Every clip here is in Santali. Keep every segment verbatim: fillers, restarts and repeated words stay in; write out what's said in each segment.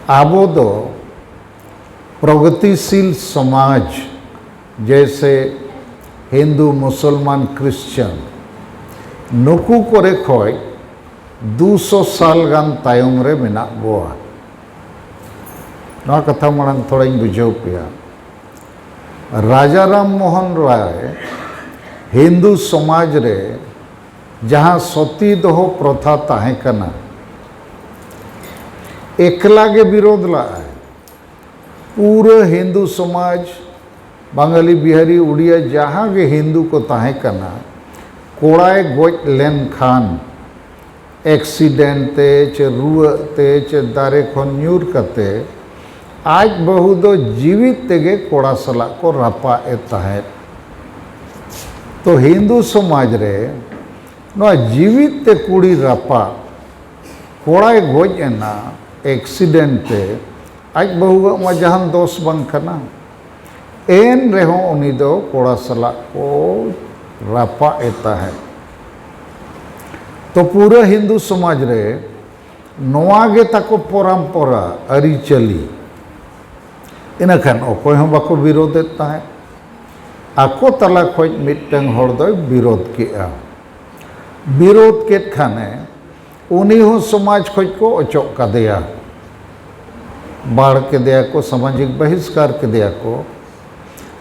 ᱟᱵᱚ ᱫᱚ ᱯᱨᱚᱜᱚᱛᱤᱥᱤᱞ ᱥᱚᱢᱟᱡᱽ, ᱡᱮᱭᱥᱮ ᱦᱤᱱᱫᱩ, ᱢᱩᱥᱚᱞᱢᱟᱱ, ᱠᱨᱤᱥᱪᱟᱱ, ᱱᱩᱠᱩ ᱠᱚᱨᱮ ᱠᱷᱚᱡ ᱫᱩᱥᱚ ᱥᱟᱞ ᱜᱟᱱ ᱛᱟᱭᱚᱢ ᱨᱮ ᱢᱮᱱᱟᱜ ᱵᱚᱣᱟ᱾ ᱱᱚᱣᱟ ᱠᱟᱛᱷᱟ ᱢᱟᱲᱟᱝ ᱛᱷᱚᱲᱟᱧ ᱵᱩᱡᱷᱟᱹᱣ ᱯᱮᱭᱟ᱾ ᱨᱟᱡᱟ ᱨᱟᱢ ᱢᱳᱦᱚᱱ ᱨᱟᱭ ᱦᱤᱱᱫᱩ ᱥᱚᱢᱟᱡᱽ ᱨᱮ ᱡᱟᱦᱟᱸ ᱥᱚᱛᱤ ᱫᱚᱦᱚ ᱯᱨᱚᱛᱷᱟ ᱛᱟᱦᱮᱸ ᱠᱟᱱᱟ, ᱮᱠᱞᱟ ᱜᱮ ᱵᱤᱨᱳᱫᱷ ᱞᱟᱜᱼᱟᱭ᱾ ᱯᱩᱨᱟᱹ ᱦᱤᱱᱫᱩ ᱥᱚᱢᱟᱡᱽ, ᱵᱟᱝᱜᱟᱞᱤ, ᱵᱤᱦᱟᱨᱤ, ᱩᱲᱤᱭᱟ, ᱡᱟᱦᱟᱸ ᱜᱮ ᱦᱤᱱᱫᱩ ᱠᱚ ᱛᱟᱦᱮᱸ ᱠᱟᱱᱟ, ᱠᱚᱲᱟᱭ ᱜᱚᱡ ᱞᱮᱱᱠᱷᱟᱱ, ᱮᱠᱥᱤᱰᱮᱱᱴ ᱛᱮ ᱪᱮ ᱨᱩᱣᱟᱹᱜ ᱛᱮ ᱪᱮ ᱫᱟᱨᱮ ᱠᱷᱚᱱ ᱧᱩᱨ ᱠᱟᱛᱮ, ᱟᱡ ᱵᱟᱹᱦᱩ ᱫᱚ ᱡᱤᱣᱤᱫ ᱛᱮᱜᱮ ᱠᱚᱲᱟ ᱥᱟᱞᱟᱜ ᱠᱚ ᱨᱟᱯᱟᱜ ᱮᱫ ᱛᱟᱦᱮᱸᱫ᱾ ᱛᱚ, ᱦᱤᱱᱫᱩ ᱥᱚᱢᱟᱡᱽ ᱨᱮ ᱱᱚᱣᱟ ᱡᱤᱣᱤᱫ ᱛᱮ ᱠᱩᱲᱤ ᱨᱟᱯᱟᱜ, ᱠᱚᱲᱟᱭ ᱜᱚᱡ ᱮᱱᱟ ᱮᱠᱥᱤᱰᱮᱱᱴ ᱛᱮ, ᱟᱡ ᱵᱟᱹᱦᱩᱣᱟᱜ ᱢᱟ ᱡᱟᱦᱟᱱ ᱫᱚᱥ ᱵᱟᱝ ᱠᱟᱱᱟ, ᱮᱱ ᱨᱮᱦᱚᱸ ᱩᱱᱤ ᱫᱚ ᱠᱚᱲᱟ ᱥᱟᱞᱟᱜ ᱠᱚ ᱨᱟᱯᱟᱜ ᱮ ᱛᱟᱦᱮᱸᱫ᱾ ᱛᱚ, ᱯᱩᱨᱟᱹ ᱦᱤᱱᱫᱩ ᱥᱚᱢᱟᱡᱽ ᱨᱮ ᱱᱚᱣᱟ ᱜᱮ ᱛᱟᱠᱚ ᱯᱚᱨᱚᱢᱯᱚᱨᱟ, ᱟᱹᱨᱤᱪᱟᱹᱞᱤ᱾ ᱤᱱᱟᱹᱠᱷᱟᱱ ᱚᱠᱚᱭ ᱦᱚᱸ ᱵᱟᱠᱚ ᱵᱤᱨᱳᱫᱮᱫ ᱛᱟᱦᱮᱸᱫ᱾ ᱟᱠᱚ ᱛᱟᱞᱟ ᱠᱷᱚᱡ ᱢᱤᱫᱴᱟᱝ ᱦᱚᱲ ᱫᱚᱭ ᱵᱤᱨᱳᱫ ᱠᱮᱜᱼᱟ᱾ ᱵᱤᱨᱳᱫ ᱠᱮᱫ ᱠᱷᱟᱱᱮ, ᱩᱱᱤ ᱦᱚᱸ ᱥᱚᱢᱟᱡᱽ ᱠᱷᱚᱡ ᱠᱚ ᱚᱪᱚᱜ ᱠᱟᱫᱮᱭᱟ, ᱵᱟᱲ ᱠᱮᱫᱮᱭᱟ ᱠᱚ, ᱥᱟᱢᱟᱡᱤᱠ ᱵᱟᱦᱤᱥᱠᱟᱨ ᱠᱮᱫᱮᱭᱟ ᱠᱚ᱾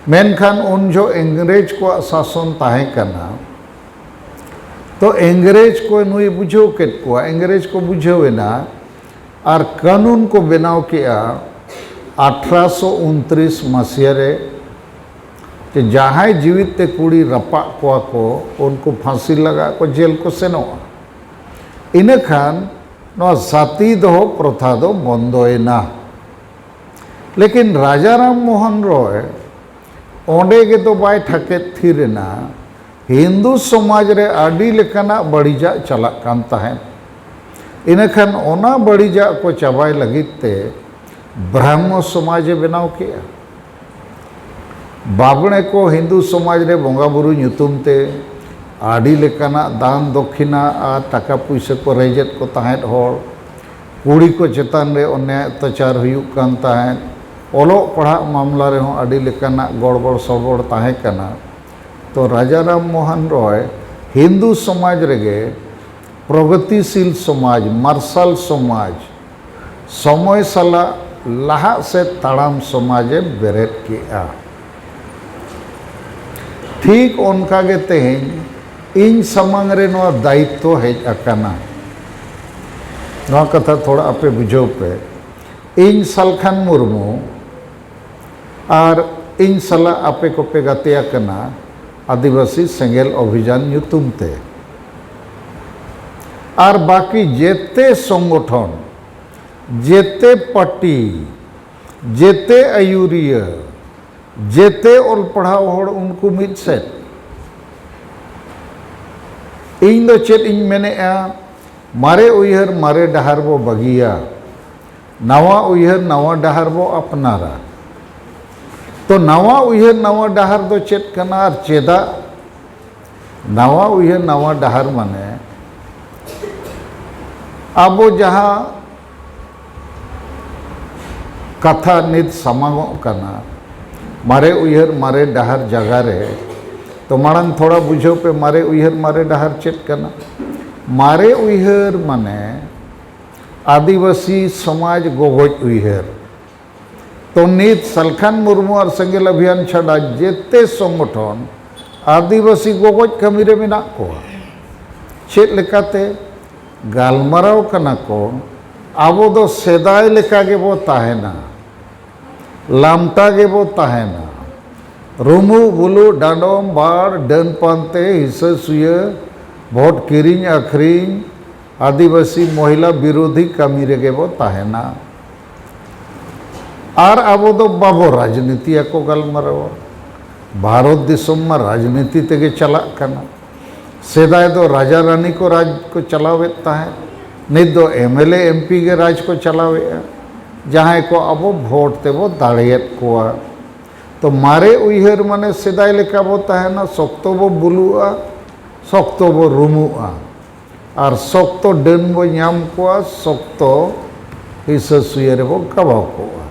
ᱢᱮᱱᱠᱷᱟᱱ ᱩᱱ ᱡᱚᱦᱚᱜ ᱤᱝᱨᱮᱡᱽ ᱠᱚᱣᱟᱜ ᱥᱟᱥᱚᱱ ᱛᱟᱦᱮᱸ ᱠᱟᱱᱟ᱾ ᱛᱚ, ᱤᱝᱨᱮᱡᱽ ᱠᱚ ᱱᱩᱭ ᱵᱩᱡᱷᱟᱹᱣ ᱠᱮᱫ ᱠᱚᱣᱟ, ᱤᱝᱨᱮᱡᱽ ᱠᱚ ᱵᱩᱡᱷᱟᱹᱣ ᱮᱱᱟ ᱟᱨ ᱠᱟᱹᱱᱩᱱ ᱠᱚ ᱵᱮᱱᱟᱣ ᱠᱮᱜᱼᱟ ᱟᱴᱷᱨᱚᱥᱚ ᱩᱱᱛᱨᱤᱥ ᱢᱟᱹᱥᱤᱭᱟᱹ ᱨᱮ, ᱡᱮ ᱡᱟᱦᱟᱸᱭ ᱡᱤᱣᱤᱫ ᱛᱮ ᱠᱩᱲᱤ ᱨᱟᱯᱟᱜ ᱠᱚᱣᱟ ᱠᱚ, ᱩᱱᱠᱩ ᱯᱷᱟᱸᱥᱤ ᱞᱟᱜᱟ ᱠᱚ, ᱡᱮᱞ ᱠᱚ ᱥᱮᱱᱚᱜᱼᱟ᱾ ᱤᱱᱟᱹᱠᱷᱟᱱ ᱱᱚᱣᱟ ᱥᱟᱛᱤ ᱫᱚᱦᱚ ᱯᱨᱚᱛᱷᱟ ᱫᱚ ᱵᱚᱱᱫᱚᱭᱮᱱᱟ᱾ ᱞᱮᱠᱤᱱ ᱨᱟᱡᱟ ᱨᱟᱢ ᱢᱳᱦᱚᱱ ᱨᱚᱭ ᱚᱸᱰᱮ ᱜᱮᱫᱚ ᱵᱟᱭ ᱴᱷᱟᱠᱮᱫ ᱛᱷᱤᱨ ᱮᱱᱟ᱾ ᱦᱤᱱᱫᱩ ᱥᱚᱢᱟᱡᱽ ᱨᱮ ᱟᱹᱰᱤ ᱞᱮᱠᱟᱱᱟᱜ ᱵᱟᱹᱲᱤᱡᱟᱜ ᱪᱟᱞᱟᱜ ᱠᱟᱱ ᱛᱟᱦᱮᱸᱫ᱾ ᱤᱱᱟᱹᱠᱷᱟᱱ ᱚᱱᱟ ᱵᱟᱹᱲᱤᱡᱟᱜ ᱠᱚ ᱪᱟᱵᱟᱭ ᱞᱟᱹᱜᱤᱫ ᱛᱮ ᱵᱨᱟᱦᱢᱚ ᱥᱚᱢᱟᱡᱽ ᱮ ᱵᱮᱱᱟᱣ ᱠᱮᱜᱼᱟ᱾ ᱵᱟᱵᱽᱬᱮ ᱠᱚ ᱦᱤᱱᱫᱩ ᱥᱚᱢᱟᱡᱽ ᱨᱮ ᱵᱚᱸᱜᱟ ᱵᱩᱨᱩ ᱧᱩᱛᱩᱢ ᱛᱮ ᱟᱹᱰᱤ ᱞᱮᱠᱟᱱᱟᱜ ᱫᱟᱱ ᱫᱚᱠᱷᱤᱱᱟ ᱟᱨ ᱴᱟᱠᱟ ᱯᱩᱭᱥᱟᱹ ᱠᱚ ᱨᱮᱡᱮᱫ ᱠᱚ ᱛᱟᱦᱮᱸᱫ ᱦᱚᱲ᱾ ᱠᱩᱲᱤ ᱠᱚ ᱪᱮᱛᱟᱱ ᱨᱮ ᱚᱱᱱᱭᱟᱭ ᱚᱛᱛᱟᱪᱟᱨ ᱦᱩᱭᱩᱜ ᱠᱟᱱ ᱛᱟᱦᱮᱸᱫ, ᱚᱞᱚᱜ ᱯᱟᱲᱦᱟᱜ ᱢᱟᱢᱞᱟ ᱨᱮᱦᱚᱸ ᱟᱹᱰᱤ ᱞᱮᱠᱟᱱᱟᱜ ᱜᱚᱲᱵᱚᱲ ᱥᱚᱲᱵᱚᱲ ᱛᱟᱦᱮᱸ ᱠᱟᱱᱟ᱾ ᱛᱚ ᱨᱟᱡᱟ ᱨᱟᱢ ᱢᱳᱦᱚᱱ ᱨᱚᱭ ᱦᱤᱱᱫᱩ ᱥᱚᱢᱟᱡᱽ ᱨᱮᱜᱮ ᱯᱨᱚᱜᱚᱛᱤᱥᱤᱞ ᱥᱚᱢᱟᱡᱽ, ᱢᱟᱨᱥᱟᱞ ᱥᱚᱢᱟᱡᱽ, ᱥᱚᱢᱚᱭ ᱥᱟᱞᱟᱜ ᱞᱟᱦᱟᱜ ᱥᱮᱫ ᱛᱟᱲᱟᱢ ᱥᱚᱢᱟᱡᱽ ᱮ ᱵᱮᱨᱮᱫ ᱠᱮᱜᱼᱟ᱾ ᱴᱷᱤᱠ ᱚᱱᱠᱟ ᱜᱮ ᱛᱮᱦᱮᱧ ᱤᱧ ᱥᱟᱢᱟᱝ ᱨᱮ ᱱᱚᱣᱟ ᱫᱟᱭᱤᱛᱛᱚ ᱦᱮᱡ ᱟᱠᱟᱱᱟ᱾ ᱱᱚᱣᱟ ᱠᱟᱛᱷᱟ ᱛᱷᱚᱲᱟ ᱟᱯᱮ ᱵᱩᱡᱷᱟᱹᱣ ᱯᱮ᱾ ᱤᱧ ᱥᱟᱞᱠᱷᱟᱱ ᱢᱩᱨᱢᱩ ᱟᱨ ᱤᱧ ᱥᱟᱞᱟᱜ ᱟᱯᱮ ᱠᱚᱯᱮ ᱜᱟᱛᱮ ᱟᱠᱟᱱᱟ ᱟᱹᱫᱤᱵᱟᱹᱥᱤ ᱥᱮᱸᱜᱮᱞ ᱚᱵᱷᱤᱡᱟᱱ ᱧᱩᱛᱩᱢ ᱛᱮ᱾ ᱟᱨ ᱵᱟᱹᱠᱤ ᱡᱮᱛᱮ ᱥᱚᱝᱜᱚᱴᱷᱚᱱ, ᱡᱮᱛᱮ ᱯᱟᱨᱴᱤ, ᱡᱮᱛᱮ ᱟᱹᱭᱩᱨᱤᱭᱟᱹ, ᱡᱮᱛᱮ ᱚᱞ ᱯᱟᱲᱦᱟᱣ ᱦᱚᱲ ᱩᱱᱠᱩ ᱢᱤᱫ ᱥᱮᱫ᱾ ᱤᱧ ᱫᱚ ᱪᱮᱫ ᱤᱧ ᱢᱮᱱᱮᱫᱼᱟ, ᱢᱟᱨᱮ ᱩᱭᱦᱟᱹᱨ ᱢᱟᱨᱮ ᱰᱟᱦᱟᱨ ᱵᱚ ᱵᱟᱹᱜᱤᱭᱟ, ᱱᱟᱣᱟ ᱩᱭᱦᱟᱹᱨ ᱱᱟᱣᱟ ᱰᱟᱦᱟᱨ ᱵᱚ ᱟᱯᱱᱟᱨᱟ᱾ ᱛᱚ ᱱᱟᱣᱟ ᱩᱭᱦᱟᱹᱨ ᱱᱟᱣᱟ ᱰᱟᱦᱟᱨ ᱫᱚ ᱪᱮᱫ ᱠᱟᱱᱟ ᱟᱨ ᱪᱮᱫᱟᱜ? ᱱᱟᱣᱟ ᱩᱭᱦᱟᱹᱨ ᱱᱟᱣᱟ ᱰᱟᱦᱟᱨ ᱢᱟᱱᱮ ᱟᱵᱚ ᱡᱟᱦᱟᱸ ᱠᱟᱛᱷᱟ ᱱᱤᱛ ᱥᱟᱢᱟᱝᱚᱜ ᱠᱟᱱᱟ, ᱢᱟᱨᱮ ᱩᱭᱦᱟᱹᱨ ᱢᱟᱨᱮ ᱰᱟᱦᱟᱨ ᱡᱟᱭᱜᱟ ᱨᱮ, ᱛᱚ ᱢᱟᱲᱟᱝ ᱛᱷᱚᱲᱟ ᱵᱩᱡᱷᱟᱹᱣ ᱯᱮ, ᱢᱟᱨᱮ ᱩᱭᱦᱟᱹᱨ ᱢᱟᱨᱮ ᱰᱟᱦᱟᱨ ᱪᱮᱫ ᱠᱟᱱᱟ? ᱢᱟᱨᱮ ᱩᱭᱦᱟᱹᱨ ᱢᱟᱱᱮ ᱟᱹᱫᱤᱵᱟᱹᱥᱤ ᱥᱚᱢᱟᱡᱽ ᱜᱚᱜᱚᱡ ᱩᱭᱦᱟᱹᱨ᱾ ᱛᱚ ᱱᱤᱛ ᱥᱟᱞᱠᱷᱟᱱ ᱢᱩᱨᱢᱩ ᱟᱨ ᱥᱮᱸᱜᱮᱞ ᱚᱵᱷᱤᱭᱟᱱ ᱪᱷᱟᱰᱟ ᱡᱮᱛᱮ ᱥᱚᱝᱜᱚᱴᱷᱚᱱ ᱟᱹᱫᱤᱵᱟᱹᱥᱤ ᱜᱚᱜᱚᱡ ᱠᱟᱹᱢᱤ ᱨᱮ ᱢᱮᱱᱟᱜ ᱠᱚᱣᱟ᱾ ᱪᱮᱫ ᱞᱮᱠᱟᱛᱮ? ᱜᱟᱞᱢᱟᱨᱟᱣ ᱠᱟᱱᱟ ᱠᱚ, ᱟᱵᱚ ᱫᱚ ᱥᱮᱫᱟᱭ ᱞᱮᱠᱟ ᱜᱮᱵᱚ ᱛᱟᱦᱮᱱᱟ, ᱞᱟᱢᱴᱟ ᱜᱮᱵᱚ ᱛᱟᱦᱮᱱᱟ᱾ ᱨᱩᱢᱩᱜ ᱵᱩᱞᱩᱜ, ᱰᱟᱸᱰᱚᱢ ᱵᱟᱲ, ᱰᱟᱹᱱ ᱯᱟᱱᱛᱮ, ᱦᱤᱥᱟᱹ ᱥᱩᱭᱟᱹ, ᱵᱷᱳᱴ ᱠᱤᱨᱤᱧ ᱟᱹᱠᱷᱨᱤᱧ, ᱟᱹᱫᱤᱵᱟᱹᱥᱤ ᱢᱚᱦᱤᱞᱟ ᱵᱤᱨᱳᱫᱷᱤ ᱠᱟᱹᱢᱤ ᱨᱮᱜᱮ ᱵᱚ ᱛᱟᱦᱮᱱᱟ᱾ ᱟᱨ ᱟᱵᱚ ᱫᱚ ᱵᱟᱵᱚ ᱨᱟᱡᱽᱱᱤᱛᱤᱭᱟ ᱠᱚ ᱜᱟᱞᱢᱟᱨᱟᱣᱟ᱾ ᱵᱷᱟᱨᱚᱛ ᱫᱤᱥᱚᱢ ᱢᱟ ᱨᱟᱡᱽᱱᱤᱛᱤ ᱛᱮᱜᱮ ᱪᱟᱞᱟᱜ ᱠᱟᱱᱟ᱾ ᱥᱮᱫᱟᱭ ᱫᱚ ᱨᱟᱡᱟ ᱨᱟᱱᱤ ᱠᱚ ᱨᱟᱡᱽ ᱠᱚ ᱪᱟᱞᱟᱣᱮᱫ ᱛᱟᱦᱮᱸᱫ, ᱱᱤᱛ ᱫᱚ ᱮᱢ ᱮᱞ ᱮ, ᱮᱢ ᱯᱤ ᱜᱮ ᱨᱟᱡᱽ ᱠᱚ ᱪᱟᱞᱟᱣᱮᱫᱼᱟ, ᱡᱟᱦᱟᱸᱭ ᱠᱚ ᱟᱵᱚ ᱵᱷᱳᱴ ᱛᱮᱵᱚ ᱫᱟᱲᱮᱭᱮᱫ ᱠᱚᱣᱟ᱾ ᱛᱚ ᱢᱟᱨᱮ ᱩᱭᱦᱟᱹᱨ ᱢᱟᱱᱮ ᱥᱮᱫᱟᱭ ᱞᱮᱠᱟ ᱵᱚ ᱛᱟᱦᱮᱱᱟ, ᱥᱚᱠᱛᱚ ᱵᱚ ᱵᱩᱞᱩᱜᱼᱟ, ᱥᱚᱠᱛᱚ ᱵᱚ ᱨᱩᱢᱩᱜᱼᱟ᱾ ᱟᱨ ᱥᱚᱠᱛᱚ ᱰᱟᱹᱱ ᱵᱚ ᱧᱟᱢ ᱠᱚᱣᱟ, ᱥᱚᱠᱛᱚ ᱦᱤᱥᱟᱹ ᱥᱩᱭᱟᱹ ᱨᱮᱵᱚ ᱜᱟᱵᱟᱣ ᱠᱚᱜᱼᱟ᱾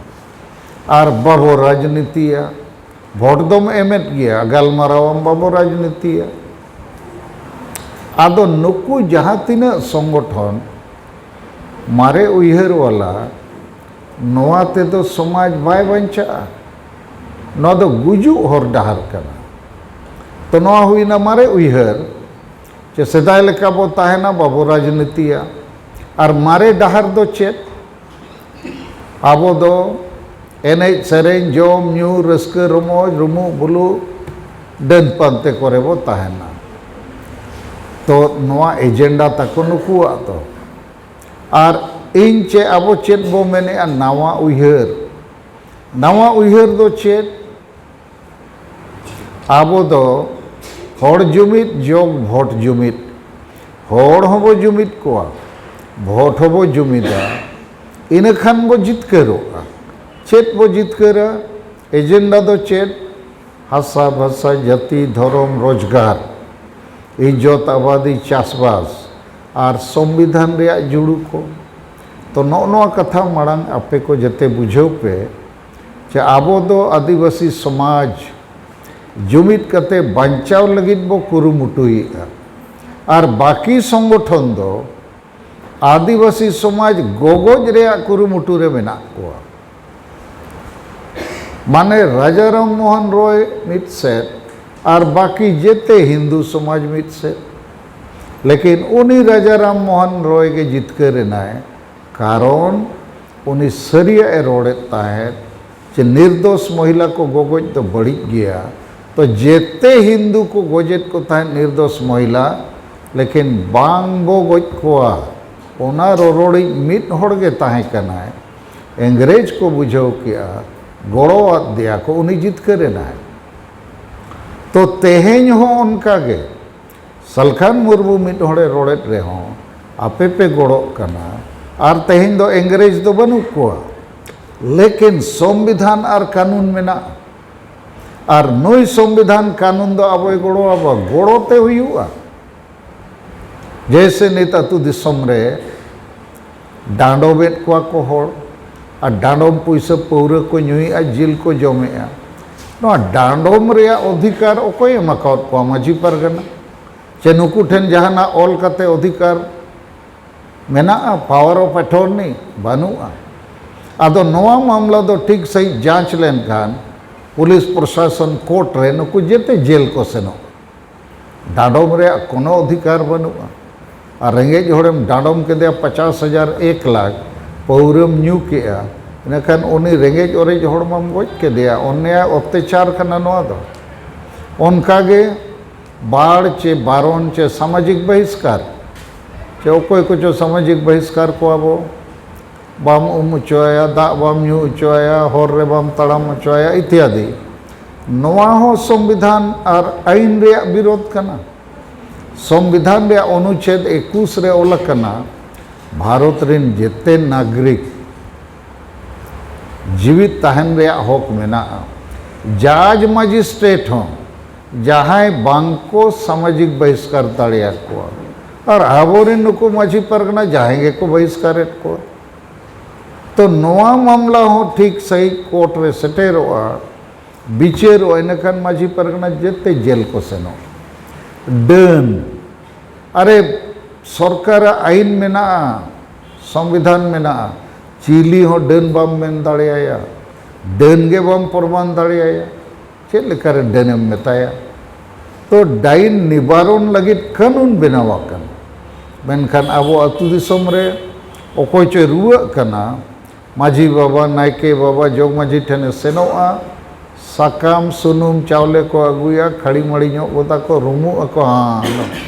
ᱟᱨ ᱵᱟᱵᱚ ᱨᱟᱡᱽᱱᱤᱛᱤᱭᱟ᱾ ᱵᱷᱳᱴ ᱫᱚᱢ ᱮᱢᱮᱫ ᱜᱮᱭᱟ, ᱜᱟᱞᱢᱟᱨᱟᱣᱟᱢ, ᱵᱟᱵᱚ ᱨᱟᱡᱽᱱᱤᱛᱤᱭᱟ᱾ ᱟᱫᱚ ᱱᱩᱠᱩ ᱡᱟᱦᱟᱸ ᱛᱤᱱᱟᱹᱜ ᱥᱚᱝᱜᱚᱴᱷᱚᱱ ᱢᱟᱨᱮ ᱩᱭᱦᱟᱹᱨ ᱣᱟᱞᱟ, ᱱᱚᱣᱟ ᱛᱮᱫᱚ ᱥᱚᱢᱟᱡᱽ ᱵᱟᱭ ᱵᱟᱧᱪᱟᱜᱼᱟ᱾ ᱱᱚᱣᱟ ᱫᱚ ᱜᱩᱡᱩᱜ ᱦᱚᱨ ᱰᱟᱦᱟᱨ ᱠᱟᱱᱟ᱾ ᱛᱚ ᱱᱚᱣᱟ ᱦᱩᱭᱱᱟ ᱢᱟᱨᱮ ᱩᱭᱦᱟᱹᱨ, ᱡᱮ ᱥᱮᱫᱟᱭ ᱞᱮᱠᱟ ᱵᱚ ᱛᱟᱦᱮᱱᱟ, ᱵᱟᱵᱚ ᱨᱟᱡᱽᱱᱤᱛᱤᱭᱟ᱾ ᱟᱨ ᱢᱟᱨᱮ ᱰᱟᱦᱟᱨ ᱫᱚ ᱪᱮᱫ? ᱟᱵᱚ ᱫᱚ ᱮᱱᱮᱡ ᱥᱮᱨᱮᱧ, ᱡᱚᱢ ᱧᱩ, ᱨᱟᱹᱥᱠᱟᱹ ᱨᱚᱢᱚᱡᱽ, ᱨᱩᱢᱩᱜ ᱵᱩᱞᱩᱜ, ᱰᱟᱹᱱ ᱯᱟᱱᱛᱮ ᱠᱚᱨᱮ ᱵᱚ ᱛᱟᱦᱮᱱᱟ᱾ ᱛᱚ ᱱᱚᱣᱟ ᱮᱡᱮᱱᱰᱟ ᱛᱟᱠᱚ ᱱᱩᱠᱩᱣᱟᱜ ᱫᱚ᱾ ᱟᱨ ᱤᱧ ᱪᱮ ᱟᱵᱚ ᱪᱮᱫ ᱵᱚ ᱢᱮᱱᱮᱜᱼᱟ ᱱᱟᱣᱟ ᱩᱭᱦᱟᱹᱨ? ᱱᱟᱣᱟ ᱩᱭᱦᱟᱹᱨ ᱫᱚ ᱪᱮᱫ? ᱟᱵᱚ ᱫᱚ ᱦᱚᱲ ᱡᱩᱢᱤᱫ ᱡᱚᱜᱽ ᱵᱷᱳᱴ ᱡᱩᱢᱤᱫ, ᱦᱚᱲ ᱦᱚᱸᱵᱚ ᱡᱩᱢᱤᱫ ᱠᱚᱣᱟ, ᱵᱷᱳᱴ ᱦᱚᱸᱵᱚ ᱡᱩᱢᱤᱫᱟ, ᱤᱱᱟᱹ ᱠᱷᱟᱱ ᱵᱚ ᱡᱤᱛᱠᱟᱹᱨᱚᱜᱼᱟ᱾ ᱪᱮᱫ ᱵᱚ ᱡᱤᱛᱠᱟᱹᱨᱟ? ᱮᱡᱮᱱᱰᱟ ᱫᱚ ᱪᱮᱫ? ᱦᱟᱥᱟ ᱵᱷᱟᱥᱟ, ᱡᱟᱹᱛᱤ, ᱫᱷᱚᱨᱚᱢ, ᱨᱳᱡᱽᱜᱟᱨ, ᱤᱡᱽᱡᱚᱛ, ᱟᱵᱟᱫᱤ, ᱪᱟᱥᱵᱟᱥ ᱟᱨ ᱥᱚᱝᱵᱤᱫᱷᱟᱱ ᱨᱮᱭᱟᱜ ᱡᱩᱲᱩ ᱠᱚ᱾ ᱛᱚ ᱱᱚᱜᱼᱚ ᱱᱚᱣᱟ ᱠᱟᱛᱷᱟ ᱢᱟᱲᱟᱝ ᱟᱯᱮ ᱠᱚ ᱡᱮᱛᱮ ᱵᱩᱡᱷᱟᱹᱣ ᱯᱮ ᱡᱮ ᱟᱵᱚ ᱫᱚ ᱟᱹᱫᱤᱵᱟᱹᱥᱤ ᱥᱚᱢᱟᱡᱽ ᱡᱩᱢᱤᱫ ᱠᱟᱛᱮ ᱵᱟᱧᱪᱟᱣ ᱞᱟᱹᱜᱤᱫ ᱵᱚ ᱠᱩᱨᱩᱢᱩᱴᱩᱭᱮᱫᱼᱟ᱾ ᱟᱨ ᱵᱟᱹᱠᱤ ᱥᱚᱝᱜᱚᱴᱷᱚᱱ ᱫᱚ ᱟᱹᱫᱤᱵᱟᱹᱥᱤ ᱥᱚᱢᱟᱡᱽ ᱜᱚᱜᱚᱡ ᱨᱮᱭᱟᱜ ᱠᱩᱨᱩᱢᱩᱴᱩ ᱨᱮ ᱢᱮᱱᱟᱜ ᱠᱚᱣᱟ᱾ ᱢᱟᱱᱮ ᱨᱟᱡᱟ ᱨᱟᱢ ᱢᱳᱦᱚᱱ ᱨᱚᱭ ᱢᱤᱫ ᱥᱮᱫ ᱟᱨ ᱵᱟᱹᱠᱤ ᱡᱮᱛᱮ ᱦᱤᱱᱫᱩ ᱥᱚᱢᱟᱡᱽ ᱢᱤᱫ ᱥᱮᱫ᱾ ᱞᱮᱠᱤᱱ ᱩᱱᱤ ᱨᱟᱡᱟ ᱨᱟᱢ ᱢᱳᱦᱚᱱ ᱨᱚᱭ ᱜᱮ ᱡᱤᱛᱠᱟᱹᱨ ᱮᱱᱟᱭ, ᱠᱟᱨᱚᱱ ᱩᱱᱤ ᱥᱟᱹᱨᱤᱭᱟᱜ ᱮ ᱨᱚᱲᱮᱫ ᱛᱟᱦᱮᱸᱫ ᱡᱮ ᱱᱤᱨᱫᱳᱥ ᱢᱚᱦᱤᱞᱟ ᱠᱚ ᱜᱚᱜᱚᱡ ᱫᱚ ᱵᱟᱹᱲᱤᱡ ᱜᱮᱭᱟ᱾ ᱛᱚ ᱡᱮᱛᱮ ᱦᱤᱱᱫᱩ ᱠᱚ ᱜᱚᱡᱮᱫ ᱠᱚ ᱛᱟᱦᱮᱸᱫ ᱱᱤᱨᱫᱳᱥ ᱢᱚᱦᱤᱞᱟ, ᱞᱮᱠᱤᱱ ᱵᱟᱝ ᱵᱚ ᱜᱚᱡ ᱠᱚᱣᱟ᱾ ᱚᱱᱟ ᱨᱚᱨᱚᱲᱤᱡ ᱢᱤᱫ ᱦᱚᱲ ᱜᱮ ᱛᱟᱦᱮᱸ ᱠᱟᱱᱟᱭ᱾ ᱤᱝᱨᱮᱡᱽ ᱠᱚ ᱵᱩᱡᱷᱟᱹᱣ ᱠᱮᱜᱼᱟ, ᱜᱚᱲᱚᱣᱟᱫ ᱫᱮᱭᱟ ᱠᱚ, ᱩᱱᱤ ᱡᱤᱛᱠᱟᱹᱨ ᱮᱱᱟᱭ᱾ ᱛᱚ ᱛᱮᱦᱮᱧ ᱦᱚᱸ ᱚᱱᱠᱟ ᱜᱮ ᱥᱟᱞᱠᱷᱟᱱ ᱢᱩᱨᱢᱩ ᱢᱤᱫ ᱦᱚᱲᱮ ᱨᱚᱲᱮᱫ ᱨᱮᱦᱚᱸ ᱟᱯᱮ ᱯᱮ ᱜᱚᱲᱚᱜ ᱠᱟᱱᱟ᱾ ᱟᱨ ᱛᱮᱦᱮᱧ ᱫᱚ ᱤᱝᱨᱮᱡᱽ ᱫᱚ ᱵᱟᱹᱱᱩᱜ ᱠᱚᱣᱟ, ᱞᱮᱠᱤᱱ ᱥᱚᱝᱵᱤᱫᱷᱟᱱ ᱟᱨ ᱠᱟᱹᱱᱩᱱ ᱢᱮᱱᱟᱜᱼᱟ᱾ ᱟᱨ ᱱᱩᱭ ᱥᱚᱝᱵᱤᱫᱷᱟᱱ ᱠᱟᱹᱱᱩᱱ ᱫᱚ ᱟᱵᱚᱭ ᱜᱚᱲᱚ ᱟᱵᱚ, ᱜᱚᱲᱚ ᱛᱮ ᱦᱩᱭᱩᱜᱼᱟ᱾ ᱡᱮᱭᱥᱮ ᱱᱤᱛ ᱟᱹᱛᱩ ᱫᱤᱥᱚᱢ ᱨᱮ ᱰᱟᱸᱰᱚᱢᱮᱫ ᱠᱚᱣᱟ ᱠᱚ ᱦᱚᱲ, ᱟᱨ ᱰᱟᱸᱰᱚᱢ ᱯᱩᱭᱥᱟᱹ ᱯᱟᱹᱣᱨᱟᱹ ᱠᱚ ᱧᱩᱭᱮᱫᱼᱟ, ᱡᱤᱞ ᱠᱚ ᱡᱚᱢᱮᱫᱼᱟ᱾ ᱱᱚᱣᱟ ᱰᱟᱸᱰᱚᱢ ᱨᱮᱭᱟᱜ ᱚᱫᱷᱤᱠᱟᱨ ᱚᱠᱚᱭ ᱮᱢ ᱟᱠᱟᱣᱟᱫ ᱠᱚᱣᱟ? ᱢᱟᱹᱡᱷᱤ ᱯᱟᱨᱜᱟᱱᱟ? ᱪᱮ ᱱᱩᱠᱩ ᱴᱷᱮᱱ ᱡᱟᱦᱟᱱᱟᱜ ᱚᱞ ᱠᱟᱛᱮ ᱚᱫᱷᱤᱠᱟᱨ ᱢᱮᱱᱟᱜᱼᱟ? Power of attorney ᱵᱟᱹᱱᱩᱜᱼᱟ᱾ ᱟᱫᱚ ᱱᱚᱣᱟ ᱢᱟᱢᱞᱟ ᱫᱚ ᱴᱷᱤᱠ ᱥᱟᱺᱦᱤᱡ ᱡᱟᱸᱪ ᱞᱮᱱᱠᱷᱟᱱ ᱯᱩᱞᱤᱥ ᱯᱨᱚᱥᱟᱥᱚᱱ ᱠᱳᱨᱴ ᱨᱮ ᱱᱩᱠᱩ ᱡᱮᱛᱮ ᱡᱮᱞ ᱠᱚ ᱥᱮᱱᱚᱜᱼᱟ᱾ ᱰᱟᱸᱰᱚᱢ ᱨᱮᱭᱟᱜ ᱠᱳᱱᱳ ᱚᱫᱷᱤᱠᱟᱨ ᱵᱟᱹᱱᱩᱜᱼᱟ᱾ ᱟᱨ ᱨᱮᱸᱜᱮᱡ ᱦᱚᱲᱮᱢ ᱰᱟᱸᱰᱚᱢ ᱠᱮᱫᱮᱭᱟ ᱯᱚᱪᱟᱥ ᱦᱟᱡᱟᱨ, ᱮᱠ ᱞᱟᱠᱷ, ᱯᱟᱹᱣᱨᱟᱹᱢ ᱧᱩ ᱠᱮᱜᱼᱟ, ᱤᱱᱟᱹᱠᱷᱟᱱ ᱩᱱᱤ ᱨᱮᱸᱜᱮᱡ ᱚᱨᱮᱡ ᱦᱚᱲ ᱢᱟᱢ ᱜᱚᱡ ᱠᱮᱫᱮᱭᱟ᱾ ᱚᱱᱱᱭᱟᱭ ᱚᱛᱛᱟᱪᱟᱨ ᱠᱟᱱᱟ ᱱᱚᱣᱟ ᱫᱚ᱾ ᱚᱱᱠᱟᱜᱮ ᱵᱟᱲ ᱪᱮ ᱵᱟᱨᱚᱱ ᱪᱮ ᱥᱟᱢᱟᱡᱤᱠ ᱵᱟᱦᱤᱥᱠᱟᱨ, ᱪᱮ ᱚᱠᱚᱭ ᱠᱚᱪᱚ ᱥᱟᱢᱟᱡᱤᱠ ᱵᱟᱦᱤᱥᱠᱟᱨ ᱠᱚᱣᱟ ᱵᱚ, ᱵᱟᱢ ᱩᱢ ᱦᱚᱪᱚᱣᱟᱭᱟ, ᱫᱟᱜ ᱵᱟᱢ ᱧᱩ ᱦᱚᱪᱚᱣᱟᱭᱟ, ᱦᱚᱨ ᱨᱮ ᱵᱟᱢ ᱛᱟᱲᱟᱢ ᱦᱚᱪᱚᱣᱟᱭᱟ ᱤᱛᱭᱟᱫᱤ᱾ ᱱᱚᱣᱟ ᱦᱚᱸ ᱥᱚᱝᱵᱤᱫᱷᱟᱱ ᱟᱨ ᱟᱹᱭᱤᱱ ᱨᱮᱭᱟᱜ ᱵᱤᱨᱳᱫᱷ ᱠᱟᱱᱟ᱾ ᱥᱚᱝᱵᱤᱫᱷᱟᱱ ᱨᱮᱭᱟᱜ ᱚᱱᱩᱪᱷᱮᱫ ᱮᱠᱩᱥ ᱨᱮ ᱚᱞ ᱟᱠᱟᱱᱟ, ᱵᱷᱟᱨᱚᱛ ᱨᱤᱱ ᱡᱮᱛᱮ ᱱᱟᱜᱽᱨᱤᱠ ᱡᱤᱣᱤᱫ ᱛᱟᱦᱮᱱ ᱨᱮᱭᱟᱜ ᱦᱚᱠ ᱢᱮᱱᱟᱜᱼᱟ᱾ ᱡᱟᱡᱽ ᱢᱟᱡᱤᱥᱴᱨᱮᱴ ᱦᱚᱸ ᱡᱟᱦᱟᱸᱭ ᱵᱟᱝᱠᱚ ᱥᱟᱢᱟᱡᱤᱠ ᱵᱟᱦᱤᱥᱠᱟᱨ ᱫᱟᱲᱮᱭᱟᱠᱚᱣᱟ, ᱟᱨ ᱟᱵᱚᱨᱮᱱ ᱱᱩᱠᱩ ᱢᱟᱹᱡᱷᱤ ᱯᱟᱨᱜᱟᱱᱟ ᱡᱟᱦᱟᱸᱭ ᱜᱮᱠᱚ ᱵᱟᱦᱤᱥᱠᱟᱨᱮᱫ ᱠᱚᱣᱟ᱾ ᱛᱚ ᱱᱚᱣᱟ ᱢᱟᱢᱞᱟ ᱦᱚᱸ ᱴᱷᱤᱠ ᱥᱟᱺᱦᱤᱡ ᱠᱳᱨᱴ ᱨᱮ ᱥᱮᱴᱮᱨᱚᱜᱼᱟ, ᱵᱤᱪᱟᱹᱨᱚᱜᱼᱟ, ᱤᱱᱟᱹᱠᱷᱟᱱ ᱢᱟᱹᱡᱷᱤ ᱯᱟᱨᱜᱟᱱᱟ ᱡᱮᱛᱮ ᱡᱮᱞ ᱠᱚ ᱥᱮᱱᱚᱜᱼᱟ᱾ ᱰᱟᱹᱱ, ᱟᱨᱮ, ᱥᱚᱨᱠᱟᱨᱟᱜ ᱟᱹᱭᱤᱱ ᱢᱮᱱᱟᱜᱼᱟ, ᱥᱚᱝᱵᱤᱫᱷᱟᱱ ᱢᱮᱱᱟᱜᱼᱟ, ᱪᱤᱞᱤ ᱦᱚᱸ ᱰᱟᱹᱱ ᱵᱟᱢ ᱢᱮᱱ ᱫᱟᱲᱮᱭᱟᱭᱟ, ᱰᱟᱹᱱ ᱜᱮ ᱵᱟᱢ ᱯᱨᱚᱢᱟᱱ ᱫᱟᱲᱮᱭᱟᱭᱟ᱾ ᱪᱮᱫ ᱞᱮᱠᱟᱨᱮ ᱰᱟᱹᱱᱮᱢ ᱢᱮᱛᱟᱭᱟ? ᱛᱚ ᱰᱟᱭᱤᱱ ᱱᱤᱵᱟᱨᱚᱱ ᱞᱟᱹᱜᱤᱫ ᱠᱟᱹᱱᱩᱱ ᱵᱮᱱᱟᱣ ᱟᱠᱟᱱᱟ, ᱢᱮᱱᱠᱷᱟᱱ ᱟᱵᱚ ᱟᱹᱛᱩ ᱫᱤᱥᱚᱢ ᱨᱮ ᱚᱠᱚᱭ ᱪᱚᱭ ᱨᱩᱣᱟᱹᱜ ᱠᱟᱱᱟ, ᱢᱟᱹᱡᱷᱤ ᱵᱟᱵᱟ, ᱱᱟᱭᱠᱮ ᱵᱟᱵᱟ, ᱡᱚᱜᱽ ᱢᱟᱹᱡᱷᱤ ᱴᱷᱮᱱᱮ ᱥᱮᱱᱚᱜᱼᱟ, ᱥᱟᱠᱟᱢ, ᱥᱩᱱᱩᱢ, ᱪᱟᱣᱞᱮ ᱠᱚ ᱟᱹᱜᱩᱭᱟ, ᱠᱷᱟᱹᱲᱤ ᱢᱟᱹᱲᱤ ᱧᱚᱜ ᱜᱚᱫᱟ ᱠᱚ, ᱨᱩᱢᱩᱜ ᱟᱠᱚ, ᱦᱟᱸ,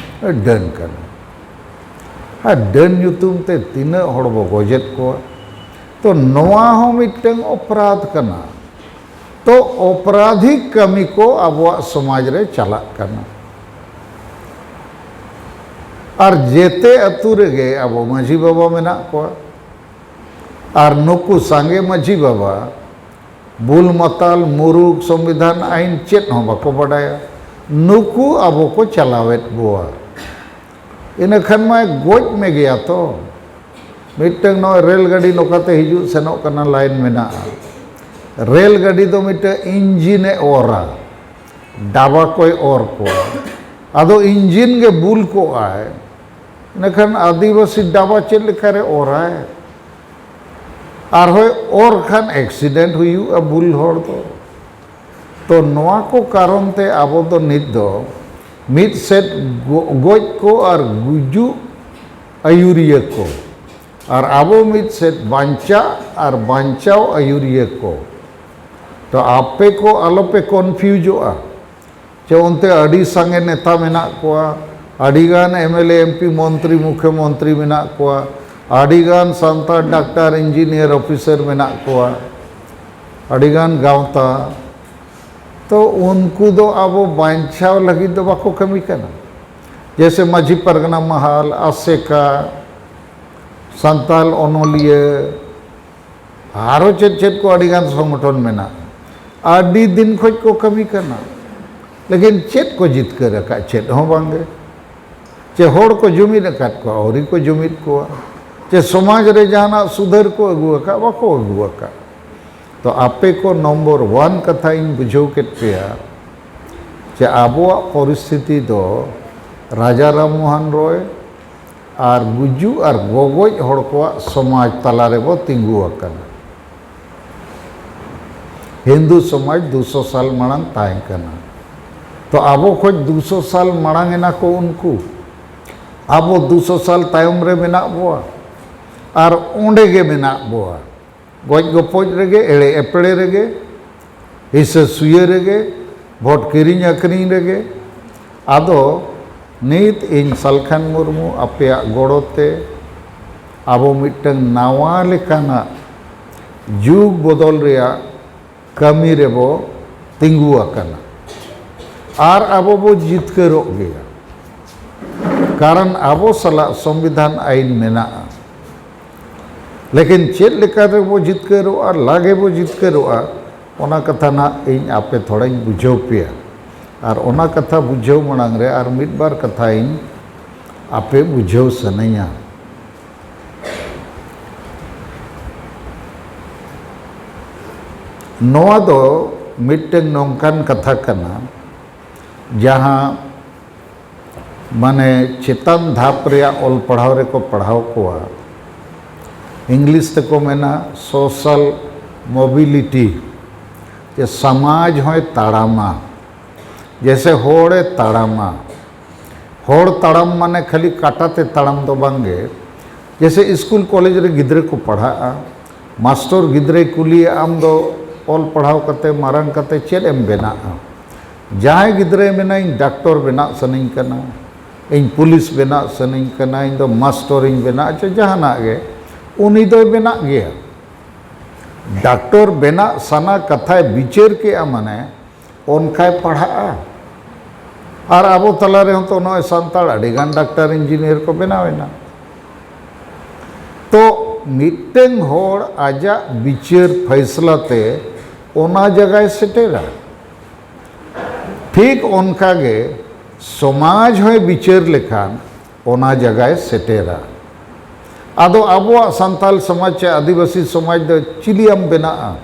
ᱰᱟᱹᱱ ᱠᱟᱱᱟ᱾ ᱟᱨ ᱰᱟᱹᱱ ᱧᱩᱛᱩᱢ ᱛᱮ ᱛᱤᱱᱟᱹᱜ ᱦᱚᱲ ᱵᱚ ᱜᱚᱡᱮᱫ ᱠᱚᱣᱟ᱾ ᱛᱚ ᱱᱚᱣᱟ ᱦᱚᱸ ᱢᱤᱫᱴᱟᱝ ᱚᱯᱨᱟᱫᱷ ᱠᱟᱱᱟ᱾ ᱛᱚ ᱚᱯᱨᱟᱫᱷᱤᱠ ᱠᱟᱹᱢᱤ ᱠᱚ ᱟᱵᱚᱣᱟᱜ ᱥᱚᱢᱟᱡᱽ ᱨᱮ ᱪᱟᱞᱟᱜ ᱠᱟᱱᱟ᱾ ᱟᱨ ᱡᱮᱛᱮ ᱟᱹᱛᱩ ᱨᱮᱜᱮ ᱟᱵᱚ ᱢᱟᱹᱡᱷᱤ ᱵᱟᱵᱟ ᱢᱮᱱᱟᱜ ᱠᱚᱣᱟ᱾ ᱟᱨ ᱱᱩᱠᱩ ᱥᱟᱸᱜᱮ ᱢᱟᱹᱡᱷᱤ ᱵᱟᱵᱟ ᱵᱩᱞ ᱢᱟᱛᱟᱞ, ᱢᱩᱨᱩᱠ, ᱥᱚᱝᱵᱤᱫᱷᱟᱱ, ᱟᱹᱭᱤᱱ ᱪᱮᱫ ᱦᱚᱸ ᱵᱟᱠᱚ ᱵᱟᱰᱟᱭᱟ᱾ ᱱᱩᱠᱩ ᱟᱵᱚ ᱠᱚ ᱪᱟᱞᱟᱣᱮᱫ ᱵᱚᱣᱟ᱾ ᱤᱱᱟᱹ ᱠᱷᱟᱱ ᱢᱟᱭ ᱜᱚᱡ ᱢᱮ ᱜᱮᱭᱟ ᱛᱚ᱾ ᱢᱤᱫᱴᱟᱝ ᱱᱚᱜᱼᱚᱭ ᱨᱮᱞ ᱜᱟᱹᱰᱤ ᱱᱚᱝᱠᱟᱛᱮ ᱦᱤᱡᱩᱜ ᱥᱮᱱᱚᱜ ᱠᱟᱱᱟ, ᱞᱟᱭᱤᱱ ᱢᱮᱱᱟᱜᱼᱟ᱾ ᱨᱮᱞ ᱜᱟᱹᱰᱤ ᱫᱚ ᱢᱤᱫᱴᱟᱝ ᱤᱧᱡᱤᱱ ᱮ ᱚᱨᱟ, ᱰᱟᱵᱟ ᱠᱚᱭ ᱚᱨ ᱠᱚᱣᱟ᱾ ᱟᱫᱚ ᱤᱧᱡᱤᱱ ᱜᱮ ᱵᱩᱞ ᱠᱚᱜᱼᱟᱭ, ᱤᱱᱟᱹᱠᱷᱟᱱ ᱟᱹᱫᱤᱵᱟᱹᱥᱤ ᱰᱟᱵᱟ ᱪᱮᱫ ᱞᱮᱠᱟᱨᱮ ᱚᱨᱟᱭ? ᱟᱨᱦᱚᱸᱭ ᱚᱨ ᱠᱷᱟᱱ ᱮᱠᱥᱤᱰᱮᱱᱴ ᱦᱩᱭᱩᱜᱼᱟ ᱵᱩᱞ ᱦᱚᱲ ᱫᱚ᱾ ᱛᱚ ᱱᱚᱣᱟ ᱠᱚ ᱠᱟᱨᱚᱱ ᱛᱮ ᱟᱵᱚ ᱫᱚ ᱱᱤᱛ ᱫᱚ ᱢᱤᱫ ᱥᱮᱫ ᱜᱚ-, ᱜᱚᱡ ᱠᱚ ᱟᱨ ᱜᱩᱡᱩᱜ ᱟᱹᱭᱩᱨᱤᱭᱟᱹ ᱠᱚ, ᱟᱨ ᱟᱵᱚ ᱢᱤᱫ ᱥᱮᱫ ᱵᱟᱧᱪᱟᱜ ᱟᱨ ᱵᱟᱧᱪᱟᱣ ᱟᱹᱭᱩᱨᱤᱭᱟᱹ ᱠᱚ᱾ ᱛᱚ ᱟᱯᱮ ᱠᱚ ᱟᱞᱚᱯᱮ ᱠᱚᱱᱯᱷᱤᱭᱩᱡᱚᱜᱼᱟ᱾ ᱪᱮ ᱚᱱᱛᱮ ᱟᱹᱰᱤ ᱥᱟᱸᱜᱮ ᱱᱮᱛᱟ ᱢᱮᱱᱟᱜ ᱠᱚᱣᱟ, ᱟᱹᱰᱤᱜᱟᱱ ᱮᱢ ᱮᱞ ᱮ, ᱮᱢ ᱯᱤ, ᱢᱚᱱᱛᱨᱤ, ᱢᱩᱠᱷᱭᱚᱢᱚᱱᱛᱨᱤ ᱢᱮᱱᱟᱜ ᱠᱚᱣᱟ, ᱟᱹᱰᱤᱜᱟᱱ ᱥᱟᱱᱛᱟᱲ ᱰᱟᱠᱛᱟᱨ, ᱤᱧᱡᱤᱱᱤᱭᱟᱨ, ᱚᱯᱷᱤᱥᱟᱨ ᱢᱮᱱᱟᱜ ᱠᱚᱣᱟ, ᱟᱹᱰᱤᱜᱟᱱ ᱜᱟᱶᱛᱟ᱾ ᱛᱚ ᱩᱱᱠᱩ ᱫᱚ ᱟᱵᱚ ᱵᱟᱧᱪᱟᱣ ᱞᱟᱹᱜᱤᱫ ᱫᱚ ᱵᱟᱠᱚ ᱠᱟᱹᱢᱤ ᱠᱟᱱᱟ᱾ ᱡᱮᱭᱥᱮ ᱢᱟᱹᱡᱷᱤ ᱯᱟᱨᱜᱟᱱᱟ ᱢᱟᱦᱟᱞ, ᱟᱥᱮᱠᱟ, ᱥᱟᱱᱛᱟᱞ ᱚᱱᱚᱞᱤᱭᱟᱹ, ᱟᱨᱚ ᱪᱮᱫ ᱪᱮᱫ ᱠᱚ ᱟᱹᱰᱤᱜᱟᱱ ᱥᱚᱝᱜᱚᱴᱷᱚᱱ ᱢᱮᱱᱟᱜᱼᱟ᱾ ᱟᱹᱰᱤ ᱫᱤᱱ ᱠᱷᱚᱡ ᱠᱚ ᱠᱟᱹᱢᱤ ᱠᱟᱱᱟ, ᱞᱮᱠᱤᱱ ᱪᱮᱫ ᱠᱚ ᱡᱤᱛᱠᱟᱹᱨ ᱟᱠᱟᱫ? ᱪᱮᱫ ᱦᱚᱸ ᱵᱟᱝᱜᱮ᱾ ᱪᱮ ᱦᱚᱲ ᱠᱚ ᱡᱩᱢᱤᱫ ᱟᱠᱟᱫ ᱠᱚᱣᱟ? ᱟᱹᱣᱨᱤ ᱠᱚ ᱡᱩᱢᱤᱫ ᱠᱚᱣᱟ᱾ ᱪᱮ ᱥᱚᱢᱟᱡᱽ ᱨᱮ ᱡᱟᱦᱟᱱᱟᱜ ᱥᱩᱫᱷᱟᱹᱨ ᱠᱚ ᱟᱹᱜᱩ ᱟᱠᱟᱫ? ᱵᱟᱠᱚ ᱟᱹᱜᱩ ᱟᱠᱟᱫ᱾ ᱛᱚ ᱟᱯᱮ ᱠᱚ ᱱᱚᱢᱵᱚᱨ ᱚᱣᱟᱱ ᱠᱟᱛᱷᱟ ᱤᱧ ᱵᱩᱡᱷᱟᱹᱣ ᱠᱮᱫ ᱯᱮᱭᱟ ᱡᱮ ᱟᱵᱚᱣᱟᱜ ᱯᱚᱨᱤᱥᱛᱷᱤᱛᱤ ᱫᱚ ᱨᱟᱡᱟ ᱨᱟᱢ ᱢᱳᱦᱚᱱ ᱨᱚᱭ ᱟᱨ ᱜᱩᱡᱩᱜ ᱟᱨ ᱜᱚᱜᱚᱡ ᱦᱚᱲ ᱠᱚᱣᱟᱜ ᱥᱚᱢᱟᱡᱽ ᱛᱟᱞᱟ ᱨᱮᱵᱚ ᱛᱤᱸᱜᱩ ᱟᱠᱟᱱᱟ᱾ ᱦᱤᱱᱫᱩ ᱥᱚᱢᱟᱡᱽ ᱫᱩᱥᱚ ᱥᱟᱞ ᱢᱟᱲᱟᱝ ᱛᱟᱦᱮᱸ ᱠᱟᱱᱟ᱾ ᱛᱚ ᱟᱵᱚ ᱠᱷᱚᱡ ᱫᱩᱥᱚ ᱥᱟᱞ ᱢᱟᱲᱟᱝ ᱮᱱᱟ ᱠᱚ ᱩᱱᱠᱩ, ᱟᱵᱚ ᱫᱩᱥᱚ ᱥᱟᱞ ᱛᱟᱭᱚᱢ ᱨᱮ ᱢᱮᱱᱟᱜ ᱵᱚᱣᱟ ᱟᱨ ᱚᱸᱰᱮ ᱜᱮ ᱢᱮᱱᱟᱜ ᱵᱚᱣᱟ᱾ ᱜᱚᱡ ᱜᱚᱯᱚᱡ ᱨᱮᱜᱮ, ᱮᱲᱮ ᱮᱯᱲᱮ ᱨᱮᱜᱮ, ᱦᱤᱥᱟᱹ ᱥᱩᱭᱟᱹ ᱨᱮᱜᱮ, ᱵᱷᱳᱴ ᱠᱤᱨᱤᱧ ᱟᱹᱠᱷᱨᱤᱧ ᱨᱮᱜᱮ᱾ ᱟᱫᱚ ᱱᱤᱛ ᱤᱧ ᱥᱟᱞᱠᱷᱟᱱ ᱢᱩᱨᱢᱩ ᱟᱯᱮᱭᱟᱜ ᱜᱚᱲᱚ ᱛᱮ ᱟᱵᱚ ᱢᱤᱫᱴᱟᱝ ᱱᱟᱣᱟ ᱞᱮᱠᱟᱱᱟᱜ ᱡᱩᱜᱽ ᱵᱚᱫᱚᱞ ᱨᱮᱭᱟᱜ ᱠᱟᱹᱢᱤ ᱨᱮᱵᱚ ᱛᱤᱸᱜᱩ ᱟᱠᱟᱱᱟ ᱟᱨ ᱟᱵᱚ ᱵᱚ ᱡᱤᱛᱠᱟᱹᱨᱚᱜ ᱜᱮᱭᱟ, ᱠᱟᱨᱚᱱ ᱟᱵᱚ ᱥᱟᱞᱟᱜ ᱥᱚᱝᱵᱤᱫᱷᱟᱱ ᱟᱹᱭᱤᱱ ᱢᱮᱱᱟᱜᱼᱟ᱾ ᱞᱮᱠᱤᱱ ᱪᱮᱫ ᱞᱮᱠᱟ ᱨᱮᱵᱚ ᱡᱤᱛᱠᱟᱹᱨᱚᱜᱼᱟ, ᱞᱟᱜᱮ ᱵᱚ ᱡᱤᱛᱠᱟᱹᱨᱚᱜᱼᱟ, ᱚᱱᱟ ᱠᱟᱛᱷᱟ ᱱᱟᱜ ᱤᱧ ᱟᱯᱮ ᱛᱷᱚᱲᱟᱧ ᱵᱩᱡᱷᱟᱹᱣ ᱯᱮᱭᱟ᱾ ᱟᱨ ᱚᱱᱟ ᱠᱟᱛᱷᱟ ᱵᱩᱡᱷᱟᱹᱣ ᱢᱟᱲᱟᱝ ᱨᱮ ᱟᱨ ᱢᱤᱫ ᱵᱟᱨ ᱠᱟᱛᱷᱟᱧ ᱟᱯᱮ ᱵᱩᱡᱷᱟᱹᱣ ᱥᱟᱱᱟᱧᱟ᱾ ᱱᱚᱣᱟ ᱫᱚ ᱢᱤᱫᱴᱟᱝ ᱱᱚᱝᱠᱟᱱ ᱠᱟᱛᱷᱟ ᱠᱟᱱᱟ, ᱡᱟᱦᱟᱸ ᱢᱟᱱᱮ ᱪᱮᱛᱟᱱ ᱫᱷᱟᱯ ᱨᱮᱭᱟᱜ ᱚᱞ ᱯᱟᱲᱦᱟᱣ ᱨᱮᱠᱚ ᱯᱟᱲᱦᱟᱣ ᱠᱚᱣᱟ, ᱤᱝᱞᱤᱥ ᱛᱮᱠᱚ ᱢᱮᱱᱟ social mobility, ᱡᱮ ᱥᱚᱢᱟᱡᱽ ᱦᱚᱸᱭ ᱛᱟᱲᱟᱢᱟ, ᱡᱮᱭᱥᱮ ᱦᱚᱲᱮ ᱛᱟᱲᱟᱢᱟ᱾ ᱦᱚᱲ ᱛᱟᱲᱟᱢ ᱢᱟᱱᱮ ᱠᱷᱟᱹᱞᱤ ᱠᱟᱴᱟ ᱛᱮ ᱛᱟᱲᱟᱢ ᱫᱚ ᱵᱟᱝᱜᱮ, ᱡᱮᱭᱥᱮ ᱥᱠᱩᱞ ᱠᱚᱞᱮᱡᱽ ᱨᱮ ᱜᱤᱫᱽᱨᱟᱹ ᱠᱚ ᱯᱟᱲᱦᱟᱜᱼᱟ, ᱢᱟᱥᱴᱚᱨ ᱜᱤᱫᱽᱨᱟᱹᱭ ᱠᱩᱞᱤᱭᱮᱭᱟ, "ᱟᱢ ᱫᱚ ᱚᱞ ᱯᱟᱲᱦᱟᱣ ᱠᱟᱛᱮ ᱢᱟᱨᱟᱝ ᱠᱟᱛᱮ ᱪᱮᱫ ᱮᱢ ᱵᱮᱱᱟᱜᱼᱟ?" ᱡᱟᱦᱟᱸᱭ ᱜᱤᱫᱽᱨᱟᱹᱭ ᱢᱮᱱᱟ, "ᱤᱧ ᱰᱟᱠᱛᱚᱨ ᱵᱮᱱᱟᱜ ᱥᱟᱱᱟᱧ ᱠᱟᱱᱟ, ᱤᱧ ᱯᱩᱞᱤᱥ ᱵᱮᱱᱟᱜ ᱥᱟᱱᱟᱧ ᱠᱟᱱᱟ, ᱤᱧ ᱫᱚ ᱢᱟᱥᱴᱚᱨᱤᱧ ᱵᱮᱱᱟᱜᱼᱟ", ᱪᱮ ᱡᱟᱦᱟᱱᱟᱜ ᱜᱮ, ᱩᱱᱤ ᱫᱚᱭ ᱵᱮᱱᱟᱜ ᱜᱮᱭᱟ᱾ ᱰᱟᱠᱛᱚᱨ ᱵᱮᱱᱟᱜ ᱥᱟᱱᱟ ᱠᱟᱛᱷᱟᱭ ᱵᱤᱪᱟᱹᱨ ᱠᱮᱜᱼᱟ, ᱢᱟᱱᱮ ᱚᱱᱠᱟᱭ ᱯᱟᱲᱦᱟᱜᱼᱟ᱾ ᱟᱨ ᱟᱵᱚ ᱛᱟᱞᱟ ᱨᱮᱦᱚᱸ ᱛᱚ ᱱᱚᱜᱼᱚᱭ ᱥᱟᱱᱛᱟᱲ ᱟᱹᱰᱤᱜᱟᱱ ᱰᱟᱠᱛᱟᱨ ᱤᱧᱡᱤᱱᱤᱭᱟᱨ ᱠᱚ ᱵᱮᱱᱟᱣ ᱮᱱᱟ᱾ ᱛᱚ ᱢᱤᱫᱴᱟᱝ ᱦᱚᱲ ᱟᱡᱟᱜ ᱵᱤᱪᱟᱹᱨ ᱯᱷᱟᱭᱥᱞᱟ ᱛᱮ ᱚᱱᱟ ᱡᱟᱭᱜᱟᱭ ᱥᱮᱴᱮᱨᱟ᱾ ᱴᱷᱤᱠ ᱚᱱᱠᱟᱜᱮ ᱥᱚᱢᱟᱡᱽ ᱦᱚᱸᱭ ᱵᱤᱪᱟᱹᱨ ᱞᱮᱠᱷᱟᱱ ᱚᱱᱟ ᱡᱟᱭᱜᱟᱭ ᱥᱮᱴᱮᱨᱟ᱾ ᱟᱫᱚ ᱟᱵᱚᱣᱟᱜ ᱥᱟᱱᱛᱟᱞ ᱥᱚᱢᱟᱡᱽ ᱪᱮ ᱟᱹᱫᱤᱵᱟᱹᱥᱤ ᱥᱚᱢᱟᱡᱽ ᱫᱚ ᱪᱤᱞᱤᱭᱟᱢ ᱵᱮᱱᱟᱜᱼᱟ?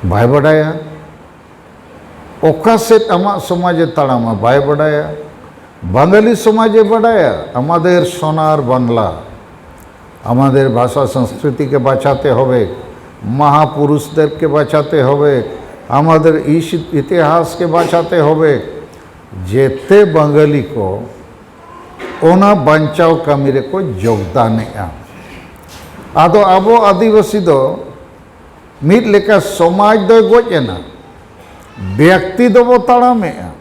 ᱵᱟᱭ ᱵᱟᱰᱟᱭᱟ᱾ ᱚᱠᱟ ᱥᱮᱫ ᱟᱢᱟᱜ ᱥᱚᱢᱟᱡᱽ ᱮ ᱛᱟᱲᱟᱢᱟ ᱵᱟᱭ ᱵᱟᱰᱟᱭᱟ᱾ ᱵᱟᱝᱜᱟᱞᱤ ᱥᱚᱢᱟᱡᱽ ᱮ ᱵᱟᱰᱟᱭᱟ, আমাদের সোনার বাংলা, আমাদের ভাষা সংস্কৃতিকে বাঁচাতে হবে, মহাপুরুষদেরকে বাঁচাতে হবে, আমাদের ইস-, ইতিহাসকে বাঁচাতে হবে᱾ ᱡᱮᱛᱮ ᱵᱟᱝᱜᱟᱞᱤ ᱠᱚ ᱚᱱᱟ ᱵᱟᱧᱪᱟᱣ ᱠᱟᱹᱢᱤ ᱨᱮᱠᱚ ᱡᱳᱜᱽᱫᱟᱱᱮᱜᱼᱟ᱾ ᱟᱫᱚ ᱟᱵᱚ ᱟᱹᱫᱤᱵᱟᱹᱥᱤ ᱫᱚ ᱢᱤᱫ ᱞᱮᱠᱟ ᱥᱚᱢᱟᱡᱽ ᱫᱚᱭ ᱜᱚᱡ ᱮᱱᱟ, ᱵᱮᱠᱛᱤ ᱫᱚᱵᱚ ᱛᱟᱲᱟᱢᱮᱜᱼᱟ᱾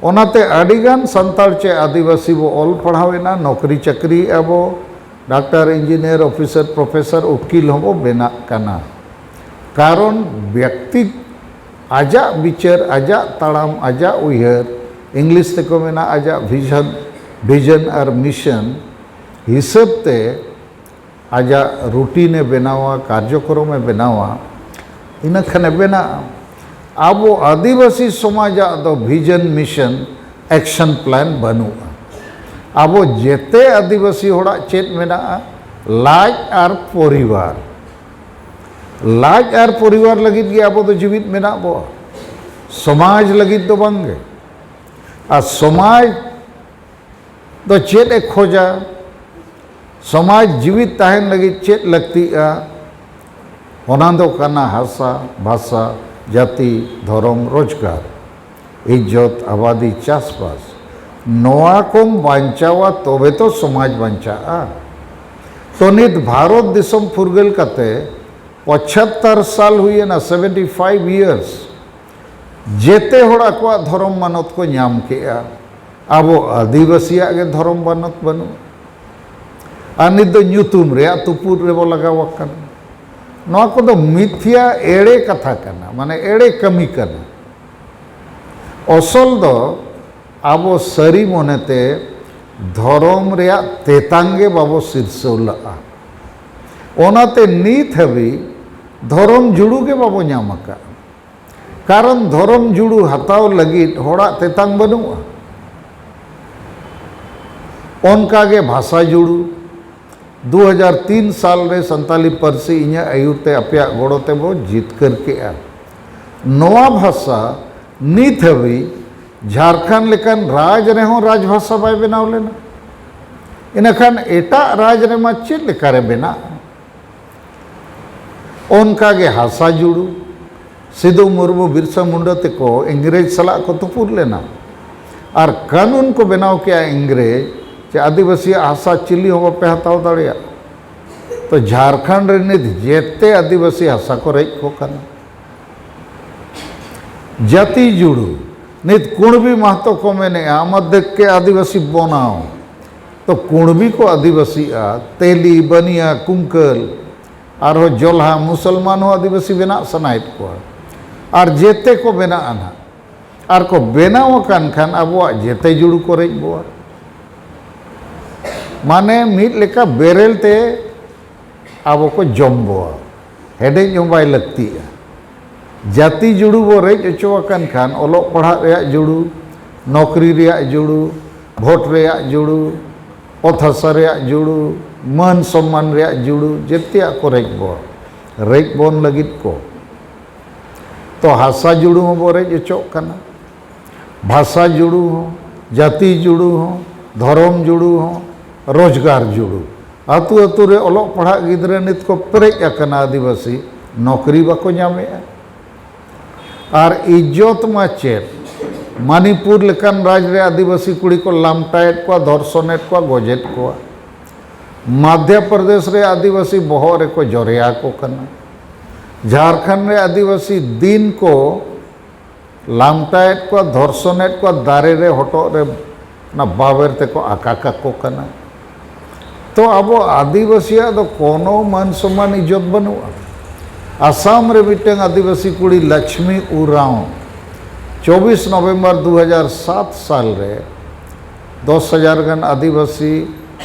ᱚᱱᱟᱛᱮ ᱟᱹᱰᱤᱜᱟᱱ ᱥᱟᱱᱛᱟᱲ ᱪᱮ ᱟᱹᱫᱤᱵᱟᱹᱥᱤ ᱵᱚ ᱚᱞ ᱯᱟᱲᱦᱟᱣ ᱮᱱᱟ, ᱱᱚᱠᱨᱤ ᱪᱟᱹᱠᱨᱤᱭᱮᱜᱼᱟ ᱵᱚ, ᱰᱟᱠᱛᱟᱨ, ᱤᱧᱡᱤᱱᱤᱭᱟᱨ, ᱚᱯᱷᱤᱥᱟᱨ, ᱯᱨᱚᱯᱷᱮᱥᱚᱨ, ᱩᱠᱤᱞ ᱦᱚᱸᱵᱚ ᱵᱮᱱᱟᱜ ᱠᱟᱱᱟ᱾ ᱠᱟᱨᱚᱱ ᱵᱮᱠᱛᱤ ᱟᱡᱟᱜ ᱵᱤᱪᱟᱹᱨ, ᱟᱡᱟᱜ ᱛᱟᱲᱟᱢ, ᱟᱡᱟᱜ ᱩᱭᱦᱟᱹᱨ, ᱤᱝᱞᱤᱥ ᱛᱮᱠᱚ ᱢᱮᱱᱟ ᱟᱡᱟᱜ vision, vision ᱟᱨ mission ᱦᱤᱥᱟᱹᱵ ᱛᱮ ᱟᱡᱟᱜ routine ᱮ ᱵᱮᱱᱟᱣᱟ, ᱠᱟᱨᱡᱚᱠᱨᱚᱢ ᱮ ᱵᱮᱱᱟᱣᱟ, ᱤᱱᱟᱹ ᱠᱷᱟᱱᱮ ᱵᱮᱱᱟᱜᱼᱟ᱾ ᱟᱵᱚ ᱟᱹᱫᱤᱵᱟᱹᱥᱤ ᱥᱚᱢᱟᱡᱟᱜ ᱫᱚ vision, mission, action plan ᱵᱟᱹᱱᱩᱜᱼᱟ᱾ ᱟᱵᱚ ᱡᱮᱛᱮ ᱟᱹᱫᱤᱵᱟᱹᱥᱤ ᱦᱚᱲᱟᱜ ᱪᱮᱫ ᱢᱮᱱᱟᱜᱼᱟ? ᱞᱟᱡ ᱟᱨ ᱯᱚᱨᱤᱵᱟᱨ᱾ ᱞᱟᱡ ᱟᱨ ᱯᱚᱨᱤᱵᱟᱨ ᱞᱟᱹᱜᱤᱫ ᱜᱮ ᱟᱵᱚ ᱫᱚ ᱡᱤᱣᱤᱫ ᱢᱮᱱᱟᱜ ᱵᱚᱣᱟ᱾ ᱥᱚᱢᱟᱡᱽ ᱞᱟᱹᱜᱤᱫ ᱫᱚ ᱵᱟᱝ ᱜᱮ᱾ ᱟᱨ ᱥᱚᱢᱟᱡᱽ ᱫᱚ ᱪᱮᱫ ᱮ ᱠᱷᱚᱡᱟ? ᱥᱚᱢᱟᱡᱽ ᱡᱤᱣᱤᱫ ᱛᱟᱦᱮᱱ ᱞᱟᱹᱜᱤᱫ ᱪᱮᱫ ᱞᱟᱹᱠᱛᱤᱜᱼᱟ? ᱚᱱᱟ ᱫᱚ ᱠᱟᱱᱟ ᱦᱟᱥᱟ, ᱵᱷᱟᱥᱟ, ᱡᱟᱹᱛᱤ, ᱫᱷᱚᱨᱚᱢ, ᱨᱳᱡᱽᱜᱟᱨ, ᱤᱡᱽᱡᱚᱛ, ᱟᱵᱟᱫᱤ, ᱪᱟᱥᱵᱟᱥ᱾ ᱱᱚᱣᱟ ᱠᱚᱢ ᱵᱟᱧᱪᱟᱣᱟ, ᱛᱚᱵᱮ ᱛᱚ ᱥᱚᱢᱟᱡᱽ ᱵᱟᱧᱪᱟᱜᱼᱟ᱾ ᱛᱚ ᱱᱤᱛ ᱵᱷᱟᱨᱚᱛ ᱫᱤᱥᱚᱢ ᱯᱷᱩᱨᱜᱟᱹᱞ ᱠᱟᱛᱮ ᱯᱚᱸᱪᱟᱛᱛᱚᱨ ᱥᱟᱞ ᱦᱩᱭᱮᱱᱟ, seventy five years᱾ ᱡᱮᱛᱮ ᱦᱚᱲ ᱟᱠᱚᱣᱟᱜ ᱫᱷᱚᱨᱚᱢ ᱢᱟᱱᱚᱛ ᱠᱚ ᱧᱟᱢ ᱠᱮᱜᱼᱟ᱾ ᱟᱵᱚ ᱟᱹᱫᱤᱵᱟᱹᱥᱤᱭᱟᱜ ᱜᱮ ᱫᱷᱚᱨᱚᱢ ᱢᱟᱱᱚᱛ ᱵᱟᱹᱱᱩᱜᱼᱟ᱾ ᱟᱨ ᱱᱤᱛ ᱫᱚ ᱧᱩᱛᱩᱢ ᱨᱮᱭᱟᱜ ᱛᱩᱯᱩᱫ ᱨᱮᱵᱚ ᱞᱟᱜᱟᱣ ᱟᱠᱟᱱᱟ᱾ ᱱᱚᱣᱟ ᱠᱚᱫᱚ ᱢᱤᱛᱷᱭᱟ, ᱮᱲᱮ ᱠᱟᱛᱷᱟ ᱠᱟᱱᱟ, ᱢᱟᱱᱮ ᱮᱲᱮ ᱠᱟᱹᱢᱤ ᱠᱟᱱᱟ᱾ ᱚᱥᱚᱞ ᱫᱚ ᱟᱵᱚ ᱥᱟᱹᱨᱤ ᱢᱚᱱᱮᱛᱮ ᱫᱷᱚᱨᱚᱢ ᱨᱮᱭᱟᱜ ᱛᱮᱛᱟᱝ ᱜᱮ ᱵᱟᱵᱚ ᱥᱤᱨᱥᱟᱹᱣ ᱞᱟᱜᱼᱟ᱾ ᱚᱱᱟᱛᱮ ᱱᱤᱛ ᱦᱟᱹᱵᱤᱡ ᱫᱷᱚᱨᱚᱢ ᱡᱩᱲᱩ ᱜᱮ ᱵᱟᱵᱚ ᱧᱟᱢ ᱟᱠᱟᱫᱼᱟ᱾ ᱠᱟᱨᱚᱱ ᱫᱷᱚᱨᱚᱢ ᱡᱩᱲᱩ ᱦᱟᱛᱟᱣ ᱞᱟᱹᱜᱤᱫ ᱦᱚᱲᱟᱜ ᱛᱮᱛᱟᱝ ᱵᱟᱹᱱᱩᱜᱼᱟ᱾ ᱚᱱᱠᱟᱜᱮ ᱵᱷᱟᱥᱟ ᱡᱩᱲᱩ, ᱫᱩ ᱦᱟᱡᱟᱨ ᱛᱤᱱ ᱥᱟᱞ ᱨᱮ ᱥᱟᱱᱛᱟᱞᱤ ᱯᱟᱹᱨᱥᱤ ᱤᱧᱟᱹᱜ ᱟᱹᱭᱩᱨ ᱛᱮ ᱟᱯᱮᱭᱟᱜ ᱜᱚᱲᱚ ᱛᱮᱵᱚ ᱡᱤᱛᱠᱟᱹᱨ ᱠᱮᱜᱼᱟ᱾ ᱱᱚᱣᱟ ᱵᱷᱟᱥᱟ ᱱᱤᱛ ᱦᱟᱹᱵᱤᱡ ᱡᱷᱟᱲᱠᱷᱚᱸᱰ ᱞᱮᱠᱟᱱ ᱨᱟᱡᱽ ᱨᱮᱦᱚᱸ ᱨᱟᱡᱽ ᱵᱷᱟᱥᱟ ᱵᱟᱭ ᱵᱮᱱᱟᱣ ᱞᱮᱱᱟ᱾ ᱤᱱᱟᱹᱠᱷᱟᱱ ᱮᱴᱟᱜ ᱨᱟᱡᱽ ᱨᱮᱢᱟ ᱪᱮᱫ ᱞᱮᱠᱟᱨᱮ ᱵᱮᱱᱟᱜᱼᱟ? ᱚᱱᱠᱟᱜᱮ ᱦᱟᱥᱟ ᱡᱩᱲᱩ, ᱥᱤᱫᱩ ᱢᱩᱨᱢᱩ, ᱵᱤᱨᱥᱟ ᱢᱩᱱᱰᱟ ᱛᱮᱠᱚ ᱤᱝᱨᱮᱡᱽ ᱥᱟᱞᱟᱜ ᱠᱚ ᱛᱩᱯᱩᱫ ᱞᱮᱱᱟ ᱟᱨ ᱠᱟᱹᱱᱩᱱ ᱠᱚ ᱵᱮᱱᱟᱣ ᱠᱮᱜᱼᱟ ᱤᱝᱨᱮᱡᱽ, ᱡᱮ ᱟᱹᱫᱤᱵᱟᱹᱥᱤᱭᱟᱜ ᱦᱟᱥᱟ ᱪᱤᱞᱤ ᱦᱚᱸ ᱵᱟᱯᱮ ᱦᱟᱛᱟᱣ ᱫᱟᱲᱮᱭᱟᱜᱼᱟ᱾ ᱛᱚ ᱡᱷᱟᱲᱠᱷᱚᱸᱰ ᱨᱮ ᱱᱤᱛ ᱡᱮᱛᱮ ᱟᱹᱫᱤᱵᱟᱹᱥᱤ ᱦᱟᱥᱟ ᱠᱚ ᱨᱮᱡ ᱠᱚ ᱠᱟᱱᱟ᱾ ᱡᱟᱹᱛᱤ ᱡᱩᱲᱩ, ᱱᱤᱛ ᱠᱩᱬᱵᱤ ᱢᱟᱦᱛᱚ ᱠᱚ ᱢᱮᱱᱮᱜᱼᱟ, ᱟᱢᱟᱫᱮᱠ ᱠᱮ ᱟᱹᱫᱤᱵᱟᱹᱥᱤ ᱵᱚᱱᱟᱣ᱾ ᱛᱚ ᱠᱩᱬᱵᱤ ᱠᱚ ᱟᱹᱫᱤᱵᱟᱹᱥᱤᱜᱼᱟ, ᱛᱮᱞᱤ, ᱵᱟᱹᱱᱤᱭᱟ, ᱠᱩᱝᱠᱟᱹᱞ, ᱟᱨᱦᱚᱸ ᱡᱚᱞᱦᱟ, ᱢᱩᱥᱚᱞᱢᱟᱱ ᱦᱚᱸ ᱟᱹᱫᱤᱵᱟᱹᱥᱤ ᱵᱮᱱᱟᱜ ᱥᱟᱱᱟᱭᱮᱫ ᱠᱚᱣᱟ᱾ ᱟᱨ ᱡᱮᱛᱮ ᱠᱚ ᱵᱮᱱᱟᱜᱼᱟ ᱱᱟᱦᱟᱜ᱾ ᱟᱨ ᱠᱚ ᱵᱮᱱᱟᱣ ᱟᱠᱟᱱ ᱠᱷᱟᱱ ᱟᱵᱚᱣᱟᱜ ᱡᱮᱛᱮ ᱡᱩᱲᱩ ᱠᱚ ᱨᱮᱡ ᱵᱚᱣᱟ᱾ ᱢᱟᱱᱮ ᱢᱤᱫ ᱞᱮᱠᱟ ᱵᱮᱨᱮᱞ ᱛᱮ ᱟᱵᱚ ᱠᱚ ᱡᱚᱢ ᱵᱚᱣᱟ᱾ ᱦᱮᱰᱮᱡ ᱦᱚᱸ ᱵᱟᱭ ᱞᱟᱹᱠᱛᱤᱜᱼᱟ᱾ ᱡᱟᱹᱛᱤ ᱡᱩᱲᱩ ᱵᱚ ᱨᱮᱡ ᱦᱚᱪᱚ ᱟᱠᱟᱱ ᱠᱷᱟᱱ ᱚᱞᱚᱜ ᱯᱟᱲᱦᱟᱜ ᱨᱮᱭᱟᱜ ᱡᱩᱲᱩ, ᱱᱚᱠᱨᱤ ᱨᱮᱭᱟᱜ ᱡᱩᱲᱩ, ᱵᱷᱳᱴ ᱨᱮᱭᱟᱜ ᱡᱩᱲᱩ, ᱚᱛ ᱦᱟᱥᱟ ᱨᱮᱭᱟᱜ ᱡᱩᱲᱩ, ᱢᱟᱹᱱ ᱥᱚᱢᱢᱟᱱ ᱨᱮᱭᱟᱜ ᱡᱩᱲᱩ, ᱡᱮᱛᱮᱭᱟᱜ ᱠᱚ ᱨᱮᱡ ᱵᱚᱱ, ᱨᱮᱡ ᱵᱚᱱ ᱞᱟᱹᱜᱤᱫ ᱠᱚ᱾ ᱛᱚ ᱦᱟᱥᱟ ᱡᱩᱲᱩ ᱦᱚᱸᱵᱚ ᱨᱮᱡ ᱚᱪᱚᱜ ᱠᱟᱱᱟ, ᱵᱷᱟᱥᱟ ᱡᱩᱲᱩ ᱦᱚᱸ, ᱡᱟᱹᱛᱤ ᱡᱩᱲᱩ ᱦᱚᱸ, ᱫᱷᱚᱨᱚᱢ ᱡᱩᱲᱩ ᱦᱚᱸ, ᱨᱳᱡᱽᱜᱟᱨ ᱡᱩᱲᱩ᱾ ᱟᱹᱛᱩ ᱟᱹᱛᱩ ᱨᱮ ᱚᱞᱚᱜ ᱯᱟᱲᱦᱟᱜ ᱜᱤᱫᱽᱨᱟᱹ ᱱᱤᱛ ᱠᱚ ᱯᱮᱨᱮᱡ ᱟᱠᱟᱱᱟ ᱟᱹᱫᱤᱵᱟᱹᱥᱤ, ᱱᱚᱠᱨᱤ ᱵᱟᱠᱚ ᱧᱟᱢᱮᱜᱼᱟ᱾ ᱟᱨ ᱤᱡᱽᱡᱚᱛ ᱢᱟ ᱪᱮᱫ, ᱢᱟᱱᱤᱯᱩᱨ ᱞᱮᱠᱟᱱ ᱨᱟᱡᱽ ᱨᱮ ᱟᱹᱫᱤᱵᱟᱹᱥᱤ ᱠᱩᱲᱤ ᱠᱚ ᱞᱟᱢᱴᱟᱭᱮᱫ ᱠᱚᱣᱟ, ᱫᱷᱚᱨᱥᱚᱱᱮᱫ ᱠᱚᱣᱟ, ᱜᱚᱡᱮᱫ ᱠᱚᱣᱟ᱾ ᱢᱟᱫᱷᱭᱟ ᱯᱨᱚᱫᱮᱥ ᱨᱮ ᱟᱹᱫᱤᱵᱟᱹᱥᱤ ᱵᱚᱦᱚᱜ ᱨᱮᱠᱚ ᱡᱚᱨᱮᱭᱟ ᱠᱚ ᱠᱟᱱᱟ᱾ ᱡᱷᱟᱲᱠᱷᱚᱸᱰ ᱨᱮ ᱟᱹᱫᱤᱵᱟᱹᱥᱤ ᱫᱤᱱ ᱠᱚ ᱞᱟᱢᱴᱟᱭᱮᱫ ᱠᱚᱣᱟ, ᱫᱷᱚᱨᱥᱚᱱᱮᱫ ᱠᱚᱣᱟ, ᱫᱟᱨᱮ ᱨᱮ ᱦᱚᱴᱚᱜ ᱨᱮ ᱚᱱᱟ ᱵᱟᱵᱮᱨ ᱛᱮᱠᱚ ᱟᱠᱟ ᱠᱟᱠᱚ ᱠᱟᱱᱟ᱾ ᱛᱚ ᱟᱵᱚ ᱟᱹᱫᱤᱵᱟᱹᱥᱤᱭᱟᱜ ᱫᱚ ᱠᱳᱱᱳ ᱢᱟᱹᱱ ᱥᱚᱢᱢᱟᱱ ᱤᱡᱽᱡᱚᱛ ᱵᱟᱹᱱᱩᱜᱼᱟ᱾ ᱟᱥᱟᱢ ᱨᱮ ᱢᱤᱫᱴᱟᱝ ᱟᱹᱫᱤᱵᱟᱹᱥᱤ ᱠᱩᱲᱤ ᱞᱚᱪᱷᱢᱤ ᱩᱨᱟᱣ ᱪᱚᱵᱵᱤᱥ ᱱᱚᱵᱷᱮᱢᱵᱚᱨ ᱫᱩ ᱦᱟᱡᱟᱨ ᱥᱟᱛ ᱥᱟᱞ ᱨᱮ ᱫᱚᱥ ᱦᱟᱡᱟᱨ ᱜᱟᱱ ᱟᱹᱫᱤᱵᱟᱹᱥᱤ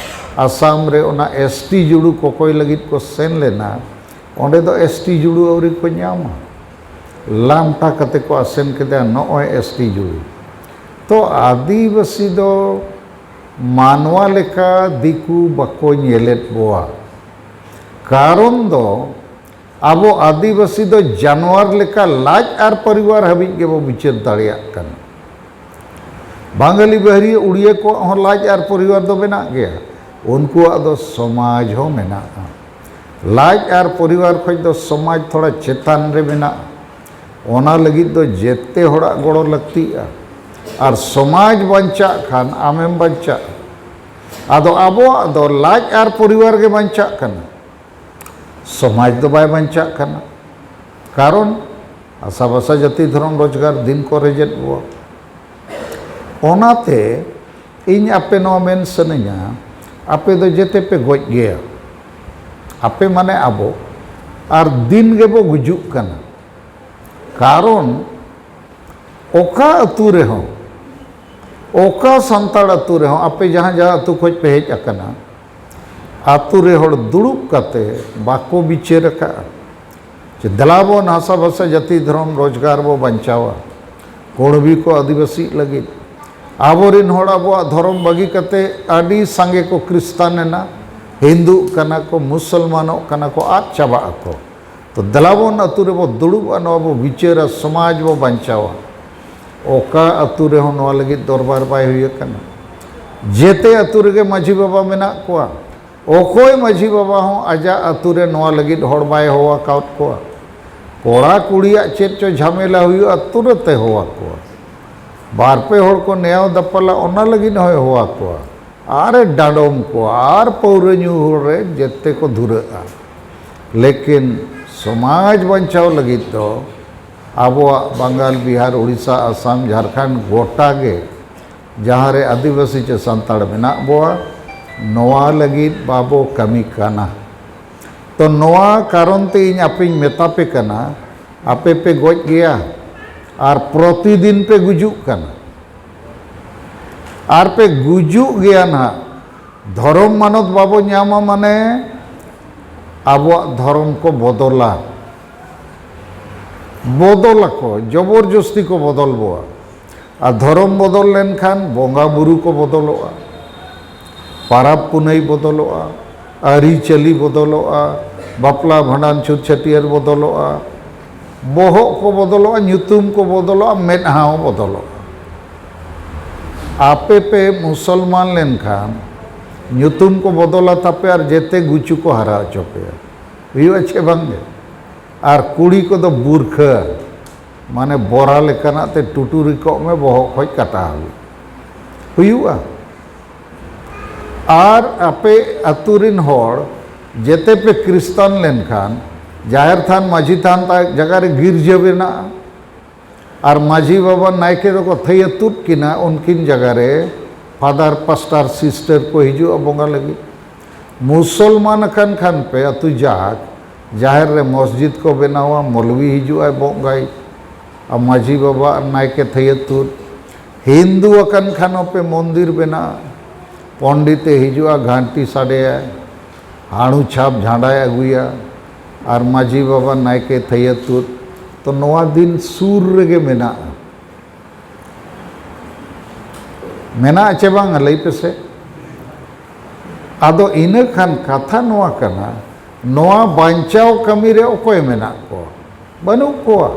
ᱟᱥᱟᱢ ᱨᱮ ᱚᱱᱟ ᱮᱥ ᱴᱤ ᱡᱩᱲᱩ ᱠᱚᱠᱚᱭ ᱞᱟᱹᱜᱤᱫ ᱠᱚ ᱥᱮᱱ ᱞᱮᱱᱟ᱾ ᱚᱸᱰᱮ ᱫᱚ ᱮᱥ ᱴᱤ ᱡᱩᱲᱩ ᱟᱹᱣᱨᱤ ᱠᱚ ᱧᱟᱢᱟ᱾ ᱞᱟᱢᱴᱟ ᱠᱟᱛᱮ ᱠᱚ ᱟᱥᱮᱱ ᱠᱮᱫᱟ ᱱᱚᱜᱼᱚᱭ ᱮᱥ ᱴᱤ ᱡᱩᱲᱩ᱾ ᱛᱚ ᱟᱹᱫᱤᱵᱟᱹᱥᱤ ᱫᱚ ᱢᱟᱱᱣᱟ ᱞᱮᱠᱟ ᱫᱤᱠᱩ ᱵᱟᱠᱚ ᱧᱮᱞᱮᱫ ᱵᱚᱣᱟ᱾ ᱠᱟᱨᱚᱱ ᱫᱚ ᱟᱵᱚ ᱟᱹᱫᱤᱵᱟᱹᱥᱤ ᱫᱚ ᱡᱟᱱᱣᱟᱨ ᱞᱮᱠᱟ ᱞᱟᱡ ᱟᱨ ᱯᱚᱨᱤᱵᱟᱨ ᱦᱟᱹᱵᱤᱡ ᱜᱮᱵᱚ ᱵᱤᱪᱟᱹᱨ ᱫᱟᱲᱮᱭᱟᱜ ᱠᱟᱱᱟ᱾ ᱵᱟᱝᱜᱟᱞᱤ, ᱵᱟᱦᱨᱤᱭᱟᱹ, ᱩᱲᱤᱭᱟᱹ ᱠᱚᱣᱟᱜ ᱦᱚᱸ ᱞᱟᱡ ᱟᱨ ᱯᱚᱨᱤᱵᱟᱨ ᱫᱚ ᱢᱮᱱᱟᱜ ᱜᱮᱭᱟ, ᱩᱱᱠᱩᱣᱟᱜ ᱫᱚ ᱥᱚᱢᱟᱡᱽ ᱦᱚᱸ ᱢᱮᱱᱟᱜᱼᱟ᱾ ᱞᱟᱡ ᱟᱨ ᱯᱚᱨᱤᱵᱟᱨ ᱠᱷᱚᱱ ᱫᱚ ᱥᱚᱢᱟᱡᱽ ᱛᱷᱚᱲᱟ ᱪᱮᱛᱟᱱ ᱨᱮ ᱢᱮᱱᱟᱜᱼᱟ᱾ ᱚᱱᱟ ᱞᱟᱹᱜᱤᱫ ᱫᱚ ᱡᱮᱛᱮ ᱦᱚᱲᱟᱜ ᱜᱚᱲᱚ ᱞᱟᱹᱠᱛᱤᱜᱼᱟ᱾ ᱟᱨ ᱥᱚᱢᱟᱡᱽ ᱵᱟᱧᱪᱟᱜ ᱠᱷᱟᱱ ᱟᱢᱮᱢ ᱵᱟᱧᱪᱟᱜᱼᱟ᱾ ᱟᱫᱚ ᱟᱵᱚᱣᱟᱜ ᱫᱚ ᱞᱟᱡ ᱟᱨ ᱯᱚᱨᱤᱵᱟᱨ ᱜᱮ ᱵᱟᱧᱪᱟᱜ ᱠᱟᱱᱟ, ᱥᱚᱢᱟᱡᱽ ᱫᱚ ᱵᱟᱭ ᱵᱟᱧᱪᱟᱜ ᱠᱟᱱᱟ᱾ ᱠᱟᱨᱚᱱ ᱦᱟᱥᱟ ᱵᱷᱟᱥᱟ ᱡᱟᱹᱛᱤ ᱫᱷᱚᱨᱚᱢ ᱨᱳᱡᱽᱜᱟᱨ ᱫᱤᱱ ᱠᱚ ᱨᱮᱡᱮᱫ ᱵᱚ᱾ ᱚᱱᱟᱛᱮ ᱤᱧ ᱟᱯᱮ ᱱᱚᱣᱟ ᱢᱮᱱ ᱥᱟᱱᱟᱧᱟ, ᱟᱯᱮ ᱫᱚ ᱡᱮᱛᱮ ᱯᱮ ᱜᱚᱡ ᱜᱮᱭᱟ, ᱟᱯᱮ ᱢᱟᱱᱮ ᱟᱵᱚ, ᱟᱨ ᱫᱤᱱ ᱜᱮᱵᱚ ᱜᱩᱡᱩᱜ ᱠᱟᱱᱟ᱾ ᱠᱟᱨᱚᱱ ᱚᱠᱟ ᱟᱹᱛᱩ ᱨᱮᱦᱚᱸ, ᱚᱠᱟ ᱥᱟᱱᱛᱟᱲ ᱟᱹᱛᱩ ᱨᱮᱦᱚᱸ, ᱟᱯᱮ ᱡᱟᱦᱟᱸ ᱡᱟᱦᱟᱸ ᱟᱹᱛᱩ ᱠᱷᱚᱱ ᱯᱮ ᱦᱮᱡ ᱟᱠᱟᱱᱟ, ᱟᱹᱛᱩ ᱨᱮ ᱦᱚᱲ ᱫᱩᱲᱩᱵ ᱠᱟᱛᱮ ᱵᱟᱠᱚ ᱵᱤᱪᱟᱹᱨ ᱟᱠᱟᱫᱼᱟ ᱡᱮ ᱫᱮᱞᱟ ᱵᱚᱱ ᱦᱟᱥᱟ ᱵᱷᱟᱥᱟ ᱡᱟᱹᱛᱤ ᱫᱷᱚᱨᱚᱢ ᱨᱳᱡᱽᱜᱟᱨ ᱵᱚ ᱵᱟᱧᱪᱟᱣᱟ, ᱠᱩᱬᱵᱤ ᱠᱚ ᱟᱹᱫᱤᱵᱟᱹᱥᱤ ᱞᱟᱹᱜᱤᱫ, ᱟᱵᱚᱨᱤᱱ ᱦᱚᱲ ᱟᱵᱚᱣᱟᱜ ᱫᱷᱚᱨᱚᱢ ᱵᱟᱹᱜᱤ ᱠᱟᱛᱮ ᱟᱹᱰᱤ ᱥᱟᱸᱜᱮ ᱠᱚ ᱠᱷᱨᱤᱥᱛᱟᱱ ᱮᱱᱟ, ᱦᱤᱱᱫᱩᱜ ᱠᱟᱱᱟ ᱠᱚ, ᱢᱩᱥᱚᱞᱢᱟᱱᱚᱜ ᱠᱟᱱᱟ ᱠᱚ, ᱟᱫ ᱪᱟᱵᱟᱜ ᱟᱠᱚ᱾ ᱛᱚ ᱫᱮᱞᱟ ᱵᱚᱱ ᱟᱹᱛᱩ ᱨᱮᱵᱚ ᱫᱩᱲᱩᱵᱼᱟ, ᱱᱚᱣᱟ ᱵᱚ ᱵᱤᱪᱟᱹᱨᱟ, ᱥᱚᱢᱟᱡᱽ ᱵᱚ ᱵᱟᱧᱪᱟᱣᱟ᱾ ᱚᱠᱟ ᱟᱹᱛᱩ ᱨᱮᱦᱚᱸ ᱱᱚᱣᱟ ᱞᱟᱹᱜᱤᱫ ᱫᱚᱨᱵᱟᱨ ᱵᱟᱭ ᱦᱩᱭ ᱟᱠᱟᱱᱟ᱾ ᱡᱮᱛᱮ ᱟᱹᱛᱩ ᱨᱮᱜᱮ ᱢᱟᱹᱡᱷᱤ ᱵᱟᱵᱟ ᱢᱮᱱᱟᱜ ᱠᱚᱣᱟ᱾ ᱚᱠᱚᱭ ᱢᱟᱹᱡᱷᱤ ᱵᱟᱵᱟ ᱦᱚᱸ ᱟᱡᱟᱜ ᱟᱹᱛᱩ ᱨᱮ ᱱᱚᱣᱟ ᱞᱟᱹᱜᱤᱫ ᱦᱚᱲ ᱵᱟᱭ ᱦᱚᱦᱚ ᱟᱠᱟᱫ ᱠᱚᱣᱟ᱾ ᱠᱚᱲᱟ ᱠᱩᱲᱤᱭᱟᱜ ᱪᱮᱫ ᱪᱚ ᱡᱷᱟᱢᱮᱞᱟ ᱦᱩᱭᱩᱜᱼᱟ, ᱛᱩᱨᱟᱹᱛ ᱮ ᱦᱚᱦᱚ ᱟᱠᱚᱣᱟ᱾ ᱵᱟᱨ ᱯᱮ ᱦᱚᱲ ᱠᱚ ᱱᱮᱭᱟᱣ ᱫᱟᱯᱟᱞᱟ, ᱚᱱᱟ ᱞᱟᱹᱜᱤᱫ ᱦᱚᱸᱭ ᱦᱚᱦᱚ ᱟᱠᱚᱣᱟ᱾ ᱟᱨ ᱮ ᱰᱟᱸᱰᱚᱢ ᱠᱚᱣᱟ, ᱟᱨ ᱯᱟᱹᱣᱨᱟᱹ ᱧᱩ ᱦᱚᱲ ᱨᱮ ᱡᱮᱛᱮ ᱠᱚ ᱫᱷᱩᱨᱟᱹᱜᱼᱟ᱾ ᱞᱮᱠᱤᱱ ᱥᱚᱢᱟᱡᱽ ᱵᱟᱧᱪᱟᱣ ᱞᱟᱹᱜᱤᱫ ᱫᱚ ᱟᱵᱚᱣᱟᱜ ᱵᱟᱝᱜᱟᱞ, ᱵᱤᱦᱟᱨ, ᱩᱲᱤᱥᱥᱟ, ᱟᱥᱟᱢ, ᱡᱷᱟᱲᱠᱷᱚᱸᱰ ᱜᱚᱴᱟ ᱜᱮ ᱡᱟᱦᱟᱸ ᱨᱮ ᱟᱹᱫᱤᱵᱟᱹᱥᱤ ᱪᱮ ᱥᱟᱱᱛᱟᱲ ᱢᱮᱱᱟᱜ ᱵᱚᱣᱟ, ᱱᱚᱣᱟ ᱞᱟᱹᱜᱤᱫ ᱵᱟᱵᱚ ᱠᱟᱹᱢᱤ ᱠᱟᱱᱟ᱾ ᱛᱚ ᱱᱚᱣᱟ ᱠᱟᱨᱚᱱ ᱛᱮ ᱤᱧ ᱟᱯᱮᱧ ᱢᱮᱛᱟ ᱯᱮ ᱠᱟᱱᱟ, ᱟᱯᱮ ᱯᱮ ᱜᱚᱡ ᱜᱮᱭᱟ ᱟᱨ ᱯᱨᱚᱛᱤᱫᱤᱱ ᱯᱮ ᱜᱩᱡᱩᱜ ᱠᱟᱱᱟ᱾ ᱟᱨ ᱯᱮ ᱜᱩᱡᱩᱜ ᱜᱮᱭᱟ ᱱᱟᱦᱟᱜ᱾ ᱫᱷᱚᱨᱚᱢ ᱢᱟᱱᱚᱛ ᱵᱟᱵᱚ ᱧᱟᱢᱟ ᱢᱟᱱᱮ ᱟᱵᱚᱣᱟᱜ ᱫᱷᱚᱨᱚᱢ ᱠᱚ ᱵᱚᱫᱚᱞᱟ, ᱵᱚᱫᱚᱞᱟᱠᱚ, ᱡᱚᱵᱚᱨ ᱡᱚᱥᱛᱤ ᱠᱚ ᱵᱚᱫᱚᱞ ᱵᱚᱣᱟ᱾ ᱟᱨ ᱫᱷᱚᱨᱚᱢ ᱵᱚᱫᱚᱞ ᱞᱮᱱᱠᱷᱟᱱ ᱵᱚᱸᱜᱟ ᱵᱩᱨᱩ ᱠᱚ ᱵᱚᱫᱚᱞᱚᱜᱼᱟ, ᱯᱟᱨᱟᱵᱽ ᱯᱩᱱᱟᱹᱭ ᱵᱚᱫᱚᱞᱚᱜᱼᱟ, ᱟᱹᱨᱤᱪᱟᱹᱞᱤ ᱵᱚᱫᱚᱞᱚᱜᱼᱟ, ᱵᱟᱯᱞᱟ ᱵᱷᱟᱸᱰᱟᱱ ᱪᱷᱩᱛ ᱪᱷᱟᱹᱴᱭᱟᱹᱨ ᱵᱚᱫᱚᱞᱚᱜᱼᱟ, ᱵᱚᱦᱚᱜ ᱠᱚ ᱵᱚᱫᱚᱞᱚᱜᱼᱟ, ᱧᱩᱛᱩᱢ ᱠᱚ ᱵᱚᱫᱚᱞᱚᱜᱼᱟ, ᱢᱮᱫᱦᱟ ᱦᱚᱸ ᱵᱚᱫᱚᱞᱚᱜᱼᱟ᱾ ᱟᱯᱮ ᱯᱮ ᱢᱩᱥᱚᱞᱢᱟᱱ ᱞᱮᱱᱠᱷᱟᱱ ᱧᱩᱛᱩᱢ ᱠᱚ ᱵᱚᱫᱚᱞᱟ ᱛᱟᱯᱮ ᱟᱨ ᱡᱮᱛᱮ ᱜᱩᱪᱩ ᱠᱚ ᱦᱟᱨᱟ ᱦᱚᱪᱚ ᱯᱮᱭᱟ᱾ ᱦᱩᱭᱩᱜᱼᱟ ᱪᱮ ᱵᱟᱝ ᱜᱮ? ᱟᱨ ᱠᱩᱲᱤ ᱠᱚᱫᱚ ᱵᱩᱨᱠᱷᱟᱹ, ᱢᱟᱱᱮ ᱵᱚᱨᱟ ᱞᱮᱠᱟᱱᱟᱜ ᱛᱮ ᱴᱩᱴᱩᱨᱤ ᱠᱚᱜ ᱢᱮ ᱵᱚᱦᱚᱜ ᱠᱷᱚᱡ ᱠᱟᱴᱟ ᱦᱟᱹᱵᱤᱡ᱾ ᱦᱩᱭᱩᱜᱼᱟ᱾ ᱟᱨ ᱟᱯᱮ ᱟᱹᱛᱩ ᱨᱤᱱ ᱦᱚᱲ ᱡᱮᱛᱮ ᱯᱮ ᱠᱷᱨᱤᱥᱛᱟᱱ ᱞᱮᱱᱠᱷᱟᱱ ᱡᱟᱦᱮᱨ ᱛᱷᱟᱱ, ᱢᱟᱹᱡᱷᱤ ᱛᱷᱟᱱ ᱛᱟᱭ ᱡᱟᱭᱜᱟ ᱨᱮ ᱜᱤᱨᱡᱟᱹ ᱵᱮᱱᱟᱜᱼᱟ᱾ ᱟᱨ ᱢᱟᱹᱡᱷᱤ ᱵᱟᱵᱟ ᱱᱟᱭᱠᱮ ᱫᱚᱠᱚ ᱛᱷᱟᱹᱭᱟᱹ ᱛᱩᱫ ᱠᱤᱱᱟ ᱩᱱᱠᱤᱱ ᱡᱟᱭᱜᱟ ᱨᱮ᱾ ᱯᱷᱟᱫᱟᱨ, ᱯᱟᱥᱴᱟᱨ, ᱥᱤᱥᱴᱟᱨ ᱠᱚ ᱦᱤᱡᱩᱜᱼᱟ ᱵᱚᱸᱜᱟ ᱞᱟᱹᱜᱤᱫ᱾ ᱢᱩᱥᱚᱞᱢᱟᱱ ᱟᱠᱟᱱ ᱠᱷᱟᱱ ᱯᱮ ᱟᱹᱛᱩ ᱡᱟᱠ, ᱡᱟᱦᱮᱨ ᱨᱮ ᱢᱚᱥᱡᱤᱫ ᱠᱚ ᱵᱮᱱᱟᱣᱟ, ᱢᱚᱞᱣᱤ ᱦᱤᱡᱩᱜᱼᱟᱭ ᱵᱚᱸᱜᱟᱭ, ᱟᱨ ᱢᱟᱹᱡᱷᱤ ᱵᱟᱵᱟ ᱟᱨ ᱱᱟᱭᱠᱮ ᱛᱷᱟᱹᱭᱟᱹ ᱛᱩᱫ᱾ ᱦᱤᱱᱫᱩ ᱟᱠᱟᱱ ᱠᱷᱟᱱ ᱦᱚᱸᱯᱮ ᱢᱚᱱᱫᱤᱨ ᱵᱮᱱᱟᱜᱼᱟ, ᱯᱚᱱᱰᱤᱛ ᱮ ᱦᱤᱡᱩᱜᱼᱟ, ᱜᱷᱟᱱᱴᱤ ᱥᱟᱰᱮᱭᱟᱭ, ᱦᱟᱹᱲᱩ ᱪᱷᱟᱯ ᱡᱷᱟᱸᱰᱟᱭ ᱟᱹᱜᱩᱭᱟ, ᱟᱨ ᱢᱟᱹᱡᱷᱤ ᱵᱟᱵᱟ ᱱᱟᱭᱠᱮ ᱛᱷᱟᱹᱭᱟᱹ ᱛᱩᱫ᱾ ᱛᱚ ᱱᱚᱣᱟ ᱫᱤᱱ ᱥᱩᱨ ᱨᱮᱜᱮ ᱢᱮᱱᱟᱜᱼᱟ᱾ ᱢᱮᱱᱟᱜᱼᱟ ᱪᱮ ᱵᱟᱝ, ᱞᱟᱹᱭ ᱯᱮᱥᱮ? ᱟᱫᱚ ᱤᱱᱟᱹ ᱠᱷᱟᱱ ᱠᱟᱛᱷᱟ ᱱᱚᱣᱟ ᱠᱟᱱᱟ, ᱱᱚᱣᱟ ᱵᱟᱧᱪᱟᱣ ᱠᱟᱹᱢᱤ ᱨᱮ ᱚᱠᱚᱭ ᱢᱮᱱᱟᱜ ᱠᱚᱣᱟ? ᱵᱟᱹᱱᱩᱜ ᱠᱚᱣᱟ᱾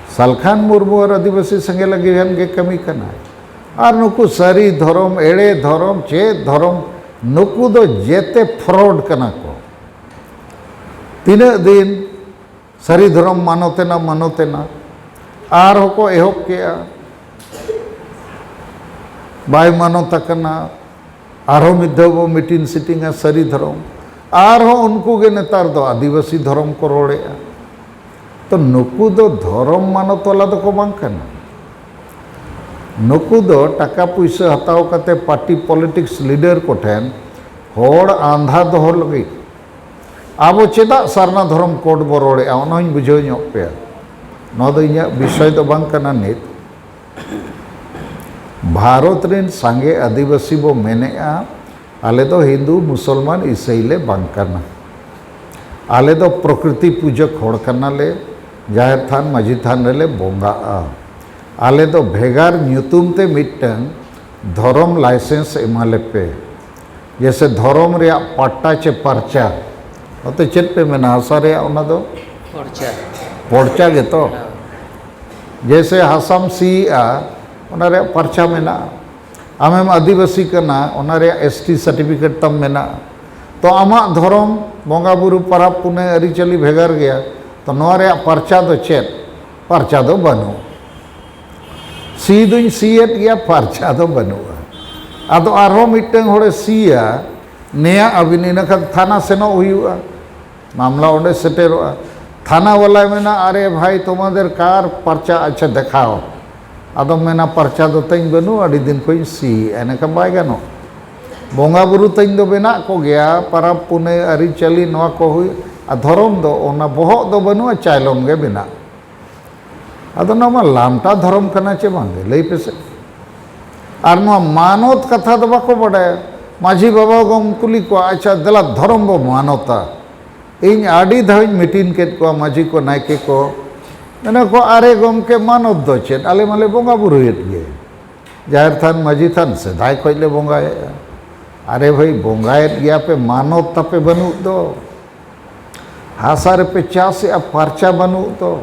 ᱥᱟᱞᱠᱷᱟᱱ ᱢᱩᱨᱢᱩ ᱟᱨ ᱟᱹᱫᱤᱵᱟᱹᱥᱤ ᱥᱮᱸᱜᱮᱞ ᱟᱹᱜᱤᱵᱷᱮᱱ ᱜᱮ ᱠᱟᱹᱢᱤ ᱠᱟᱱᱟᱭ᱾ ᱟᱨ ᱱᱩᱠᱩ ᱥᱟᱹᱨᱤ ᱫᱷᱚᱨᱚᱢ, ᱮᱲᱮ ᱫᱷᱚᱨᱚᱢ, ᱪᱮᱫ ᱫᱷᱚᱨᱚᱢ, ᱱᱩᱠᱩ ᱫᱚ ᱡᱮᱛᱮ fraud ᱠᱟᱱᱟ ᱠᱚ᱾ ᱛᱤᱱᱟᱹᱜ ᱫᱤᱱ ᱥᱟᱹᱨᱤ ᱫᱷᱚᱨᱚᱢ ᱢᱟᱱᱚᱛᱮᱱᱟ, ᱢᱟᱱᱚᱛᱮᱱᱟ, ᱟᱨᱦᱚᱸ ᱠᱚ ᱮᱦᱚᱵ ᱠᱮᱜᱼᱟ, ᱵᱟᱭ ᱢᱟᱱᱚᱛ ᱟᱠᱟᱱᱟ, ᱟᱨᱦᱚᱸ ᱢᱤᱫ ᱫᱷᱟᱣ ᱵᱚ meeting sittingᱟ ᱥᱟᱹᱨᱤ ᱫᱷᱚᱨᱚᱢ, ᱟᱨᱦᱚᱸ ᱩᱱᱠᱩ ᱜᱮ ᱱᱮᱛᱟᱨ ᱫᱚ ᱟᱹᱫᱤᱵᱟᱹᱥᱤ ᱫᱷᱚᱨᱚᱢ ᱠᱚ ᱨᱚᱲᱮᱜᱼᱟ᱾ ᱛᱚ ᱱᱩᱠᱩ ᱫᱚ ᱫᱷᱚᱨᱚᱢ ᱢᱟᱱᱚᱛ ᱣᱟᱞᱟ ᱫᱚᱠᱚ ᱵᱟᱝ ᱠᱟᱱᱟ᱾ ᱱᱩᱠᱩ ᱫᱚ ᱴᱟᱠᱟ ᱯᱩᱭᱥᱟᱹ ᱦᱟᱛᱟᱣ ᱠᱟᱛᱮ party politics leader ᱠᱚᱴᱷᱮᱱ ᱦᱚᱲ ᱟᱸᱫᱷᱟ ᱫᱚᱦᱚ ᱞᱟᱹᱜᱤᱫ᱾ ᱟᱵᱚ ᱪᱮᱫᱟᱜ ᱥᱟᱨᱱᱟ ᱫᱷᱚᱨᱚᱢ code ᱵᱚ ᱨᱚᱲᱮᱜᱼᱟ, ᱚᱱᱟ ᱦᱚᱧ ᱵᱩᱡᱷᱟᱹᱣ ᱧᱚᱜ ᱯᱮᱭᱟ᱾ ᱱᱚᱣᱟ ᱫᱚ ᱤᱧᱟᱹᱜ ᱵᱤᱥᱚᱭ ᱫᱚ ᱵᱟᱝ ᱠᱟᱱᱟ ᱱᱤᱛ᱾ ᱵᱷᱟᱨᱚᱛ ᱨᱮᱱ ᱥᱟᱸᱜᱮ ᱟᱹᱫᱤᱵᱟᱹᱥᱤ ᱵᱚ ᱢᱮᱱᱮᱜᱼᱟ, ᱟᱞᱮ ᱫᱚ ᱦᱤᱱᱫᱩ, ᱢᱩᱥᱚᱞᱢᱟᱱ, ᱤᱥᱟᱹᱭ ᱞᱮ ᱵᱟᱝ ᱠᱟᱱᱟ᱾ ᱟᱞᱮ ᱫᱚ ᱯᱨᱚᱠᱨᱤᱛᱤ ᱯᱩᱡᱟᱹᱠ ᱦᱚᱲ ᱠᱟᱱᱟᱞᱮ, ᱡᱟᱦᱮᱨ ᱛᱷᱟᱱ, ᱢᱟᱹᱡᱷᱤ ᱛᱷᱟᱱ ᱨᱮᱞᱮ ᱵᱚᱸᱜᱟᱜᱼᱟ᱾ ᱟᱞᱮ ᱫᱚ ᱵᱷᱮᱜᱟᱨ ᱧᱩᱛᱩᱢ ᱛᱮ ᱢᱤᱫᱴᱟᱝ ᱫᱷᱚᱨᱚᱢ license ᱮᱢᱟ ᱞᱮᱯᱮ᱾ ᱡᱮᱭᱥᱮ ᱫᱷᱚᱨᱚᱢ ᱨᱮᱭᱟᱜ ᱯᱟᱴᱴᱟ ᱪᱮ ᱯᱟᱨᱪᱟ, ᱱᱚᱛᱮ ᱪᱮᱫ ᱯᱮ ᱢᱮᱱᱟ ᱦᱟᱥᱟ ᱨᱮᱭᱟᱜ? ᱚᱱᱟ ᱫᱚ ᱯᱚᱨᱪᱟ᱾ ᱯᱚᱨᱪᱟ ᱜᱮᱛᱚ᱾ ᱦᱮᱸ᱾ ᱡᱮᱭᱥᱮ ᱦᱟᱥᱟᱢ ᱥᱤᱭᱮᱜᱼᱟ, ᱚᱱᱟ ᱨᱮᱭᱟᱜ ᱯᱟᱨᱪᱟ ᱢᱮᱱᱟᱜᱼᱟ᱾ ᱟᱢᱮᱢ ᱟᱹᱫᱤᱵᱟᱹᱥᱤ ᱠᱟᱱᱟ, ᱚᱱᱟ ᱨᱮᱭᱟᱜ S T certificate ᱛᱟᱢ ᱢᱮᱱᱟᱜᱼᱟ᱾ ᱛᱚ ᱟᱢᱟᱜ ᱫᱷᱚᱨᱚᱢ, ᱵᱚᱸᱜᱟ ᱵᱩᱨᱩ, ᱯᱟᱨᱟᱵᱽ ᱯᱩᱱᱟᱹᱭ, ᱟᱹᱨᱤᱪᱟᱹᱞᱤ ᱵᱷᱮᱜᱟᱨ ᱜᱮᱭᱟ᱾ ᱛᱚ ᱱᱚᱣᱟ ᱨᱮᱭᱟᱜ ᱯᱟᱨᱪᱟ ᱫᱚ ᱪᱮᱫ? ᱯᱟᱨᱪᱟ ᱫᱚ ᱵᱟᱹᱱᱩᱜ᱾ ᱥᱤ ᱫᱩᱧ ᱥᱤᱭᱮᱫ ᱜᱮᱭᱟ, ᱯᱟᱨᱪᱟ ᱫᱚ ᱵᱟᱹᱱᱩᱜᱼᱟ᱾ ᱟᱫᱚ ᱟᱨᱦᱚᱸ ᱢᱤᱫᱴᱟᱝ ᱦᱚᱲᱮ ᱥᱤᱭᱟ, ᱱᱮᱭᱟ ᱟᱹᱵᱤᱱ, ᱤᱱᱟᱹ ᱠᱷᱟᱱ ᱛᱷᱟᱱᱟ ᱥᱮᱱᱚᱜ ᱦᱩᱭᱩᱜᱼᱟ, ᱢᱟᱢᱞᱟ ᱚᱸᱰᱮ ᱥᱮᱴᱮᱨᱚᱜᱼᱟ᱾ ᱛᱷᱟᱱᱟ ᱵᱟᱞᱟᱭ ᱢᱮᱱᱟ, "ᱟᱨᱮ ᱵᱷᱟᱭ, ᱛᱳᱢᱟᱫᱮᱨ ᱠᱟᱨ ᱯᱟᱨᱪᱟ ᱟᱪᱪᱷᱟ ᱫᱮᱠᱷᱟᱣ?" ᱟᱫᱚᱢ ᱢᱮᱱᱟ, "ᱯᱟᱨᱪᱟ ᱫᱚ ᱛᱤᱧ ᱵᱟᱹᱱᱩᱜᱼᱟ, ᱟᱹᱰᱤ ᱫᱤᱱ ᱠᱷᱚᱱᱤᱧ ᱥᱤᱭᱮᱫᱼᱟ", ᱮᱱᱮᱠᱷᱟᱱ ᱵᱟᱭ ᱜᱟᱱᱚᱜ᱾ ᱵᱚᱸᱜᱟ ᱵᱩᱨᱩ ᱛᱟᱹᱧ ᱫᱚ ᱢᱮᱱᱟᱜ ᱠᱚᱜᱮᱭᱟ, ᱯᱟᱨᱟᱵᱽ ᱯᱩᱱᱟᱹᱭ ᱟᱹᱨᱤᱪᱟᱹᱞᱤ ᱱᱚᱣᱟ ᱠᱚ ᱦᱩᱭᱩᱜ, ᱟᱨ ᱫᱷᱚᱨᱚᱢ ᱫᱚ ᱚᱱᱟ ᱵᱚᱦᱚᱜ ᱫᱚ ᱵᱟᱹᱱᱩᱜᱼᱟ, ᱪᱟᱭᱞᱚᱢ ᱜᱮ ᱢᱮᱱᱟᱜ᱾ ᱟᱫᱚ ᱱᱚᱣᱟ ᱢᱟ ᱞᱟᱢᱴᱟ ᱫᱷᱚᱨᱚᱢ ᱠᱟᱱᱟ ᱪᱮ ᱵᱟᱝ ᱜᱮ? ᱞᱟᱹᱭ ᱯᱮᱥᱮ᱾ ᱟᱨ ᱱᱚᱣᱟ ᱢᱟᱱᱚᱛ ᱠᱟᱛᱷᱟ ᱫᱚ ᱵᱟᱠᱚ ᱵᱟᱰᱟᱭᱟ᱾ ᱢᱟᱹᱡᱷᱤ ᱵᱟᱵᱟ ᱜᱚᱢ ᱠᱩᱞᱤ ᱠᱚᱣᱟ, "ᱟᱪᱪᱷᱟ, ᱫᱮᱞᱟ ᱫᱷᱚᱨᱚᱢ ᱵᱚ ᱢᱟᱱᱚᱛᱟ᱾" ᱤᱧ ᱟᱹᱰᱤ ᱫᱷᱟᱣ ᱤᱧ meeting ᱠᱮᱫ ᱠᱚᱣᱟ, ᱢᱟᱹᱡᱷᱤ ᱠᱚ, ᱱᱟᱭᱠᱮ ᱠᱚ, ᱢᱮᱱᱟ ᱠᱚ, "ᱟᱨᱮ ᱜᱚᱢᱠᱮ, ᱢᱟᱱᱚᱛ ᱫᱚ ᱪᱮᱫ? ᱟᱞᱮ ᱢᱟᱞᱮ ᱵᱚᱸᱜᱟ ᱵᱩᱨᱩᱭᱮᱫ ᱜᱮ, ᱡᱟᱦᱮᱨ ᱛᱷᱟᱱ, ᱢᱟᱹᱡᱷᱤ ᱛᱷᱟᱱ ᱥᱮᱫᱟᱭ ᱠᱷᱚᱱ ᱞᱮ ᱵᱚᱸᱜᱟᱭᱮᱫᱼᱟ᱾ ᱟᱨᱮ ᱵᱷᱟᱹᱭ, ᱵᱚᱸᱜᱟᱭᱮᱫ ᱜᱮᱭᱟ ᱯᱮ, ᱢᱟᱱᱚᱛ ᱛᱟᱯᱮ ᱵᱟᱹᱱᱩᱜ ᱫᱚ᱾ ᱦᱟᱥᱟ ᱨᱮᱯᱮ ᱪᱟᱥᱮᱜᱼᱟ, ᱯᱟᱨᱪᱟ ᱵᱟᱹᱱᱩᱜ ᱫᱚ᱾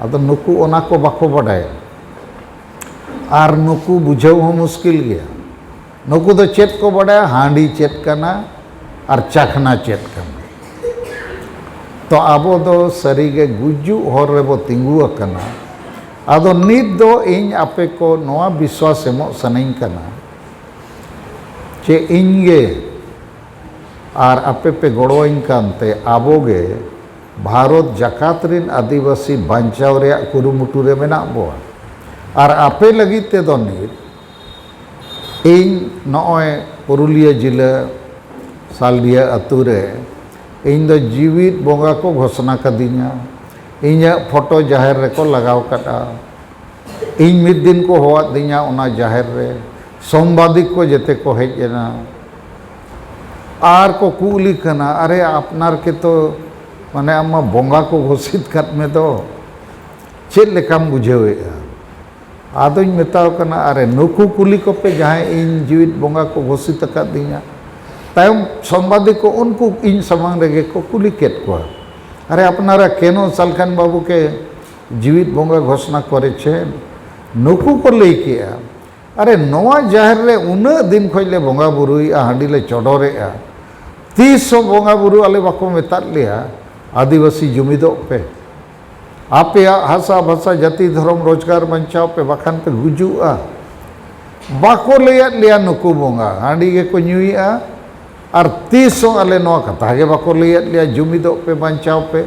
ᱟᱫᱚ ᱱᱩᱠᱩ ᱚᱱᱟ ᱠᱚ ᱵᱟᱠᱚ ᱵᱟᱰᱟᱭᱟ᱾ ᱟᱨ ᱱᱩᱠᱩ ᱵᱩᱡᱷᱟᱹᱣ ᱦᱚᱸ ᱢᱩᱥᱠᱤᱞ ᱜᱮᱭᱟ᱾ ᱱᱩᱠᱩ ᱫᱚ ᱪᱮᱫ ᱠᱚ ᱵᱟᱰᱟᱭᱟ? ᱦᱟᱺᱰᱤ ᱪᱮᱫ ᱠᱟᱱᱟ ᱟᱨ ᱪᱟᱠᱷᱱᱟ ᱪᱮᱫ ᱠᱟᱱᱟ᱾ ᱛᱚ, ᱟᱵᱚ ᱫᱚ ᱥᱟᱹᱨᱤᱜᱮ ᱜᱩᱡᱩᱜ ᱦᱚᱨ ᱨᱮᱵᱚ ᱛᱤᱸᱜᱩ ᱟᱠᱟᱱᱟ᱾ ᱟᱫᱚ ᱱᱤᱛ ᱫᱚ ᱤᱧ ᱟᱯᱮ ᱠᱚ ᱱᱚᱣᱟ ᱵᱤᱥᱣᱟᱥ ᱮᱢᱚᱜ ᱥᱟᱱᱟᱧ ᱠᱟᱱᱟ ᱡᱮ ᱤᱧ ᱜᱮ ᱟᱨ ᱟᱯᱮ ᱯᱮ ᱜᱚᱲᱚᱣᱟᱹᱧ ᱠᱟᱱᱛᱮ ᱟᱵᱚ ᱜᱮ ᱵᱷᱟᱨᱚᱛ ᱡᱟᱠᱟᱛ ᱨᱤᱱ ᱟᱹᱫᱤᱵᱟᱹᱥᱤ ᱵᱟᱧᱪᱟᱣ ᱨᱮᱭᱟᱜ ᱠᱩᱨᱩᱢᱩᱴᱩ ᱨᱮ ᱢᱮᱱᱟᱜ ᱵᱚᱣᱟ᱾ ᱟᱨ ᱟᱯᱮ ᱞᱟᱹᱜᱤᱫ ᱛᱮᱫᱚ ᱱᱤᱛ ᱤᱧ ᱱᱚᱜᱼᱚᱭ ᱯᱩᱨᱩᱞᱤᱭᱟᱹ ᱡᱤᱞᱟᱹ ᱥᱟᱞᱰᱤᱭᱟᱹ ᱟᱹᱛᱩ ᱨᱮ ᱤᱧ ᱫᱚ ᱡᱤᱣᱤᱫ ᱵᱚᱸᱜᱟ ᱠᱚ ᱜᱷᱳᱥᱱᱟ ᱠᱟᱫᱤᱧᱟ᱾ ᱤᱧᱟᱹᱜ ᱯᱷᱳᱴᱳ ᱡᱟᱦᱮᱨ ᱨᱮᱠᱚ ᱞᱟᱜᱟᱣ ᱠᱟᱫᱼᱟ᱾ ᱤᱧ ᱢᱤᱫ ᱫᱤᱱ ᱠᱚ ᱦᱚᱦᱚᱣᱟᱫᱤᱧᱟ ᱚᱱᱟ ᱡᱟᱦᱮᱨ ᱨᱮ, ᱥᱚᱢᱵᱟᱫᱤᱠ ᱠᱚ ᱡᱮᱛᱮ ᱠᱚ ᱦᱮᱡ ᱮᱱᱟ᱾ ᱟᱨ ᱠᱚ ᱠᱩᱞᱤ ᱠᱟᱱᱟ, "ᱟᱨᱮ, ᱟᱯᱱᱟᱨ ᱠᱮ ᱛᱚ, ᱢᱟᱱᱮ, ᱟᱢ ᱢᱟ ᱵᱚᱸᱜᱟ ᱠᱚ ᱜᱷᱳᱥᱤᱛ ᱠᱟᱫ ᱢᱮ ᱫᱚ, ᱪᱮᱫ ᱞᱮᱠᱟᱢ ᱵᱩᱡᱷᱟᱹᱣᱮᱫᱼᱟ?" ᱟᱫᱚᱧ ᱢᱮᱛᱟᱣ ᱠᱟᱱᱟ, "ᱟᱨᱮ, ᱱᱩᱠᱩ ᱠᱩᱞᱤ ᱠᱚᱯᱮ, ᱡᱟᱦᱟᱸᱭ ᱤᱧ ᱡᱤᱣᱤᱫ ᱵᱚᱸᱜᱟ ᱠᱚ ᱜᱷᱳᱥᱤᱛ ᱟᱠᱟᱫᱤᱧᱟ᱾" ᱛᱟᱭᱚᱢ ᱥᱚᱢᱵᱟᱫᱤᱠ ᱠᱚ ᱩᱱᱠᱩ ᱤᱧ ᱥᱟᱢᱟᱝ ᱨᱮᱜᱮ ᱠᱚ ᱠᱩᱞᱤ ᱠᱮᱫ ᱠᱚᱣᱟ, "ᱟᱨᱮ, ᱟᱯᱱᱟᱨᱟ ᱠᱮᱱᱚ ᱥᱟᱞᱠᱷᱟᱱ ᱵᱟᱹᱵᱩ ᱠᱮ ᱡᱤᱣᱤᱫ ᱵᱚᱸᱜᱟ ᱜᱷᱳᱥᱱᱟ ᱠᱚᱨᱮᱪᱷᱮ?" ᱱᱩᱠᱩ ᱠᱚ ᱞᱟᱹᱭ ᱠᱮᱜᱼᱟ, "ᱟᱨᱮ, ᱱᱚᱣᱟ ᱡᱟᱦᱮᱨ ᱨᱮ ᱩᱱᱟᱹᱜ ᱫᱤᱱ ᱠᱷᱚᱱ ᱞᱮ ᱵᱚᱸᱜᱟ ᱵᱩᱨᱩᱭᱮᱜᱼᱟ, ᱦᱟᱺᱰᱤ ᱞᱮ ᱪᱚᱰᱚᱨᱮᱜᱼᱟ, ᱛᱤᱥ ᱦᱚᱸ ᱵᱚᱸᱜᱟ ᱵᱩᱨᱩ ᱟᱞᱮ ᱵᱟᱠᱚ ᱢᱮᱛᱟᱫ ᱞᱮᱭᱟ, 'ᱟᱹᱫᱤᱵᱟᱹᱥᱤ ᱡᱩᱢᱤᱫᱚᱜ ᱯᱮ'? ᱟᱯᱮᱭᱟᱜ ᱦᱟᱥᱟ ᱵᱷᱟᱥᱟ, ᱡᱟᱹᱛᱤ, ᱫᱷᱚᱨᱚᱢ, ᱨᱳᱡᱽᱜᱟᱨ ᱵᱟᱧᱪᱟᱣ ᱯᱮ, ᱵᱟᱠᱷᱟᱱ ᱯᱮ ᱜᱩᱡᱩᱜᱼᱟ᱾" ᱵᱟᱠᱚ ᱞᱟᱹᱭᱟᱫ ᱞᱮᱭᱟ ᱱᱩᱠᱩ ᱵᱚᱸᱜᱟ, ᱦᱟᱺᱰᱤ ᱜᱮᱠᱚ ᱧᱩᱭᱮᱜᱼᱟ᱾ ᱟᱨ ᱛᱤᱥ ᱦᱚᱸ ᱟᱞᱮ ᱱᱚᱣᱟ ᱠᱟᱛᱷᱟ ᱜᱮ ᱵᱟᱠᱚ ᱞᱟᱹᱭᱟᱫ ᱞᱮᱭᱟ, "ᱡᱩᱢᱤᱫᱚᱜ ᱯᱮ, ᱵᱟᱧᱪᱟᱣ ᱯᱮ᱾"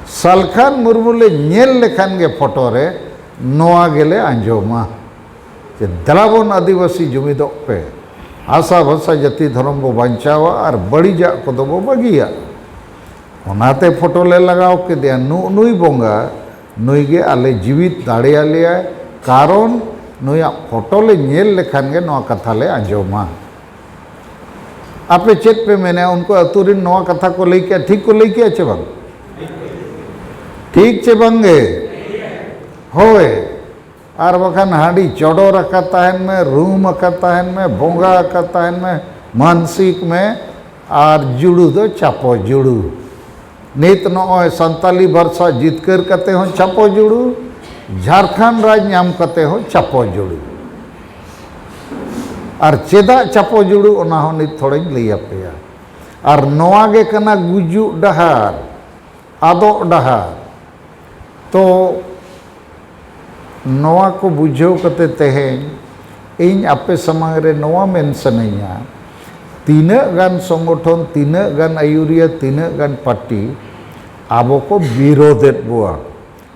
ᱥᱟᱞᱠᱷᱟᱱ ᱢᱩᱨᱢᱩ ᱞᱮ ᱧᱮᱞ ᱞᱮᱠᱷᱟᱱ ᱜᱮ ᱯᱷᱳᱴᱳ ᱨᱮ, ᱱᱚᱣᱟ ᱜᱮᱞᱮ ᱟᱸᱡᱚᱢᱟ ᱡᱮ, "ᱫᱮᱞᱟ ᱵᱚᱱ ᱟᱹᱫᱤᱵᱟᱹᱥᱤ ᱡᱩᱢᱤᱫᱚᱜ ᱯᱮ, ᱦᱟᱥᱟ ᱵᱷᱟᱥᱟ ᱡᱟᱹᱛᱤ ᱫᱷᱚᱨᱚᱢ ᱵᱚ ᱵᱟᱧᱪᱟᱣᱟ ᱟᱨ ᱵᱟᱹᱲᱤᱡᱟᱜ ᱠᱚᱫᱚ ᱵᱚ ᱵᱟᱹᱜᱤᱭᱟ᱾" ᱚᱱᱟᱛᱮ ᱯᱷᱳᱴᱳ ᱞᱮ ᱞᱟᱜᱟᱣ ᱠᱮᱫᱮᱭᱟ᱾ ᱱᱩᱜ ᱱᱩᱭ ᱵᱚᱸᱜᱟ, ᱱᱩᱭ ᱜᱮ ᱟᱞᱮ ᱡᱤᱣᱤᱫ ᱫᱟᱲᱮᱭᱟᱞᱮᱭᱟᱭ, ᱠᱟᱨᱚᱱ ᱱᱩᱭᱟᱜ ᱯᱷᱳᱴᱳ ᱞᱮ ᱧᱮᱞ ᱞᱮᱠᱷᱟᱱ ᱜᱮ ᱱᱚᱣᱟ ᱠᱟᱛᱷᱟ ᱞᱮ ᱟᱸᱡᱚᱢᱟ᱾ ᱟᱯᱮ ᱪᱮᱫ ᱯᱮ ᱢᱮᱱᱟ? ᱩᱱᱠᱩ ᱟᱹᱛᱩ ᱨᱮᱱ ᱱᱚᱣᱟ ᱠᱟᱛᱷᱟ ᱠᱚ ᱞᱟᱹᱭ ᱠᱮᱜᱼᱟ, ᱴᱷᱤᱠ ᱠᱚ ᱞᱟᱹᱭ ᱠᱮᱜᱼᱟ ᱪᱮ ᱵᱟᱝ? ᱴᱷᱤᱠ ᱪᱮ ᱵᱟᱝ ᱜᱮ? ᱦᱳᱭ᱾ ᱟᱨ ᱵᱟᱠᱷᱟᱱ ᱦᱟᱺᱰᱤ ᱪᱚᱰᱚᱨ ᱟᱠᱟ ᱛᱟᱦᱮᱱ ᱢᱮ, ᱨᱩᱢ ᱟᱠᱟ ᱛᱟᱦᱮᱱ ᱢᱮ, ᱵᱚᱸᱜᱟ ᱟᱠᱟ ᱛᱟᱦᱮᱱ ᱢᱮ, ᱢᱟᱱᱥᱤᱠ ᱢᱮ, ᱟᱨ ᱡᱩᱲᱩ ᱫᱚ ᱪᱟᱯᱚ ᱡᱩᱲᱩ᱾ ᱱᱤᱛ ᱱᱚᱜᱼᱚᱭ ᱥᱟᱱᱛᱟᱞᱤ ᱵᱷᱟᱥᱟ ᱡᱤᱛᱠᱟᱹᱨ ᱠᱟᱛᱮ ᱦᱚᱸ ᱪᱟᱯᱚ ᱡᱩᱲᱩ, ᱡᱷᱟᱲᱠᱷᱚᱸᱰ ᱨᱟᱡᱽ ᱧᱟᱢ ᱠᱟᱛᱮ ᱦᱚᱸ ᱪᱟᱯᱚ ᱡᱩᱲᱩ᱾ ᱟᱨ ᱪᱮᱫᱟᱜ ᱪᱟᱯᱚ ᱡᱩᱲᱩ, ᱚᱱᱟ ᱦᱚᱸ ᱱᱤᱛ ᱛᱷᱚᱲᱟᱧ ᱞᱟᱹᱭ ᱟᱯᱮᱭᱟ᱾ ᱟᱨ ᱱᱚᱣᱟ ᱜᱮ ᱠᱟᱱᱟ ᱜᱩᱡᱩᱜ ᱰᱟᱦᱟᱨ, ᱟᱫᱚᱜ ᱰᱟᱦᱟᱨ᱾ ᱛᱚ ᱱᱚᱣᱟ ᱠᱚ ᱵᱩᱡᱷᱟᱹᱣ ᱠᱟᱛᱮ ᱛᱮᱦᱮᱧ ᱤᱧ ᱟᱯᱮ ᱥᱟᱢᱟᱝ ᱨᱮ ᱱᱚᱣᱟ ᱢᱮᱱ ᱥᱟᱱᱟᱧᱟ, ᱛᱤᱱᱟᱹᱜ ᱜᱟᱱ ᱥᱚᱝᱜᱚᱴᱷᱚᱱ, ᱛᱤᱱᱟᱹᱜ ᱜᱟᱱ ᱟᱹᱭᱩᱨᱤᱭᱟᱹ, ᱛᱤᱱᱟᱹᱜ ᱜᱟᱱ ᱯᱟᱨᱴᱤ ᱟᱵᱚ ᱠᱚ ᱵᱤᱨᱳᱫᱮᱫ ᱵᱚᱣᱟ,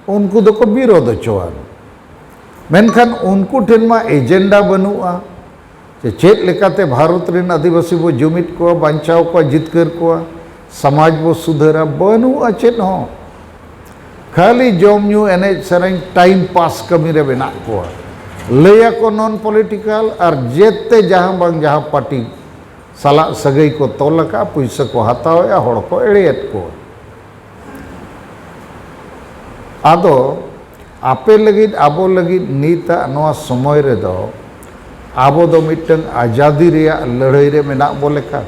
ᱩᱱᱠᱩ ᱫᱚᱠᱚ ᱵᱤᱨᱳᱫ ᱦᱚᱪᱚᱣᱟᱱ᱾ ᱢᱮᱱᱠᱷᱟᱱ ᱩᱱᱠᱩ ᱴᱷᱮᱱ ᱢᱟ ᱮᱡᱮᱱᱰᱟ ᱵᱟᱹᱱᱩᱜᱼᱟ᱾ ᱡᱮ ᱪᱮᱫ ᱞᱮᱠᱟᱛᱮ ᱵᱷᱟᱨᱚᱛ ᱨᱮᱱ ᱟᱹᱫᱤᱵᱟᱹᱥᱤ ᱵᱚ ᱡᱩᱢᱤᱫ ᱠᱚᱣᱟ, ᱵᱟᱧᱪᱟᱣ ᱠᱚᱣᱟ, ᱡᱤᱛᱠᱟᱹᱨ ᱠᱚᱣᱟ, ᱥᱚᱢᱟᱡᱽ ᱵᱚ ᱥᱩᱫᱷᱟᱹᱨᱟ, ᱵᱟᱹᱱᱩᱜᱼᱟ ᱪᱮᱫ ᱦᱚᱸ᱾ ᱠᱷᱟᱹᱞᱤ ᱡᱚᱢ ᱧᱩ, ᱮᱱᱮᱡ ᱥᱮᱨᱮᱧ, ᱴᱟᱭᱤᱢ ᱯᱟᱥ ᱠᱟᱹᱢᱤ ᱨᱮ ᱢᱮᱱᱟᱜ ᱠᱚᱣᱟ᱾ ᱞᱟᱹᱭᱟᱠᱚ ᱱᱚᱱ ᱯᱚᱞᱤᱴᱤᱠᱟᱞ, ᱟᱨ ᱡᱮᱛᱮ ᱡᱟᱦᱟᱸ ᱵᱟᱝ ᱡᱟᱦᱟᱸ ᱯᱟᱨᱴᱤ ᱥᱟᱞᱟᱜ ᱥᱟᱹᱜᱟᱹᱭ ᱠᱚ ᱛᱚᱞ ᱟᱠᱟᱫᱼᱟ, ᱯᱩᱭᱥᱟᱹ ᱠᱚ ᱦᱟᱛᱟᱣᱮᱫᱼᱟ, ᱦᱚᱲ ᱠᱚ ᱮᱲᱮᱭᱮᱫ ᱠᱚᱣᱟ᱾ ᱟᱫᱚ ᱟᱯᱮ ᱞᱟᱹᱜᱤᱫ, ᱟᱵᱚ ᱞᱟᱹᱜᱤᱫ ᱱᱤᱛᱟᱜ ᱱᱚᱣᱟ ᱥᱚᱢᱚᱭ ᱨᱮᱫᱚ ᱟᱵᱚ ᱫᱚ ᱢᱤᱫᱴᱟᱝ ᱟᱡᱟᱫᱤ ᱨᱮᱭᱟᱜ ᱞᱟᱹᱲᱦᱟᱹᱭ ᱨᱮ ᱢᱮᱱᱟᱜ ᱵᱚ ᱞᱮᱠᱟ,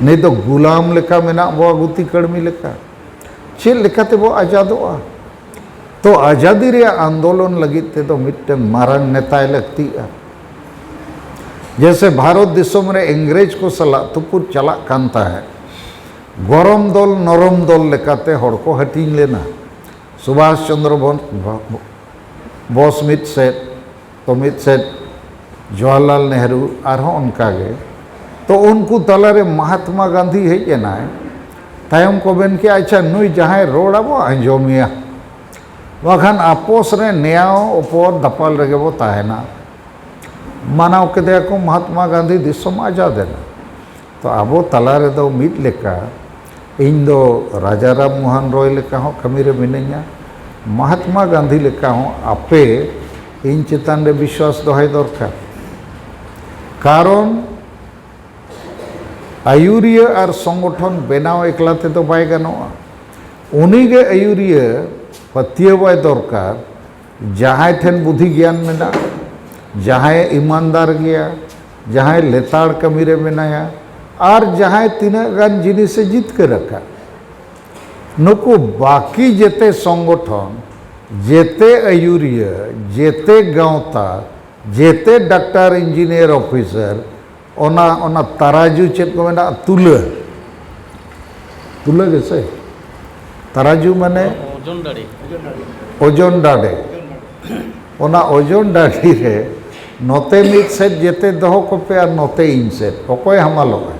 ᱱᱤᱛ ᱫᱚ ᱜᱩᱞᱟᱢ ᱞᱮᱠᱟ ᱢᱮᱱᱟᱜ ᱵᱚᱣᱟ, ᱜᱩᱛᱤ ᱠᱟᱹᱲᱢᱤ ᱞᱮᱠᱟ᱾ ᱪᱮᱫ ᱞᱮᱠᱟ ᱛᱮᱵᱚ ᱟᱡᱟᱫᱚᱜᱼᱟ? ᱛᱚ ᱟᱡᱟᱫᱤ ᱨᱮᱭᱟᱜ ᱟᱱᱫᱳᱞᱚᱱ ᱞᱟᱹᱜᱤᱫ ᱛᱮᱫᱚ ᱢᱤᱫᱴᱟᱝ ᱢᱟᱨᱟᱝ ᱱᱮᱛᱟᱭ ᱞᱟᱹᱠᱛᱤᱜᱼᱟ᱾ ᱡᱮᱭᱥᱮ ᱵᱷᱟᱨᱚᱛ ᱫᱤᱥᱚᱢ ᱨᱮ ᱤᱝᱨᱮᱡᱽ ᱠᱚ ᱥᱟᱞᱟᱜ ᱛᱩᱯᱩᱫ ᱪᱟᱞᱟᱜ ᱠᱟᱱ ᱛᱟᱦᱮᱸᱫ, ᱜᱚᱨᱚᱢ ᱫᱚᱞ ᱱᱚᱨᱚᱢ ᱫᱚᱞ ᱞᱮᱠᱟᱛᱮ ᱦᱚᱲ ᱠᱚ ᱦᱟᱹᱴᱤᱧ ᱞᱮᱱᱟ᱾ ᱥᱩᱵᱷᱟᱥ ᱪᱚᱱᱫᱨᱚ ᱵᱳᱥ, ᱵᱳᱥ ᱢᱤᱫ ᱥᱮᱫ, ᱛᱚ ᱢᱤᱫ ᱥᱮᱫ ᱡᱚᱣᱟᱦᱚᱨᱞᱟᱞ ᱱᱮᱦᱨᱩ, ᱟᱨᱦᱚᱸ ᱚᱱᱠᱟ ᱜᱮ᱾ ᱛᱚ ᱩᱱᱠᱩ ᱛᱟᱞᱟᱨᱮ ᱢᱟᱦᱟᱛᱢᱟ ᱜᱟᱱᱫᱷᱤ ᱦᱮᱡ ᱮᱱᱟᱭ᱾ ᱛᱟᱭᱚᱢ ᱠᱚ ᱢᱮᱱ ᱠᱮᱜᱼᱟ, "ᱟᱪᱪᱷᱟ, ᱱᱩᱭ ᱡᱟᱦᱟᱸᱭ ᱨᱚᱲᱟ ᱵᱚ ᱟᱸᱡᱚᱢᱮᱭᱟ, ᱵᱟᱠᱷᱟᱱ ᱟᱯᱚᱥ ᱨᱮ ᱱᱮᱭᱟᱣ ᱚᱯᱚᱨ ᱫᱟᱯᱟᱞ ᱨᱮᱜᱮ ᱵᱚ ᱛᱟᱦᱮᱱᱟ᱾" ᱢᱟᱱᱟᱣ ᱠᱮᱫᱮᱭᱟ ᱠᱚ, ᱢᱟᱦᱟᱛᱢᱟ ᱜᱟᱱᱫᱷᱤ, ᱫᱤᱥᱚᱢ ᱟᱡᱟᱫ ᱮᱱᱟ᱾ ᱛᱚ ᱟᱵᱚ ᱛᱟᱞᱟ ᱨᱮᱫᱚ ᱢᱤᱫ ᱞᱮᱠᱟ, ᱤᱧ ᱫᱚ ᱨᱟᱡᱟ ᱨᱟᱢ ᱢᱳᱦᱚᱱ ᱨᱚᱭ ᱞᱮᱠᱟ ᱦᱚᱸ ᱠᱟᱹᱢᱤ ᱨᱮ ᱢᱤᱱᱟᱹᱧᱟ, ᱢᱟᱦᱟᱛᱢᱟ ᱜᱟᱱᱫᱷᱤ ᱞᱮᱠᱟ ᱦᱚᱸ ᱟᱯᱮ ᱤᱧ ᱪᱮᱛᱟᱱ ᱨᱮ ᱵᱤᱥᱣᱟᱥ ᱫᱚᱦᱚᱭ ᱫᱚᱨᱠᱟᱨ᱾ ᱠᱟᱨᱚᱱ ᱟᱹᱭᱩᱨᱤᱭᱟᱹ ᱟᱨ ᱥᱚᱝᱜᱚᱴᱷᱚᱱ ᱵᱮᱱᱟᱣ ᱮᱠᱞᱟ ᱛᱮᱫᱚ ᱵᱟᱭ ᱜᱟᱱᱚᱜᱼᱟ᱾ ᱩᱱᱤᱜᱮ ᱟᱹᱭᱩᱨᱤᱭᱟᱹ ᱯᱟᱹᱛᱭᱟᱹᱣᱟᱭ ᱫᱚᱨᱠᱟᱨ, ᱡᱟᱦᱟᱸᱭ ᱴᱷᱮᱱ ᱵᱩᱫᱷᱤ ᱜᱮᱭᱟᱱ ᱢᱮᱱᱟᱜᱼᱟ, ᱡᱟᱦᱟᱸᱭ ᱤᱢᱟᱱᱫᱟᱨ ᱜᱮᱭᱟ, ᱡᱟᱦᱟᱸᱭ ᱞᱮᱛᱟᱲ ᱠᱟᱹᱢᱤ ᱨᱮ ᱢᱮᱱᱟᱭᱟ, ᱟᱨ ᱡᱟᱦᱟᱸᱭ ᱛᱤᱱᱟᱹᱜ ᱜᱟᱱ ᱡᱤᱱᱤᱥᱮ ᱡᱤᱛᱠᱟᱹᱨ ᱟᱠᱟᱫ, ᱱᱩᱠᱩ ᱵᱟᱹᱠᱤ ᱡᱮᱛᱮ ᱥᱚᱝᱜᱚᱴᱷᱚᱱ, ᱡᱮᱛᱮ ᱟᱹᱭᱩᱨᱤᱭᱟᱹ, ᱡᱮᱛᱮ ᱜᱟᱶᱛᱟ, ᱡᱮᱛᱮ ᱰᱟᱠᱛᱟᱨ, ᱤᱧᱡᱤᱱᱤᱭᱟᱨ, ᱚᱯᱷᱤᱥᱟᱨ, ᱚᱱᱟ, ᱚᱱᱟ ᱛᱟᱨᱟᱡᱩ ᱪᱮᱫ ᱠᱚ ᱢᱮᱱᱟ? ᱛᱩᱞᱟᱹ᱾ ᱛᱩᱞᱟᱹ ᱜᱮᱥᱮ? ᱛᱟᱨᱟᱡᱩ ᱢᱟᱱᱮ? ᱳᱡᱚᱱ ᱰᱟᱹᱰᱤ᱾ ᱳᱡᱚᱱ ᱰᱟᱹᱰᱤ᱾ ᱚᱱᱟ ᱳᱡᱚᱱ ᱰᱟᱹᱰᱤ ᱨᱮ ᱱᱚᱛᱮ ᱢᱤᱫ ᱥᱮᱫ ᱡᱮᱛᱮ ᱫᱚᱦᱚ ᱠᱚᱯᱮ ᱟᱨ ᱱᱚᱛᱮ ᱤᱧ ᱥᱮᱫ, ᱚᱠᱚᱭ ᱦᱟᱢᱟᱞᱚᱜᱼᱟ?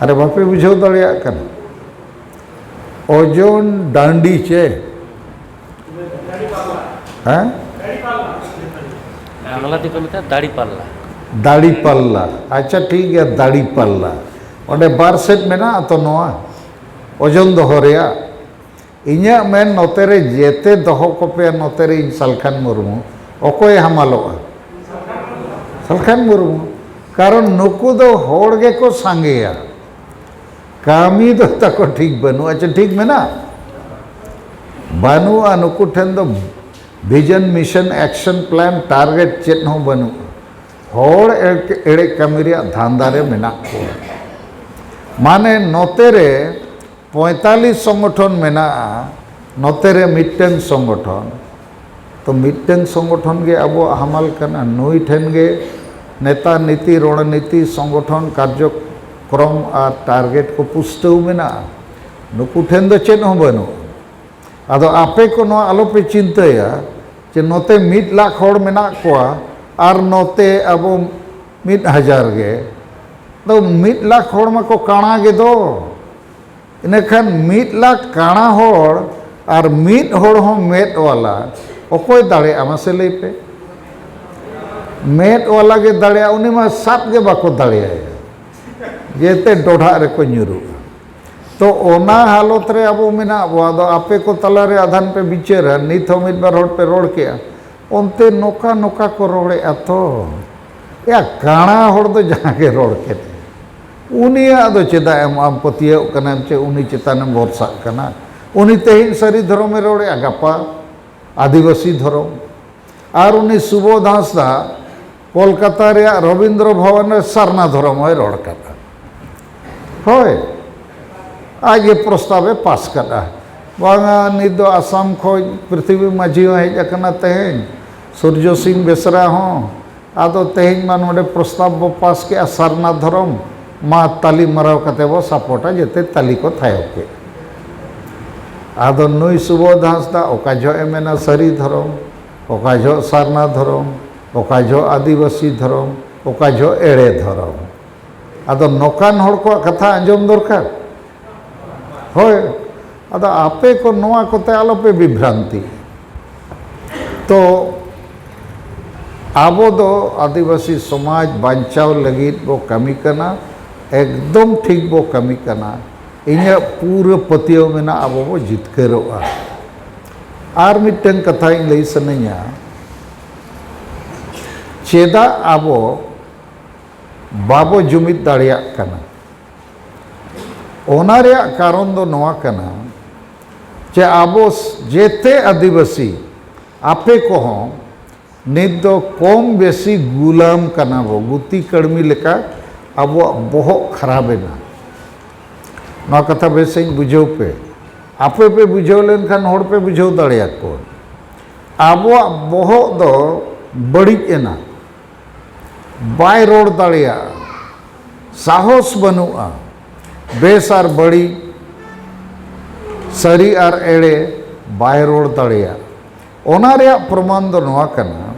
ᱟᱨᱮ, ᱵᱟᱯᱮ ᱵᱩᱡᱷᱟᱹᱣ ᱫᱟᱲᱮᱭᱟᱜ ᱠᱟᱱᱟ? ᱳᱡᱚᱱ ᱰᱟᱹᱰᱤ ᱪᱮ? ᱦᱮᱸ? ᱵᱟᱝᱞᱟ ᱛᱮᱠᱚ ᱢᱮᱛᱟᱜᱼᱟ ᱫᱟᱲᱤ ᱯᱟᱞᱞᱟ᱾ ᱫᱟᱲᱤ ᱯᱟᱞᱞᱟ᱾ ᱟᱪᱪᱷᱟ, ᱴᱷᱤᱠ ᱜᱮᱭᱟ, ᱫᱟᱲᱤ ᱯᱟᱞᱞᱟ᱾ ᱚᱸᱰᱮ ᱵᱟᱨ ᱥᱮᱫ ᱢᱮᱱᱟᱜᱼᱟ ᱛᱚ ᱱᱚᱣᱟ ᱳᱡᱚᱱ ᱫᱚᱦᱚ ᱨᱮᱭᱟᱜ᱾ ᱤᱧᱟᱹᱜ ᱢᱮᱱ, ᱱᱚᱛᱮ ᱨᱮ ᱡᱮᱛᱮ ᱫᱚᱦᱚ ᱠᱚᱯᱮ, ᱱᱚᱛᱮ ᱨᱮ ᱤᱧ ᱥᱟᱞᱠᱷᱟᱱ ᱢᱩᱨᱢᱩ᱾ ᱚᱠᱚᱭ ᱦᱟᱢᱟᱞᱚᱜᱼᱟ? ᱥᱟᱞᱠᱷᱟᱱ ᱢᱩᱨᱢᱩ᱾ ᱠᱟᱨᱚᱱ ᱱᱩᱠᱩ ᱫᱚ ᱦᱚᱲ ᱜᱮᱠᱚ ᱥᱟᱸᱜᱮᱭᱟ, ᱠᱟᱹᱢᱤ ᱫᱚ ᱛᱟᱠᱚ ᱴᱷᱤᱠ ᱵᱟᱹᱱᱩᱜᱼᱟ᱾ ᱪᱮ ᱴᱷᱤᱠ ᱢᱮᱱᱟᱜᱼᱟ? ᱵᱟᱹᱱᱩᱜᱼᱟ᱾ ᱱᱩᱠᱩ ᱴᱷᱮᱱ ᱫᱚ ᱵᱷᱤᱡᱚᱱ, ᱢᱤᱥᱚᱱ, ᱮᱠᱥᱚᱱ ᱯᱞᱟᱱ, ᱴᱟᱨᱜᱮᱴ ᱪᱮᱫ ᱦᱚᱸ ᱵᱟᱹᱱᱩᱜᱼᱟ᱾ ᱦᱚᱲ ᱮᱲ-, ᱮᱲᱮ ᱠᱟᱹᱢᱤ ᱨᱮᱭᱟᱜ ᱫᱷᱟᱱᱫᱟ ᱨᱮ ᱢᱮᱱᱟᱜ ᱠᱚᱣᱟ᱾ ᱢᱟᱱᱮ, ᱱᱚᱛᱮ ᱨᱮ ᱯᱚᱸᱭᱛᱟᱞᱤᱥ ᱥᱚᱝᱜᱚᱴᱷᱚᱱ ᱢᱮᱱᱟᱜᱼᱟ, ᱱᱚᱛᱮ ᱨᱮ ᱢᱤᱫᱴᱟᱝ ᱥᱚᱝᱜᱚᱴᱷᱚᱱ᱾ ᱛᱚ, ᱢᱤᱫᱴᱟᱝ ᱥᱚᱝᱜᱚᱴᱷᱚᱱ ᱜᱮ ᱟᱵᱚᱣᱟᱜ ᱦᱟᱢᱟᱞ ᱠᱟᱱᱟ᱾ ᱱᱩᱭ ᱴᱷᱮᱱ ᱜᱮ ᱱᱮᱛᱟ, ᱱᱤᱛᱤ, ᱨᱚᱬᱱᱤᱛᱤ, ᱥᱚᱝᱜᱚᱴᱷᱚᱱ, ᱠᱟᱨᱡᱚᱠᱨᱚᱢ ᱟᱨ ᱴᱟᱨᱜᱮᱴ ᱠᱚ ᱯᱩᱥᱴᱟᱹᱣ ᱢᱮᱱᱟᱜᱼᱟ᱾ ᱱᱩᱠᱩ ᱴᱷᱮᱱ ᱫᱚ ᱪᱮᱫ ᱦᱚᱸ ᱵᱟᱹᱱᱩᱜᱼᱟ᱾ ᱟᱫᱚ ᱟᱯᱮ ᱠᱚ ᱱᱚᱣᱟ ᱟᱞᱚᱯᱮ ᱪᱤᱱᱛᱟᱹᱭᱟ ᱡᱮ ᱱᱚᱛᱮ ᱢᱤᱫ ᱞᱟᱠᱷ ᱦᱚᱲ ᱢᱮᱱᱟᱜ ᱠᱚᱣᱟ ᱟᱨ ᱱᱚᱛᱮ ᱟᱵᱚ ᱢᱤᱫ ᱦᱟᱡᱟᱨ ᱜᱮ᱾ ᱟᱫᱚ ᱢᱤᱫ ᱞᱟᱠᱷ ᱦᱚᱲ ᱢᱟᱠᱚ ᱠᱟᱬᱟ ᱜᱮᱫᱚ᱾ ᱤᱱᱟᱹᱠᱷᱟᱱ ᱢᱤᱫ ᱞᱟᱠᱷ ᱠᱟᱬᱟ ᱦᱚᱲ ᱟᱨ ᱢᱤᱫ ᱦᱚᱲ ᱦᱚᱸ ᱢᱮᱫ ᱣᱟᱞᱟ ᱚᱠᱚᱭ ᱫᱟᱲᱮᱭᱟᱜᱼᱟ, ᱢᱟᱥᱮ ᱞᱟᱹᱭ ᱯᱮ? ᱢᱮᱫ ᱣᱟᱞᱟ ᱜᱮ ᱫᱟᱲᱮᱭᱟᱜᱼᱟ, ᱩᱱᱤ ᱢᱟ ᱥᱟᱵ ᱜᱮ ᱵᱟᱠᱚ ᱫᱟᱲᱮᱭᱟᱭᱟ, ᱡᱮᱛᱮ ᱰᱚᱰᱷᱟᱜ ᱨᱮᱠᱚ ᱧᱩᱨᱩᱜᱼᱟ᱾ ᱛᱚ, ᱚᱱᱟ ᱦᱟᱞᱚᱛ ᱨᱮ ᱟᱵᱚ ᱢᱮᱱᱟᱜ ᱵᱚ᱾ ᱟᱫᱚ ᱟᱯᱮ ᱠᱚ ᱛᱟᱞᱟᱨᱮ ᱟᱫᱷᱟᱱ ᱯᱮ ᱵᱤᱪᱟᱹᱨᱟ, ᱱᱤᱛ ᱦᱚᱸ ᱢᱤᱫ ᱵᱟᱨ ᱦᱚᱲ ᱯᱮ ᱨᱚᱲ ᱠᱮᱜᱼᱟ, ᱚᱱᱛᱮ ᱱᱚᱠᱟ ᱱᱚᱠᱟ ᱠᱚ ᱨᱚᱲᱮᱜᱼᱟ ᱛᱚ᱾ ᱭᱟ, ᱠᱟᱬᱟ ᱦᱚᱲ ᱫᱚ ᱡᱟᱦᱟᱸ ᱜᱮ ᱨᱚᱲ ᱠᱮᱫ, ᱩᱱᱤᱭᱟᱜ ᱫᱚ ᱪᱮᱫᱟᱜ ᱮᱢ, ᱟᱢ ᱯᱟᱹᱛᱭᱟᱹᱣ ᱠᱟᱱᱟᱢ ᱪᱮ ᱩᱱᱤ ᱪᱮᱛᱟᱱᱮᱢ ᱵᱷᱚᱨᱥᱟᱜ ᱠᱟᱱᱟ? ᱩᱱᱤ ᱛᱮᱦᱮᱧ ᱥᱟᱹᱨᱤ ᱫᱷᱚᱨᱚᱢᱮ ᱨᱚᱲᱮᱜᱼᱟ, ᱜᱟᱯᱟ ᱟᱹᱫᱤᱵᱟᱹᱥᱤ ᱫᱷᱚᱨᱚᱢ᱾ ᱟᱨ ᱩᱱᱤ ᱥᱩᱵᱳᱫᱷ ᱦᱟᱸᱥᱫᱟ ᱠᱳᱞᱠᱟᱛᱟ ᱨᱮᱭᱟᱜ ᱨᱚᱵᱤᱱᱫᱨᱚ ᱵᱷᱚᱵᱚᱱ ᱨᱮ ᱥᱟᱨᱱᱟ ᱫᱷᱚᱨᱚᱢ ᱦᱚᱸᱭ ᱨᱚᱲ ᱠᱟᱫᱟ᱾ ᱦᱳᱭ, ᱟᱡ ᱜᱮ ᱯᱨᱚᱥᱛᱟᱵ ᱮ ᱯᱟᱥ ᱠᱟᱫᱟ, ᱵᱟᱝᱟ, ᱱᱤᱛ ᱫᱚ ᱟᱥᱟᱢ ᱠᱷᱚᱱ ᱯᱨᱤᱛᱷᱤᱵᱤ ᱢᱟᱹᱡᱷᱤ ᱦᱚᱸ ᱦᱮᱡ ᱟᱠᱟᱱᱟ ᱛᱮᱦᱮᱧ, ᱥᱩᱨᱡᱚ ᱥᱤᱝ ᱵᱮᱥᱨᱟ ᱦᱚᱸ᱾ ᱟᱫᱚ ᱛᱮᱦᱮᱧ ᱢᱟ ᱱᱚᱰᱮ ᱯᱨᱚᱥᱛᱟᱵ ᱵᱚ ᱯᱟᱥ ᱠᱮᱜᱼᱟ ᱥᱟᱨᱱᱟ ᱫᱷᱚᱨᱚᱢ, ᱢᱟ ᱛᱟᱹᱞᱤ ᱢᱟᱨᱟᱣ ᱠᱟᱛᱮ ᱵᱚ ᱥᱟᱯᱳᱨᱴᱟ, ᱡᱮᱛᱮ ᱛᱟᱹᱞᱤ ᱠᱚ ᱛᱷᱟᱭᱚ ᱠᱮᱫ᱾ ᱟᱫᱚ ᱱᱩᱭ ᱥᱩᱵᱳᱫᱷ ᱦᱟᱸᱥᱫᱟ ᱚᱠᱟ ᱡᱚᱦᱚᱜ ᱮ ᱢᱮᱱᱟ ᱥᱟᱹᱨᱤ ᱫᱷᱚᱨᱚᱢ, ᱚᱠᱟ ᱡᱚᱦᱚᱜ ᱥᱟᱨᱱᱟ ᱫᱷᱚᱨᱚᱢ, ᱚᱠᱟ ᱡᱚᱦᱚᱜ ᱟᱹᱫᱤᱵᱟᱹᱥᱤ ᱫᱷᱚᱨᱚᱢ, ᱚᱠᱟ ᱡᱚᱦᱚᱜ ᱮᱲᱮ ᱫᱷᱚᱨᱚᱢ᱾ ᱟᱫᱚ ᱱᱚᱝᱠᱟᱱ ᱦᱚᱲ ᱠᱚᱣᱟᱜ ᱠᱟᱛᱷᱟ ᱟᱸᱡᱚᱢ ᱫᱚᱨᱠᱟᱨ᱾ ᱦᱳᱭ, ᱟᱫᱚ ᱟᱯᱮ ᱠᱚ ᱱᱚᱣᱟ ᱠᱚᱛᱮ ᱟᱞᱚᱯᱮ ᱵᱤᱵᱷᱨᱟᱱᱛᱤ᱾ ᱛᱚ ᱟᱵᱚ ᱫᱚ ᱟᱹᱫᱤᱵᱟᱹᱥᱤ ᱥᱚᱢᱟᱡᱽ ᱵᱟᱧᱪᱟᱣ ᱞᱟᱹᱜᱤᱫ ᱵᱚ ᱠᱟᱹᱢᱤ ᱠᱟᱱᱟ, ᱮᱠᱫᱚᱢ ᱴᱷᱤᱠ ᱵᱚ ᱠᱟᱹᱢᱤ ᱠᱟᱱᱟ᱾ ᱤᱧᱟᱹᱜ ᱯᱩᱨᱟᱹ ᱯᱟᱹᱛᱭᱟᱹᱣ ᱢᱮᱱᱟᱜᱼᱟ, ᱟᱵᱚ ᱵᱚ ᱡᱤᱛᱠᱟᱹᱨᱚᱜᱼᱟ᱾ ᱟᱨ ᱢᱤᱫᱴᱟᱝ ᱠᱟᱛᱷᱟᱧ ᱞᱟᱹᱭ ᱥᱟᱱᱟᱧᱟ, ᱪᱮᱫᱟᱜ ᱟᱵᱚ ᱵᱟᱵᱚ ᱡᱩᱢᱤᱫ ᱫᱟᱲᱮᱭᱟᱜ ᱠᱟᱱᱟ? ᱚᱱᱟ ᱨᱮᱭᱟᱜ ᱠᱟᱨᱚᱱ ᱫᱚ ᱱᱚᱣᱟ ᱠᱟᱱᱟ ᱡᱮ ᱟᱵᱚ ᱡᱮᱛᱮ ᱟᱹᱫᱤᱵᱟᱹᱥᱤ, ᱟᱯᱮ ᱠᱚᱦᱚᱸ ᱱᱤᱛ ᱫᱚ ᱠᱚᱢ ᱵᱮᱥᱤ ᱜᱩᱞᱟᱢ ᱠᱟᱱᱟ ᱵᱚ, ᱜᱩᱛᱤ ᱠᱟᱹᱲᱢᱤ ᱞᱮᱠᱟ ᱟᱵᱚᱣᱟᱜ ᱵᱚᱦᱚᱜ ᱠᱷᱟᱨᱟᱯ ᱮᱱᱟ᱾ ᱱᱚᱣᱟ ᱠᱟᱛᱷᱟ ᱵᱮᱥ ᱥᱟᱺᱦᱤᱡ ᱵᱩᱡᱷᱟᱹᱣ ᱯᱮ, ᱟᱯᱮ ᱯᱮ ᱵᱩᱡᱷᱟᱹᱣ ᱞᱮᱱᱠᱷᱟᱱ ᱦᱚᱲ ᱯᱮ ᱵᱩᱡᱷᱟᱹᱣ ᱫᱟᱲᱮᱭᱟᱠᱚᱣᱟ᱾ ᱟᱵᱚᱣᱟᱜ ᱵᱚᱦᱚᱜ ᱫᱚ ᱵᱟᱹᱲᱤᱡ ᱮᱱᱟ, ᱵᱟᱭ ᱨᱚᱲ ᱫᱟᱲᱮᱭᱟᱜᱼᱟ᱾ ᱥᱟᱦᱚᱥ ᱵᱟᱹᱱᱩᱜᱼᱟ᱾ ᱵᱮᱥ ᱟᱨ ᱵᱟᱹᱲᱤᱡ, ᱥᱟᱹᱨᱤ ᱟᱨ ᱮᱲᱮ ᱵᱟᱭ ᱨᱚᱲ ᱫᱟᱲᱮᱭᱟᱜᱼᱟ᱾ ᱚᱱᱟ ᱨᱮᱭᱟᱜ ᱯᱨᱚᱢᱟᱱ ᱫᱚ ᱱᱚᱣᱟ ᱠᱟᱱᱟ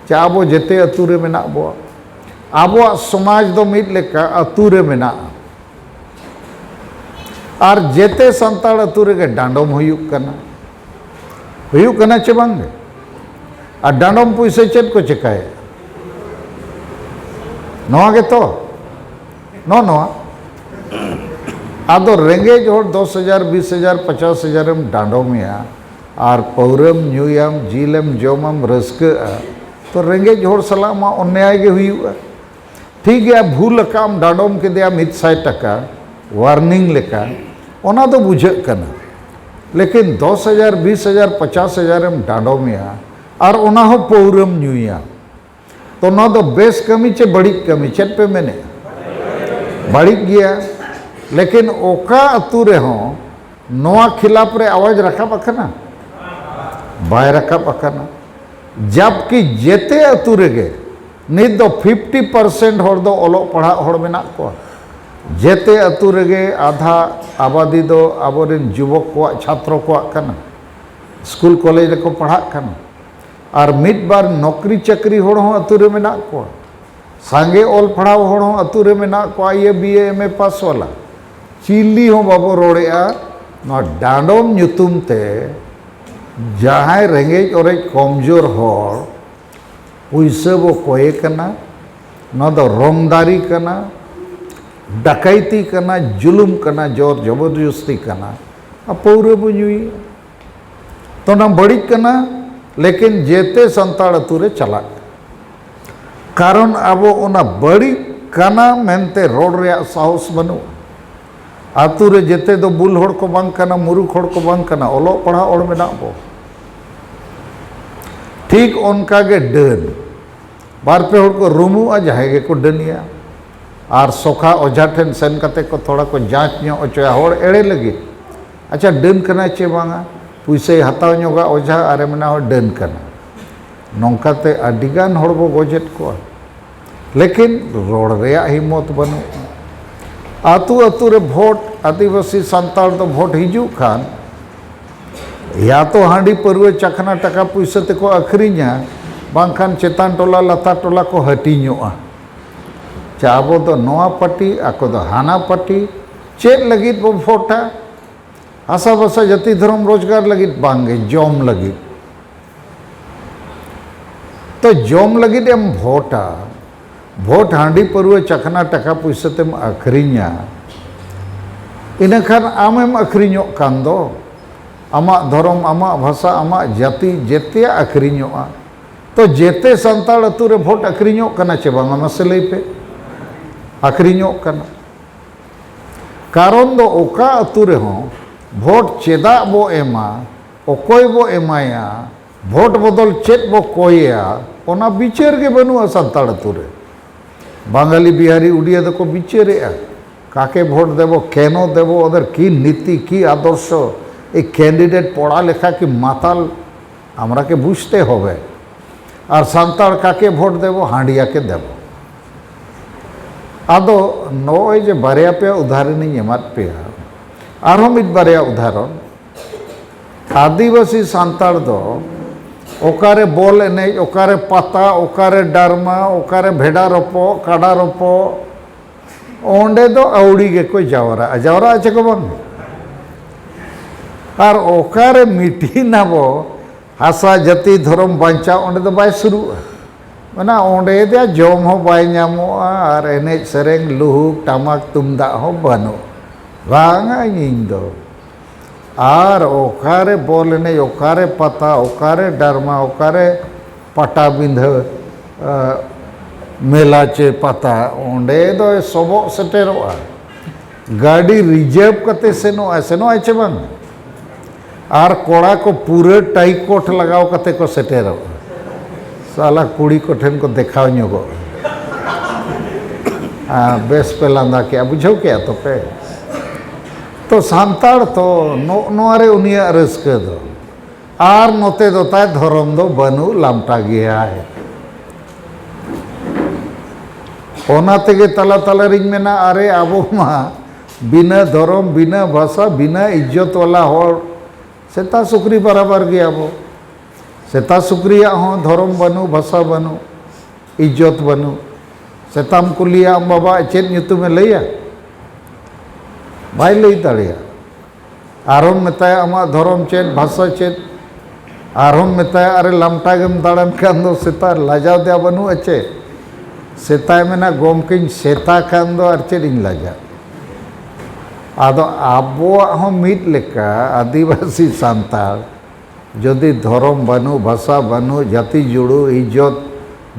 ᱡᱮ ᱟᱵᱚ ᱡᱮᱛᱮ ᱟᱹᱛᱩ ᱨᱮ ᱢᱮᱱᱟᱜ ᱵᱚᱣᱟ᱾ ᱟᱵᱚᱣᱟᱜ ᱥᱚᱢᱟᱡᱽ ᱫᱚ ᱢᱤᱫ ᱞᱮᱠᱟ ᱟᱹᱛᱩ ᱨᱮ ᱢᱮᱱᱟᱜᱼᱟ᱾ ᱟᱨ ᱡᱮᱛᱮ ᱥᱟᱱᱛᱟᱲ ᱟᱹᱛᱩ ᱨᱮᱜᱮ ᱰᱟᱸᱰᱚᱢ ᱦᱩᱭᱩᱜ ᱠᱟᱱᱟ᱾ ᱦᱩᱭᱩᱜ ᱠᱟᱱᱟ ᱪᱮ ᱵᱟᱝ ᱜᱮ? ᱟᱨ ᱰᱟᱸᱰᱚᱢ ᱯᱩᱭᱥᱟᱹ ᱪᱮᱫ ᱠᱚ ᱪᱮᱠᱟᱭᱮᱫ? ᱱᱚᱣᱟ ᱜᱮᱛᱚ, ᱱᱚᱜᱼᱚ ᱱᱚᱣᱟ᱾ ᱟᱫᱚ ᱨᱮᱸᱜᱮᱡ ᱦᱚᱲ ᱫᱚᱥ ᱦᱟᱡᱟᱨ, ᱵᱤᱥ ᱦᱟᱡᱟᱨ, ᱯᱚᱪᱟᱥ ᱦᱟᱡᱟᱨᱮᱢ ᱰᱟᱸᱰᱚᱢᱮᱭᱟ ᱟᱨ ᱯᱟᱹᱣᱨᱟᱹᱢ ᱧᱩᱭᱟᱢ, ᱡᱤᱞᱮᱢ ᱡᱚᱢᱟᱢ, ᱨᱟᱹᱥᱠᱟᱹᱜᱼᱟ, ᱛᱚ ᱨᱮᱸᱜᱮᱡ ᱦᱚᱲ ᱥᱟᱞᱟᱜ ᱢᱟ ᱚᱱᱱᱭᱟᱭ ᱜᱮ ᱦᱩᱭᱩᱜᱼᱟ᱾ ᱴᱷᱤᱠ ᱜᱮᱭᱟ, ᱵᱷᱩᱞ ᱟᱠᱟᱫ ᱟᱢ, ᱰᱟᱸᱰᱚᱢ ᱠᱮᱫᱮᱭᱟ ᱢᱤᱫ ᱥᱟᱭ ᱴᱟᱠᱟ, ᱣᱟᱨᱱᱤᱝ ᱞᱮᱠᱟ, ᱚᱱᱟ ᱫᱚ ᱵᱩᱡᱷᱟᱹᱜ ᱠᱟᱱᱟ᱾ ᱞᱮᱠᱤᱱ ᱫᱚᱥ ᱦᱟᱡᱟᱨ, ᱵᱤᱥ ᱦᱟᱡᱟᱨ, ᱯᱚᱪᱟᱥ ᱦᱟᱡᱟᱨ ᱮᱢ ᱰᱟᱸᱰᱚᱢᱮᱭᱟ ᱟᱨ ᱚᱱᱟ ᱦᱚᱸ ᱯᱟᱹᱣᱨᱟᱹᱢ ᱧᱩᱭᱟ, ᱛᱚ ᱱᱚᱣᱟ ᱫᱚ ᱵᱮᱥ ᱠᱟᱹᱢᱤ ᱪᱮ ᱵᱟᱹᱲᱤᱡ ᱠᱟᱹᱢᱤ? ᱪᱮᱫ ᱯᱮ ᱢᱮᱱᱮᱫᱼᱟ? ᱵᱟᱹᱲᱤᱡ ᱜᱮᱭᱟ᱾ ᱞᱮᱠᱤᱱ ᱚᱠᱟ ᱟᱹᱛᱩ ᱨᱮᱦᱚᱸ ᱱᱚᱣᱟ ᱠᱷᱤᱞᱟᱯ ᱨᱮ ᱟᱣᱟᱡᱽ ᱨᱟᱠᱟᱵ ᱟᱠᱟᱱᱟ? ᱵᱟᱭ ᱨᱟᱠᱟᱵ ᱟᱠᱟᱱᱟ᱾ ᱡᱟᱵᱠᱤ ᱡᱮᱛᱮ ᱟᱹᱛᱩ ᱨᱮᱜᱮ ᱱᱤᱛ ᱫᱚ ᱯᱷᱤᱯᱴᱤ ᱯᱟᱨᱥᱮᱱᱴ ᱦᱚᱲ ᱫᱚ ᱚᱞᱚᱜ ᱯᱟᱲᱦᱟᱜ ᱦᱚᱲ ᱢᱮᱱᱟᱜ ᱠᱚᱣᱟ᱾ ᱡᱮᱛᱮ ᱟᱹᱛᱩ ᱨᱮᱜᱮ ᱟᱫᱷᱟ ᱟᱵᱟᱫᱤ ᱫᱚ ᱟᱵᱚᱨᱮᱱ ᱡᱩᱵᱚᱠ ᱠᱚᱣᱟᱜ, ᱪᱷᱟᱛᱨᱚ ᱠᱚᱣᱟᱜ ᱠᱟᱱᱟ᱾ ᱥᱠᱩᱞ ᱠᱚᱞᱮᱡᱽ ᱨᱮᱠᱚ ᱯᱟᱲᱦᱟᱜ ᱠᱟᱱᱟ᱾ ᱟᱨ ᱢᱤᱫ ᱵᱟᱨ ᱱᱚᱠᱨᱤ ᱪᱟᱹᱠᱨᱤ ᱦᱚᱲ ᱦᱚᱸ ᱟᱹᱛᱩ ᱨᱮ ᱢᱮᱱᱟᱜ ᱠᱚᱣᱟ᱾ ᱥᱟᱸᱜᱮ ᱚᱞ ᱯᱟᱲᱦᱟᱣ ᱦᱚᱲ ᱦᱚᱸ ᱟᱹᱛᱩ ᱨᱮ ᱢᱮᱱᱟᱜ ᱠᱚᱣᱟ, ᱤᱭᱟᱹ ᱵᱤ ᱮ ᱮᱢ ᱮ ᱯᱟᱥ ᱣᱟᱞᱟ᱾ ᱪᱤᱞᱤ ᱦᱚᱸ ᱵᱟᱵᱚ ᱨᱚᱲᱮᱜᱼᱟ᱾ ᱱᱚᱣᱟ ᱰᱟᱸᱰᱚᱢ ᱧᱩᱛᱩᱢ ᱛᱮ ᱡᱟᱦᱟᱸᱭ ᱨᱮᱸᱜᱮᱡ ᱚᱨᱮᱡ ᱠᱚᱢᱡᱳᱨ ᱦᱚᱲ ᱯᱩᱭᱥᱟᱹ ᱵᱚ ᱠᱚᱭᱮ ᱠᱟᱱᱟ, ᱱᱚᱣᱟ ᱫᱚ ᱨᱚᱝᱫᱟᱨᱤ ᱠᱟᱱᱟ, ᱰᱟᱠᱟᱭᱛᱤ ᱠᱟᱱᱟ, ᱡᱩᱞᱩᱢ ᱠᱟᱱᱟ, ᱡᱳᱨ ᱡᱚᱵᱚᱨᱡᱚᱥᱛᱤ ᱠᱟᱱᱟ, ᱟᱨ ᱯᱟᱹᱣᱨᱟᱹ ᱵᱚ ᱧᱩᱭᱮᱫᱼᱟ᱾ ᱛᱚ ᱚᱱᱟ ᱵᱟᱹᱲᱤᱡ ᱠᱟᱱᱟ, ᱞᱮᱠᱤᱱ ᱡᱮᱛᱮ ᱥᱟᱱᱛᱟᱲ ᱟᱹᱛᱩ ᱨᱮ ᱪᱟᱞᱟᱜ ᱠᱟᱱᱟ᱾ ᱠᱟᱨᱚᱱ ᱟᱵᱚ ᱚᱱᱟ ᱵᱟᱹᱲᱤᱡ ᱠᱟᱱᱟ ᱢᱮᱱᱛᱮ ᱨᱚᱲ ᱨᱮᱭᱟᱜ ᱥᱟᱦᱚᱥ ᱵᱟᱹᱱᱩᱜᱼᱟ᱾ ᱟᱹᱛᱩ ᱨᱮ ᱡᱮᱛᱮ ᱫᱚ ᱵᱩᱞ ᱦᱚᱲ ᱠᱚ ᱵᱟᱝ ᱠᱟᱱᱟ, ᱢᱩᱨᱩᱠᱷ ᱦᱚᱲ ᱠᱚ ᱵᱟᱝ ᱠᱟᱱᱟ, ᱚᱞᱚᱜ ᱯᱟᱲᱦᱟᱜ ᱦᱚᱲ ᱢᱮᱱᱟᱜ ᱵᱚ᱾ ᱴᱷᱤᱠ ᱚᱱᱠᱟ ᱜᱮ ᱰᱟᱹᱱ, ᱵᱟᱨ ᱯᱮ ᱦᱚᱲ ᱠᱚ ᱨᱩᱢᱩᱜᱼᱟ, ᱡᱟᱦᱟᱸᱭ ᱜᱮᱠᱚ ᱰᱟᱹᱱᱤᱭᱟ, ᱟᱨ ᱥᱚᱠᱷᱟ ᱚᱡᱷᱟ ᱴᱷᱮᱱ ᱥᱮᱱ ᱠᱟᱛᱮ ᱠᱚ ᱛᱷᱚᱲᱟ ᱠᱚ ᱡᱟᱸᱪ ᱧᱚᱜ ᱦᱚᱪᱚᱭᱟ ᱦᱚᱲ ᱮᱲᱮ ᱞᱟᱹᱜᱤᱫ᱾ ᱟᱪᱪᱷᱟ, ᱰᱟᱹᱱ ᱠᱟᱱᱟᱭ ᱪᱮ ᱵᱟᱝᱟ? ᱯᱩᱭᱥᱟᱹᱭ ᱦᱟᱛᱟᱣ ᱧᱚᱜᱟ ᱚᱡᱷᱟ ᱟᱨᱮ ᱢᱮᱱᱟ, "ᱦᱳᱭ, ᱰᱟᱹᱱ ᱠᱟᱱᱟ᱾" ᱱᱚᱝᱠᱟᱛᱮ ᱟᱹᱰᱤᱜᱟᱱ ᱦᱚᱲ ᱵᱚ ᱜᱚᱡᱮᱫ ᱠᱚᱣᱟ᱾ ᱞᱮᱠᱤᱱ ᱨᱚᱲ ᱨᱮᱭᱟᱜ ᱦᱤᱢᱢᱚᱛ ᱵᱟᱹᱱᱩᱜᱼᱟ᱾ ᱟᱹᱛᱩ ᱟᱹᱛᱩ ᱨᱮ ᱵᱷᱳᱴ, ᱟᱹᱫᱤᱵᱟᱹᱥᱤ ᱥᱟᱱᱛᱟᱲ ᱫᱚ ᱵᱷᱳᱴ ᱦᱤᱡᱩᱜ ᱠᱷᱟᱱ, ᱭᱟ ᱛᱚ ᱦᱟᱺᱰᱤ ᱯᱟᱹᱨᱣᱟᱹ ᱪᱟᱠᱷᱱᱟ ᱴᱟᱠᱟ ᱯᱩᱭᱥᱟᱹ ᱛᱮᱠᱚ ᱟᱹᱠᱷᱨᱤᱧᱟ, ᱵᱟᱝᱠᱷᱟᱱ ᱪᱮᱛᱟᱱ ᱴᱚᱞᱟ ᱞᱟᱛᱟᱨ ᱴᱚᱞᱟ ᱠᱚ ᱦᱟᱹᱴᱤᱧᱚᱜᱼᱟ᱾ ᱪᱟ ᱟᱵᱚ ᱫᱚ ᱱᱚᱣᱟ ᱯᱟᱨᱴᱤ, ᱟᱠᱚ ᱫᱚ ᱦᱟᱱᱟ ᱯᱟᱨᱴᱤ᱾ ᱪᱮᱫ ᱞᱟᱹᱜᱤᱫ ᱵᱚ ᱵᱷᱳᱴᱟ? ᱦᱟᱥᱟ ᱵᱷᱟᱥᱟ ᱡᱟᱹᱛᱤ ᱫᱷᱚᱨᱚᱢ ᱨᱳᱡᱽᱜᱟᱨ ᱞᱟᱹᱜᱤᱫ? ᱵᱟᱝᱜᱮ, ᱡᱚᱢ ᱞᱟᱹᱜᱤᱫ᱾ ᱛᱚ ᱡᱚᱢ ᱞᱟᱹᱜᱤᱫ ᱮᱢ ᱵᱷᱳᱴᱟ, ᱵᱷᱳᱴ ᱦᱟᱺᱰᱤ ᱯᱟᱹᱨᱣᱟᱹ ᱪᱟᱠᱷᱱᱟ ᱴᱟᱠᱟ ᱯᱩᱭᱥᱟᱹ ᱛᱮᱢ ᱟᱹᱠᱷᱨᱤᱧᱟ, ᱤᱱᱟᱹᱠᱷᱟᱱ ᱟᱢᱮᱢ ᱟᱹᱠᱷᱨᱤᱧᱚᱜ ᱠᱟᱱ ᱫᱚ᱾ ᱟᱢᱟᱜ ᱫᱷᱚᱨᱚᱢ, ᱟᱢᱟᱜ ᱵᱷᱟᱥᱟ, ᱟᱢᱟᱜ ᱡᱟᱹᱛᱤ, ᱡᱮᱛᱮᱭᱟᱜ ᱟᱹᱠᱷᱨᱤᱧᱚᱜᱼᱟ᱾ ᱛᱚ ᱡᱮᱛᱮ ᱥᱟᱱᱛᱟᱲ ᱟᱹᱛᱩ ᱨᱮ ᱵᱷᱳᱴ ᱟᱹᱠᱷᱨᱤᱧᱚᱜ ᱠᱟᱱᱟ ᱪᱮ ᱵᱟᱝᱟ? ᱢᱟᱥᱮ ᱞᱟᱹᱭ ᱯᱮ᱾ ᱟᱹᱠᱷᱨᱤᱧᱚᱜ ᱠᱟᱱᱟ᱾ ᱠᱟᱨᱚᱱ ᱫᱚ ᱚᱠᱟ ᱟᱹᱛᱩ ᱨᱮᱦᱚᱸ ᱵᱷᱳᱴ ᱪᱮᱫᱟᱜ ᱵᱚ ᱮᱢᱟ, ᱚᱠᱚᱭ ᱵᱚ ᱮᱢᱟᱭᱟ, ᱵᱷᱳᱴ ᱵᱚᱫᱚᱞ ᱪᱮᱫ ᱵᱚ ᱠᱚᱭᱮᱭᱟ, ᱚᱱᱟ ᱵᱤᱪᱟᱹᱨ ᱜᱮ ᱵᱟᱹᱱᱩᱜᱼᱟ ᱥᱟᱱᱛᱟᱲ ᱟᱹᱛᱩ ᱨᱮ᱾ বাঙালি বিহারি উড়িয়া ᱫᱚᱠᱚ ᱵᱤᱪᱟᱹᱨᱮᱜᱼᱟ, কাকে ভোট দেব, কেন দেব, ওদের কি নীতি, কি আদর্শ, এই ক্যান্ডিডেট পড়া লেখা কি মাতাল, আমরা কি বুঝতে হবে? ᱟᱨ ᱥᱟᱱᱛᱟᱲ ᱠᱟᱠᱮ ᱵᱷᱳᱴ ᱫᱮᱵᱚ, ᱦᱟᱺᱰᱤᱭᱟ ᱠᱮ ᱫᱮᱵᱚ᱾ ᱟᱫᱚ ᱱᱚᱜᱼᱚᱭ ᱡᱮ ᱵᱟᱨᱭᱟ ᱯᱮᱭᱟ ᱩᱫᱟᱦᱚᱨᱚᱱᱤᱧ ᱮᱢᱟᱫ ᱯᱮᱭᱟ, ᱟᱨᱦᱚᱸ ᱢᱤᱫ ᱵᱟᱨᱭᱟ ᱩᱫᱟᱦᱚᱨᱚᱱ᱾ ᱟᱹᱫᱤᱵᱟᱹᱥᱤ ᱥᱟᱱᱛᱟᱲ ᱫᱚ ᱚᱠᱟᱨᱮ ᱵᱚᱞ ᱮᱱᱮᱡ, ᱚᱠᱟᱨᱮ ᱯᱟᱛᱟ, ᱚᱠᱟᱨᱮ ᱰᱟᱨᱢᱟ, ᱚᱠᱟᱨᱮ ᱵᱷᱮᱰᱟ ᱨᱚᱯᱚᱜ, ᱠᱟᱰᱟ ᱨᱚᱯᱚᱜ, ᱚᱸᱰᱮ ᱫᱚ ᱟᱹᱣᱲᱤ ᱜᱮᱠᱚ ᱡᱟᱣᱨᱟᱜᱼᱟ᱾ ᱡᱟᱣᱨᱟᱜᱼᱟ ᱪᱮ ᱠᱚ ᱵᱟᱝ? ᱟᱨ ᱚᱠᱟᱨᱮ ᱢᱤᱴᱤᱝ ᱟᱵᱚ, ᱦᱟᱥᱟ, ᱡᱟᱹᱛᱤ, ᱫᱷᱚᱨᱚᱢ ᱵᱟᱧᱪᱟᱣ, ᱚᱸᱰᱮ ᱫᱚ ᱵᱟᱭ ᱥᱩᱨᱩᱜᱼᱟ᱾ ᱚᱱᱟ ᱚᱸᱰᱮ ᱫᱚ ᱡᱚᱢ ᱦᱚᱸ ᱵᱟᱭ ᱧᱟᱢᱚᱜᱼᱟ ᱟᱨ ᱮᱱᱮᱡ ᱥᱮᱨᱮᱧ, ᱞᱩᱦᱩᱠ ᱴᱟᱢᱟᱠ ᱛᱩᱢᱫᱟᱜ ᱦᱚᱸ ᱵᱟᱹᱱᱩᱜ᱾ ᱵᱟᱝᱟ ᱤᱧ ᱫᱚ᱾ ᱟᱨ ᱚᱠᱟᱨᱮ ᱵᱚᱞ ᱮᱱᱮᱡ, ᱚᱠᱟᱨᱮ ᱯᱟᱛᱟ, ᱚᱠᱟᱨᱮ ᱰᱟᱨᱢᱟ, ᱚᱠᱟᱨᱮ ᱯᱟᱴᱟᱵᱤᱸᱫᱷᱟᱹ, ᱟ, ᱢᱮᱞᱟ ᱪᱮ ᱯᱟᱛᱟ, ᱚᱸᱰᱮ ᱫᱚᱭ ᱥᱚᱵᱚᱜ ᱥᱮᱴᱮᱨᱚᱜᱼᱟ᱾ ᱜᱟᱹᱰᱤ ᱨᱤᱡᱟᱹᱵᱷ ᱠᱟᱛᱮ ᱥᱮᱱᱚᱜᱼᱟᱭ, ᱥᱮᱱᱚᱜᱼᱟᱭ ᱪᱮ ᱵᱟᱝ? ᱟᱨ ᱠᱚᱲᱟ ᱠᱚ ᱯᱩᱨᱟᱹ ᱴᱟᱭ ᱠᱳᱴ ᱞᱟᱜᱟᱣ ᱠᱟᱛᱮ ᱠᱚ ᱥᱮᱴᱮᱨᱚᱜᱼᱟ᱾ ᱥᱟᱞᱟ ᱠᱩᱲᱤ ᱠᱚᱴᱷᱮᱱ ᱠᱚ ᱫᱮᱠᱷᱟᱣ ᱧᱚᱜᱚᱜᱼᱟ᱾ ᱟᱨ ᱵᱮᱥ ᱯᱮ ᱞᱟᱸᱫᱟ ᱠᱮᱜᱼᱟ, ᱵᱩᱡᱷᱟᱹᱣ ᱠᱮᱜᱼᱟ ᱛᱚ ᱯᱮ? ᱛᱚ ᱥᱟᱱᱛᱟᱲ ᱛᱚ ᱱᱚᱜᱼᱚ ᱱᱚᱣᱟ ᱨᱮ ᱩᱱᱤᱭᱟᱜ ᱨᱟᱹᱥᱠᱟᱹ ᱫᱚ᱾ ᱟᱨ ᱱᱚᱛᱮ ᱫᱚ ᱛᱟᱭ ᱫᱷᱚᱨᱚᱢ ᱫᱚ ᱵᱟᱹᱱᱩᱜ, ᱞᱟᱢᱴᱟ ᱜᱮᱭᱟᱭ᱾ ᱚᱱᱟ ᱛᱮᱜᱮ ᱛᱟᱞᱟ ᱛᱟᱞᱟ ᱨᱤᱧ ᱢᱮᱱᱟ, ᱟᱨᱮ ᱟᱵᱚ ᱢᱟ ᱵᱤᱱᱟᱹ ᱫᱷᱚᱨᱚᱢ, ᱵᱤᱱᱟᱹ ᱵᱷᱟᱥᱟ, ᱵᱤᱱᱟᱹ ᱤᱡᱽᱡᱚᱛ ᱣᱟᱞᱟ ᱦᱚᱲ, ᱥᱮᱛᱟ ᱥᱩᱠᱨᱤ ᱵᱟᱨᱟᱵᱟᱨ ᱜᱮᱭᱟᱵᱚ᱾ ᱥᱮᱛᱟ ᱥᱩᱠᱨᱤᱭᱟᱜ ᱦᱚᱸ ᱫᱷᱚᱨᱚᱢ ᱵᱟᱹᱱᱩᱜ, ᱵᱷᱟᱥᱟ ᱵᱟᱹᱱᱩᱜ, ᱤᱡᱽᱡᱚᱛ ᱵᱟᱹᱱᱩᱜ᱾ ᱥᱮᱛᱟᱢ ᱠᱩᱞᱤᱭᱟ ᱟᱢ ᱵᱟᱵᱟ ᱪᱮᱫ ᱧᱩᱛᱩᱢᱮ ᱞᱟᱹᱭᱟ? ᱵᱟᱭ ᱞᱟᱹᱭ ᱫᱟᱲᱮᱭᱟᱜᱼᱟ᱾ ᱟᱨᱦᱚᱸᱢ ᱢᱮᱛᱟᱭᱟ ᱟᱢᱟᱜ ᱫᱷᱚᱨᱚᱢ ᱪᱮᱫ, ᱵᱷᱟᱥᱟ ᱪᱮᱫ? ᱟᱨᱦᱚᱸᱢ ᱢᱮᱛᱟᱭᱟ ᱟᱨᱮ ᱞᱟᱢᱴᱟ ᱜᱮᱢ ᱫᱟᱬᱟᱱ ᱠᱷᱟᱱ ᱫᱚ ᱥᱮᱛᱟ ᱞᱟᱡᱟᱣ ᱛᱮᱭᱟᱜ ᱵᱟᱹᱱᱩᱜᱼᱟ ᱪᱮ? ᱥᱮᱛᱟᱭ ᱢᱮᱱᱟ ᱜᱚᱢᱠᱮᱧ ᱥᱮᱛᱟ ᱠᱷᱟᱱ ᱫᱚ ᱟᱨ ᱪᱮᱫ ᱤᱧ ᱞᱟᱡᱟᱜ? ᱟᱫᱚ ᱟᱵᱚᱣᱟᱜ ᱦᱚᱸ ᱢᱤᱫ ᱞᱮᱠᱟ ᱟᱹᱫᱤᱵᱟᱹᱥᱤ ᱥᱟᱱᱛᱟᱲ ᱡᱩᱫᱤ ᱫᱷᱚᱨᱚᱢ ᱵᱟᱹᱱᱩᱜ, ᱵᱷᱟᱥᱟ ᱵᱟᱹᱱᱩᱜ, ᱡᱟᱹᱛᱤ ᱡᱩᱲᱩ, ᱤᱡᱽᱡᱚᱛ,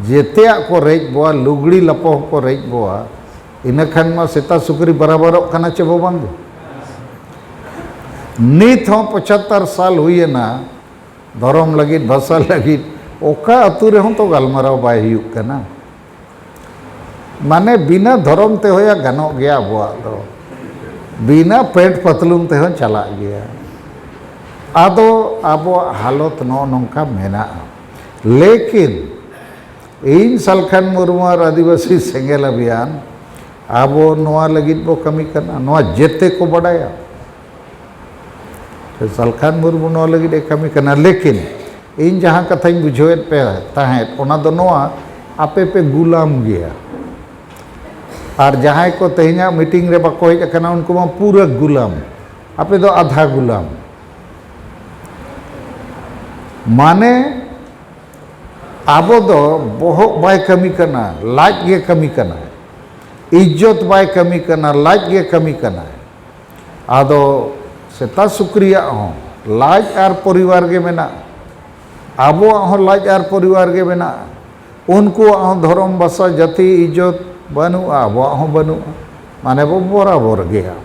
ᱡᱮᱛᱮᱭᱟᱜ ᱠᱚ ᱨᱮᱡ ᱵᱚᱣᱟ, ᱞᱩᱜᱽᱲᱤ ᱞᱟᱯᱚ ᱦᱚᱸᱠᱚ ᱨᱮᱡ ᱵᱚᱣᱟ, ᱤᱱᱟᱹ ᱠᱷᱟᱱ ᱢᱟ ᱥᱮᱛᱟ ᱥᱩᱠᱨᱤ ᱵᱟᱨᱟᱵᱟᱨᱚᱜ ᱠᱟᱱᱟ ᱪᱮ ᱵᱚ ᱵᱟᱝ ᱜᱮ? ᱱᱤᱛ ᱦᱚᱸ ᱯᱚᱸᱪᱟᱛᱛᱳᱨ ᱥᱟᱞ ᱦᱩᱭᱮᱱᱟ, ᱫᱷᱚᱨᱚᱢ ᱞᱟᱹᱜᱤᱫ, ᱵᱷᱟᱥᱟ ᱞᱟᱹᱜᱤᱫ ᱚᱠᱟ ᱟᱹᱛᱩ ᱨᱮᱦᱚᱸ ᱛᱚ ᱜᱟᱞᱢᱟᱨᱟᱣ ᱵᱟᱭ ᱦᱩᱭᱩᱜ ᱠᱟᱱᱟ᱾ ᱢᱟᱱᱮ ᱵᱤᱱᱟᱹ ᱫᱷᱚᱨᱚᱢ ᱛᱮᱦᱚᱸ ᱭᱟ ᱜᱟᱱᱚᱜ ᱜᱮᱭᱟ ᱟᱵᱚᱣᱟᱜ ᱫᱚ, ᱵᱤᱱᱟᱹ ᱯᱮᱱᱴ ᱯᱟᱛᱞᱩᱢ ᱛᱮᱦᱚᱸ ᱪᱟᱞᱟᱜ ᱜᱮᱭᱟ᱾ ᱟᱫᱚ ᱟᱵᱚᱣᱟᱜ ᱦᱟᱞᱚᱛ ᱱᱚᱜᱼᱚ ᱱᱚᱝᱠᱟ ᱢᱮᱱᱟᱜᱼᱟ᱾ ᱞᱮᱠᱤᱱ ᱤᱧ ᱥᱟᱞᱠᱷᱟᱱ ᱢᱩᱨᱢᱩ ᱟᱨ ᱟᱹᱫᱤᱵᱟᱹᱥᱤ ᱥᱮᱸᱜᱮᱞ ᱟᱵᱷᱤᱭᱟᱱ, ᱟᱵᱚ ᱱᱚᱣᱟ ᱞᱟᱹᱜᱤᱫ ᱵᱚ ᱠᱟᱹᱢᱤ ᱠᱟᱱᱟ, ᱱᱚᱣᱟ ᱡᱮᱛᱮ ᱠᱚ ᱵᱟᱰᱟᱭᱟ᱾ ᱥᱟᱞᱠᱷᱟᱱ ᱢᱩᱨᱢᱩ ᱱᱚᱣᱟ ᱞᱟᱹᱜᱤᱫ ᱮ ᱠᱟᱹᱢᱤ ᱠᱟᱱᱟ, ᱞᱮᱠᱤᱱ ᱤᱧ ᱡᱟᱦᱟᱸ ᱠᱟᱛᱷᱟᱧ ᱵᱩᱡᱷᱟᱹᱣᱮᱫ ᱯᱮ ᱛᱟᱦᱮᱸᱫ, ᱚᱱᱟ ᱫᱚ ᱱᱚᱣᱟ, ᱟᱯᱮ ᱯᱮ ᱜᱩᱞᱟᱢ ᱜᱮᱭᱟ᱾ ᱟᱨ ᱡᱟᱦᱟᱸᱭ ᱠᱚ ᱛᱮᱦᱮᱧᱟᱜ ᱢᱤᱴᱤᱝ ᱨᱮ ᱵᱟᱠᱚ ᱦᱮᱡ ᱟᱠᱟᱱᱟ, ᱩᱱᱠᱩ ᱢᱟ ᱯᱩᱨᱟᱹ ᱜᱩᱞᱟᱢ, ᱟᱯᱮ ᱫᱚ ᱟᱫᱷᱟ ᱜᱩᱞᱟᱢ᱾ ᱢᱟᱱᱮ ᱟᱵᱚ ᱫᱚ ᱵᱚᱦᱚᱜ ᱵᱟᱭ ᱠᱟᱹᱢᱤ ᱠᱟᱱᱟ, ᱞᱟᱡ ᱜᱮ ᱠᱟᱹᱢᱤ ᱠᱟᱱᱟ᱾ ᱤᱡᱽᱡᱚᱛ ᱵᱟᱭ ᱠᱟᱹᱢᱤ ᱠᱟᱱᱟ, ᱞᱟᱡ ᱜᱮ ᱠᱟᱹᱢᱤ ᱠᱟᱱᱟ᱾ ᱟᱫᱚ ᱥᱮᱛᱟ ᱥᱩᱠᱨᱤᱭᱟᱜ ᱦᱚᱸ ᱞᱟᱡ ᱟᱨ ᱯᱚᱨᱤᱵᱟᱨ ᱜᱮ ᱢᱮᱱᱟᱜᱼᱟ᱾ ᱟᱵᱚᱣᱟᱜ ᱦᱚᱸ ᱞᱟᱡ ᱟᱨ ᱯᱚᱨᱤᱵᱟᱨ ᱜᱮ ᱢᱮᱱᱟᱜᱼᱟ᱾ ᱩᱱᱠᱩᱣᱟᱜ ᱦᱚᱸ ᱫᱷᱚᱨᱚᱢ, ᱵᱷᱟᱥᱟ, ᱡᱟᱹᱛᱤ, ᱤᱡᱽᱡᱚᱛ ᱵᱟᱹᱱᱩᱜᱼᱟ, ᱟᱵᱚᱣᱟᱜ ᱦᱚᱸ ᱵᱟᱹᱱᱩᱜᱼᱟ᱾ ᱢᱟᱱᱮ ᱵᱚ ᱵᱚᱨᱟᱵᱚᱨ ᱜᱮᱭᱟ᱾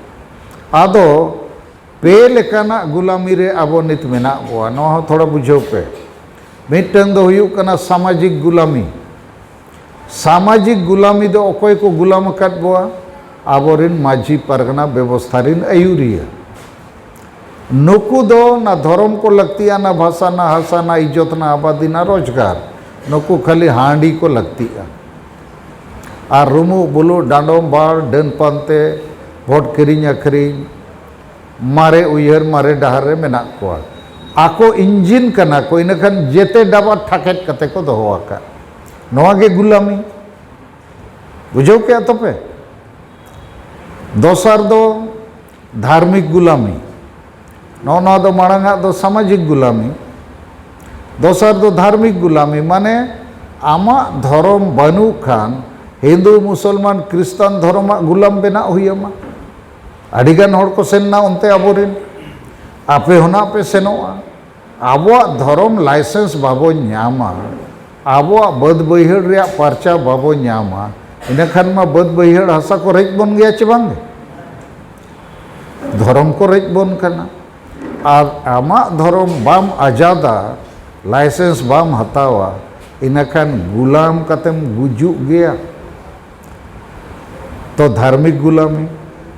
ᱟᱫᱚ ᱯᱮ ᱞᱮᱠᱟᱱᱟᱜ ᱜᱩᱞᱟᱢᱤ ᱨᱮ ᱟᱵᱚ ᱱᱤᱛ ᱢᱮᱱᱟᱜ ᱵᱚᱣᱟ, ᱱᱚᱣᱟ ᱦᱚᱸ ᱛᱷᱚᱲᱟ ᱵᱩᱡᱷᱟᱹᱣ ᱯᱮ᱾ ᱢᱤᱫᱴᱟᱝ ᱫᱚ ᱦᱩᱭᱩᱜ ᱠᱟᱱᱟ ᱥᱟᱢᱟᱡᱤᱠ ᱜᱩᱞᱟᱢᱤ᱾ ᱥᱟᱢᱟᱡᱤᱠ ᱜᱩᱞᱟᱢᱤ ᱫᱚ ᱚᱠᱚᱭ ᱠᱚ ᱜᱩᱞᱟᱢ ᱟᱠᱟᱫ ᱵᱚᱣᱟ? ᱟᱵᱚᱨᱮᱱ ᱢᱟᱹᱡᱷᱤ ᱯᱟᱨᱜᱟᱱᱟ ᱵᱮᱵᱚᱥᱛᱷᱟ ᱨᱮᱱ ᱟᱹᱭᱩᱨᱤᱭᱟᱹ᱾ ᱱᱩᱠᱩ ᱫᱚ ᱱᱟ ᱫᱷᱚᱨᱚᱢ ᱠᱚ ᱞᱟᱹᱠᱛᱤᱜᱼᱟ, ᱱᱟ ᱵᱷᱟᱥᱟ, ᱱᱟ ᱦᱟᱥᱟ, ᱱᱟ ᱤᱡᱽᱡᱚᱛ, ᱱᱟ ᱟᱵᱟᱫᱤ, ᱱᱟ ᱨᱳᱡᱽᱜᱟᱨ᱾ ᱱᱩᱠᱩ ᱠᱷᱟᱹᱞᱤ ᱦᱟᱺᱰᱤ ᱠᱚ ᱞᱟᱹᱠᱛᱤᱜᱼᱟ᱾ ᱟᱨ ᱨᱩᱢᱩᱜ ᱵᱩᱞᱩᱜ, ᱰᱟᱸᱰᱚᱢ ᱵᱟᱲ, ᱰᱟᱹᱱ ᱯᱟᱱᱛᱮ, ᱵᱷᱳᱴ ᱠᱤᱨᱤᱧ ᱟᱹᱠᱷᱨᱤᱧ, ᱢᱟᱨᱮ ᱩᱭᱦᱟᱹᱨ, ᱢᱟᱨᱮ ᱰᱟᱦᱟᱨ ᱨᱮ ᱢᱮᱱᱟᱜ ᱠᱚᱣᱟ᱾ ᱟᱠᱚ ᱤᱧᱡᱤᱱ ᱠᱟᱱᱟ ᱠᱚ, ᱤᱱᱟᱹᱠᱷᱟᱱ ᱡᱮᱛᱮ ᱰᱟᱵᱟ ᱴᱷᱟᱠᱮᱫ ᱠᱟᱛᱮ ᱠᱚ ᱫᱚᱦᱚ ᱟᱠᱟᱫ᱾ ᱱᱚᱣᱟ ᱜᱮ ᱜᱩᱞᱟᱢᱤ᱾ ᱵᱩᱡᱷᱟᱹᱣ ᱠᱮᱜᱼᱟ ᱛᱚᱯᱮ? ᱫᱚᱥᱟᱨ ᱫᱚ ᱫᱷᱟᱨᱢᱤᱠ ᱜᱩᱞᱟᱢᱤ᱾ ᱱᱚᱜᱼᱚ ᱱᱚᱣᱟ ᱫᱚ ᱢᱟᱲᱟᱝ ᱟᱜ ᱫᱚ ᱥᱟᱢᱟᱡᱤᱠ ᱜᱩᱞᱟᱢᱤ᱾ ᱫᱚᱥᱟᱨ ᱫᱚ ᱫᱷᱟᱨᱢᱤᱠ ᱜᱩᱞᱟᱢᱤ, ᱢᱟᱱᱮ ᱟᱢᱟᱜ ᱫᱷᱚᱨᱚᱢ ᱵᱟᱹᱱᱩᱜ ᱠᱷᱟᱱ, ᱦᱤᱱᱫᱩ, ᱢᱩᱥᱚᱞᱢᱟᱱ, ᱠᱷᱨᱤᱥᱴᱟᱱ ᱫᱷᱚᱨᱚᱢᱟᱜ ᱜᱩᱞᱟᱢ ᱵᱮᱱᱟᱜ ᱦᱩᱭ ᱟᱢᱟ᱾ ᱟᱹᱰᱤᱜᱟᱱ ᱦᱚᱲ ᱠᱚ ᱥᱮᱱ ᱮᱱᱟ ᱚᱱᱛᱮ ᱟᱵᱚᱨᱮᱱ, ᱟᱯᱮ ᱦᱚᱸ ᱱᱟᱜ ᱯᱮ ᱥᱮᱱᱚᱜᱼᱟ᱾ ᱟᱵᱚᱣᱟᱜ ᱫᱷᱚᱨᱚᱢ ᱞᱟᱭᱥᱮᱱᱥ ᱵᱟᱵᱚᱱ ᱧᱟᱢᱟ, ᱟᱵᱚᱣᱟᱜ ᱵᱟᱹᱫᱽ ᱵᱟᱹᱭᱦᱟᱹᱲ ᱨᱮᱭᱟᱜ ᱯᱟᱨᱪᱟ ᱵᱟᱵᱚᱱ ᱧᱟᱢᱟ, ᱤᱱᱟᱹᱠᱷᱟᱱ ᱢᱟ ᱵᱟᱹᱫᱽ ᱵᱟᱹᱭᱦᱟᱹᱲ ᱦᱟᱥᱟ ᱠᱚ ᱨᱮᱡ ᱵᱚᱱ ᱜᱮᱭᱟ ᱪᱮ ᱵᱟᱝ? ᱫᱷᱚᱨᱚᱢ ᱠᱚ ᱨᱮᱡ ᱵᱚᱱ ᱠᱟᱱᱟ᱾ ᱟᱨ ᱟᱢᱟᱜ ᱫᱷᱚᱨᱚᱢ ᱵᱟᱢ ᱟᱡᱟᱫᱟ, ᱞᱟᱭᱥᱮᱱᱥ ᱵᱟᱢ ᱦᱟᱛᱟᱣᱟ, ᱤᱱᱟᱹᱠᱷᱟᱱ ᱜᱩᱞᱟᱢ ᱠᱟᱛᱮᱢ ᱜᱩᱡᱩᱜ ᱜᱮᱭᱟ᱾ ᱛᱚ ᱫᱷᱟᱨᱢᱤᱠ ᱜᱩᱞᱟᱢᱤ᱾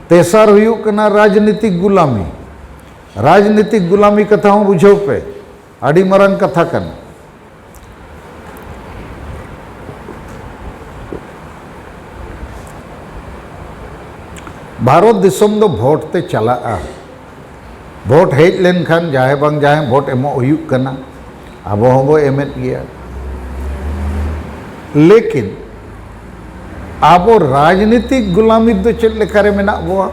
ᱛᱮᱥᱟᱨ ᱦᱩᱭᱩᱜ ᱠᱟᱱᱟ ᱨᱟᱡᱽᱱᱤᱛᱤᱠ ᱜᱩᱞᱟᱢᱤ᱾ ᱨᱟᱡᱽᱱᱤᱛᱤᱠ ᱜᱩᱞᱟᱢᱤ ᱠᱟᱛᱷᱟ ᱦᱚᱸ ᱵᱩᱡᱷᱟᱹᱣ ᱯᱮ, ᱟᱹᱰᱤ ᱢᱟᱨᱟᱝ ᱠᱟᱛᱷᱟ ᱠᱟᱱᱟ᱾ ᱵᱷᱟᱨᱚᱛ ᱫᱤᱥᱚᱢ ᱫᱚ ᱵᱷᱳᱴ ᱛᱮ ᱪᱟᱞᱟᱜᱼᱟ᱾ ᱵᱷᱳᱴ ᱦᱮᱡ ᱞᱮᱱᱠᱷᱟᱱ ᱡᱟᱦᱟᱸᱭ ᱵᱟᱝ ᱡᱟᱦᱟᱸᱭ ᱵᱷᱳᱴ ᱮᱢᱚᱜ ᱦᱩᱭᱩᱜ ᱠᱟᱱᱟ, ᱟᱵᱚ ᱦᱚᱸᱵᱚ ᱮᱢᱮᱫ ᱜᱮᱭᱟ᱾ ᱞᱮᱠᱤᱱ ᱟᱵᱚ ᱨᱟᱡᱽᱱᱤᱛᱤᱠ ᱜᱩᱞᱟᱢᱤ ᱫᱚ ᱪᱮᱫ ᱞᱮᱠᱟᱨᱮ ᱢᱮᱱᱟᱜ ᱵᱚᱣᱟ?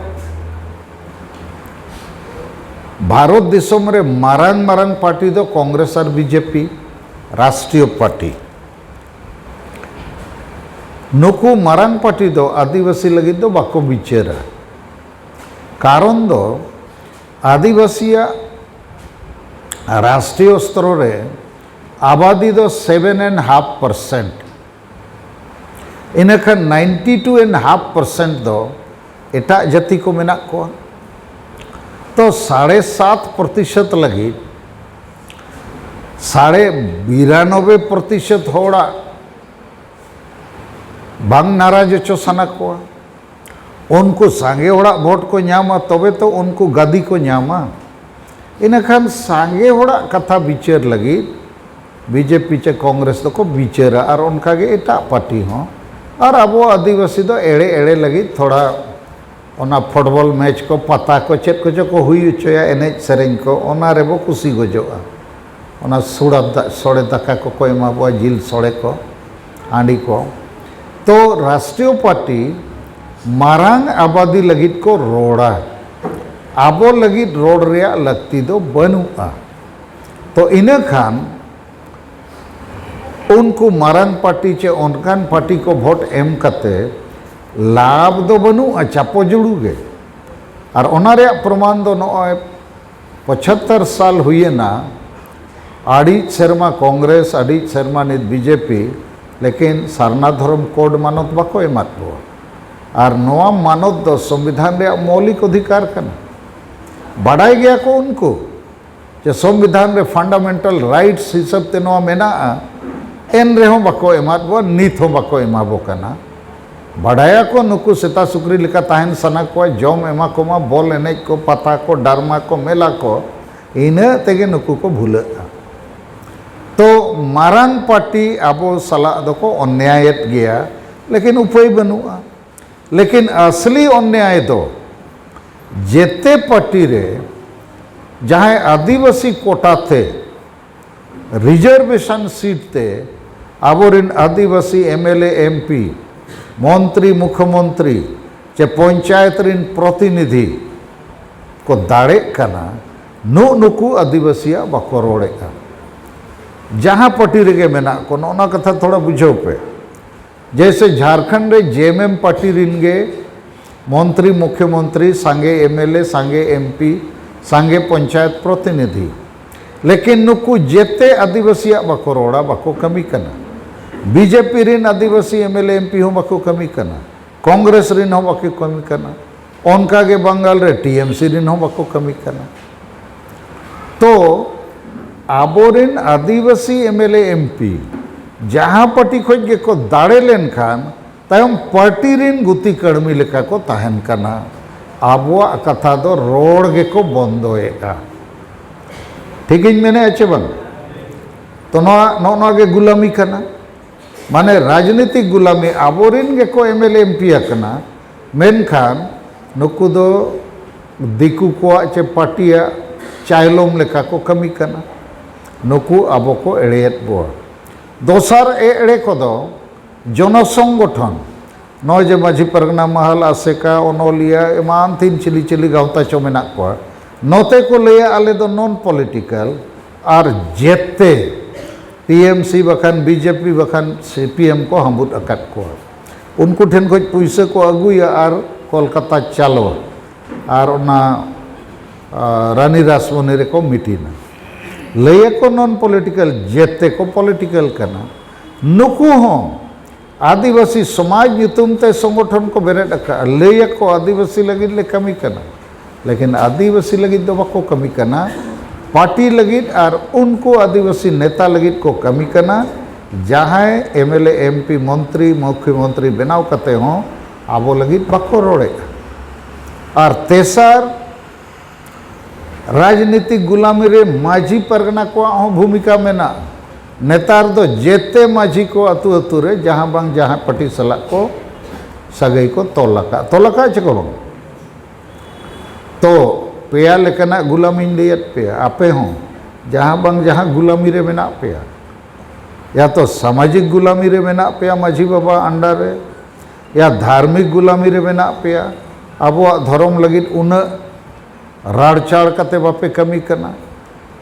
ᱵᱷᱟᱨᱚᱛ ᱫᱤᱥᱚᱢ ᱨᱮ ᱢᱟᱨᱟᱝ ᱢᱟᱨᱟᱝ ᱯᱟᱨᱴᱤ ᱫᱚ ᱠᱚᱝᱜᱨᱮᱥ ᱟᱨ ᱵᱤᱡᱮᱯᱤ, ᱨᱟᱥᱴᱨᱤᱭᱚ ᱯᱟᱨᱴᱤ᱾ ᱱᱩᱠᱩ ᱢᱟᱨᱟᱝ ᱯᱟᱨᱴᱤ ᱫᱚ ᱟᱹᱫᱤᱵᱟᱹᱥᱤ ᱞᱟᱹᱜᱤᱫ ᱫᱚ ᱵᱟᱠᱚ ᱵᱤᱪᱟᱹᱨᱟ᱾ ᱠᱟᱨᱚᱱ ᱫᱚ ᱟᱹᱫᱤᱵᱟᱹᱥᱤᱭᱟᱜ ᱨᱟᱥᱴᱨᱤᱭᱚ ᱥᱛᱚᱨᱚ ᱨᱮ ᱟᱵᱟᱫᱤ ᱫᱚ seven and half percent᱾ ᱤᱱᱟᱹᱠᱷᱟᱱ ninety two and half percent ᱫᱚ ᱮᱴᱟᱜ ᱡᱟᱹᱛᱤ ᱠᱚ ᱢᱮᱱᱟᱜ ᱠᱚᱣᱟ᱾ ᱛᱚ ᱥᱟᱲᱮ ᱥᱟᱛ ᱯᱨᱚᱛᱤᱥᱚᱛ ᱞᱟᱹᱜᱤᱫ ᱥᱟᱲᱮ ᱵᱤᱨᱟᱱᱚᱵᱵᱳᱭ ᱯᱨᱚᱛᱤᱥᱚᱛ ᱦᱚᱲᱟᱜ ᱵᱟᱝ ᱱᱟᱨᱟᱡ ᱦᱚᱪᱚ ᱥᱟᱱᱟ ᱠᱚᱣᱟ᱾ ᱩᱱᱠᱩ ᱥᱟᱸᱜᱮ ᱦᱚᱲᱟᱜ ᱵᱷᱳᱴ ᱠᱚ ᱧᱟᱢᱟ, ᱛᱚᱵᱮ ᱛᱚ ᱩᱱᱠᱩ ᱜᱟᱹᱫᱤ ᱠᱚ ᱧᱟᱢᱟ᱾ ᱤᱱᱟᱹᱠᱷᱟᱱ ᱥᱟᱸᱜᱮ ᱦᱚᱲᱟᱜ ᱠᱟᱛᱷᱟ ᱵᱤᱪᱟᱹᱨ ᱞᱟᱹᱜᱤᱫ ᱵᱤᱡᱮᱯᱤ ᱪᱮ ᱠᱚᱝᱜᱨᱮᱥ ᱫᱚᱠᱚ ᱵᱤᱪᱟᱹᱨᱟ, ᱟᱨ ᱚᱱᱠᱟᱜᱮ ᱮᱴᱟᱜ ᱯᱟᱨᱴᱤ ᱦᱚᱸ᱾ ᱟᱨ ᱟᱵᱚ ᱟᱹᱫᱤᱵᱟᱹᱥᱤ ᱫᱚ ᱮᱲᱮ ᱮᱲᱮ ᱞᱟᱹᱜᱤᱫ ᱛᱷᱚᱲᱟ ᱚᱱᱟ ᱯᱷᱩᱴᱵᱚᱞ ᱢᱮᱪ ᱠᱚ, ᱯᱟᱛᱟ ᱠᱚ, ᱪᱮᱫ ᱠᱚᱪᱚ ᱠᱚ ᱦᱩᱭ ᱦᱚᱪᱚᱭᱟ, ᱮᱱᱮᱡ ᱥᱮᱨᱮᱧ ᱠᱚ, ᱚᱱᱟ ᱨᱮᱵᱚ ᱠᱩᱥᱤ ᱜᱚᱡᱚᱜᱼᱟ᱾ ᱚᱱᱟ ᱥᱩᱲᱟ ᱫᱟ-, ᱥᱚᱲᱮ ᱫᱟᱠᱟ ᱠᱚᱠᱚ ᱮᱢᱟ ᱵᱚᱣᱟ, ᱡᱤᱞ ᱥᱚᱲᱮ ᱠᱚ, ᱦᱟᱺᱰᱤ ᱠᱚ᱾ ᱛᱚ ᱨᱟᱥᱴᱨᱤᱭᱚ ᱯᱟᱨᱴᱤ ᱢᱟᱨᱟᱝ ᱟᱵᱟᱫᱤ ᱞᱟᱹᱜᱤᱫ ᱠᱚ ᱨᱚᱲᱟ, ᱟᱵᱚ ᱞᱟᱹᱜᱤᱫ ᱨᱚᱲ ᱨᱮᱭᱟᱜ ᱞᱟᱹᱠᱛᱤ ᱫᱚ ᱵᱟᱹᱱᱩᱜᱼᱟ᱾ ᱛᱚ ᱤᱱᱟᱹ ᱠᱷᱟᱱ ᱩᱱᱠᱩ ᱢᱟᱨᱟᱝ ᱯᱟᱨᱴᱤ ᱪᱮ ᱚᱱᱠᱟᱱ ᱯᱟᱨᱴᱤ ᱠᱚ ᱵᱷᱳᱴ ᱮᱢ ᱠᱟᱛᱮ ᱞᱟᱵᱷ ᱫᱚ ᱵᱟᱹᱱᱩᱜᱼᱟ, ᱪᱟᱯᱚ ᱡᱩᱲᱩ ᱜᱮ᱾ ᱟᱨ ᱚᱱᱟ ᱨᱮᱭᱟᱜ ᱯᱨᱚᱢᱟᱱ ᱫᱚ ᱱᱚᱜᱼᱚᱭ ᱯᱚᱸᱪᱟᱛᱛᱚᱨ ᱥᱟᱞ ᱦᱩᱭᱮᱱᱟ, ᱟᱹᱰᱤ ᱥᱮᱨᱢᱟ ᱠᱚᱝᱜᱨᱮᱥ, ᱟᱹᱰᱤ ᱥᱮᱨᱢᱟ ᱱᱤᱛ ᱵᱤᱡᱮᱯᱤ, ᱞᱮᱠᱤᱱ ᱥᱟᱨᱱᱟ ᱫᱷᱚᱨᱚᱢ ᱠᱳᱰ ᱢᱟᱱᱚᱛ ᱵᱟᱠᱚ ᱮᱢᱟᱫ ᱠᱚᱣᱟ᱾ ᱟᱨ ᱱᱚᱣᱟ ᱢᱟᱱᱚᱛ ᱫᱚ ᱥᱚᱝᱵᱤᱫᱷᱟᱱ ᱨᱮᱭᱟᱜ ᱢᱳᱣᱞᱤᱠ ᱚᱫᱷᱤᱠᱟᱨ ᱠᱟᱱᱟ᱾ ᱵᱟᱰᱟᱭ ᱜᱮᱭᱟ ᱠᱚ ᱩᱱᱠᱩ ᱡᱮ ᱥᱚᱝᱵᱤᱫᱷᱟᱱ ᱨᱮ ᱯᱷᱟᱱᱰᱟᱢᱮᱱᱴᱟᱞ ᱨᱟᱭᱤᱴᱥ ᱦᱤᱥᱟᱹᱵ ᱛᱮ ᱱᱚᱣᱟ ᱢᱮᱱᱟᱜᱼᱟ, ᱮᱱ ᱨᱮᱦᱚᱸ ᱵᱟᱠᱚ ᱮᱢᱟᱫ ᱵᱚᱱᱟ, ᱱᱤᱛ ᱦᱚᱸ ᱵᱟᱠᱚ ᱮᱢᱟ ᱵᱚ ᱠᱟᱱᱟ᱾ ᱵᱟᱰᱟᱭᱟᱠᱚ ᱱᱩᱠᱩ ᱥᱮᱛᱟ ᱥᱩᱠᱨᱤ ᱞᱮᱠᱟ ᱛᱟᱦᱮᱱ ᱥᱟᱱᱟ ᱠᱚᱣᱟ, ᱡᱚᱢ ᱮᱢᱟ ᱠᱚᱢᱟ, ᱵᱚᱞ ᱮᱱᱮᱡ ᱠᱚ, ᱯᱟᱛᱟ ᱠᱚ, ᱰᱟᱨᱢᱟ ᱠᱚ, ᱢᱮᱞᱟ ᱠᱚ, ᱤᱱᱟᱹᱜ ᱛᱮᱜᱮ ᱱᱩᱠᱩ ᱠᱚ ᱵᱷᱩᱞᱟᱹᱜᱼᱟ᱾ ᱛᱚ ᱢᱟᱨᱟᱝ ᱯᱟᱨᱴᱤ ᱟᱵᱚ ᱥᱟᱞᱟᱜ ᱫᱚᱠᱚ ᱚᱱᱱᱭᱟᱭᱮᱫ ᱜᱮᱭᱟ, ᱞᱮᱠᱤᱱ ᱩᱯᱟᱹᱭ ᱵᱟᱹᱱᱩᱜᱼᱟ᱾ ᱞᱮᱠᱤᱱ ᱟᱥᱞᱤ ᱚᱱᱱᱭᱟᱭ ᱫᱚ ᱡᱮᱛᱮ ᱯᱟᱨᱴᱤ ᱨᱮ ᱡᱟᱦᱟᱸᱭ ᱟᱹᱫᱤᱵᱟᱹᱥᱤ ᱠᱳᱴᱟ ᱛᱮ ᱨᱤᱡᱟᱨᱵᱷᱮᱥᱚᱱ ᱥᱤᱴ ᱛᱮ ᱟᱵᱚᱨᱮᱱ ᱟᱹᱫᱤᱵᱟᱹᱥᱤ M L A, M P, ᱢᱚᱱᱛᱨᱤ, ᱢᱩᱠᱷᱭᱚᱢᱚᱱᱛᱨᱤ ᱪᱮ ᱯᱚᱧᱪᱟᱭᱮᱛ ᱨᱮᱱ ᱯᱨᱚᱛᱤᱱᱤᱫᱷᱤ ᱠᱚ ᱫᱟᱲᱮᱜ ᱠᱟᱱᱟ, ᱱᱩᱜ ᱱᱩᱠᱩ ᱟᱹᱫᱤᱵᱟᱹᱥᱤᱭᱟᱜ ᱵᱟᱠᱚ ᱨᱚᱲᱮᱫᱼᱟ᱾ ᱡᱟᱦᱟᱸ ᱯᱟᱨᱴᱤ ᱨᱮᱜᱮ ᱢᱮᱱᱟᱜ ᱠᱚ, ᱱᱚᱜᱼᱚ ᱱᱚᱣᱟ ᱠᱟᱛᱷᱟ ᱛᱷᱚᱲᱟ ᱵᱩᱡᱷᱟᱹᱣ ᱯᱮ᱾ ᱡᱮᱭᱥᱮ ᱡᱷᱟᱲᱠᱷᱚᱸᱰ ᱨᱮ ᱡᱮ ᱮᱢ ᱮᱢ ᱯᱟᱨᱴᱤ ᱨᱤᱱ ᱜᱮ ᱢᱚᱱᱛᱨᱤ, ᱢᱩᱠᱷᱭᱚᱢᱚᱱᱛᱨᱤ, ᱥᱟᱸᱜᱮ ᱮᱢ ᱮᱞ ᱮ, ᱥᱟᱸᱜᱮ ᱮᱢ ᱯᱤ, ᱥᱟᱸᱜᱮ ᱯᱚᱧᱪᱟᱭᱮᱛ ᱯᱨᱚᱛᱤᱱᱤᱫᱷᱤ, ᱞᱮᱠᱤᱱ ᱱᱩᱠᱩ ᱡᱮᱛᱮ ᱟᱹᱫᱤᱵᱟᱹᱥᱤᱭᱟᱜ ᱵᱟᱠᱚ ᱨᱚᱲᱟ, ᱵᱟᱠᱚ ᱠᱟᱹᱢᱤ ᱠᱟᱱᱟ᱾ ᱵᱤᱡᱮᱯᱤ ᱨᱤᱱ ᱟᱹᱫᱤᱵᱟᱹᱥᱤ M L A, M P ᱦᱚᱸ ᱵᱟᱠᱚ ᱠᱟᱹᱢᱤ ᱠᱟᱱᱟ, ᱠᱚᱝᱜᱨᱮᱥ ᱨᱤᱱ ᱦᱚᱸ ᱵᱟᱠᱚ ᱠᱟᱹᱢᱤ ᱠᱟᱱᱟ, ᱚᱱᱠᱟ ᱜᱮ ᱵᱟᱝᱜᱟᱞ ᱨᱮ ᱴᱤ ᱮᱢ ᱥᱤ ᱨᱤᱱ ᱦᱚᱸ ᱵᱟᱠᱚ ᱠᱟᱹᱢᱤ ᱠᱟᱱᱟ᱾ ᱛᱚ ᱟᱵᱚᱨᱮᱱ ᱟᱹᱫᱤᱵᱟᱹᱥᱤ M L A, M P ᱡᱟᱦᱟᱸ ᱯᱟᱨᱴᱤ ᱠᱷᱚᱱ ᱜᱮᱠᱚ ᱫᱟᱲᱮ ᱞᱮᱱᱠᱷᱟᱱ ᱛᱟᱭᱚᱢ ᱯᱟᱨᱴᱤ ᱨᱤᱱ ᱜᱩᱛᱤ ᱠᱟᱹᱲᱢᱤ ᱞᱮᱠᱟ ᱠᱚ ᱛᱟᱦᱮᱱ ᱠᱟᱱᱟ᱾ ᱟᱵᱚᱣᱟᱜ ᱠᱟᱛᱷᱟ ᱫᱚ ᱨᱚᱲ ᱜᱮᱠᱚ ᱵᱚᱱᱫᱚᱭᱮᱫᱼᱟ᱾ ᱴᱷᱤᱠᱤᱧ ᱢᱮᱱᱮᱫᱼᱟ ᱪᱮ ᱵᱟᱝ? ᱛᱚ ᱱᱚᱣᱟ, ᱱᱚᱜᱼᱚ ᱱᱚᱣᱟ ᱜᱮ ᱜᱩᱞᱟᱢᱤ ᱠᱟᱱᱟ᱾ ᱢᱟᱱᱮ ᱨᱟᱡᱽᱱᱤᱛᱤᱠ ᱜᱩᱞᱟᱢᱤ, ᱟᱵᱚᱨᱮᱱ ᱜᱮᱠᱚ ᱮᱢ ᱮᱞ ᱮ, ᱮᱢ ᱯᱤ ᱟᱠᱟᱱᱟ, ᱢᱮᱱᱠᱷᱟᱱ ᱱᱩᱠᱩ ᱫᱚ ᱫᱤᱠᱩ ᱠᱚᱣᱟᱜ ᱪᱮ ᱯᱟᱨᱴᱤᱭᱟᱜ ᱪᱟᱭᱞᱚᱢ ᱞᱮᱠᱟ ᱠᱚ ᱠᱟᱹᱢᱤ ᱠᱟᱱᱟ᱾ ᱱᱩᱠᱩ ᱟᱵᱚ ᱠᱚ ᱮᱲᱮᱭᱮᱫ ᱵᱚᱣᱟ᱾ ᱫᱚᱥᱟᱨ ᱮᱲᱮ ᱠᱚᱫᱚ ᱡᱚᱱᱚ ᱥᱚᱝᱜᱚᱴᱷᱚᱱ, ᱱᱚᱜᱼᱚᱭ ᱡᱮ ᱢᱟᱹᱡᱷᱤ ᱯᱟᱨᱜᱟᱱᱟ ᱢᱟᱦᱟᱞ, ᱟᱥᱮᱠᱟ, ᱚᱱᱚᱞᱤᱭᱟᱹ, ᱮᱢᱟᱱ ᱛᱤᱱ ᱪᱤᱞᱤ ᱪᱤᱞᱤ ᱜᱟᱶᱛᱟ ᱪᱚ ᱢᱮᱱᱟᱜ ᱠᱚᱣᱟ, ᱱᱚᱛᱮ ᱠᱚ ᱞᱟᱹᱭᱟ ᱟᱞᱮ ᱫᱚ ᱱᱚᱱ ᱯᱚᱞᱤᱴᱤᱠᱟᱞ, ᱟᱨ ᱡᱮᱛᱮ ᱴᱤ ᱮᱢ ᱥᱤ ᱵᱟᱠᱷᱟᱱ ᱵᱤ ᱡᱮ ᱯᱤ ᱵᱟᱠᱷᱟᱱ ᱥᱤ ᱯᱤ ᱮᱢ ᱠᱚ ᱦᱟᱹᱵᱩᱫ ᱟᱠᱟᱫ ᱠᱚᱣᱟ᱾ ᱩᱱᱠᱩ ᱴᱷᱮᱱ ᱠᱷᱚᱱ ᱯᱩᱭᱥᱟᱹ ᱠᱚ ᱟᱹᱜᱩᱭᱟ ᱟᱨ ᱠᱳᱞᱠᱟᱛᱟ ᱪᱟᱞᱚ, ᱟᱨ ᱚᱱᱟ, ᱟ, ᱨᱟᱱᱤ ᱨᱟᱥᱢᱚᱱᱤ ᱨᱮᱠᱚ ᱢᱤᱴᱤᱝᱟ᱾ ᱞᱟᱹᱭᱟᱠᱚ ᱱᱚᱱ ᱯᱚᱞᱤᱴᱤᱠᱟᱞ, ᱡᱮᱛᱮ ᱠᱚ ᱯᱚᱞᱤᱴᱤᱠᱟᱞ ᱠᱟᱱᱟ᱾ ᱱᱩᱠᱩ ᱦᱚᱸ ᱟᱹᱫᱤᱵᱟᱹᱥᱤ ᱥᱚᱢᱟᱡᱽ ᱧᱩᱛᱩᱢ ᱛᱮ ᱥᱚᱝᱜᱚᱴᱷᱚᱱ ᱠᱚ ᱵᱮᱨᱮᱫ ᱟᱠᱟᱫᱼᱟ, ᱞᱟᱹᱭᱟᱠᱚ ᱟᱹᱫᱤᱵᱟᱹᱥᱤ ᱞᱟᱹᱜᱤᱫ ᱞᱮ ᱠᱟᱹᱢᱤ ᱠᱟᱱᱟ᱾ ᱞᱮᱠᱤᱱ ᱟᱹᱫᱤᱵᱟᱹᱥᱤ ᱞᱟᱹᱜᱤᱫ ᱫᱚ ᱵᱟᱠᱚ ᱠᱟᱹᱢᱤ ᱠᱟᱱᱟ᱾ ᱯᱟᱨᱴᱤ ᱞᱟᱹᱜᱤᱫ ᱟᱨ ᱩᱱᱠᱩ ᱟᱹᱫᱤᱵᱟᱹᱥᱤ ᱱᱮᱛᱟ ᱞᱟᱹᱜᱤᱫ ᱠᱚ ᱠᱟᱹᱢᱤ ᱠᱟᱱᱟ, ᱡᱟᱦᱟᱸᱭ ᱮᱢ ᱮᱞ ᱮ, ᱮᱢ ᱯᱤ, ᱢᱚᱱᱛᱨᱤ, ᱢᱩᱠᱷᱭᱚ ᱢᱚᱱᱛᱨᱤ ᱵᱮᱱᱟᱣ ᱠᱟᱛᱮ ᱦᱚᱸ ᱟᱵᱚ ᱞᱟᱹᱜᱤᱫ ᱵᱟᱠᱚ ᱨᱚᱲᱮᱫᱼᱟ᱾ ᱟᱨ ᱛᱮᱥᱟᱨ, ᱨᱟᱡᱽᱱᱤᱛᱤᱠ ᱜᱩᱞᱟᱢᱤ ᱨᱮ ᱢᱟᱹᱡᱷᱤ ᱯᱟᱨᱜᱟᱱᱟ ᱠᱚᱣᱟᱜ ᱦᱚᱸ ᱵᱷᱩᱢᱤᱠᱟ ᱢᱮᱱᱟᱜᱼᱟ᱾ ᱱᱮᱛᱟᱨ ᱫᱚ ᱡᱮᱛᱮ ᱢᱟᱹᱡᱷᱤ ᱠᱚ ᱟᱹᱛᱩ ᱟᱹᱛᱩ ᱨᱮ ᱡᱟᱦᱟᱸ ᱵᱟᱝ ᱡᱟᱦᱟᱸ ᱯᱟᱨᱴᱤ ᱥᱟᱞᱟᱜ ᱠᱚ ᱥᱟᱹᱜᱟᱹᱭ ᱠᱚ ᱛᱚᱞ ᱟᱠᱟᱫ, ᱛᱚᱞ ᱟᱠᱟᱫ ᱪᱮ ᱠᱚ ᱵᱟᱝ? ᱛᱚ ᱯᱮᱭᱟ ᱞᱮᱠᱟᱱᱟᱜ ᱜᱩᱞᱟᱢᱤᱧ ᱞᱟᱹᱭᱟᱫ ᱯᱮᱭᱟ, ᱟᱯᱮ ᱦᱚᱸ ᱡᱟᱦᱟᱸ ᱵᱟᱝ ᱡᱟᱦᱟᱸ ᱜᱩᱞᱟᱢᱤ ᱨᱮ ᱢᱮᱱᱟᱜ ᱯᱮᱭᱟ, ᱭᱟ ᱛᱚ ᱥᱟᱢᱟᱡᱤᱠ ᱜᱩᱞᱟᱢᱤ ᱨᱮ ᱢᱮᱱᱟᱜ ᱯᱮᱭᱟ ᱢᱟᱹᱡᱷᱤ ᱵᱟᱵᱟ under ᱨᱮ, ᱭᱟ ᱫᱷᱟᱨᱢᱤᱠ ᱜᱩᱞᱟᱢᱤ ᱨᱮ ᱢᱮᱱᱟᱜ ᱯᱮᱭᱟ, ᱟᱵᱚᱣᱟᱜ ᱫᱷᱚᱨᱚᱢ ᱞᱟᱹᱜᱤᱫ ᱩᱱᱟᱹᱜ ᱨᱟᱲᱪᱟᱲ ᱠᱟᱛᱮ ᱵᱟᱯᱮ ᱠᱟᱹᱢᱤ ᱠᱟᱱᱟ,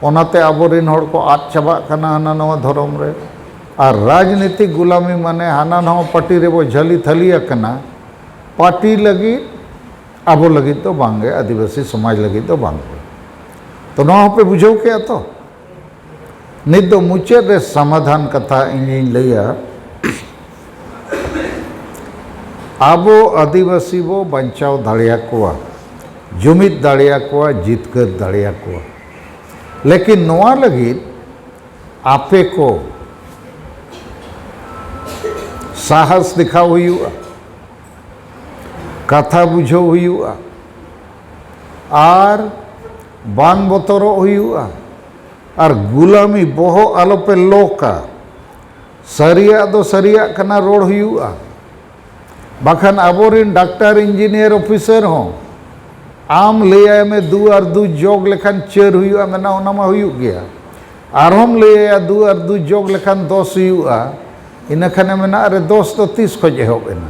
ᱚᱱᱟᱛᱮ ᱟᱵᱚᱨᱮᱱ ᱦᱚᱲ ᱠᱚ ᱟᱫ ᱪᱟᱵᱟᱜ ᱠᱟᱱᱟ ᱦᱟᱱᱟ ᱱᱟᱣᱟ ᱫᱷᱚᱨᱚᱢ ᱨᱮ᱾ ᱟᱨ ᱨᱟᱡᱽᱱᱤᱛᱤᱠ ᱜᱩᱞᱟᱢᱤ ᱢᱟᱱᱮ ᱦᱟᱱᱟ ᱱᱟᱣᱟ ᱯᱟᱨᱴᱤ ᱨᱮᱵᱚ ᱡᱷᱟᱹᱞᱤ ᱛᱷᱟᱹᱞᱤ ᱟᱠᱟᱱᱟ, ᱯᱟᱨᱴᱤ ᱞᱟᱹᱜᱤᱫ, ᱟᱵᱚ ᱞᱟᱹᱜᱤᱫ ᱫᱚ ᱵᱟᱝᱜᱮ, ᱟᱹᱫᱤᱵᱟᱹᱥᱤ ᱥᱚᱢᱟᱡᱽ ᱞᱟᱹᱜᱤᱫ ᱫᱚ ᱵᱟᱝᱜᱮ᱾ ᱛᱚ ᱱᱚᱣᱟ ᱦᱚᱸᱯᱮ ᱵᱩᱡᱷᱟᱹᱣ ᱠᱮᱜᱼᱟ ᱛᱚ? ᱱᱤᱛ ᱫᱚ ᱢᱩᱪᱟᱹᱫ ᱨᱮ ᱥᱚᱢᱟᱫᱷᱟᱱ ᱠᱟᱛᱷᱟ ᱤᱧᱤᱧ ᱞᱟᱹᱭᱟ᱾ ᱟᱵᱚ ᱟᱹᱫᱤᱵᱟᱹᱥᱤ ᱵᱚ ᱵᱟᱧᱪᱟᱣ ᱫᱟᱲᱮᱭᱟᱠᱚᱣᱟ, ᱡᱩᱢᱤᱫ ᱫᱟᱲᱮᱭᱟᱠᱚᱣᱟ, ᱡᱤᱛᱠᱟᱹᱨ ᱫᱟᱲᱮᱭᱟᱠᱚᱣᱟ᱾ ᱞᱮᱠᱤᱱ ᱱᱚᱣᱟ ᱞᱟᱹᱜᱤᱫ ᱟᱯᱮ ᱠᱚ ᱥᱟᱦᱟᱥ ᱫᱮᱠᱷᱟᱣ ᱦᱩᱭᱩᱜᱼᱟ, ᱠᱟᱛᱷᱟ ᱵᱩᱡᱷᱟᱹᱣ ᱦᱩᱭᱩᱜᱼᱟ, ᱟᱨ ᱵᱟᱝ ᱵᱚᱛᱚᱨᱚᱜ ᱦᱩᱭᱩᱜᱼᱟ, ᱟᱨ ᱜᱩᱞᱟᱢᱤ ᱵᱚᱦᱚᱜ ᱟᱞᱚᱯᱮ ᱞᱚᱠᱟ᱾ ᱥᱟᱹᱨᱤᱭᱟᱜ ᱫᱚ ᱥᱟᱹᱨᱤᱭᱟᱜ ᱠᱟᱱᱟ, ᱨᱚᱲ ᱦᱩᱭᱩᱜᱼᱟ᱾ ᱵᱟᱠᱷᱟᱱ ᱟᱵᱚᱨᱮᱱ ᱰᱟᱠᱛᱟᱨ, ᱤᱧᱡᱤᱱᱤᱭᱟᱨ, ᱚᱯᱷᱤᱥᱟᱨ ᱦᱚᱸ ᱟᱢ ᱞᱟᱹᱭᱟᱭ ᱢᱮ ᱫᱩ ᱟᱨ ᱫᱩ ᱡᱚᱜᱽ ᱞᱮᱠᱷᱟᱱ ᱪᱟᱹᱨ ᱦᱩᱭᱩᱜᱼᱟ, ᱢᱮᱱᱟ ᱚᱱᱟ ᱢᱟ ᱦᱩᱭᱩᱜ ᱜᱮᱭᱟ᱾ ᱟᱨᱦᱚᱸᱢ ᱞᱟᱹᱭᱟᱭᱟ ᱫᱩ ᱟᱨ ᱫᱩ ᱡᱚᱜᱽ ᱞᱮᱠᱷᱟᱱ ᱫᱚᱥ ᱦᱩᱭᱩᱜᱼᱟ, ᱤᱱᱟᱹ ᱠᱷᱟᱱᱮ ᱢᱮᱱᱟ ᱟᱨᱮ ᱫᱚᱥ ᱫᱚ ᱛᱤᱥ ᱠᱷᱚᱡ ᱮᱦᱚᱵ ᱮᱱᱟ?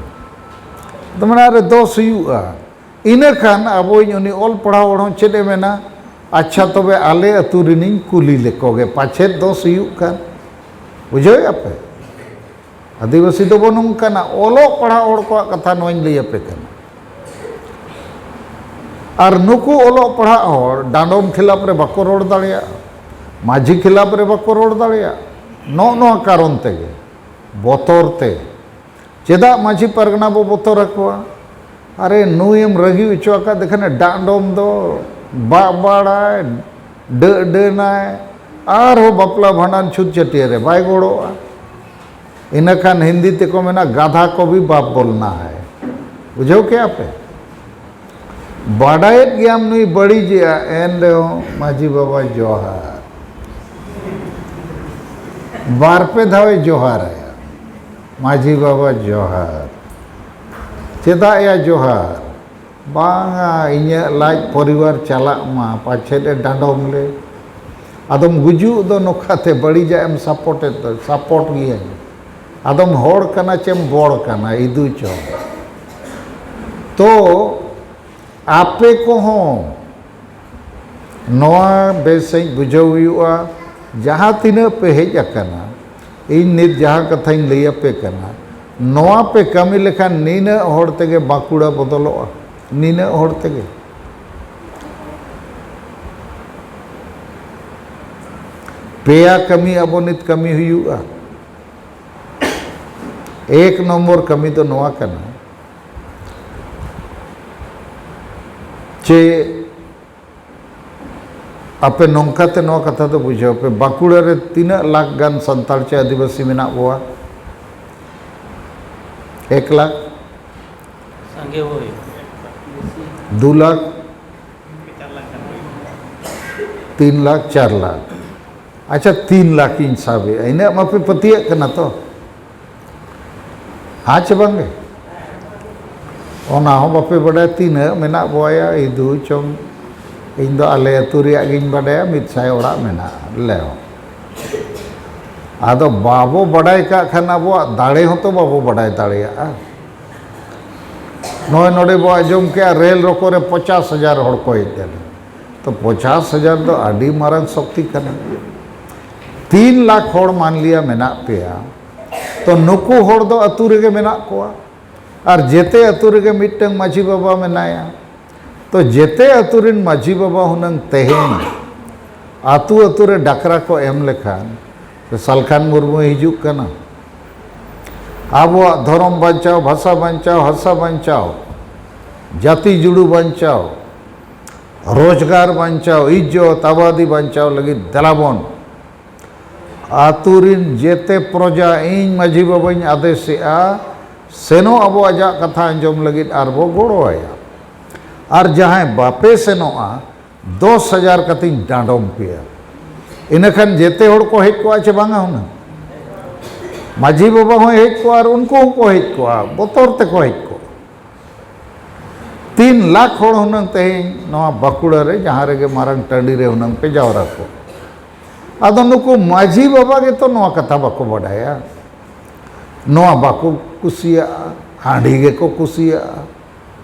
ᱟᱫᱚ ᱢᱮᱱᱟ ᱟᱨᱮ ᱫᱚᱥ ᱦᱩᱭᱩᱜᱼᱟ᱾ ᱤᱱᱟᱹ ᱠᱷᱟᱱ ᱟᱵᱚᱧ ᱩᱱᱤ ᱚᱞ ᱯᱟᱲᱦᱟᱣ ᱦᱚᱲ ᱦᱚᱸ ᱪᱮᱫ ᱮ ᱢᱮᱱᱟ, ᱟᱪᱪᱷᱟ ᱛᱚᱵᱮ ᱟᱞᱮ ᱟᱹᱛᱩ ᱨᱤᱱᱤᱧ ᱠᱩᱞᱤ ᱞᱮᱠᱚ ᱜᱮ, ᱯᱟᱪᱷᱮᱫ ᱫᱚᱥ ᱦᱩᱭᱩᱜ ᱠᱟᱱ᱾ ᱵᱩᱡᱷᱟᱹᱣᱮᱫᱼᱟ ᱯᱮ? ᱟᱹᱫᱤᱵᱟᱹᱥᱤ ᱫᱚᱵᱚ ᱱᱚᱝᱠᱟᱱᱟ, ᱚᱞᱚᱜ ᱯᱟᱲᱦᱟᱣ ᱦᱚᱲ ᱠᱚᱣᱟᱜ ᱠᱟᱛᱷᱟ ᱱᱚᱣᱟᱧ ᱞᱟᱹᱭ ᱟᱯᱮ ᱠᱟᱱᱟ᱾ ᱟᱨ ᱱᱩᱠᱩ ᱚᱞᱚᱜ ᱯᱟᱲᱦᱟᱜ ᱦᱚᱲ ᱰᱟᱸᱰᱚᱢ ᱠᱷᱤᱞᱟᱯ ᱨᱮ ᱵᱟᱠᱚ ᱨᱚᱲ ᱫᱟᱲᱮᱭᱟᱜᱼᱟ, ᱢᱟᱹᱡᱷᱤ ᱠᱷᱤᱞᱟᱯ ᱨᱮ ᱵᱟᱠᱚ ᱨᱚᱲ ᱫᱟᱲᱮᱭᱟᱜᱼᱟ᱾ ᱱᱚᱜᱼᱚ ᱱᱚᱣᱟ ᱠᱟᱨᱚᱱ ᱛᱮᱜᱮ, ᱵᱚᱛᱚᱨ ᱛᱮ᱾ ᱪᱮᱫᱟᱜ ᱢᱟᱹᱡᱷᱤ ᱯᱟᱨᱜᱟᱱᱟ ᱵᱚ ᱵᱚᱛᱚᱨ ᱟᱠᱚᱣᱟ? ᱟᱨᱮ, ᱱᱩᱭᱮᱢ ᱨᱟᱹᱜᱤ ᱦᱚᱪᱚ ᱟᱠᱟᱫ ᱠᱷᱟᱱᱮ ᱰᱟᱸᱰᱚᱢ ᱫᱚ, ᱵᱟᱜ ᱵᱟᱲᱟᱭ, ᱰᱟᱹᱜ ᱰᱟᱹᱱᱟᱭ, ᱟᱨᱦᱚᱸ ᱵᱟᱯᱞᱟ ᱵᱷᱟᱸᱰᱟᱱ ᱪᱷᱩᱛ ᱪᱷᱟᱹᱴᱭᱟᱹᱨ ᱨᱮ ᱵᱟᱭ ᱜᱚᱲᱚᱜᱼᱟ᱾ ᱤᱱᱟᱹ ᱠᱷᱟᱱ ᱦᱤᱱᱫᱤ ᱛᱮᱠᱚ ᱢᱮᱱᱟ, ᱜᱟᱫᱷᱟ ᱠᱚ ᱵᱷᱤ ᱵᱟᱯ ᱵᱚᱞᱱᱟ ᱦᱟᱭ᱾ ᱵᱩᱡᱷᱟᱹᱣ ᱠᱮᱜᱼᱟ ᱯᱮ? ᱵᱟᱰᱟᱭᱮᱫ ᱜᱮᱭᱟᱢ ᱱᱩᱭ ᱵᱟᱹᱲᱤᱡᱮᱜᱼᱟ, ᱮᱱ ᱨᱮᱦᱚᱸ ᱢᱟᱹᱡᱷᱤ ᱵᱟᱵᱟ ᱡᱚᱦᱟᱨ᱾ ᱵᱟᱨ ᱯᱮ ᱫᱷᱟᱣᱮ ᱡᱚᱦᱟᱨᱟᱭᱟ, ᱢᱟᱹᱡᱷᱤ ᱵᱟᱵᱟ ᱡᱚᱦᱟᱨ᱾ ᱪᱮᱫᱟᱜ ᱭᱟ ᱡᱚᱦᱟᱨ? ᱵᱟᱝᱟ, ᱤᱧᱟᱹᱜ ᱞᱟᱡ ᱯᱚᱨᱤᱵᱟᱨ ᱪᱟᱞᱟᱜ ᱢᱟ, ᱯᱟᱪᱷᱮᱫ ᱮ ᱰᱟᱸᱰᱚᱢ ᱞᱮ᱾ ᱟᱫᱚᱢ ᱜᱩᱡᱩᱜ ᱫᱚ ᱱᱚᱝᱠᱟᱛᱮ, ᱵᱟᱹᱲᱤᱡᱟᱜ ᱮᱢ ᱥᱟᱯᱳᱨᱴᱮᱫ ᱫᱚ, ᱥᱟᱯᱳᱨᱴ ᱜᱤᱭᱟᱹᱧ᱾ ᱟᱫᱚᱢ ᱦᱚᱲ ᱠᱟᱱᱟ ᱪᱮᱢ ᱵᱚᱲ ᱠᱟᱱᱟ, ᱤᱫᱩ ᱪᱚᱝ᱾ ᱛᱚ ᱟᱯᱮ ᱠᱚᱦᱚᱸ ᱱᱚᱣᱟ ᱵᱮᱥ ᱥᱟᱺᱦᱤᱡ ᱵᱩᱡᱷᱟᱹᱣ ᱦᱩᱭᱩᱜᱼᱟ᱾ ᱡᱟᱦᱟᱸ ᱛᱤᱱᱟᱹᱜ ᱯᱮ ᱦᱮᱡ ᱟᱠᱟᱱᱟ, ᱤᱧ ᱱᱤᱛ ᱡᱟᱦᱟᱸ ᱠᱟᱛᱷᱟᱧ ᱞᱟᱹᱭ ᱟᱯᱮ ᱠᱟᱱᱟ, ᱱᱚᱣᱟ ᱯᱮ ᱠᱟᱹᱢᱤ ᱞᱮᱠᱷᱟᱱ ᱱᱤᱱᱟᱹᱜ ᱦᱚᱲ ᱛᱮᱜᱮ ᱵᱟᱸᱠᱩᱲᱟ ᱵᱚᱫᱚᱞᱚᱜᱼᱟ, ᱱᱤᱱᱟᱹᱜ ᱦᱚᱲ ᱛᱮᱜᱮ᱾ ᱯᱮᱭᱟ ᱠᱟᱹᱢᱤ ᱟᱵᱚ ᱱᱤᱛ ᱠᱟᱹᱢᱤ ᱦᱩᱭᱩᱜᱼᱟ᱾ ᱮᱠ ᱱᱚᱢᱵᱚᱨ ᱠᱟᱹᱢᱤ ᱫᱚ ᱱᱚᱣᱟ ᱠᱟᱱᱟ ᱡᱮ ᱟᱯᱮ ᱱᱚᱝᱠᱟᱛᱮ ᱱᱚᱣᱟ ᱠᱟᱛᱷᱟ ᱫᱚ ᱵᱩᱡᱷᱟᱹᱣ ᱯᱮ, ᱵᱟᱸᱠᱩᱲᱟ ᱨᱮ ᱛᱤᱱᱟᱹᱜ ᱞᱟᱠᱷ ᱜᱟᱱ ᱥᱟᱱᱛᱟᱲ ᱪᱮ ᱟᱹᱫᱤᱵᱟᱹᱥᱤ ᱢᱮᱱᱟᱜ ᱵᱚᱣᱟ? ᱮᱠ ᱞᱟᱠᱷ? ᱥᱟᱸᱜᱮ ᱦᱳᱭ᱾ ᱫᱩ ᱞᱟᱠᱷ? ᱛᱤᱱ ᱞᱟᱠᱷ, ᱪᱟᱨ ᱞᱟᱠᱷ᱾ ᱟᱪᱪᱷᱟ, ᱛᱤᱱ ᱞᱟᱠᱷ ᱤᱧ ᱥᱟᱵᱮᱜᱼᱟ, ᱤᱱᱟᱹᱜ ᱢᱟᱯᱮ ᱯᱟᱹᱛᱭᱟᱹᱜ ᱠᱟᱱᱟ ᱛᱚ? ᱦᱮᱸ ᱪᱮ ᱵᱟᱝᱜᱮ? ᱚᱱᱟ ᱦᱚᱸ ᱵᱟᱯᱮ ᱵᱟᱰᱟᱭᱟ ᱛᱤᱱᱟᱹᱜ ᱢᱮᱱᱟᱜ ᱵᱚᱣᱟ ᱭᱟ, ᱤᱫᱩ ᱪᱚᱝ᱾ ᱤᱧ ᱫᱚ ᱟᱞᱮ ᱟᱹᱛᱩ ᱨᱮᱭᱟᱜ ᱜᱤᱧ ᱵᱟᱰᱟᱭᱟ, ᱢᱤᱫ ᱥᱟᱭ ᱚᱲᱟᱜ ᱢᱮᱱᱟᱜᱼᱟ ᱞᱮ ᱦᱚᱸ᱾ ᱟᱫᱚ ᱵᱟᱵᱚ ᱵᱟᱰᱟᱭ ᱠᱟᱜ ᱠᱷᱟᱱ ᱟᱵᱚᱣᱟᱜ ᱫᱟᱲᱮ ᱦᱚᱸᱛᱚ ᱵᱟᱵᱚ ᱵᱟᱰᱟᱭ ᱫᱟᱲᱮᱭᱟᱜᱼᱟ᱾ ᱱᱚᱜᱼᱚᱭ ᱱᱚᱰᱮ ᱵᱚ ᱟᱸᱡᱚᱢ ᱠᱮᱜᱼᱟ, ᱨᱮᱞ ᱨᱚᱠᱚ ᱨᱮ ᱯᱚᱪᱟᱥ ᱦᱟᱡᱟᱨ ᱦᱚᱲ ᱠᱚ ᱦᱮᱡ ᱞᱮᱱᱟ᱾ ᱛᱚ ᱯᱚᱪᱟᱥ ᱦᱟᱡᱟᱨ ᱫᱚ ᱟᱹᱰᱤ ᱢᱟᱨᱟᱝ ᱥᱚᱠᱛᱤ ᱠᱟᱱᱟ᱾ ᱛᱤᱱ ᱞᱟᱠᱷ ᱦᱚᱲ ᱢᱟᱱᱞᱤᱭᱟ ᱢᱮᱱᱟᱜ ᱯᱮᱭᱟ, ᱛᱚ ᱱᱩᱠᱩ ᱦᱚᱲ ᱫᱚ ᱟᱹᱛᱩ ᱨᱮᱜᱮ ᱢᱮᱱᱟᱜ ᱠᱚᱣᱟ᱾ ᱟᱨ ᱡᱮᱛᱮ ᱟᱹᱛᱩ ᱨᱮᱜᱮ ᱢᱤᱫᱴᱟᱝ ᱢᱟᱹᱡᱷᱤ ᱵᱟᱵᱟ ᱢᱮᱱᱟᱭᱟ᱾ ᱛᱚ ᱡᱮᱛᱮ ᱟᱹᱛᱩ ᱨᱮᱱ ᱢᱟᱹᱡᱷᱤ ᱵᱟᱵᱟ ᱦᱩᱱᱟᱹᱝ ᱛᱮᱦᱮᱧ ᱟᱹᱛᱩ ᱟᱹᱛᱩ ᱨᱮ ᱰᱟᱠᱨᱟ ᱠᱚ ᱮᱢ ᱞᱮᱠᱷᱟᱱ, ᱥᱟᱞᱠᱷᱟᱱ ᱢᱩᱨᱢᱩᱭ ᱦᱤᱡᱩᱜ ᱠᱟᱱᱟ, ᱟᱵᱚᱣᱟᱜ ᱫᱷᱚᱨᱚᱢ ᱵᱟᱧᱪᱟᱣ, ᱵᱷᱟᱥᱟ ᱵᱟᱧᱪᱟᱣ, ᱦᱟᱥᱟ ᱵᱟᱧᱪᱟᱣ, ᱡᱟᱹᱛᱤ ᱡᱩᱲᱩ ᱵᱟᱧᱪᱟᱣ, ᱨᱳᱡᱽᱜᱟᱨ ᱵᱟᱧᱪᱟᱣ, ᱤᱡᱽᱡᱚᱛ ᱟᱵᱟᱫᱤ ᱵᱟᱧᱪᱟᱣ ᱞᱟᱹᱜᱤᱫ ᱫᱮᱞᱟᱵᱚᱱ ᱟᱹᱛᱩ ᱨᱤᱱ ᱡᱮᱛᱮ ᱯᱨᱚᱡᱟ ᱤᱧ ᱢᱟᱹᱡᱷᱤ ᱵᱟᱵᱟᱧ ᱟᱫᱮᱥᱮᱜᱼᱟ, ᱥᱮᱱᱚᱜ ᱟᱵᱚ ᱟᱡᱟᱜ ᱠᱟᱛᱷᱟ ᱟᱸᱡᱚᱢ ᱞᱟᱹᱜᱤᱫ ᱟᱨ ᱵᱚ ᱜᱚᱲᱚ ᱟᱭᱟ᱾ ᱟᱨ ᱡᱟᱦᱟᱸᱭ ᱵᱟᱯᱮ ᱥᱮᱱᱚᱜᱼᱟ, ᱫᱚᱥ ᱦᱟᱡᱟᱨ ᱠᱟᱛᱮᱧ ᱰᱟᱸᱰᱚᱢ ᱯᱮᱭᱟ᱾ ᱤᱱᱟᱹᱠᱷᱟᱱ ᱡᱮᱛᱮ ᱦᱚᱲ ᱠᱚ ᱦᱮᱡ ᱠᱚᱜᱼᱟ ᱪᱮ ᱵᱟᱝᱟ ᱦᱩᱱᱟᱹᱝ? ᱢᱟᱹᱡᱷᱤ ᱵᱟᱵᱟ ᱦᱚᱸᱭ ᱦᱮᱡ ᱠᱚᱜᱼᱟ ᱟᱨ ᱩᱱᱠᱩ ᱦᱚᱸᱠᱚ ᱦᱮᱡ ᱠᱚᱜᱼᱟ, ᱵᱚᱛᱚᱨ ᱛᱮᱠᱚ ᱦᱮᱡ ᱠᱚᱜᱼᱟ᱾ ᱛᱤᱱ ᱞᱟᱠᱷ ᱦᱚᱲ ᱦᱩᱱᱟᱹᱝ ᱛᱮᱦᱮᱧ ᱱᱚᱣᱟ ᱵᱟᱸᱠᱩᱲᱟ ᱨᱮ ᱡᱟᱦᱟᱸ ᱨᱮᱜᱮ ᱢᱟᱨᱟᱝ ᱴᱟᱺᱰᱤ ᱨᱮ ᱦᱩᱱᱟᱹᱝ ᱯᱮ ᱡᱟᱣᱨᱟ ᱠᱚ᱾ ᱟᱫᱚ ᱱᱩᱠᱩ ᱢᱟᱹᱡᱷᱤ ᱵᱟᱵᱟ ᱜᱮᱛᱚ ᱱᱚᱣᱟ ᱠᱟᱛᱷᱟ ᱵᱟᱠᱚ ᱵᱟᱰᱟᱭᱟ, ᱱᱚᱣᱟ ᱵᱟᱠᱚ ᱠᱩᱥᱤᱭᱟᱜᱼᱟ, ᱦᱟᱺᱰᱤ ᱜᱮᱠᱚ ᱠᱩᱥᱤᱭᱟᱜᱼᱟ᱾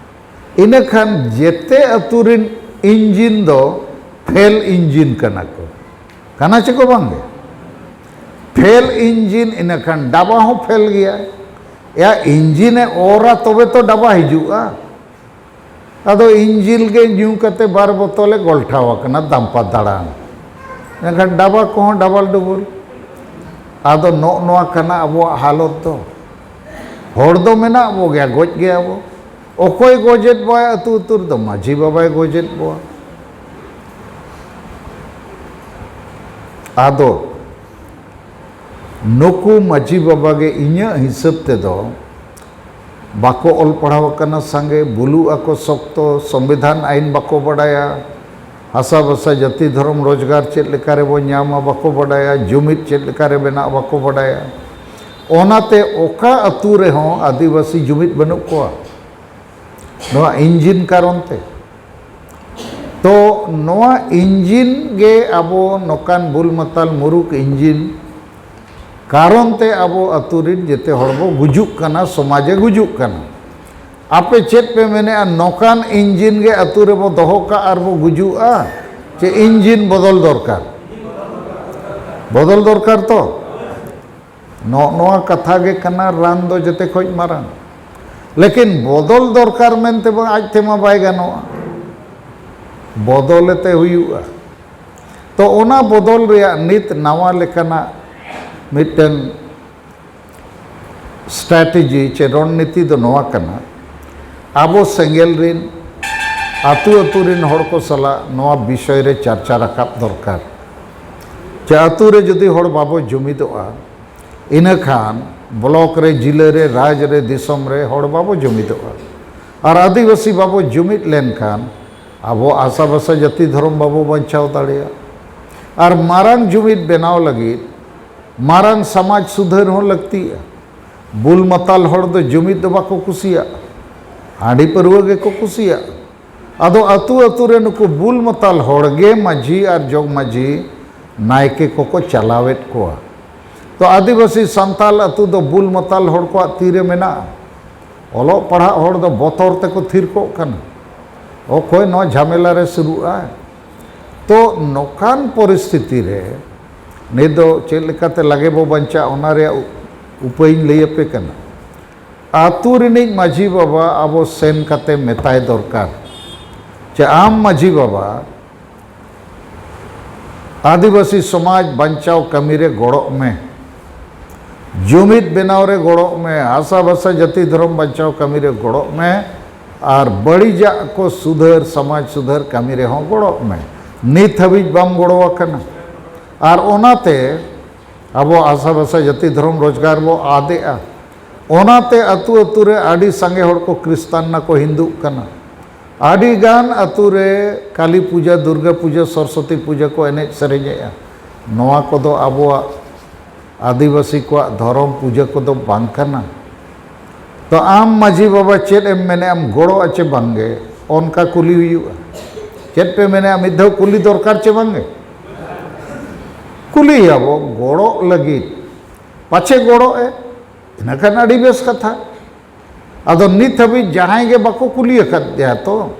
ᱤᱱᱟᱹᱠᱷᱟᱱ ᱡᱮᱛᱮ ᱟᱹᱛᱩ ᱨᱤᱱ ᱤᱧᱡᱤᱱ ᱫᱚ ᱯᱷᱮᱞ ᱤᱧᱡᱤᱱ ᱠᱟᱱᱟ ᱠᱚ, ᱠᱟᱱᱟ ᱪᱮ ᱠᱚ ᱵᱟᱝ ᱜᱮ? ᱯᱷᱮᱞ ᱤᱧᱡᱤᱱ, ᱤᱱᱟᱹᱠᱷᱟᱱ ᱰᱟᱵᱟ ᱦᱚᱸ ᱯᱷᱮᱞ ᱜᱮᱭᱟ᱾ ᱭᱟ ᱤᱧᱡᱤᱱᱮ ᱚᱨᱟ ᱛᱚᱵᱮ ᱛᱚ ᱰᱟᱵᱟ ᱦᱤᱡᱩᱜᱼᱟ᱾ ᱟᱫᱚ ᱤᱧᱡᱤᱞ ᱜᱮ ᱧᱩ ᱠᱟᱛᱮ ᱵᱟᱨ ᱵᱚᱛᱚᱞᱮ ᱜᱚᱞᱴᱷᱟᱣ ᱟᱠᱟᱱᱟ ᱫᱟᱢᱯᱟ ᱫᱟᱬᱟᱱ᱾ ᱢᱮᱱᱠᱷᱟᱱ ᱰᱟᱵᱟ ᱠᱚᱦᱚᱸ ᱰᱟᱵᱟᱞ ᱰᱩᱵᱩᱞ᱾ ᱟᱫᱚ ᱱᱚᱜᱼᱚ ᱱᱚᱣᱟ ᱠᱟᱱᱟ ᱟᱵᱚᱣᱟᱜ ᱦᱟᱞᱚᱛ ᱫᱚ᱾ ᱦᱚᱲ ᱫᱚ ᱢᱮᱱᱟᱜ ᱵᱚ ᱜᱮᱭᱟ, ᱜᱚᱡ ᱜᱮᱭᱟ ᱵᱚ᱾ ᱚᱠᱚᱭ ᱜᱚᱡᱮᱫ ᱵᱚᱣᱟᱭ ᱟᱹᱛᱩ ᱟᱹᱛᱩ ᱨᱮᱫᱚ? ᱢᱟᱹᱡᱷᱤ ᱵᱟᱵᱟᱭ ᱜᱚᱡᱮᱫ ᱵᱚᱣᱟ᱾ ᱟᱫᱚ ᱱᱩᱠᱩ ᱢᱟᱹᱡᱷᱤ ᱵᱟᱵᱟ ᱜᱮ ᱤᱧᱟᱹᱜ ᱦᱤᱥᱟᱹᱵ ᱛᱮᱫᱚ ᱵᱟᱠᱚ ᱚᱞ ᱯᱟᱲᱦᱟᱣ ᱟᱠᱟᱱᱟ ᱥᱟᱸᱜᱮ, ᱵᱩᱞᱩᱜ ᱟᱠᱚ ᱥᱚᱠᱛᱚ, ᱥᱚᱝᱵᱤᱫᱷᱟᱱ ᱟᱹᱭᱤᱱ ᱵᱟᱠᱚ ᱵᱟᱰᱟᱭᱟ, ᱦᱟᱥᱟ ᱵᱷᱟᱥᱟ ᱡᱟᱹᱛᱤ ᱫᱷᱚᱨᱚᱢ ᱨᱳᱡᱽᱜᱟᱨ ᱪᱮᱫ ᱞᱮᱠᱟ ᱨᱮᱵᱚ ᱧᱟᱢᱟ ᱵᱟᱠᱚ ᱵᱟᱰᱟᱭᱟ, ᱡᱩᱢᱤᱫ ᱪᱮᱫ ᱞᱮᱠᱟ ᱨᱮ ᱵᱮᱱᱟᱜ ᱵᱟᱠᱚ ᱵᱟᱰᱟᱭᱟ᱾ ᱚᱱᱟᱛᱮ ᱚᱠᱟ ᱟᱹᱛᱩ ᱨᱮᱦᱚᱸ ᱟᱹᱫᱤᱵᱟᱹᱥᱤ ᱡᱩᱢᱤᱫ ᱵᱟᱹᱱᱩᱜ ᱠᱚᱣᱟ ᱱᱚᱣᱟ ᱤᱧᱡᱤᱱ ᱠᱟᱨᱚᱱ ᱛᱮ᱾ ᱛᱚ ᱱᱚᱣᱟ ᱤᱧᱡᱤᱱ ᱜᱮ ᱟᱵᱚ ᱱᱚᱝᱠᱟᱱ ᱵᱩᱞ ᱢᱟᱛᱟᱞ ᱢᱩᱨᱩᱠ ᱤᱧᱡᱤᱱ ᱠᱟᱨᱚᱱ ᱛᱮ ᱟᱵᱚ ᱟᱹᱛᱩ ᱨᱤᱱ ᱡᱮᱛᱮ ᱦᱚᱲ ᱵᱚ ᱜᱩᱡᱩᱜ ᱠᱟᱱᱟ, ᱥᱚᱢᱟᱡᱮ ᱜᱩᱡᱩᱜ ᱠᱟᱱᱟ᱾ ᱟᱯᱮ ᱪᱮᱫ ᱯᱮ ᱢᱮᱱᱮᱜᱼᱟ? ᱱᱚᱝᱠᱟᱱ ᱤᱧᱡᱤᱱ ᱜᱮ ᱟᱹᱛᱩ ᱨᱮᱵᱚ ᱫᱚᱦᱚ ᱠᱟᱜ ᱟᱨ ᱵᱚ ᱜᱩᱡᱩᱜᱼᱟ, ᱪᱮ ᱤᱧᱡᱤᱱ ᱵᱚᱫᱚᱞ ᱫᱚᱨᱠᱟᱨ? ᱵᱚᱫᱚᱞ ᱫᱚᱨᱠᱟᱨ ᱛᱚ᱾ ᱱᱚᱜᱼᱚ ᱱᱚᱣᱟ ᱠᱟᱛᱷᱟ ᱜᱮ ᱠᱟᱱᱟ ᱨᱟᱱ ᱫᱚ ᱡᱮᱛᱮ ᱠᱷᱚᱡ ᱢᱟᱨᱟᱝ᱾ ᱞᱮᱠᱤᱱ ᱵᱚᱫᱚᱞ ᱫᱚᱨᱠᱟᱨ ᱢᱮᱱᱛᱮ ᱵᱟᱝ, ᱟᱡ ᱛᱮᱢᱟ ᱵᱟᱭ ᱜᱟᱱᱚᱜᱼᱟ, ᱵᱚᱫᱚᱞᱮᱛᱮ ᱦᱩᱭᱩᱜᱼᱟ᱾ ᱛᱚ ᱚᱱᱟ ᱵᱚᱫᱚᱞ ᱨᱮᱭᱟᱜ ᱱᱤᱛ ᱱᱟᱣᱟ ᱞᱮᱠᱟᱱᱟᱜ ᱢᱤᱫᱴᱟᱝ ᱥᱴᱨᱟᱴᱮᱡᱤ ᱪᱮ ᱨᱚᱱᱱᱤᱛᱤ ᱫᱚ ᱱᱚᱣᱟ ᱠᱟᱱᱟ, ᱟᱵᱚ ᱥᱮᱸᱜᱮᱞ ᱨᱤᱱ ᱟᱹᱛᱩ ᱟᱹᱛᱩ ᱨᱤᱱ ᱦᱚᱲ ᱠᱚ ᱥᱟᱞᱟᱜ ᱱᱚᱣᱟ ᱵᱤᱥᱚᱭ ᱨᱮ ᱪᱟᱨᱪᱟ ᱨᱟᱠᱟᱵ ᱫᱚᱨᱠᱟᱨ᱾ ᱪᱮ ᱟᱹᱛᱩ ᱨᱮ ᱡᱩᱫᱤ ᱦᱚᱲ ᱵᱟᱵᱚ ᱡᱩᱢᱤᱫᱚᱜᱼᱟ, ᱤᱱᱟᱹᱠᱷᱟᱱ ᱵᱞᱚᱠ ᱨᱮ, ᱡᱤᱞᱟᱹ ᱨᱮ, ᱨᱟᱡᱽ ᱨᱮ, ᱫᱤᱥᱚᱢ ᱨᱮ ᱦᱚᱲ ᱵᱟᱵᱚ ᱡᱩᱢᱤᱫᱚᱜᱼᱟ᱾ ᱟᱨ ᱟᱹᱫᱤᱵᱟᱹᱥᱤ ᱵᱟᱵᱚ ᱡᱩᱢᱤᱫ ᱞᱮᱱᱠᱷᱟᱱ ᱟᱵᱚ ᱟᱥᱟ ᱵᱷᱟᱥᱟ ᱡᱟᱹᱛᱤ ᱫᱷᱚᱨᱚᱢ ᱵᱟᱵᱚ ᱵᱟᱧᱪᱟᱣ ᱫᱟᱲᱮᱭᱟᱜᱼᱟ᱾ ᱟᱨ ᱢᱟᱨᱟᱝ ᱡᱩᱢᱤᱫ ᱵᱮᱱᱟᱣ ᱞᱟᱹᱜᱤᱫ ᱢᱟᱨᱟᱝ ᱥᱚᱢᱟᱡᱽ ᱥᱩᱫᱷᱟᱹᱨ ᱦᱚᱸ ᱞᱟᱹᱠᱛᱤᱜᱼᱟ᱾ ᱵᱩᱞ ᱢᱟᱛᱟᱞ ᱦᱚᱲ ᱫᱚ ᱡᱩᱢᱤᱫ ᱫᱚ ᱵᱟᱠᱚ ᱠᱩᱥᱤᱭᱟᱜᱼᱟ, ᱦᱟᱺᱰᱤ ᱯᱟᱹᱨᱣᱟᱹ ᱜᱮᱠᱚ ᱠᱩᱥᱤᱭᱟᱜᱼᱟ᱾ ᱟᱫᱚ ᱟᱹᱛᱩ ᱟᱹᱛᱩ ᱨᱮ ᱱᱩᱠᱩ ᱵᱩᱞ ᱢᱟᱛᱟᱞ ᱦᱚᱲ ᱜᱮ ᱢᱟᱹᱡᱷᱤ ᱟᱨ ᱡᱚᱜᱽ ᱢᱟᱹᱡᱷᱤ, ᱱᱟᱭᱠᱮ ᱠᱚᱠᱚ ᱪᱟᱞᱟᱣᱮᱫ ᱠᱚᱣᱟ᱾ ᱛᱚ ᱟᱹᱫᱤᱵᱟᱹᱥᱤ ᱥᱟᱱᱛᱟᱞ ᱟᱹᱛᱩ ᱫᱚ ᱵᱩᱞ ᱢᱟᱛᱟᱞ ᱦᱚᱲ ᱠᱚᱣᱟᱜ ᱛᱤᱨᱮ ᱢᱮᱱᱟᱜᱼᱟ᱾ ᱚᱞᱚᱜ ᱯᱟᱲᱦᱟᱜ ᱦᱚᱲ ᱫᱚ ᱵᱚᱛᱚᱨ ᱛᱮᱠᱚ ᱛᱷᱤᱨ ᱠᱚᱜ ᱠᱟᱱᱟ, ᱚᱠᱚᱭ ᱱᱚᱣᱟ ᱡᱷᱟᱢᱮᱞᱟ ᱨᱮ ᱥᱩᱨᱩᱜᱼᱟ᱾ ᱛᱚ ᱱᱚᱝᱠᱟᱱ ᱯᱚᱨᱤᱥᱛᱷᱤᱛᱤ ᱨᱮ ᱱᱤᱛ ᱫᱚ ᱪᱮᱫ ᱞᱮᱠᱟᱛᱮ ᱞᱟᱜᱮ ᱵᱚ ᱵᱟᱧᱪᱟᱜᱼᱟ, ᱚᱱᱟ ᱨᱮᱭᱟᱜ ᱩ-, ᱩᱯᱟᱹᱭᱤᱧ ᱞᱟᱹᱭ ᱟᱯᱮ ᱠᱟᱱᱟ᱾ ᱟᱹᱛᱩ ᱨᱤᱱᱤᱡ ᱢᱟᱹᱡᱷᱤ ᱵᱟᱵᱟ ᱟᱵᱚ ᱥᱮᱱ ᱠᱟᱛᱮ ᱢᱮᱛᱟᱭ ᱫᱚᱨᱠᱟᱨ ᱡᱮ, ᱟᱢ ᱢᱟᱹᱡᱷᱤ ᱵᱟᱵᱟ, ᱟᱹᱫᱤᱵᱟᱹᱥᱤ ᱥᱚᱢᱟᱡᱽ ᱵᱟᱧᱪᱟᱣ ᱠᱟᱹᱢᱤ ᱨᱮ ᱜᱚᱲᱚᱜ ᱢᱮ, ᱡᱩᱢᱤᱫ ᱵᱮᱱᱟᱣ ᱨᱮ ᱜᱚᱲᱚᱜ ᱢᱮ, ᱟᱥᱟ ᱵᱷᱟᱥᱟ ᱡᱟᱹᱛᱤ ᱫᱷᱚᱨᱚᱢ ᱵᱟᱧᱪᱟᱣ ᱠᱟᱹᱢᱤ ᱨᱮ ᱜᱚᱲᱚᱜ ᱢᱮ, ᱟᱨ ᱵᱟᱹᱲᱤᱡᱟᱜ ᱠᱚ ᱥᱩᱫᱷᱟᱹᱨ, ᱥᱚᱢᱟᱡᱽ ᱥᱩᱫᱷᱟᱹᱨ ᱠᱟᱹᱢᱤ ᱨᱮᱦᱚᱸ ᱜᱚᱲᱚᱜ ᱢᱮ᱾ ᱱᱤᱛ ᱦᱟᱹᱵᱤᱡ ᱵᱟᱢ ᱜᱚᱲᱚ ᱟᱠᱟᱱᱟ᱾ ᱟᱨ ᱚᱱᱟᱛᱮ ᱟᱵᱚ ᱟᱥᱟ ᱵᱷᱟᱥᱟ ᱡᱟᱹᱛᱤ ᱫᱷᱚᱨᱚᱢ ᱨᱳᱡᱽᱜᱟᱨ ᱵᱚ ᱟᱫᱮᱜᱼᱟ᱾ ᱚᱱᱟᱛᱮ ᱟᱹᱛᱩ ᱟᱹᱛᱩ ᱨᱮ ᱟᱹᱰᱤ ᱥᱟᱸᱜᱮ ᱦᱚᱲ ᱠᱚ ᱠᱷᱨᱤᱥᱛᱟᱱ ᱱᱟᱠᱚ, ᱦᱤᱱᱫᱩᱜ ᱠᱟᱱᱟ᱾ ᱟᱹᱰᱤ ᱜᱟᱱ ᱟᱹᱛᱩ ᱨᱮ ᱠᱟᱞᱤ ᱯᱩᱡᱟᱹ, ᱫᱩᱨᱜᱟᱹ ᱯᱩᱡᱟᱹ, ᱥᱚᱨᱚᱥᱚᱛᱤ ᱯᱩᱡᱟᱹ ᱠᱚ ᱮᱱᱮᱡ ᱥᱮᱨᱮᱧᱮᱜᱼᱟ᱾ ᱱᱚᱣᱟ ᱠᱚᱫᱚ ᱟᱵᱚᱣᱟᱜ ᱟᱹᱫᱤᱵᱟᱹᱥᱤ ᱠᱚᱣᱟᱜ ᱫᱷᱚᱨᱚᱢ ᱯᱩᱡᱟᱹ ᱠᱚᱫᱚ ᱵᱟᱝ ᱠᱟᱱᱟ᱾ ᱛᱚ ᱟᱢ ᱢᱟᱹᱡᱷᱤ ᱵᱟᱵᱟ ᱪᱮᱫ ᱮᱢ ᱢᱮᱱᱮᱜᱼᱟ, ᱮᱢ ᱜᱚᱲᱚᱜᱼᱟ ᱪᱮ ᱵᱟᱝᱜᱮ? ᱚᱱᱠᱟ ᱠᱩᱞᱤ ᱦᱩᱭᱩᱜᱼᱟ᱾ ᱪᱮᱫ ᱯᱮ ᱢᱮᱱᱮᱜᱼᱟ, ᱢᱤᱫ ᱫᱷᱟᱣ ᱠᱩᱞᱤ ᱫᱚᱨᱠᱟᱨ ᱪᱮ ᱵᱟᱝᱜᱮ? ᱠᱩᱞᱤᱭᱟᱵᱚ ᱜᱚᱲᱚᱜ ᱞᱟᱹᱜᱤᱫ, ᱯᱟᱪᱷᱮ ᱜᱚᱲᱚᱜ ᱮ, ᱤᱱᱟᱹᱠᱷᱟᱱ ᱟᱹᱰᱤ ᱵᱮᱥ ᱠᱟᱛᱷᱟ᱾ ᱟᱫᱚ ᱱᱤᱛ ᱦᱟᱹᱵᱤᱡ ᱡᱟᱦᱟᱸᱭ ᱜᱮ ᱵᱟᱠᱚ ᱠᱩᱞᱤ ᱟᱠᱟᱫ ᱫᱮᱭᱟ ᱛᱚ,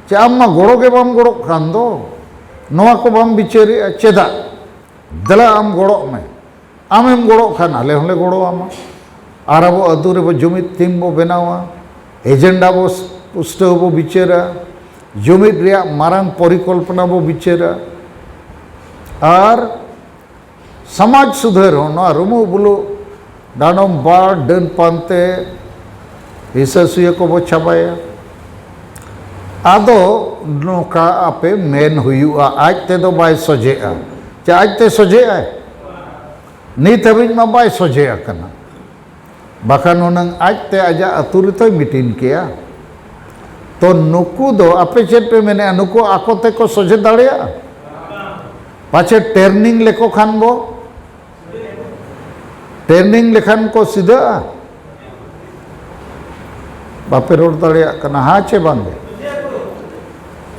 ᱪᱮ ᱟᱢ ᱢᱟ ᱜᱚᱲᱚ ᱜᱮ ᱵᱟᱢ ᱜᱚᱲᱚᱜ ᱠᱟᱱ ᱫᱚ, ᱱᱚᱣᱟ ᱠᱚ ᱵᱟᱢ ᱵᱤᱪᱟᱹᱨᱮᱜᱼᱟ ᱪᱮᱫᱟᱜ? ᱫᱮᱞᱟ ᱟᱢ ᱜᱚᱲᱚᱜ ᱢᱮ, ᱟᱢᱮᱢ ᱜᱚᱲᱚᱜ ᱠᱷᱟᱱ ᱟᱞᱮ ᱦᱚᱸᱞᱮ ᱜᱚᱲᱚ ᱟᱢᱟ᱾ ᱟᱨ ᱟᱵᱚ ᱟᱹᱛᱩ ᱨᱮᱵᱚ ᱡᱩᱢᱤᱫ ᱴᱤᱢ ᱵᱚ ᱵᱮᱱᱟᱣᱟ, ᱮᱡᱮᱱᱰᱟ ᱵᱚ ᱯᱩᱥᱴᱟᱹᱣ ᱵᱚ ᱵᱤᱪᱟᱹᱨᱟ, ᱡᱩᱢᱤᱫ ᱨᱮᱭᱟᱜ ᱢᱟᱨᱟᱝ ᱯᱚᱨᱤᱠᱚᱞᱯᱚᱱᱟ ᱵᱚ ᱵᱤᱪᱟᱹᱨᱟ᱾ ᱟᱨ ᱥᱚᱢᱟᱡᱽ ᱥᱩᱫᱷᱟᱹᱨ ᱦᱚᱸ, ᱱᱚᱣᱟ ᱨᱩᱢᱩᱜ ᱵᱩᱞᱩᱜ ᱰᱟᱸᱰᱚᱢ ᱵᱟᱲ ᱰᱟᱹᱱ ᱯᱟᱱᱛᱮ ᱦᱤᱥᱟᱹ ᱥᱩᱭᱟᱹ ᱠᱚᱵᱚ ᱪᱟᱵᱟᱭᱟ᱾ ᱟᱫᱚ ᱱᱚᱝᱠᱟ ᱟᱯᱮ ᱢᱮᱱ ᱦᱩᱭᱩᱜᱼᱟ, ᱟᱡ ᱛᱮᱫᱚ ᱵᱟᱭ ᱥᱚᱡᱷᱮᱜᱼᱟ᱾ ᱪᱮ ᱟᱡ ᱛᱮ ᱥᱚᱡᱷᱮᱜᱼᱟᱭ? ᱱᱤᱛ ᱦᱟᱹᱵᱤᱡ ᱢᱟ ᱵᱟᱭ ᱥᱚᱡᱷᱮ ᱟᱠᱟᱱᱟ, ᱵᱟᱠᱷᱟᱱ ᱦᱩᱱᱟᱹᱝ ᱟᱡ ᱛᱮ ᱟᱡᱟᱜ ᱟᱹᱛᱩ ᱨᱮᱛᱚᱭ ᱢᱤᱴᱤᱱ ᱠᱮᱭᱟ᱾ ᱛᱚ ᱱᱩᱠᱩ ᱫᱚ ᱟᱯᱮ ᱪᱮᱫ ᱯᱮ ᱢᱮᱱᱮᱜᱼᱟ? ᱱᱩᱠᱩ ᱟᱠᱚ ᱛᱮᱠᱚ ᱥᱚᱡᱷᱮ ᱫᱟᱲᱮᱭᱟᱜᱼᱟ? ᱯᱟᱪᱷᱮ ᱴᱨᱮᱱᱤᱝ ᱞᱮᱠᱚ ᱠᱷᱟᱱ ᱵᱚ, ᱴᱨᱮᱱᱤᱝ ᱞᱮᱠᱷᱟᱱ ᱠᱚ ᱥᱤᱫᱷᱟᱹᱜᱼᱟ? ᱵᱟᱯᱮ ᱨᱚᱲ ᱫᱟᱲᱮᱭᱟᱜ ᱠᱟᱱᱟ, ᱦᱮᱸ ᱪᱮ ᱵᱟᱝ ᱜᱮ?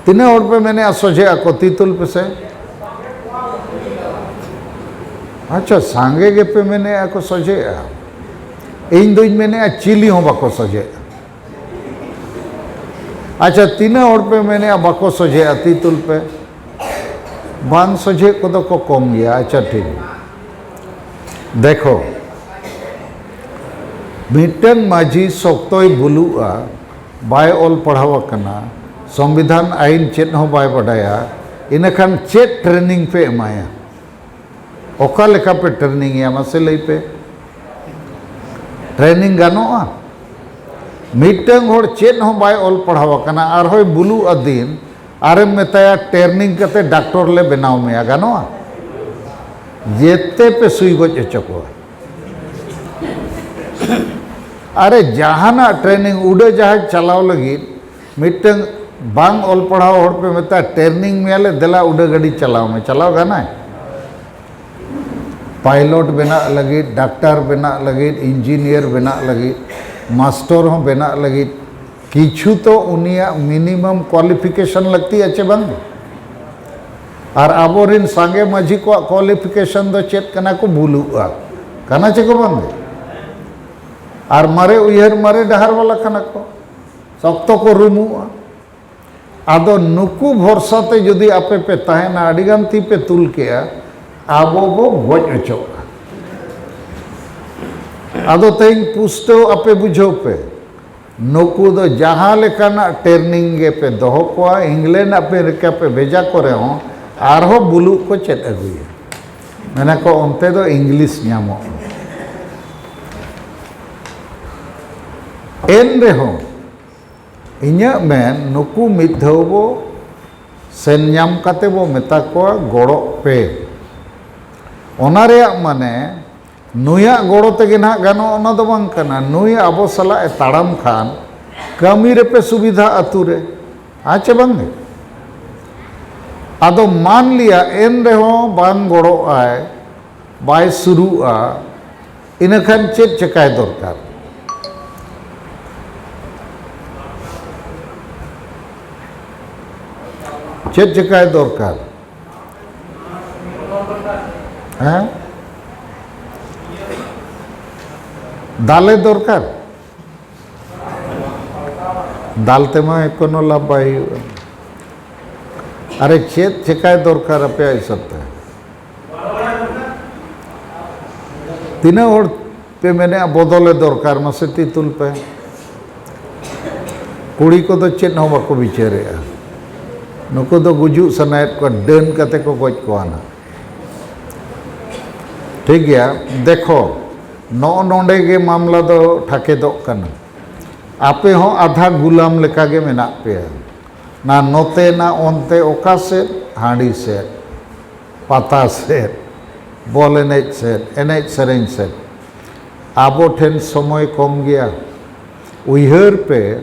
ᱛᱤᱱᱟᱹᱜ ᱦᱚᱲ ᱯᱮ ᱢᱮᱱᱮᱜᱼᱟ ᱥᱚᱡᱷᱮ ᱟᱠᱚ? ᱛᱤ ᱛᱩᱞ ᱯᱮᱥᱮ᱾ ᱟᱪᱪᱷᱟ, ᱥᱟᱸᱜᱮ ᱜᱮᱯᱮ ᱢᱮᱱᱮᱜᱼᱟ ᱠᱚ ᱥᱚᱡᱷᱮᱜᱼᱟ᱾ ᱤᱧ ᱫᱩᱧ ᱢᱮᱱᱮᱜᱼᱟ ᱪᱤᱞᱤ ᱦᱚᱸ ᱵᱟᱠᱚ ᱥᱚᱡᱷᱮᱜᱼᱟ᱾ ᱟᱪᱪᱷᱟ, ᱛᱤᱱᱟᱹᱜ ᱦᱚᱲ ᱯᱮ ᱢᱮᱱᱮᱜᱼᱟ ᱵᱟᱠᱚ ᱥᱚᱡᱷᱮᱜᱼᱟ? ᱛᱤ ᱛᱩᱞ ᱯᱮ᱾ ᱵᱟᱝ ᱥᱚᱡᱷᱮ ᱠᱚᱫᱚ ᱠᱚ ᱠᱚᱢ ᱜᱮᱭᱟ᱾ ᱟᱪᱪᱷᱟ, ᱴᱷᱤᱠ᱾ ᱫᱮᱠᱷᱚ, ᱢᱤᱫᱴᱟᱝ ᱢᱟᱹᱡᱷᱤ ᱥᱚᱠᱛᱚᱭ ᱵᱩᱞᱩᱜᱼᱟ, ᱵᱟᱭ ᱚᱞ ᱯᱟᱲᱦᱟᱣ ᱟᱠᱟᱱᱟ, ᱥᱚᱝᱵᱤᱫᱷᱟᱱ ᱟᱹᱭᱤᱱ ᱪᱮᱫ ᱦᱚᱸ ᱵᱟᱭ ᱵᱟᱰᱟᱭᱟ, ᱤᱱᱟᱹᱠᱷᱟᱱ ᱪᱮᱫ ᱴᱨᱮᱱᱤᱝ ᱯᱮ ᱮᱢᱟᱭᱟ? ᱚᱠᱟ ᱞᱮᱠᱟ ᱯᱮ ᱴᱨᱮᱱᱤᱝ ᱮᱭᱟ, ᱢᱟᱥᱮ ᱞᱟᱹᱭ ᱯᱮ᱾ ᱴᱨᱮᱱᱤᱝ ᱜᱟᱱᱚᱜᱼᱟ? ᱢᱤᱫᱴᱟᱝ ᱦᱚᱲ ᱪᱮᱫ ᱦᱚᱸ ᱵᱟᱭ ᱚᱞ ᱯᱟᱲᱦᱟᱣ ᱟᱠᱟᱱᱟ, ᱟᱨᱦᱚᱸᱭ ᱵᱩᱞᱩᱜᱼᱟ ᱫᱤᱱ, ᱟᱨᱮᱢ ᱢᱮᱛᱟᱭᱟ, "ᱴᱨᱮᱱᱤᱝ ᱠᱟᱛᱮ ᱰᱟᱠᱛᱚᱨ ᱞᱮ ᱵᱮᱱᱟᱣ ᱢᱮᱭᱟ", ᱜᱟᱱᱚᱜᱼᱟ? ᱡᱮᱛᱮ ᱯᱮ ᱥᱩᱭ ᱜᱚᱡ ᱦᱚᱪᱚ ᱠᱚᱣᱟ᱾ ᱟᱨᱮ, ᱡᱟᱦᱟᱱᱟᱜ ᱴᱨᱮᱱᱤᱝ, ᱩᱰᱟᱹ ᱡᱟᱦᱟᱡᱽ ᱪᱟᱞᱟᱣ ᱞᱟᱹᱜᱤᱫ ᱢᱤᱫᱴᱟᱝ ᱵᱟᱝ ᱚᱞ ᱯᱟᱲᱦᱟᱣ ᱦᱚᱲ ᱯᱮ ᱢᱮᱛᱟᱭᱟ, "ᱴᱨᱮᱱᱤᱝ ᱢᱮᱭᱟᱞᱮ, ᱫᱮᱞᱟ ᱩᱰᱟᱹ ᱜᱟᱹᱰᱤ ᱪᱟᱞᱟᱣ ᱢᱮ", ᱪᱟᱞᱟᱣ ᱜᱟᱱᱟᱭ? ᱯᱟᱭᱞᱚᱴ ᱵᱮᱱᱟᱜ ᱞᱟᱹᱜᱤᱫ, ᱰᱟᱠᱛᱟᱨ ᱵᱮᱱᱟᱜ ᱞᱟᱹᱜᱤᱫ, ᱤᱧᱡᱤᱱᱤᱭᱟᱨ ᱵᱮᱱᱟᱜ ᱞᱟᱹᱜᱤᱫ, ᱢᱟᱥᱴᱚᱨ ᱦᱚᱸ ᱵᱮᱱᱟᱜ ᱞᱟᱹᱜᱤᱫ ᱠᱤᱪᱷᱩ ᱛᱚ ᱩᱱᱤᱭᱟᱜ ᱢᱤᱱᱤᱢᱟᱢ ᱠᱳᱣᱟᱞᱤᱯᱷᱤᱠᱮᱥᱚᱱ ᱞᱟᱹᱠᱛᱤᱜᱼᱟ ᱪᱮ ᱵᱟᱝ? ᱟᱨ ᱟᱵᱚᱨᱮᱱ ᱥᱟᱸᱜᱮ ᱢᱟᱹᱡᱷᱤ ᱠᱚᱣᱟᱜ ᱠᱳᱣᱟᱞᱤᱯᱷᱤᱠᱮᱥᱚᱱ ᱫᱚ ᱪᱮᱫ ᱠᱟᱱᱟ ᱠᱚ? ᱵᱩᱞᱩᱜᱼᱟ᱾ ᱠᱟᱱᱟ ᱪᱮ ᱠᱚ ᱵᱟᱝ? ᱟᱨ ᱢᱟᱨᱮ ᱩᱭᱦᱟᱹᱨ, ᱢᱟᱨᱮ ᱰᱟᱦᱟᱨ ᱵᱟᱞᱟ ᱠᱟᱱᱟ ᱠᱚ, ᱥᱚᱠᱛᱚ ᱠᱚ ᱨᱩᱢᱩᱜᱼᱟ᱾ ᱟᱫᱚ ᱱᱩᱠᱩ ᱵᱷᱚᱨᱥᱟ ᱛᱮ ᱡᱩᱫᱤ ᱟᱯᱮ ᱯᱮ ᱛᱟᱦᱮᱱᱟ, ᱟᱹᱰᱤ ᱜᱟᱱ ᱛᱤ ᱯᱮ ᱛᱩᱞ ᱠᱮᱜᱼᱟ, ᱟᱵᱚ ᱵᱚ ᱜᱚᱡ ᱚᱪᱚᱜᱼᱟ᱾ ᱟᱫᱚ ᱛᱮᱦᱮᱧ ᱯᱩᱥᱴᱟᱹᱣ ᱟᱯᱮ ᱵᱩᱡᱷᱟᱹᱣ ᱯᱮ, ᱱᱩᱠᱩ ᱫᱚ ᱡᱟᱦᱟᱸ ᱞᱮᱠᱟᱱᱟᱜ ᱴᱨᱮᱱᱤᱝ ᱜᱮᱯᱮ ᱫᱚᱦᱚ ᱠᱚᱣᱟ, ᱤᱝᱞᱮᱱᱰ ᱟᱢᱮᱨᱤᱠᱟ ᱯᱮ ᱵᱷᱮᱡᱟ ᱠᱚ ᱨᱮᱦᱚᱸ, ᱟᱨᱦᱚᱸ ᱵᱩᱞᱩᱜ ᱠᱚ ᱪᱮᱫ ᱟᱹᱜᱩᱭᱟ᱾ ᱢᱮᱱᱟ ᱠᱚ, "ᱚᱱᱛᱮ ᱫᱚ ᱤᱝᱞᱤᱥ ᱧᱟᱢᱚᱜᱼᱟ, ᱮᱱ ᱨᱮᱦᱚᱸ ᱤᱧᱟᱹᱜ ᱢᱮᱱ, ᱱᱩᱠᱩ ᱢᱤᱫ ᱫᱷᱟᱣ ᱵᱚ ᱥᱮᱱ ᱧᱟᱢ ᱠᱟᱛᱮ ᱵᱚ ᱢᱮᱛᱟ ᱠᱚᱣᱟ, ᱜᱚᱲᱚᱜ ᱯᱮ᱾ ᱚᱱᱟ ᱨᱮᱭᱟᱜ ᱢᱟᱱᱮ ᱱᱩᱭᱟᱜ ᱜᱚᱲᱚ ᱛᱮᱜᱮ ᱱᱟᱦᱟᱜ ᱜᱟᱱᱚᱜᱼᱟ, ᱚᱱᱟ ᱫᱚ ᱵᱟᱝ ᱠᱟᱱᱟ᱾ ᱱᱩᱭ ᱟᱵᱚ ᱥᱟᱞᱟᱜ ᱮ ᱛᱟᱲᱟᱢ ᱠᱷᱟᱱ ᱠᱟᱹᱢᱤ ᱨᱮᱯᱮ ᱥᱩᱵᱤᱫᱷᱟ ᱟᱹᱛᱩ ᱨᱮ, ᱦᱮᱸ ᱪᱮ ᱵᱟᱝ ᱜᱮ? ᱟᱫᱚ ᱢᱟᱱ ᱞᱤᱭᱟ ᱮᱱ ᱨᱮᱦᱚᱸ ᱵᱟᱝ ᱜᱚᱲᱚᱜ ᱟᱭ, ᱵᱟᱭ ᱥᱩᱨᱩᱜᱼᱟ, ᱤᱱᱟᱹ ᱠᱷᱟᱱ ᱪᱮᱫ ᱪᱮᱠᱟᱭ ᱫᱚᱨᱠᱟᱨ? ᱪᱮᱫ ᱪᱮᱠᱟᱭ ᱫᱚᱨᱠᱟᱨ? ᱦᱮᱸ? ᱫᱟᱞᱮ ᱫᱚᱨᱠᱟᱨ? ᱫᱟᱞ ᱛᱮᱢᱟ ᱠᱳᱱᱳ ᱞᱟᱵᱷ ᱵᱟᱭ ᱦᱩᱭᱩᱜᱼᱟ᱾ ᱟᱨᱮ, ᱪᱮᱫ ᱪᱮᱠᱟᱭ ᱫᱚᱨᱠᱟᱨ ᱟᱯᱮᱭᱟᱜ ᱦᱤᱥᱟᱹᱵ ᱛᱮ? ᱛᱤᱱᱟᱹᱜ ᱦᱚᱲ ᱯᱮ ᱢᱮᱱᱮᱜᱼᱟ ᱵᱚᱫᱚᱞᱮ ᱫᱚᱨᱠᱟᱨ? ᱢᱟᱥᱮ ᱛᱤ ᱛᱩᱞ ᱯᱮ᱾ ᱠᱩᱲᱤ ᱠᱚᱫᱚ ᱪᱮᱫ ᱦᱚᱸ ᱵᱟᱠᱚ ᱵᱤᱪᱟᱹᱨᱮᱜᱼᱟ᱾ ᱱᱩᱠᱩ ᱫᱚ ᱜᱩᱡᱩᱜ ᱥᱟᱱᱟᱭᱮᱫ ᱠᱚᱣᱟ, ᱰᱟᱹᱱ ᱠᱟᱛᱮ ᱠᱚ ᱜᱚᱡ ᱠᱚᱣᱟ ᱱᱟᱜ᱾ ᱴᱷᱤᱠ ᱜᱮᱭᱟ, ᱫᱮᱠᱷᱚ, ᱱᱚᱜᱼᱚ ᱱᱚᱰᱮ ᱜᱮ ᱢᱟᱢᱞᱟ ᱫᱚ ᱴᱷᱟᱠᱮᱫᱚᱜ ᱠᱟᱱᱟ᱾ ᱟᱯᱮ ᱦᱚᱸ ᱟᱫᱷᱟ ᱜᱩᱞᱟᱢ ᱞᱮᱠᱟ ᱜᱮ ᱢᱮᱱᱟᱜ ᱯᱮᱭᱟ᱾ ᱱᱟ ᱱᱚᱛᱮ ᱱᱟ ᱚᱱᱛᱮ, ᱚᱠᱟ ᱥᱮᱫ? ᱦᱟᱺᱰᱤ ᱥᱮᱫ, ᱯᱟᱛᱟ ᱥᱮᱫ, ᱵᱚᱞ ᱮᱱᱮᱡ ᱥᱮᱫ, ᱮᱱᱮᱡ ᱥᱮᱨᱮᱧ ᱥᱮᱫ᱾ ᱟᱵᱚ ᱴᱷᱮᱱ ᱥᱚᱢᱚᱭ ᱠᱚᱢ ᱜᱮᱭᱟ᱾ ᱩᱭᱦᱟᱹᱨ ᱯᱮ,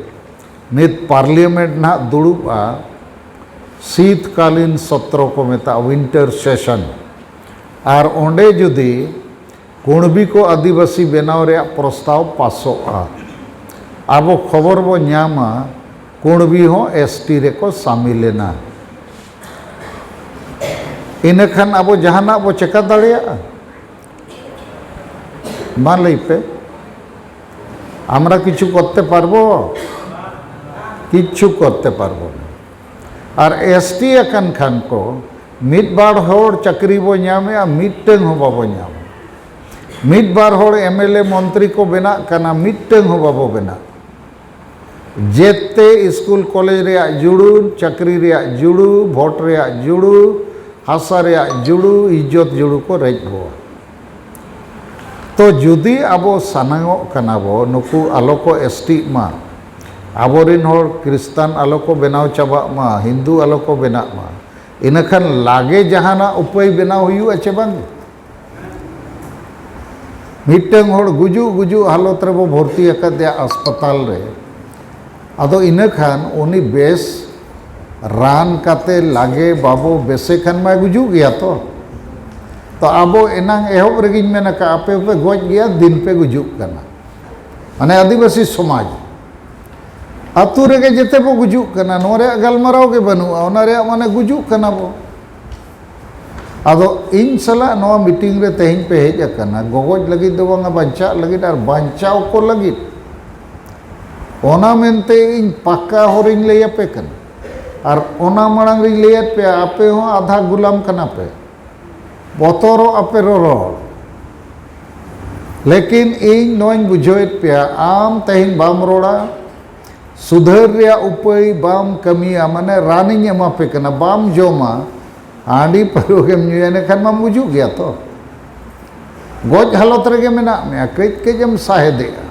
ᱱᱤᱛ ᱯᱟᱨᱞᱤᱭᱟᱢᱮᱱᱴ ᱱᱟᱦᱟᱜ ᱫᱩᱲᱩᱵᱼᱟ, ᱥᱤᱛᱠᱟᱞᱤᱱ ᱥᱚᱛᱨᱚ ᱠᱚ ᱢᱮᱛᱟᱜᱼᱟ, ᱣᱤᱱᱴᱟᱨ ᱥᱮᱥᱚᱱ᱾ ᱟᱨ ᱚᱸᱰᱮ ᱡᱩᱫᱤ ᱠᱩᱬᱵᱤ ᱠᱚ ᱟᱹᱫᱤᱵᱟᱹᱥᱤ ᱵᱮᱱᱟᱣ ᱨᱮᱭᱟᱜ ᱯᱨᱚᱥᱛᱟᱵ ᱯᱟᱥᱚᱜᱼᱟ, ᱟᱵᱚ ᱠᱷᱚᱵᱚᱨ ᱵᱚ ᱧᱟᱢᱟ, ᱠᱩᱬᱵᱤ ᱦᱚᱸ ᱮᱥ ᱴᱤ ᱨᱮᱠᱚ ᱥᱟᱢᱤᱞ ᱮᱱᱟ᱾ ᱤᱱᱟᱹᱠᱷᱟᱱ ᱟᱵᱚ ᱡᱟᱦᱟᱱᱟᱜ ᱵᱚ ᱪᱮᱠᱟ ᱫᱟᱲᱮᱭᱟᱜᱼᱟ? ᱢᱟ ᱞᱟᱹᱭ ᱯᱮ, আমরা কিছু করতে পারবো? কিচ্ছু করতে পারবো না। ᱟᱨ ᱮᱥ ᱴᱤ ᱟᱠᱟᱱ ᱠᱷᱟᱱ ᱠᱚ, ᱢᱤᱫ ᱵᱟᱨ ᱦᱚᱲ ᱪᱟᱹᱠᱨᱤ ᱵᱚ ᱧᱟᱢᱮᱜᱼᱟ, ᱢᱤᱫᱴᱟᱹᱝ ᱦᱚᱸ ᱵᱟᱵᱚ ᱧᱟᱢᱟ᱾ ᱢᱤᱫ ᱵᱟᱨ ᱦᱚᱲ ᱮᱢ ᱮᱞ ᱮ ᱢᱚᱱᱛᱨᱤ ᱠᱚ ᱵᱮᱱᱟᱜ ᱠᱟᱱᱟ, ᱢᱤᱫᱴᱟᱹᱝ ᱦᱚᱸ ᱵᱟᱵᱚ ᱵᱮᱱᱟᱜ᱾ ᱡᱮᱛᱮ ᱥᱠᱩᱞ ᱠᱚᱞᱮᱡᱽ ᱨᱮᱭᱟᱜ ᱡᱩᱲᱩ, ᱪᱟᱹᱠᱨᱤ ᱨᱮᱭᱟᱜ ᱡᱩᱲᱩ, ᱵᱷᱳᱴ ᱨᱮᱭᱟᱜ ᱡᱩᱲᱩ, ᱦᱟᱥᱟ ᱨᱮᱭᱟᱜ ᱡᱩᱲᱩ, ᱤᱡᱽᱡᱚᱛ ᱡᱩᱲᱩ ᱠᱚ ᱨᱮᱡ ᱵᱚᱣᱟ᱾ ᱛᱚ ᱡᱩᱫᱤ ᱟᱵᱚ ᱥᱟᱱᱟᱝᱚᱜ ᱠᱟᱱᱟ ᱵᱚ ᱱᱩᱠᱩ ᱟᱞᱚ ᱠᱚ ᱮᱥᱴᱤᱜ ᱢᱟ, ᱟᱵᱚᱨᱤᱱ ᱦᱚᱲ ᱠᱷᱨᱤᱥᱴᱟᱱ ᱟᱞᱚ ᱠᱚ ᱵᱮᱱᱟᱣ ᱪᱟᱵᱟᱜ ᱢᱟ, ᱦᱤᱱᱫᱩ ᱟᱞᱚ ᱠᱚ ᱵᱮᱱᱟᱜ ᱢᱟ, ᱤᱱᱟᱹᱠᱷᱟᱱ ᱞᱟᱜᱮ ᱡᱟᱦᱟᱱᱟᱜ ᱩᱯᱟᱹᱭ ᱵᱮᱱᱟᱣ ᱦᱩᱭᱩᱜᱼᱟ ᱪᱮ ᱵᱟᱝ? ᱢᱤᱫᱴᱟᱝ ᱦᱚᱲ ᱜᱩᱡᱩᱜ ᱜᱩᱡᱩᱜ ᱦᱟᱞᱚᱛ ᱨᱮᱵᱚ ᱵᱷᱚᱨᱛᱤ ᱟᱠᱟᱫᱮᱭᱟ ᱦᱟᱥᱯᱟᱛᱟᱞ ᱨᱮ, ᱟᱫᱚ ᱤᱱᱟᱹ ᱠᱷᱟᱱ ᱩᱱᱤ ᱵᱮᱥ ᱨᱟᱱ ᱠᱟᱛᱮ ᱞᱟᱜᱮ ᱵᱟᱵᱚ ᱵᱮᱥᱮ ᱠᱷᱟᱱ ᱢᱟᱭ ᱜᱩᱡᱩᱜ ᱜᱮᱭᱟ ᱛᱚ᱾ ᱛᱚ ᱟᱵᱚ ᱮᱱᱟᱝ ᱮᱦᱚᱵ ᱨᱮᱜᱮᱧ ᱢᱮᱱ ᱟᱠᱟᱫ, ᱟᱯᱮ ᱯᱮ ᱜᱚᱡ ᱜᱮᱭᱟ, ᱫᱤᱱ ᱯᱮ ᱜᱩᱡᱩᱜ ᱠᱟᱱᱟ᱾ ᱢᱟᱱᱮ ᱟᱹᱫᱤᱵᱟᱹᱥᱤ ᱥᱚᱢᱟᱡᱽ ᱟᱹᱛᱩ ᱨᱮᱜᱮ ᱡᱮᱛᱮ ᱵᱚ ᱜᱩᱡᱩᱜ ᱠᱟᱱᱟ, ᱱᱚᱣᱟ ᱨᱮᱭᱟᱜ ᱜᱟᱞᱢᱟᱨᱟᱣ ᱜᱮ ᱵᱟᱹᱱᱩᱜᱼᱟ, ᱚᱱᱟ ᱨᱮᱭᱟᱜ ᱢᱟᱱᱮ ᱜᱩᱡᱩᱜ ᱠᱟᱱᱟ ᱵᱚ᱾ ᱟᱫᱚ ᱤᱧ ᱥᱟᱞᱟᱜ ᱱᱚᱣᱟ ᱢᱤᱴᱤᱝ ᱨᱮ ᱛᱮᱦᱮᱧ ᱯᱮ ᱦᱮᱡ ᱟᱠᱟᱱᱟ, ᱜᱚᱜᱚᱡ ᱞᱟᱹᱜᱤᱫ ᱫᱚ ᱵᱟᱝᱟ, ᱵᱟᱧᱪᱟᱜ ᱞᱟᱹᱜᱤᱫ ᱟᱨ ᱵᱟᱧᱪᱟᱣ ᱠᱚ ᱞᱟᱹᱜᱤᱫ᱾ ᱚᱱᱟ ᱢᱮᱱᱛᱮ ᱤᱧ ᱯᱟᱠᱟ ᱦᱚᱨᱤᱧ ᱞᱟᱹᱭ ᱟᱯᱮ ᱠᱟᱱᱟ᱾ ᱟᱨ ᱚᱱᱟ ᱢᱟᱲᱟᱝ ᱨᱤᱧ ᱞᱟᱹᱭᱟᱫ ᱯᱮᱭᱟ, ᱟᱯᱮ ᱦᱚᱸ ᱟᱫᱷᱟ ᱜᱩᱞᱟᱢ ᱠᱟᱱᱟ ᱯᱮ, ᱵᱚᱛᱚᱨᱚᱜ ᱟᱯᱮ ᱨᱚᱨᱚᱲ᱾ ᱞᱮᱠᱤᱱ ᱤᱧ ᱱᱚᱣᱟᱧ ᱵᱩᱡᱷᱟᱹᱣᱮᱫ ᱯᱮᱭᱟ, ᱟᱢ ᱛᱮᱦᱮᱧ ᱵᱟᱢ ᱨᱚᱲᱟ, ᱥᱩᱫᱷᱟᱹᱨ ᱨᱮᱭᱟᱜ ᱩᱯᱟᱹᱭ ᱵᱟᱢ ᱠᱟᱹᱢᱤᱭᱟ, ᱢᱟᱱᱮ ᱨᱟᱱᱤᱧ ᱮᱢᱟ ᱯᱮ ᱠᱟᱱᱟ, ᱵᱟᱢ ᱡᱚᱢᱟ, ᱦᱟᱺᱰᱤ ᱯᱟᱹᱨᱣᱟᱹ ᱜᱮᱢ ᱧᱩᱭᱟ, ᱮᱱᱮᱠᱷᱟᱱ ᱢᱟᱢ ᱜᱩᱡᱩᱜ ᱜᱮᱭᱟ ᱛᱚ᱾ ᱜᱚᱡ ᱦᱟᱞᱚᱛ ᱨᱮᱜᱮ ᱢᱮᱱᱟᱜ ᱢᱮᱭᱟ, ᱠᱟᱹᱡ ᱠᱟᱹᱡ ᱮᱢ ᱥᱟᱦᱮᱫᱮᱜᱼᱟ᱾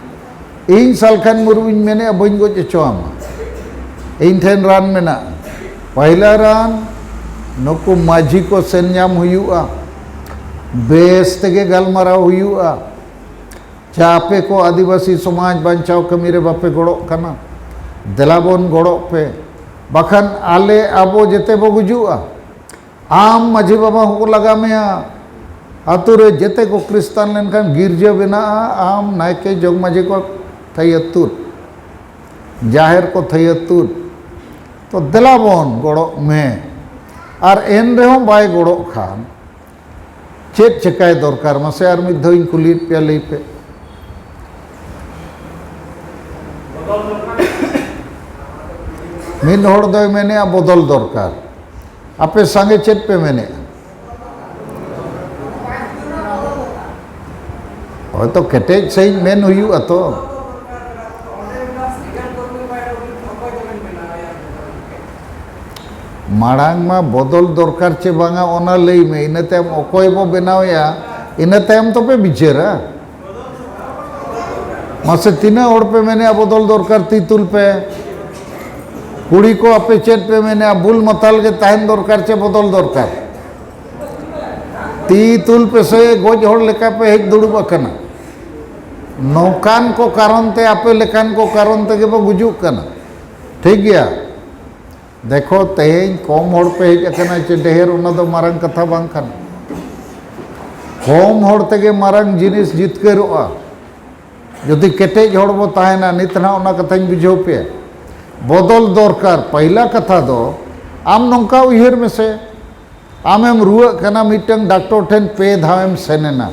ᱤᱧ ᱥᱟᱞᱠᱷᱟᱱ ᱢᱩᱨᱢᱩᱧ ᱢᱮᱱᱮᱫᱼᱟ, ᱵᱟᱹᱧ ᱜᱚᱡ ᱦᱚᱪᱚ ᱟᱢᱟ, ᱤᱧ ᱴᱷᱮᱱ ᱨᱟᱱ ᱢᱮᱱᱟᱜᱼᱟ᱾ ᱯᱟᱹᱦᱤᱞᱟ ᱨᱟᱱ, ᱱᱩᱠᱩ ᱢᱟᱹᱡᱷᱤ ᱠᱚ ᱥᱮᱱ ᱧᱟᱢ ᱦᱩᱭᱩᱜᱼᱟ, ᱵᱮᱥ ᱛᱮᱜᱮ ᱜᱟᱞᱢᱟᱨᱟᱣ ᱦᱩᱭᱩᱜᱼᱟ᱾ ᱪᱮ ᱟᱯᱮ ᱠᱚ ᱟᱹᱫᱤᱵᱟᱹᱥᱤ ᱥᱚᱢᱟᱡᱽ ᱵᱟᱧᱪᱟᱣ ᱠᱟᱹᱢᱤ ᱨᱮ ᱵᱟᱯᱮ ᱜᱚᱲᱚᱜ ᱠᱟᱱᱟ? ᱫᱮᱞᱟ ᱵᱚᱱ ᱜᱚᱲᱚᱜ ᱯᱮ, ᱵᱟᱠᱷᱟᱱ ᱟᱞᱮ ᱟᱵᱚ ᱡᱮᱛᱮ ᱵᱚ ᱜᱩᱡᱩᱜᱼᱟ᱾ ᱟᱢ ᱢᱟᱹᱡᱷᱤ ᱵᱟᱵᱟ ᱦᱚᱸᱠᱚ ᱞᱟᱜᱟ ᱢᱮᱭᱟ᱾ ᱟᱛᱳ ᱨᱮ ᱡᱮᱛᱮ ᱠᱚ ᱠᱷᱨᱤᱥᱴᱟᱱ ᱞᱮᱱᱠᱷᱟᱱ ᱜᱤᱨᱡᱟᱹ ᱵᱮᱱᱟᱜᱼᱟ, ᱟᱢ ᱱᱟᱭᱠᱮ ᱡᱚᱜᱽ ᱢᱟᱹᱡᱷᱤ ᱠᱚ ᱛᱷᱟᱹᱭᱟᱹ ᱛᱩᱫ, ᱡᱟᱦᱮᱨ ᱠᱚ ᱛᱷᱟᱹᱭᱟᱹ ᱛᱩᱫ᱾ ᱛᱚ ᱫᱮᱞᱟ ᱵᱚᱱ ᱜᱚᱲᱚᱜ ᱢᱮ᱾ ᱟᱨ ᱮᱱ ᱨᱮᱦᱚᱸ ᱵᱟᱭ ᱜᱚᱲᱚᱜ ᱠᱷᱟᱱ ᱪᱮᱫ ᱪᱮᱠᱟᱭ ᱫᱚᱨᱠᱟᱨ? ᱢᱟᱥᱮ ᱟᱨ ᱢᱤᱫ ᱫᱷᱟᱣ ᱤᱧ ᱠᱩᱞᱤᱭᱮᱫ ᱯᱮᱭᱟ, ᱞᱟᱹᱭ ᱯᱮ᱾ ᱢᱤᱫ ᱦᱚᱲ ᱫᱚᱭ ᱢᱮᱱᱮᱫᱼᱟ ᱵᱚᱫᱚᱞ ᱫᱚᱨᱠᱟᱨ᱾ ᱟᱯᱮ ᱥᱟᱸᱜᱮ ᱪᱮᱫ ᱯᱮ ᱢᱮᱱᱮᱫᱼᱟ? ᱦᱚᱭᱛᱚ ᱠᱮᱴᱮᱡ ᱥᱟᱺᱦᱤᱡ ᱢᱮᱱ ᱦᱩᱭᱩᱜᱼᱟ ᱛᱚ᱾ ᱢᱟᱲᱟᱝ ᱢᱟ ᱵᱚᱫᱚᱞ ᱫᱚᱨᱠᱟᱨ ᱪᱮ ᱵᱟᱝᱟ ᱚᱱᱟ ᱞᱟᱹᱭ ᱢᱮ, ᱤᱱᱟᱹ ᱛᱟᱭᱚᱢ ᱚᱠᱚᱭ ᱵᱚ ᱵᱮᱱᱟᱣᱮᱭᱟ, ᱤᱱᱟᱹ ᱛᱟᱭᱚᱢ ᱛᱚᱯᱮ ᱵᱤᱪᱟᱹᱨᱟ᱾ ᱢᱟᱥᱮ, ᱛᱤᱱᱟᱹᱜ ᱦᱚᱲ ᱯᱮ ᱢᱮᱱᱮᱜᱼᱟ ᱵᱚᱫᱚᱞ ᱫᱚᱨᱠᱟᱨ? ᱛᱤ ᱛᱩᱞ ᱯᱮ᱾ ᱠᱩᱲᱤ ᱠᱚ, ᱟᱯᱮ ᱪᱮᱫ ᱯᱮ ᱢᱮᱱᱮᱜᱼᱟ? ᱵᱩᱞ ᱢᱟᱛᱟᱞ ᱜᱮ ᱛᱟᱦᱮᱱ ᱫᱚᱨᱠᱟᱨ ᱪᱮ ᱵᱚᱫᱚᱞ ᱫᱚᱨᱠᱟᱨ? ᱛᱤ ᱛᱩᱞ ᱯᱮᱥᱮ, ᱜᱚᱡ ᱦᱚᱲ ᱞᱮᱠᱟ ᱯᱮ ᱦᱮᱡ ᱫᱩᱲᱩᱵ ᱟᱠᱟᱱᱟ᱾ ᱱᱚᱝᱠᱟᱱ ᱠᱚ ᱠᱟᱨᱚᱱ ᱛᱮ, ᱟᱯᱮ ᱞᱮᱠᱟᱱ ᱠᱚ ᱠᱟᱨᱚᱱ ᱛᱮᱜᱮ ᱵᱚ ᱜᱩᱡᱩᱜ ᱠᱟᱱᱟ᱾ ᱴᱷᱤᱠ ᱜᱮᱭᱟ, ᱫᱮᱠᱷᱚ, ᱛᱮᱦᱮᱧ ᱠᱚᱢ ᱦᱚᱲ ᱯᱮ ᱦᱮᱡ ᱟᱠᱟᱱᱟ ᱪᱮ ᱰᱷᱮᱨ, ᱚᱱᱟ ᱫᱚ ᱢᱟᱨᱟᱝ ᱠᱟᱛᱷᱟ ᱵᱟᱝ ᱠᱟᱱᱟ᱾ ᱠᱚᱢ ᱦᱚᱲ ᱛᱮᱜᱮ ᱢᱟᱨᱟᱝ ᱡᱤᱱᱤᱥ ᱡᱤᱛᱠᱟᱹᱨᱚᱜᱼᱟ᱾ ᱡᱩᱫᱤ ᱠᱮᱴᱮᱡ ᱦᱚᱲ ᱵᱚ ᱛᱟᱦᱮᱱᱟ, ᱱᱤᱛ ᱱᱟᱦᱟᱜ ᱚᱱᱟ ᱠᱟᱛᱷᱟᱧ ᱵᱩᱡᱷᱟᱹᱣ ᱯᱮᱭᱟ᱾ ᱵᱚᱫᱚᱞ ᱫᱚᱨᱠᱟᱨ᱾ ᱯᱟᱹᱦᱤᱞᱟ ᱠᱟᱛᱷᱟ ᱫᱚ, ᱟᱢ ᱱᱚᱝᱠᱟ ᱩᱭᱦᱟᱹᱨ ᱢᱮᱥᱮ, ᱟᱢᱮᱢ ᱨᱩᱣᱟᱹᱜ ᱠᱟᱱᱟ, ᱢᱤᱫᱴᱟᱝ ᱰᱟᱠᱛᱚᱨ ᱴᱷᱮᱱ ᱯᱮ ᱫᱷᱟᱣᱮᱢ ᱥᱮᱱ ᱮᱱᱟ,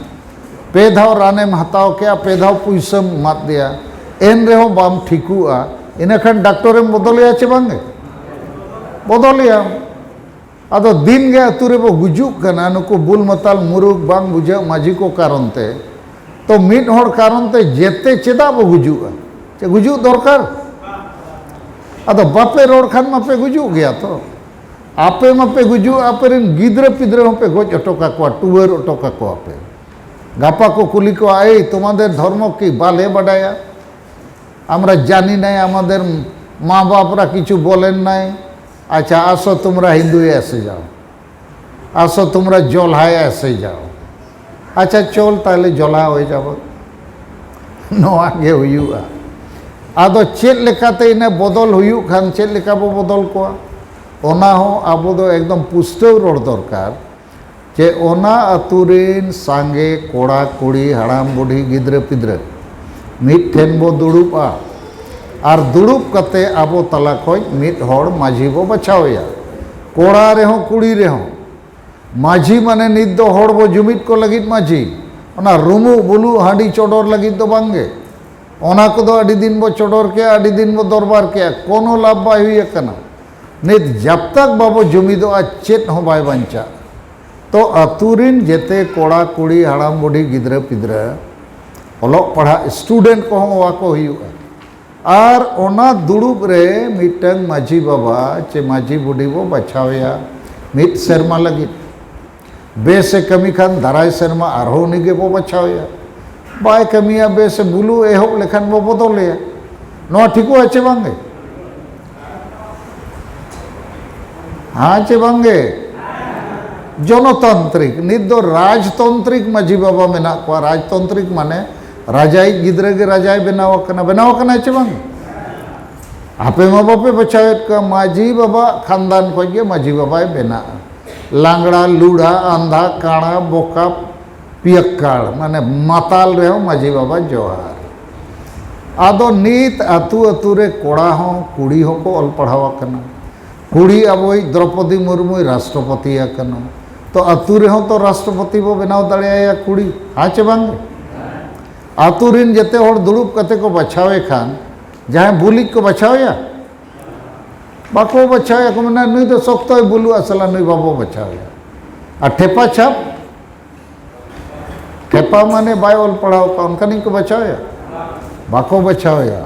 ᱯᱮ ᱫᱷᱟᱣ ᱨᱟᱱᱮᱢ ᱦᱟᱛᱟᱣ ᱠᱮᱜᱼᱟ, ᱯᱮ ᱫᱷᱟᱣ ᱯᱩᱭᱥᱟᱹᱢ ᱮᱢᱟᱫ ᱫᱮᱭᱟ, ᱮᱱ ᱨᱮᱦᱚᱸ ᱵᱟᱢ ᱴᱷᱤᱠᱚᱜᱼᱟ, ᱤᱱᱟᱹᱠᱷᱟᱱ ᱰᱟᱠᱛᱚᱨᱮᱢ ᱵᱚᱫᱚᱞᱮᱭᱟ ᱪᱮ ᱵᱟᱝᱜᱮ? ᱵᱚᱫᱚᱞᱮᱭᱟᱢ᱾ ᱟᱫᱚ ᱫᱤᱱ ᱜᱮ ᱟᱹᱛᱩ ᱨᱮᱵᱚ ᱜᱩᱡᱩᱜ ᱠᱟᱱᱟ, ᱱᱩᱠᱩ ᱵᱩᱞ ᱢᱟᱛᱟᱞ ᱢᱩᱨᱩᱠ ᱵᱟᱝ ᱵᱩᱡᱷᱟᱹᱜ ᱢᱟᱹᱡᱷᱤ ᱠᱚ ᱠᱟᱨᱚᱱ ᱛᱮ᱾ ᱛᱚ ᱢᱤᱫ ᱦᱚᱲ ᱠᱟᱨᱚᱱ ᱛᱮ ᱡᱮᱛᱮ ᱪᱮᱫᱟᱜ ᱵᱚ ᱜᱩᱡᱩᱜᱼᱟ? ᱪᱮ ᱜᱩᱡᱩᱜ ᱫᱚᱨᱠᱟᱨ? ᱟᱫᱚ ᱵᱟᱯᱮ ᱨᱚᱲ ᱠᱷᱟᱱ ᱢᱟᱯᱮ ᱜᱩᱡᱩᱜ ᱜᱮᱭᱟ ᱛᱚ᱾ ᱟᱯᱮ ᱢᱟᱯᱮ ᱜᱩᱡᱩᱜ, ᱟᱯᱮ ᱨᱮᱱ ᱜᱤᱫᱽᱨᱟᱹ ᱯᱤᱫᱽᱨᱟᱹ ᱦᱚᱸᱯᱮ ᱜᱚᱡ ᱦᱚᱴᱚ ᱠᱟᱠᱚᱣᱟ, ᱴᱩᱣᱟᱹᱨ ᱦᱚᱴᱚ ᱠᱟᱠᱚᱣᱟ ᱯᱮ᱾ ᱜᱟᱯᱟ ᱠᱚ ᱠᱩᱞᱤ ᱠᱚᱣᱟ, "ᱮᱭ, তোমাদের ধর্ম কি? বালে বাডায়া, আমরা জানি নাই, আমাদের মা বাপরা কিছু বলেন নাই।" ᱟᱪᱪᱷᱟ, ᱟᱥᱚ ᱛᱩᱢᱨᱟ ᱦᱤᱱᱫᱩᱭ ᱮᱥᱮ ᱡᱟᱣ, ᱟᱥᱚ ᱛᱩᱢᱨᱟ ᱡᱚᱞᱦᱟᱭ ᱮᱥᱮ ᱡᱟᱣ᱾ ᱟᱪᱪᱷᱟ, ᱪᱚᱞ ᱛᱟᱦᱞᱮ ᱡᱚᱞᱦᱟ ᱦᱚᱭ ᱡᱟᱵᱚ᱾ ᱱᱚᱣᱟ ᱜᱮ ᱦᱩᱭᱩᱜᱼᱟ᱾ ᱟᱫᱚ ᱪᱮᱫ ᱞᱮᱠᱟᱛᱮ ᱤᱱᱟᱹ ᱵᱚᱫᱚᱞ ᱦᱩᱭᱩᱜ ᱠᱷᱟᱱ, ᱪᱮᱫ ᱞᱮᱠᱟ ᱵᱚ ᱵᱚᱫᱚᱞ ᱠᱚᱣᱟ, ᱚᱱᱟ ᱦᱚᱸ ᱟᱵᱚ ᱫᱚ ᱮᱠᱫᱚᱢ ᱯᱩᱥᱴᱟᱹᱣ ᱨᱚᱲ ᱫᱚᱨᱠᱟᱨ᱾ ᱪᱮ ᱚᱱᱟ ᱟᱹᱛᱩ ᱨᱤᱱ ᱥᱟᱸᱜᱮ ᱠᱚᱲᱟ ᱠᱩᱲᱤ, ᱦᱟᱲᱟᱢ ᱵᱩᱰᱷᱤ, ᱜᱤᱫᱽᱨᱟᱹ ᱯᱤᱫᱽᱨᱟᱹ ᱢᱤᱫ ᱴᱷᱮᱱ ᱵᱚ ᱫᱩᱲᱩᱵᱼᱟ, ᱟᱨ ᱫᱩᱲᱩᱵ ᱠᱟᱛᱮ ᱟᱵᱚ ᱛᱟᱞᱟ ᱠᱷᱚᱱ ᱢᱤᱫ ᱦᱚᱲ ᱢᱟᱹᱡᱷᱤ ᱵᱚ ᱵᱟᱪᱷᱟᱣᱮᱭᱟ᱾ ᱠᱚᱲᱟ ᱨᱮᱦᱚᱸ ᱠᱩᱲᱤ ᱨᱮᱦᱚᱸ, ᱢᱟᱹᱡᱷᱤ ᱢᱟᱱᱮ ᱱᱤᱛ ᱫᱚ ᱦᱚᱲ ᱵᱚ ᱡᱩᱢᱤᱫ ᱠᱚ ᱞᱟᱹᱜᱤᱫ ᱢᱟᱹᱡᱷᱤ, ᱚᱱᱟ ᱨᱩᱢᱩᱜ ᱵᱩᱞᱩᱜ ᱦᱟᱺᱰᱤ ᱪᱚᱰᱚᱨ ᱞᱟᱹᱜᱤᱫ ᱫᱚ ᱵᱟᱝᱜᱮ᱾ ᱚᱱᱟ ᱠᱚᱫᱚ ᱟᱹᱰᱤ ᱫᱤᱱ ᱵᱚ ᱪᱚᱰᱚᱨ ᱠᱮᱜᱼᱟ, ᱟᱹᱰᱤ ᱫᱤᱱ ᱵᱚ ᱫᱚᱨᱵᱟᱨ ᱠᱮᱜᱼᱟ, ᱠᱳᱱᱳ ᱞᱟᱵᱷ ᱵᱟᱭ ᱦᱩᱭ ᱟᱠᱟᱱᱟ᱾ ᱱᱤᱛ ᱡᱟᱵ ᱛᱟᱠ ᱵᱟᱵᱚ ᱡᱩᱢᱤᱫᱚᱜᱼᱟ, ᱪᱮᱫ ᱦᱚᱸ ᱵᱟᱭ ᱵᱟᱧᱪᱟᱜᱼᱟ᱾ ᱛᱚ ᱟᱹᱛᱩ ᱨᱤᱱ ᱡᱮᱛᱮ ᱠᱚᱲᱟ ᱠᱩᱲᱤ, ᱦᱟᱲᱟᱢ ᱵᱩᱰᱷᱤ, ᱜᱤᱫᱽᱨᱟᱹ ᱯᱤᱫᱽᱨᱟᱹ, ᱚᱞᱚᱜ ᱯᱟᱲᱦᱟᱜ student ᱠᱚᱦᱚᱸ ᱦᱚᱦᱚ ᱟᱠᱚ ᱦᱩᱭᱩᱜᱼᱟ᱾ ᱟᱨ ᱚᱱᱟ ᱫᱩᱲᱩᱵ ᱨᱮ ᱢᱤᱫᱴᱟᱝ ᱢᱟᱹᱡᱷᱤ ᱵᱟᱵᱟ ᱪᱮ ᱢᱟᱹᱡᱷᱤ ᱵᱩᱰᱷᱤ ᱵᱚ ᱵᱟᱪᱷᱟᱣᱮᱭᱟ ᱢᱤᱫ ᱥᱮᱨᱢᱟ ᱞᱟᱹᱜᱤᱫ᱾ ᱵᱮᱥ ᱮ ᱠᱟᱹᱢᱤ ᱠᱷᱟᱱ ᱫᱟᱨᱟᱭ ᱥᱮᱨᱢᱟ ᱟᱨᱦᱚᱸ ᱩᱱᱤ ᱜᱮᱵᱚ ᱵᱟᱪᱷᱟᱣᱮᱭᱟ᱾ ᱵᱟᱭ ᱠᱟᱹᱢᱤᱭᱟ ᱵᱮᱥ, ᱵᱩᱞᱩ ᱮᱦᱚᱵ ᱞᱮᱠᱷᱟᱱ ᱵᱚ ᱵᱚᱫᱚᱞᱮᱭᱟ᱾ ᱱᱚᱣᱟ ᱴᱷᱤᱠᱚᱜᱼᱟ ᱪᱮ ᱵᱟᱝᱜᱮ? ᱦᱮᱸ ᱪᱮ ᱵᱟᱝᱜᱮ? ᱡᱚᱱᱚᱛᱟᱱᱛᱨᱤᱠ, ᱱᱤᱛ ᱫᱚ ᱨᱟᱡᱽᱛᱚᱱᱛᱨᱤᱠ ᱢᱟᱹᱡᱷᱤ ᱵᱟᱵᱟ ᱢᱮᱱᱟᱜ ᱠᱚᱣᱟ᱾ ᱨᱟᱡᱽᱛᱚᱱᱛᱨᱤᱠ ᱢᱟᱱᱮ ᱨᱟᱡᱟᱭᱤᱡ ᱜᱤᱫᱽᱨᱟᱹ ᱜᱮ ᱨᱟᱡᱟᱭ ᱵᱮᱱᱟᱣ ᱟᱠᱟᱱᱟ, ᱵᱮᱱᱟᱣ ᱟᱠᱟᱱᱟᱭ ᱪᱮ ᱵᱟᱝ? ᱟᱯᱮ ᱢᱟ ᱵᱟᱯᱮ ᱵᱟᱪᱷᱟᱣᱮᱫ ᱠᱚᱣᱟ, ᱢᱟᱹᱡᱷᱤ ᱵᱟᱵᱟ ᱠᱷᱟᱱᱫᱟᱱ ᱠᱷᱚᱱ ᱜᱮ ᱢᱟᱹᱡᱷᱤ ᱵᱟᱵᱟᱭ ᱵᱮᱱᱟᱜᱼᱟ᱾ ᱞᱟᱝᱲᱟ, ᱞᱩᱲᱟ, ᱟᱸᱫᱷᱟ, ᱠᱟᱬᱟ, ᱵᱚᱠᱟ, ᱯᱤᱭᱟᱠᱠᱟᱲ, ᱢᱟᱱᱮ ᱢᱟᱛᱟᱞ ᱨᱮᱦᱚᱸ ᱢᱟᱹᱡᱷᱤ ᱵᱟᱵᱟ ᱡᱚᱦᱟᱨ᱾ ᱟᱫᱚ ᱱᱤᱛ ᱟᱹᱛᱩ ᱟᱹᱛᱩ ᱨᱮ ᱠᱚᱲᱟ ᱦᱚᱸ ᱠᱩᱲᱤ ᱦᱚᱸᱠᱚ ᱚᱞ ᱯᱟᱲᱦᱟᱣ ᱟᱠᱟᱱᱟ᱾ ᱠᱩᱲᱤ ᱟᱵᱚᱭᱤᱡ ᱫᱨᱚᱯᱚᱫᱤ ᱢᱩᱨᱢᱩᱭ ᱨᱟᱥᱴᱨᱚᱯᱚᱛᱤ ᱟᱠᱟᱱᱟ᱾ ᱛᱚ ᱟᱹᱛᱩ ᱨᱮᱦᱚᱸ ᱛᱚ ᱨᱟᱥᱴᱨᱚᱯᱚᱛᱤ ᱵᱚ ᱵᱮᱱᱟᱣ ᱫᱟᱲᱮᱭᱟᱭᱟ ᱠᱩᱲᱤ, ᱦᱮᱸ ᱪᱮ ᱵᱟᱝ? ᱟᱹᱛᱩ ᱨᱮᱱ ᱡᱮᱛᱮ ᱦᱚᱲ ᱫᱩᱲᱩᱵ ᱠᱟᱛᱮ ᱠᱚ ᱵᱟᱪᱷᱟᱣᱮ ᱠᱷᱟᱱ, ᱡᱟᱦᱟᱸᱭ ᱵᱩᱞᱤᱡ ᱠᱚ ᱵᱟᱪᱷᱟᱣᱮᱭᱟ? ᱵᱟᱠᱚ ᱵᱟᱪᱷᱟᱣᱮᱭᱟ, ᱠᱚ ᱢᱮᱱᱟ, "ᱱᱩᱭ ᱫᱚ ᱥᱚᱠᱛᱚᱭ ᱵᱩᱞᱩᱜᱼᱟ, ᱥᱟᱞᱟ ᱱᱩᱭ ᱵᱟᱵᱚ ᱵᱟᱪᱷᱟᱣᱮᱭᱟ᱾" ᱟᱨ ᱴᱷᱮᱯᱟ ᱪᱷᱟᱯ, ᱴᱷᱮᱯᱟ ᱢᱟᱱᱮ ᱵᱟᱭ ᱚᱞ ᱯᱟᱲᱦᱟᱣ ᱠᱟᱜ, ᱚᱱᱠᱟᱱᱤᱡ ᱠᱚ ᱵᱟᱪᱷᱟᱣᱮᱭᱟ? ᱵᱟᱠᱚ ᱵᱟᱪᱷᱟᱣᱮᱭᱟ᱾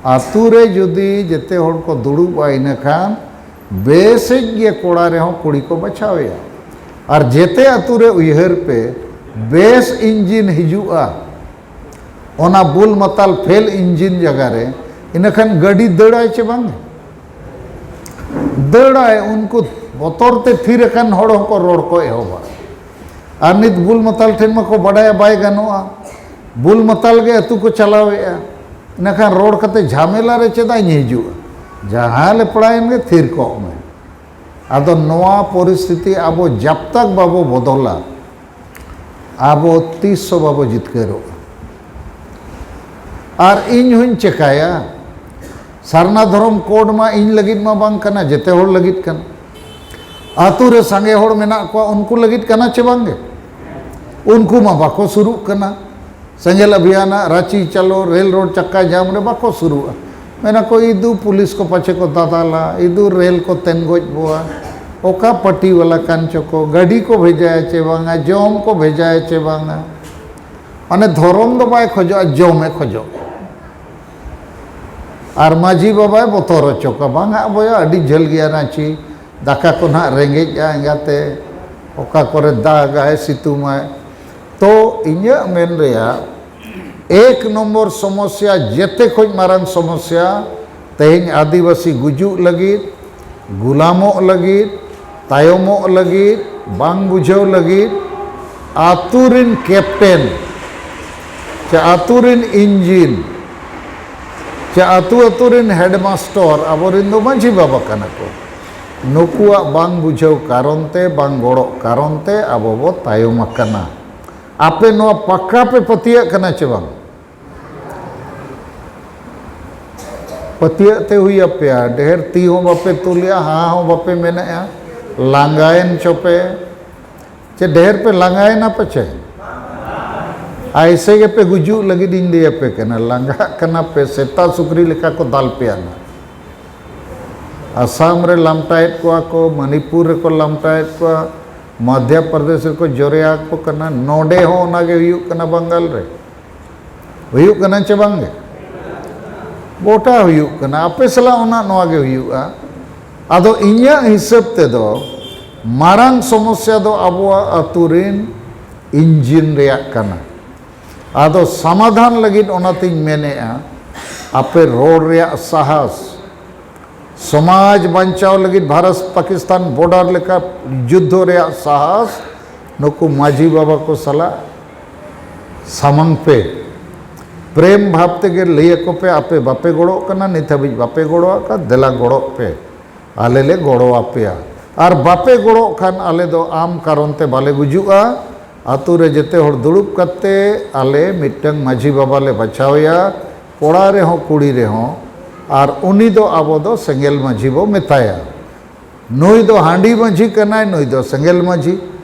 ᱟᱹᱛᱩ ᱨᱮ ᱡᱩᱫᱤ ᱡᱮᱛᱮ ᱦᱚᱲ ᱠᱚ ᱫᱩᱲᱩᱵᱼᱟ, ᱤᱱᱟᱹᱠᱷᱟᱱ ᱵᱮᱥᱤᱡ ᱜᱮ ᱠᱚᱲᱟ ᱨᱮᱦᱚᱸ ᱠᱩᱲᱤ ᱠᱚ ᱵᱟᱪᱷᱟᱣᱮᱭᱟ᱾ ᱟᱨ ᱡᱮᱛᱮ ᱟᱹᱛᱩ ᱨᱮ ᱩᱭᱦᱟᱹᱨ ᱯᱮ, ᱵᱮᱥ ᱤᱧᱡᱤᱱ ᱦᱤᱡᱩᱜᱼᱟ, ᱚᱱᱟ ᱵᱩᱞ ᱢᱟᱛᱟᱞ ᱯᱷᱮᱞ ᱤᱧᱡᱤᱱ ᱡᱟᱭᱜᱟ ᱨᱮ, ᱤᱱᱟᱹᱠᱷᱟᱱ ᱜᱟᱹᱰᱤ ᱫᱟᱹᱲᱟᱭ ᱪᱮ ᱵᱟᱝ? ᱫᱟᱹᱲᱟᱭ᱾ ᱩᱱᱠᱩ ᱵᱚᱛᱚᱨ ᱛᱮ ᱛᱷᱤᱨ ᱟᱠᱟᱱ ᱦᱚᱲ ᱦᱚᱸᱠᱚ ᱨᱚᱲ ᱠᱚ ᱮᱦᱚᱵᱟ᱾ ᱟᱨ ᱱᱤᱛ ᱵᱩᱞ ᱢᱟᱛᱟᱞ ᱴᱷᱮᱱ ᱢᱟᱠᱚ ᱵᱟᱰᱟᱭᱟ ᱵᱟᱭ ᱜᱟᱱᱚᱜᱼᱟ, ᱵᱩᱞ ᱢᱟᱛᱟᱞ ᱜᱮ ᱟᱹᱛᱩ ᱠᱚ ᱪᱟᱞᱟᱣᱮᱫᱼᱟ, ᱤᱱᱟᱹᱠᱷᱟᱱ ᱨᱚᱲ ᱠᱟᱛᱮ ᱡᱷᱟᱢᱮᱞᱟ ᱨᱮ ᱪᱮᱫᱟᱜ ᱤᱧ ᱦᱤᱡᱩᱜᱼᱟ? ᱡᱟᱦᱟᱸ ᱞᱮᱯᱲᱟᱭᱮᱱ ᱜᱮ ᱛᱷᱤᱨ ᱠᱚᱜ ᱢᱮ᱾ ᱟᱫᱚ ᱱᱚᱣᱟ ᱯᱚᱨᱤᱥᱛᱷᱤᱛᱤ ᱟᱵᱚ ᱡᱟᱵ ᱛᱟᱠ ᱵᱟᱵᱚ ᱵᱚᱫᱚᱞᱟ, ᱟᱵᱚ ᱛᱤᱥ ᱦᱚᱸ ᱵᱟᱵᱚ ᱡᱤᱛᱠᱟᱹᱨᱚᱜᱼᱟ᱾ ᱟᱨ ᱤᱧ ᱦᱚᱸᱧ ᱪᱮᱠᱟᱭᱟ? ᱥᱟᱨᱱᱟ ᱫᱷᱚᱨᱚᱢ ᱠᱳᱰ ᱢᱟ ᱤᱧ ᱞᱟᱹᱜᱤᱫ ᱢᱟ ᱵᱟᱝ ᱠᱟᱱᱟ, ᱡᱮᱛᱮ ᱦᱚᱲ ᱞᱟᱹᱜᱤᱫ ᱠᱟᱱᱟ᱾ ᱟᱹᱛᱩ ᱨᱮ ᱥᱟᱸᱜᱮ ᱦᱚᱲ ᱢᱮᱱᱟᱜ ᱠᱚᱣᱟ, ᱩᱱᱠᱩ ᱞᱟᱹᱜᱤᱫ ᱠᱟᱱᱟ ᱪᱮ ᱵᱟᱝ ᱜᱮ? ᱩᱱᱠᱩ ᱢᱟ ᱵᱟᱠᱚ ᱥᱩᱨᱩᱜ ᱠᱟᱱᱟ᱾ ᱥᱮᱸᱜᱮᱞ ᱚᱵᱷᱤᱭᱟᱱᱟᱜ ᱨᱟᱸᱪᱤ ᱪᱟᱞᱚ ᱨᱮᱞ ᱨᱳᱰ ᱪᱟᱠᱟ ᱡᱟᱢ ᱨᱮ ᱵᱟᱠᱚ ᱥᱩᱨᱩᱜᱼᱟ᱾ ᱢᱮᱱᱟ ᱠᱚ, "ᱤᱫᱩ ᱯᱩᱞᱤᱥ ᱠᱚ ᱯᱟᱪᱷᱮ ᱠᱚ ᱫᱟᱫᱟᱞᱟ, ᱤᱫᱩ ᱨᱮᱞ ᱠᱚ ᱛᱮᱱᱜᱚᱡ ᱵᱚᱣᱟ, ᱚᱠᱟ ᱯᱟᱨᱴᱤ ᱵᱟᱞᱟ ᱠᱟᱱ ᱪᱚ ᱠᱚ, ᱜᱟᱹᱰᱤ ᱠᱚ ᱵᱷᱮᱡᱟᱭᱟ ᱪᱮ ᱵᱟᱝᱟ, ᱡᱚᱢ ᱠᱚ ᱵᱷᱮᱡᱟᱭᱟ ᱪᱮ ᱵᱟᱝᱟ?" ᱢᱟᱱᱮ ᱫᱷᱚᱨᱚᱢ ᱫᱚ ᱵᱟᱭ ᱠᱷᱚᱡᱚᱜᱼᱟ, ᱡᱚᱢᱮ ᱠᱷᱚᱡᱚᱜ᱾ ᱟᱨ ᱢᱟᱹᱡᱷᱤ ᱵᱟᱵᱟᱭ ᱵᱚᱛᱚᱨ ᱦᱚᱪᱚ ᱠᱚᱣᱟ, "ᱵᱟᱝᱟ ᱵᱚᱭᱟ, ᱟᱹᱰᱤ ᱡᱷᱟᱹᱞ ᱜᱮᱭᱟ ᱨᱟᱸᱪᱤ, ᱫᱟᱠᱟ ᱠᱚ ᱱᱟᱦᱟᱜ ᱨᱮᱸᱜᱮᱡᱼᱟ ᱮᱸᱜᱟᱛᱮ, ᱚᱠᱟ ᱠᱚᱨᱮ ᱫᱟᱜᱟᱭ, ᱥᱤᱛᱩᱝᱟᱭ᱾" ᱛᱚ ᱤᱧᱟᱹᱜ ᱢᱮᱱ ᱨᱮᱭᱟᱜ, ᱮᱠ ᱱᱚᱢᱵᱚᱨ ᱥᱚᱢᱚᱥᱭᱟ, ᱡᱮᱛᱮ ᱠᱷᱚᱱ ᱢᱟᱨᱟᱝ ᱥᱚᱢᱚᱥᱭᱟ, ᱛᱮᱦᱮᱧ ᱟᱹᱫᱤᱵᱟᱹᱥᱤ ᱜᱩᱡᱩᱜ ᱞᱟᱹᱜᱤᱫ, ᱜᱩᱞᱟᱢᱚᱜ ᱞᱟᱹᱜᱤᱫ, ᱛᱟᱭᱚᱢᱚᱜ ᱞᱟᱹᱜᱤᱫ, ᱵᱟᱝ ᱵᱩᱡᱷᱟᱹᱣ ᱞᱟᱹᱜᱤᱫ, ᱟᱹᱛᱩ ᱨᱤᱱ ᱠᱮᱯᱴᱮᱱ, ᱪᱮ ᱟᱹᱛᱩ ᱨᱤᱱ ᱤᱧᱡᱤᱱ, ᱪᱮ ᱟᱹᱛᱩ ᱟᱹᱛᱩ ᱨᱤᱱ ᱦᱮᱰᱢᱟᱥᱴᱚᱨ, ᱟᱵᱚᱨᱤᱱ ᱫᱚ ᱢᱟᱹᱡᱷᱤ ᱵᱟᱵᱟ ᱠᱟᱱᱟ ᱠᱚ᱾ ᱱᱩᱠᱩᱣᱟᱜ ᱵᱟᱝ ᱵᱩᱡᱷᱟᱹᱣ ᱠᱟᱨᱚᱱ ᱛᱮ, ᱵᱟᱝ ᱜᱚᱲᱚᱜ ᱠᱟᱨᱚᱱ ᱛᱮ ᱟᱵᱚ ᱵᱚ ᱛᱟᱭᱚᱢ ᱟᱠᱟᱱᱟ᱾ ᱟᱯᱮ ᱱᱚᱣᱟ ᱯᱟᱠᱟ ᱯᱮ ᱯᱟᱹᱛᱭᱟᱹᱜ ᱠᱟᱱᱟ ᱪᱮ ᱵᱟᱝ? ᱯᱟᱹᱛᱭᱟᱹᱜ ᱛᱮ ᱦᱩᱭ ᱟᱯᱮᱭᱟ᱾ ᱰᱷᱮᱨ ᱛᱤ ᱦᱚᱸ ᱵᱟᱯᱮ ᱛᱩᱞᱮᱜᱼᱟ, ᱦᱟᱸ ᱦᱚᱸ ᱵᱟᱯᱮ ᱢᱮᱱᱮᱜᱼᱟ, ᱞᱟᱸᱜᱟᱭᱮᱱ ᱪᱚᱯᱮ᱾ ᱪᱮ ᱰᱷᱮᱨ ᱯᱮ ᱞᱟᱸᱜᱟᱭᱮᱱᱟ ᱯᱟᱪᱮ? ᱟᱭᱥᱮ ᱜᱮᱯᱮ ᱜᱩᱡᱩᱜ ᱞᱟᱹᱜᱤᱫ ᱤᱧ ᱞᱟᱹᱭ ᱟᱯᱮ ᱠᱟᱱᱟ, ᱞᱟᱸᱜᱟᱜ ᱠᱟᱱᱟ ᱯᱮ, ᱥᱮᱛᱟ ᱥᱩᱠᱨᱤ ᱞᱮᱠᱟ ᱠᱚ ᱫᱟᱞ ᱯᱮᱭᱟ ᱱᱟ᱾ ᱟᱥᱟᱢ ᱨᱮ ᱞᱟᱢᱴᱟᱭᱮᱫ ᱠᱚᱣᱟ ᱠᱚ, ᱢᱚᱱᱤᱯᱩᱨ ᱨᱮᱠᱚ ᱞᱟᱢᱴᱟᱭᱮᱫ ᱠᱚᱣᱟ, ᱢᱚᱫᱷᱭᱚ ᱯᱨᱚᱫᱮᱥ ᱨᱮᱠᱚ ᱡᱚᱨᱮᱭᱟ ᱠᱚ ᱠᱟᱱᱟ, ᱱᱚᱰᱮ ᱦᱚᱸ ᱚᱱᱟ ᱜᱮ ᱦᱩᱭᱩᱜ ᱠᱟᱱᱟ ᱵᱟᱝᱜᱟᱞ ᱨᱮ᱾ ᱦᱩᱭᱩᱜ ᱠᱟᱱᱟ ᱪᱮ ᱵᱟᱝ ᱜᱮ? ᱜᱚᱴᱟ ᱦᱩᱭᱩᱜ ᱠᱟᱱᱟ, ᱟᱯᱮ ᱥᱟᱞᱟᱜ ᱚᱱᱟ ᱱᱚᱣᱟ ᱜᱮ ᱦᱩᱭᱩᱜᱼᱟ᱾ ᱟᱫᱚ ᱤᱧᱟᱹᱜ ᱦᱤᱥᱟᱹᱵ ᱛᱮᱫᱚ ᱢᱟᱨᱟᱝ ᱥᱚᱢᱚᱥᱭᱟ ᱫᱚ ᱟᱵᱚᱣᱟᱜ ᱟᱹᱛᱩ ᱨᱤᱱ ᱤᱧᱡᱤᱱ ᱨᱮᱭᱟᱜ ᱠᱟᱱᱟ᱾ ᱟᱫᱚ ᱥᱚᱢᱟᱫᱷᱟᱱ ᱞᱟᱹᱜᱤᱫ ᱚᱱᱟᱛᱤᱧ ᱢᱮᱱᱮᱜᱼᱟ, ᱟᱯᱮ ᱨᱚᱲ ᱨᱮᱭᱟᱜ ᱥᱟᱦᱟᱥ, ᱥᱚᱢᱟᱡᱽ ᱵᱟᱧᱪᱟᱣ ᱞᱟᱹᱜᱤᱫ ᱵᱷᱟᱨᱚᱛ ᱯᱟᱠᱤᱥᱛᱟᱱ ᱵᱚᱰᱟᱨ ᱞᱮᱠᱟ ᱡᱩᱫᱽᱫᱷᱚ ᱨᱮᱭᱟᱜ ᱥᱟᱦᱟᱥ, ᱱᱩᱠᱩ ᱢᱟᱹᱡᱷᱤ ᱵᱟᱵᱟ ᱠᱚ ᱥᱟᱞᱟᱜ ᱥᱟᱢᱟᱝ ᱯᱮ᱾ ᱯᱨᱮᱢ ᱵᱷᱟᱵᱽ ᱛᱮᱜᱮ ᱞᱟᱹᱭ ᱟᱠᱚ ᱯᱮ, ᱟᱯᱮ ᱵᱟᱯᱮ ᱜᱚᱲᱚᱜ ᱠᱟᱱᱟ, ᱱᱤᱛ ᱦᱟᱹᱵᱤᱡ ᱵᱟᱯᱮ ᱜᱚᱲᱚ ᱟᱠᱟᱫ, ᱫᱮᱞᱟ ᱜᱚᱲᱚᱜ ᱯᱮ, ᱟᱞᱮ ᱞᱮ ᱜᱚᱲᱚ ᱟᱯᱮᱭᱟ᱾ ᱟᱨ ᱵᱟᱯᱮ ᱜᱚᱲᱚᱜ ᱠᱷᱟᱱ ᱟᱞᱮ ᱫᱚ ᱟᱢ ᱠᱟᱨᱚᱱ ᱛᱮ ᱵᱟᱞᱮ ᱜᱩᱡᱩᱜᱼᱟ᱾ ᱟᱛᱳ ᱨᱮ ᱡᱮᱛᱮ ᱦᱚᱲ ᱫᱩᱲᱩᱵ ᱠᱟᱛᱮ ᱟᱞᱮ ᱢᱤᱫᱴᱟᱝ ᱢᱟᱹᱡᱷᱤ ᱵᱟᱵᱟ ᱞᱮ ᱵᱟᱪᱷᱟᱣᱮᱭᱟ, ᱠᱚᱲᱟ ᱨᱮᱦᱚᱸ ᱠᱩᱲᱤ ᱨᱮᱦᱚᱸ, ᱟᱨ ᱩᱱᱤ ᱫᱚ ᱟᱵᱚ ᱫᱚ ᱥᱮᱸᱜᱮᱞ ᱢᱟᱹᱡᱷᱤ ᱵᱚ ᱢᱮᱛᱟᱭᱟ᱾ ᱱᱩᱭ ᱫᱚ ᱦᱟᱺᱰᱤ ᱢᱟᱹᱡᱷᱤ ᱠᱟᱱᱟᱭ, ᱱᱩᱭ ᱫᱚ ᱥᱮᱸᱜᱮᱞ ᱢᱟᱹᱡᱷᱤ,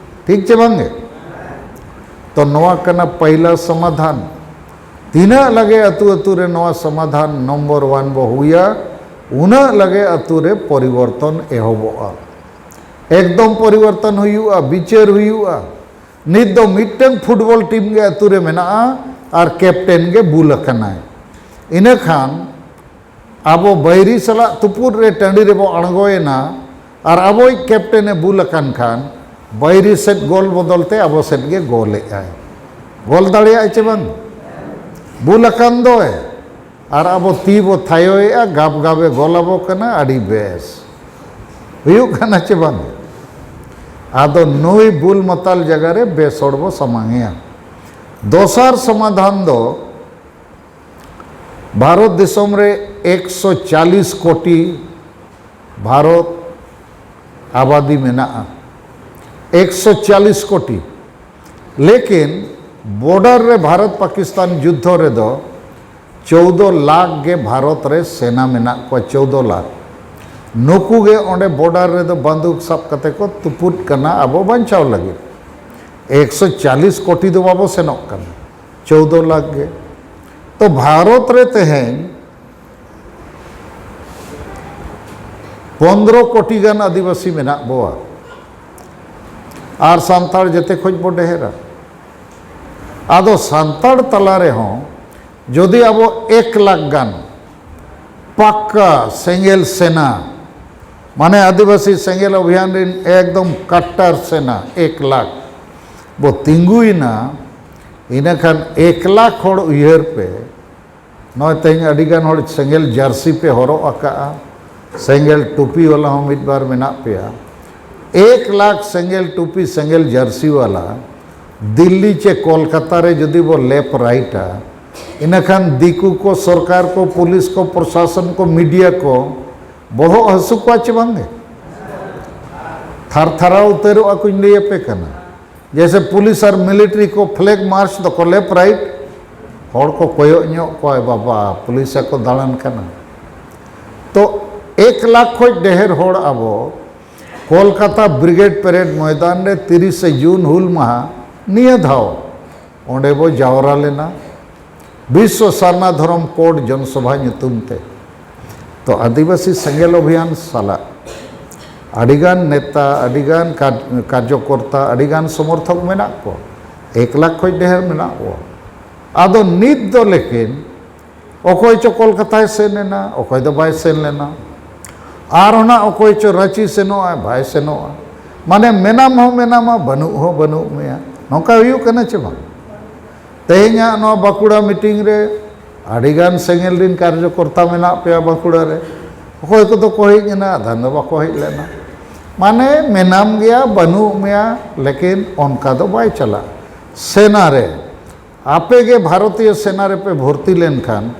ᱴᱷᱤᱠ ᱪᱮ ᱵᱟᱝ ᱜᱮ? ᱛᱚ ᱱᱚᱣᱟ ᱠᱟᱱᱟ ᱯᱟᱹᱭᱞᱟ ᱥᱚᱢᱟᱫᱷᱟᱱ᱾ ᱛᱤᱱᱟᱹᱜ ᱞᱟᱜᱮ ᱟᱹᱛᱩ ᱟᱹᱛᱩ ᱨᱮ ᱱᱚᱣᱟ ᱥᱚᱢᱟᱫᱷᱟᱱ ᱱᱚᱢᱵᱚᱨ ᱚᱣᱟᱱ ᱵᱚ ᱦᱩᱭᱟ, ᱩᱱᱟᱹᱜ ᱞᱟᱜᱮ ᱟᱹᱛᱩ ᱨᱮ ᱯᱚᱨᱤᱵᱚᱨᱛᱚᱱ ᱮᱦᱚᱵᱚᱜᱼᱟ᱾ ᱮᱠᱫᱚᱢ ᱯᱚᱨᱤᱵᱚᱨᱛᱚᱱ ᱦᱩᱭᱩᱜᱼᱟ, ᱵᱤᱪᱟᱹᱨ ᱦᱩᱭᱩᱜᱼᱟ᱾ ᱱᱤᱛ ᱫᱚ ᱢᱤᱫᱴᱟᱝ ᱯᱷᱩᱴᱵᱚᱞ ᱴᱤᱢ ᱜᱮ ᱟᱹᱛᱩ ᱨᱮ ᱢᱮᱱᱟᱜᱼᱟ ᱟᱨ ᱠᱮᱯᱴᱮᱱ ᱜᱮ ᱵᱩᱞ ᱟᱠᱟᱱᱟᱭ᱾ ᱤᱱᱟᱹ ᱠᱷᱟᱱ ᱟᱵᱚ ᱵᱟᱹᱭᱨᱤ ᱥᱟᱞᱟᱜ ᱛᱩᱯᱩᱫ ᱨᱮ ᱴᱟᱺᱰᱤ ᱨᱮᱵᱚ ᱟᱬᱜᱚᱭᱮᱱᱟ ᱟᱨ ᱟᱵᱚᱭᱤᱡ ᱠᱮᱯᱴᱮᱱ ᱮ ᱵᱩᱞ ᱟᱠᱟᱱ ᱠᱷᱟᱱ, ᱵᱟᱹᱭᱨᱤ ᱥᱮᱫ ᱜᱳᱞ ᱵᱚᱫᱚᱞ ᱛᱮ ᱟᱵᱚ ᱥᱮᱫ ᱜᱮ ᱜᱳᱞᱮᱫ ᱟᱭ᱾ ᱜᱳᱞ ᱫᱟᱲᱮᱭᱟᱜᱼᱟᱭ ᱪᱮ ᱵᱟᱝ? ᱵᱩᱞ ᱟᱠᱟᱱ ᱫᱚᱭ, ᱟᱨ ᱟᱵᱚ ᱛᱤ ᱵᱚ ᱛᱷᱟᱭᱚᱭᱮᱜᱼᱟ, ᱜᱟᱵ ᱜᱟᱵᱮ ᱜᱚᱞ ᱟᱵᱚ ᱠᱟᱱᱟ, ᱟᱹᱰᱤ ᱵᱮᱥ᱾ ᱦᱩᱭᱩᱜ ᱠᱟᱱᱟ ᱪᱮ ᱵᱟᱝ? ᱟᱫᱚ ᱱᱩᱭ ᱵᱩᱞ ᱢᱟᱛᱟᱞ ᱡᱟᱭᱜᱟ ᱨᱮ ᱵᱮᱥ ᱦᱚᱲ ᱵᱚ ᱥᱟᱢᱟᱝ ᱮᱭᱟ᱾ ᱫᱚᱥᱟᱨ ᱥᱚᱢᱟᱫᱷᱟᱱ ᱫᱚ, ᱵᱷᱟᱨᱚᱛ ᱫᱤᱥᱚᱢ ᱨᱮ ᱮᱠᱥᱚ ᱪᱟᱞᱤᱥ ᱠᱳᱴᱤ ᱵᱷᱟᱨᱚᱛ ᱟᱵᱟᱫᱤ ᱢᱮᱱᱟᱜᱼᱟ, ᱮᱠᱥᱚ ᱪᱟᱞᱤᱥ ᱠᱳᱴᱤ᱾ ᱞᱮᱠᱤᱱ ᱵᱚᱰᱟᱨ ᱨᱮ ᱵᱷᱟᱨᱚᱛ ᱯᱟᱠᱤᱥᱛᱟᱱ ᱡᱩᱫᱽᱫᱷᱚ ᱨᱮᱫᱚ ᱪᱳᱫᱚ ᱞᱟᱠᱷ ᱜᱮ ᱵᱷᱟᱨᱚᱛ ᱨᱮ ᱥᱮᱱᱟ ᱢᱮᱱᱟᱜ ᱠᱚᱣᱟ, ᱪᱳᱫᱚ ᱞᱟᱠᱷ᱾ ᱱᱩᱠᱩ ᱜᱮ ᱚᱸᱰᱮ ᱵᱚᱰᱟᱨ ᱨᱮᱫᱚ ᱵᱟᱱᱫᱩᱠ ᱥᱟᱵ ᱠᱟᱛᱮ ᱠᱚ ᱛᱩᱯᱩᱫ ᱠᱟᱱᱟ ᱟᱵᱚ ᱵᱟᱧᱪᱟᱣ ᱞᱟᱹᱜᱤᱫ᱾ ᱮᱠᱥᱚ ᱪᱟᱞᱤᱥ ᱠᱳᱴᱤ ᱫᱚ ᱵᱟᱵᱚ ᱥᱮᱱᱚᱜ ᱠᱟᱱᱟ, ᱪᱳᱫᱚ ᱞᱟᱠᱷ ᱜᱮ᱾ ᱛᱚ ᱵᱷᱟᱨᱚᱛ ᱨᱮ ᱛᱮᱦᱮᱧ ᱯᱚᱱᱫᱽᱨᱚ ᱠᱳᱴᱤ ᱜᱟᱱ ᱟᱹᱫᱤᱵᱟᱹᱥᱤ ᱢᱮᱱᱟᱜ ᱵᱚᱣᱟ, ᱟᱨ ᱥᱟᱱᱛᱟᱲ ᱡᱮᱛᱮ ᱠᱷᱚᱡ ᱵᱚ ᱰᱷᱮᱨᱟ᱾ ᱟᱫᱚ ᱥᱟᱱᱛᱟᱲ ᱛᱟᱞᱟ ᱨᱮᱦᱚᱸ ᱡᱩᱫᱤ ᱟᱵᱚ ᱮᱠ ᱞᱟᱠᱷ ᱜᱟᱱ ᱯᱟᱠᱠᱟ ᱥᱮᱸᱜᱮᱞ ᱥᱮᱱᱟ, ᱢᱟᱱᱮ ᱟᱹᱫᱤᱵᱟᱹᱥᱤ ᱥᱮᱸᱜᱮᱞ ᱚᱵᱷᱤᱭᱟᱱ ᱨᱤᱱ ᱮᱠᱫᱚᱢ ᱠᱟᱴᱴᱟᱨ ᱥᱮᱱᱟ ᱮᱠ ᱞᱟᱠᱷ ᱵᱚ ᱛᱤᱸᱜᱩᱭᱮᱱᱟ, ᱤᱱᱟᱹᱠᱷᱟᱱ ᱮᱠ ᱞᱟᱠᱷ ᱦᱚᱲ ᱩᱭᱦᱟᱹᱨ ᱯᱮ, ᱱᱚᱜᱼᱚᱭ ᱛᱮᱦᱮᱧ ᱟᱹᱰᱤᱜᱟᱱ ᱦᱚᱲ ᱥᱮᱸᱜᱮᱞ ᱡᱟᱹᱨᱥᱤ ᱯᱮ ᱦᱚᱨᱚᱜ ᱟᱠᱟᱜᱼᱟ, ᱥᱮᱸᱜᱮᱞ ᱴᱩᱯᱤ ᱣᱟᱞᱟ ᱦᱚᱸ ᱢᱤᱫ ᱵᱟᱨ ᱢᱮᱱᱟᱜ ᱯᱮᱭᱟ᱾ ᱮᱠ ᱞᱟᱠᱷ ᱥᱮᱸᱜᱮᱞ ᱴᱩᱯᱤ, ᱥᱮᱸᱜᱮᱞ ᱡᱟᱹᱨᱥᱤ ᱣᱟᱞᱟ ᱫᱤᱞᱞᱤ ᱪᱮ ᱠᱳᱞᱠᱟᱛᱟ ᱨᱮ ᱡᱩᱫᱤ ᱵᱚ ᱞᱮᱯᱷᱴ ᱨᱟᱭᱤᱴᱟ, ᱤᱱᱟᱹᱠᱷᱟᱱ ᱫᱤᱠᱩ ᱠᱚ, ᱥᱚᱨᱠᱟᱨ ᱠᱚ, ᱯᱩᱞᱤᱥ ᱠᱚ, ᱯᱨᱚᱥᱟᱥᱚᱱ ᱠᱚ, ᱢᱤᱰᱤᱭᱟ ᱠᱚ ᱵᱚᱦᱚᱜ ᱦᱟᱹᱥᱩ ᱠᱚᱣᱟ ᱪᱮ ᱵᱟᱝᱜᱮ? ᱛᱷᱟᱨ ᱛᱷᱟᱨᱟᱣ ᱩᱛᱟᱹᱨᱚᱜᱼᱟ ᱠᱚᱧ ᱞᱟᱹᱭ ᱟᱯᱮ ᱠᱟᱱᱟ᱾ ᱡᱮᱭᱥᱮ ᱯᱩᱞᱤᱥ ᱟᱨ ᱢᱤᱞᱤᱴᱟᱨᱤ ᱠᱚ ᱯᱷᱞᱮᱜ ᱢᱟᱨᱪ ᱫᱚᱠᱚ ᱞᱮᱯᱷᱴ ᱨᱟᱭᱤᱴ, ᱦᱚᱲ ᱠᱚ ᱠᱚᱭᱚᱜ ᱧᱚᱜ ᱠᱚᱣᱟ, ᱵᱟᱵᱟ ᱯᱩᱞᱤᱥ ᱟᱠᱚ ᱫᱟᱬᱟᱱ ᱠᱟᱱᱟ᱾ ᱛᱚ ᱮᱠ ᱞᱟᱠᱷ ᱠᱷᱚᱡ ᱰᱷᱮᱨ ᱦᱚᱲ ᱟᱵᱚ ᱠᱳᱞᱠᱟᱛᱟ ᱵᱨᱤᱜᱮᱰ ᱯᱮᱨᱮᱰ ᱢᱚᱭᱫᱟᱱ ᱨᱮ ᱛᱤᱨᱤᱥᱮ ᱡᱩᱱ ᱦᱩᱞ ᱢᱟᱦᱟ ᱱᱤᱭᱟᱹ ᱫᱷᱟᱣ ᱚᱸᱰᱮ ᱵᱚ ᱡᱟᱣᱨᱟ ᱞᱮᱱᱟ᱾ ᱵᱤᱥᱥᱚ ᱥᱟᱨᱱᱟ ᱫᱷᱚᱨᱚᱢ ᱠᱳᱰ ᱡᱚᱱᱥᱚᱵᱷᱟ ᱧᱩᱛᱩᱢ ᱛᱮ᱾ ᱛᱚ ᱟᱹᱫᱤᱵᱟᱹᱥᱤ ᱥᱮᱸᱜᱮᱞ ᱚᱵᱷᱤᱭᱟᱱ ᱥᱟᱞᱟᱜ ᱟᱹᱰᱤᱜᱟᱱ ᱱᱮᱛᱟ, ᱟᱹᱰᱤᱜᱟᱱ ᱠᱟᱨ-, ᱠᱟᱨᱡᱚᱠᱚᱨᱛᱟ, ᱟᱹᱰᱤᱜᱟᱱ ᱥᱚᱢᱚᱨᱛᱷᱚᱠ ᱢᱮᱱᱟᱜ ᱠᱚᱣᱟ, ᱮᱠ ᱞᱟᱠᱷ ᱠᱷᱚᱡ ᱰᱷᱮᱨ ᱢᱮᱱᱟᱜ ᱠᱚᱣᱟ᱾ ᱟᱫᱚ ᱱᱤᱛ ᱫᱚ ᱞᱮᱠᱤᱱ ᱚᱠᱚᱭ ᱪᱚ ᱠᱳᱞᱠᱟᱛᱟᱭ ᱥᱮᱱ ᱮᱱᱟ, ᱚᱠᱚᱭ ᱫᱚ ᱵᱟᱭ ᱥᱮᱱ ᱞᱮᱱᱟ, ᱟᱨ ᱚᱱᱟ ᱚᱠᱚᱭ ᱪᱚ ᱨᱟᱸᱪᱤ ᱥᱮᱱᱚᱜᱼᱟᱭ, ᱵᱟᱭ ᱥᱮᱱᱚᱜᱼᱟ᱾ ᱢᱟᱱᱮ ᱢᱮᱱᱟᱢ ᱦᱚᱸ ᱢᱮᱱᱟᱢᱟ, ᱵᱟᱹᱱᱩᱜ ᱦᱚᱸ ᱵᱟᱹᱱᱩᱜ ᱢᱮᱭᱟ᱾ ᱱᱚᱝᱠᱟ ᱦᱩᱭᱩᱜ ᱠᱟᱱᱟ ᱪᱮ ᱵᱟᱝ? ᱛᱮᱦᱮᱧᱟᱜ ᱱᱚᱣᱟ ᱵᱟᱸᱠᱩᱲᱟ ᱢᱤᱴᱤᱝ ᱨᱮ ᱟᱹᱰᱤᱜᱟᱱ ᱥᱮᱸᱜᱮᱞ ᱨᱤᱱ ᱠᱟᱨᱡᱚᱠᱚᱨᱛᱟ ᱢᱮᱱᱟᱜ ᱯᱮᱭᱟ ᱵᱟᱸᱠᱩᱲᱟ ᱨᱮ᱾ ᱚᱠᱚᱭ ᱠᱚᱫᱚ ᱠᱚ ᱦᱮᱡ ᱮᱱᱟ, ᱟᱫᱷᱟᱱ ᱫᱚ ᱵᱟᱠᱚ ᱦᱮᱡ ᱞᱮᱱᱟ᱾ ᱢᱟᱱᱮ ᱢᱮᱱᱟᱢ ᱜᱮᱭᱟ, ᱵᱟᱹᱱᱩᱜ ᱢᱮᱭᱟ, ᱞᱮᱠᱤᱱ ᱚᱱᱠᱟ ᱫᱚ ᱵᱟᱭ ᱪᱟᱞᱟᱜᱼᱟ᱾ ᱥᱮᱱᱟ ᱨᱮ, ᱟᱯᱮ ᱜᱮ ᱵᱷᱟᱨᱚᱛᱤᱭᱚ ᱥᱮᱱᱟ ᱨᱮᱯᱮ ᱵᱷᱚᱨᱛᱤ ᱞᱮᱱᱠᱷᱟᱱ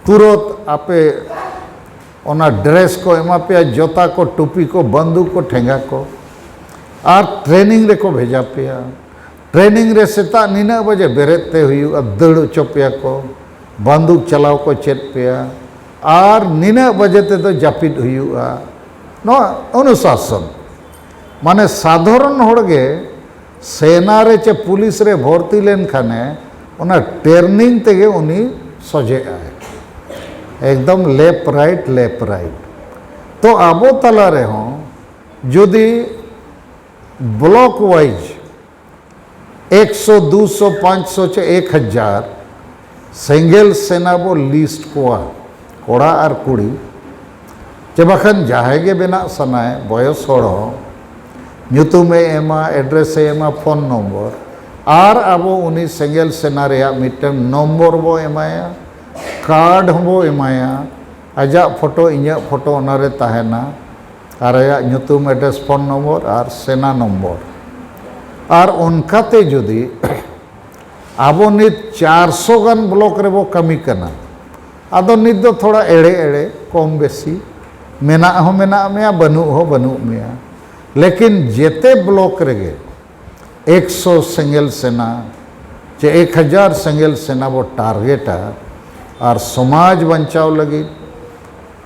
ᱛᱩᱨᱚᱛ ᱟᱯᱮ ᱚᱱᱟ ᱰᱨᱮᱥ ᱠᱚ ᱮᱢᱟ ᱯᱮᱭᱟ, ᱡᱚᱛᱟ ᱠᱚ, ᱴᱩᱯᱤ ᱠᱚ, ᱵᱟᱱᱫᱩᱠ ᱠᱚ, ᱴᱷᱮᱸᱜᱟ ᱠᱚ, ᱟᱨ ᱴᱨᱮᱱᱤᱝ ᱨᱮᱠᱚ ᱵᱷᱮᱡᱟ ᱯᱮᱭᱟ᱾ ᱴᱨᱮᱱᱤᱝ ᱨᱮ ᱥᱮᱛᱟᱜ ᱱᱤᱱᱟᱹᱜ ᱵᱟᱡᱮ ᱵᱮᱨᱮᱫ ᱛᱮ ᱦᱩᱭᱩᱜᱼᱟ, ᱫᱟᱹᱲ ᱦᱚᱪᱚ ᱯᱮᱭᱟ ᱠᱚ, ᱵᱟᱱᱫᱩᱠ ᱪᱟᱞᱟᱣ ᱠᱚ ᱪᱮᱫ ᱯᱮᱭᱟ, ᱟᱨ ᱱᱤᱱᱟᱹᱜ ᱵᱟᱡᱮ ᱛᱮᱫᱚ ᱡᱟᱹᱯᱤᱫ ᱦᱩᱭᱩᱜᱼᱟ᱾ ᱱᱚᱣᱟ ᱚᱱᱩᱥᱟᱥᱚᱱ, ᱢᱟᱱᱮ ᱥᱟᱫᱷᱟᱨᱚᱱ ᱦᱚᱲ ᱜᱮ ᱥᱮᱱᱟ ᱨᱮ ᱪᱮ ᱯᱩᱞᱤᱥ ᱨᱮ ᱵᱷᱚᱨᱛᱤ ᱞᱮᱱᱠᱷᱟᱱᱮ ᱚᱱᱟ ᱴᱨᱮᱱᱤᱝ ᱛᱮᱜᱮ ᱩᱱᱤ ᱥᱚᱡᱷᱮᱜᱼᱟᱭ, ᱮᱠᱫᱚᱢ ᱞᱮᱯᱷᱴ ᱨᱟᱭᱤᱴ, ᱞᱮᱯᱷᱴ ᱨᱟᱭᱤᱴ᱾ ᱛᱚ ᱟᱵᱚ ᱛᱟᱞᱟ ᱨᱮᱦᱚᱸ ᱡᱩᱫᱤ ᱵᱞᱚᱠ ᱣᱟᱭᱤᱡ ᱮᱠᱥᱚ, ᱫᱩᱥᱚ, ᱯᱟᱸᱪᱥᱚ ᱪᱮ ᱮᱠ ᱦᱟᱡᱟᱨ ᱥᱮᱸᱜᱮᱞ ᱥᱮᱱᱟ ᱵᱚ ᱞᱤᱥᱴ ᱠᱚᱣᱟ, ᱠᱚᱲᱟ ᱟᱨ ᱠᱩᱲᱤ, ᱪᱮ ᱵᱟᱠᱷᱟᱱ ᱡᱟᱦᱟᱸᱭ ᱜᱮ ᱵᱮᱱᱟᱜ ᱥᱟᱱᱟᱭ, ᱵᱚᱭᱚᱥ ᱦᱚᱲ ᱦᱚᱸ, ᱧᱩᱛᱩᱢᱮ ᱮᱢᱟ, ᱮᱰᱨᱮᱥᱮ ᱮᱢᱟ, ᱯᱷᱳᱱ ᱱᱚᱢᱵᱚᱨ, ᱟᱨ ᱟᱵᱚ ᱩᱱᱤ ᱥᱮᱸᱜᱮᱞ ᱥᱮᱱᱟ ᱨᱮᱭᱟᱜ ᱢᱤᱫᱴᱟᱝ ᱱᱚᱢᱵᱚᱨ ᱵᱚ ᱮᱢᱟᱭᱟ, ᱠᱟᱨᱰ ᱦᱚᱸᱵᱚ ᱮᱢᱟᱭᱟ, ᱟᱡᱟᱜ ᱯᱷᱳᱴᱳ, ᱤᱧᱟᱹᱜ ᱯᱷᱳᱴᱳ ᱚᱱᱟᱨᱮ ᱛᱟᱦᱮᱱᱟ, ᱟᱨ ᱟᱭᱟᱜ ᱧᱩᱛᱩᱢ, ᱮᱰᱨᱮᱥ, ᱯᱷᱳᱱ ᱱᱚᱢᱵᱚᱨ ᱟᱨ ᱥᱮᱱᱟ ᱱᱚᱢᱵᱚᱨ᱾ ᱟᱨ ᱚᱱᱠᱟᱛᱮ ᱡᱩᱫᱤ ᱟᱵᱚ ᱱᱤᱛ ᱪᱟᱨᱥᱚ ᱜᱟᱱ ᱵᱞᱚᱠ ᱨᱮᱵᱚ ᱠᱟᱹᱢᱤ ᱠᱟᱱᱟ, ᱟᱫᱚ ᱱᱤᱛ ᱫᱚ ᱛᱷᱚᱲᱟ ᱮᱲᱮ ᱮᱲᱮ, ᱠᱚᱢ ᱵᱮᱥᱤ, ᱢᱮᱱᱟᱜ ᱦᱚᱸ ᱢᱮᱱᱟᱜ ᱢᱮᱭᱟ, ᱵᱟᱹᱱᱩᱜ ᱦᱚᱸ ᱵᱟᱹᱱᱩᱜ ᱢᱮᱭᱟ, ᱞᱮᱠᱤᱱ ᱡᱮᱛᱮ ᱵᱞᱚᱠ ᱨᱮᱜᱮ ᱮᱠᱥᱚ ᱥᱮᱸᱜᱮᱞ ᱥᱮᱱᱟ ᱪᱮ ᱮᱠ ᱦᱟᱡᱟᱨ ᱥᱮᱸᱜᱮᱞ ᱥᱮᱱᱟ ᱵᱚ ᱴᱟᱨᱜᱮᱴᱟ ᱟᱨ ᱥᱚᱢᱟᱡᱽ ᱵᱟᱧᱪᱟᱣ ᱞᱟᱹᱜᱤᱫ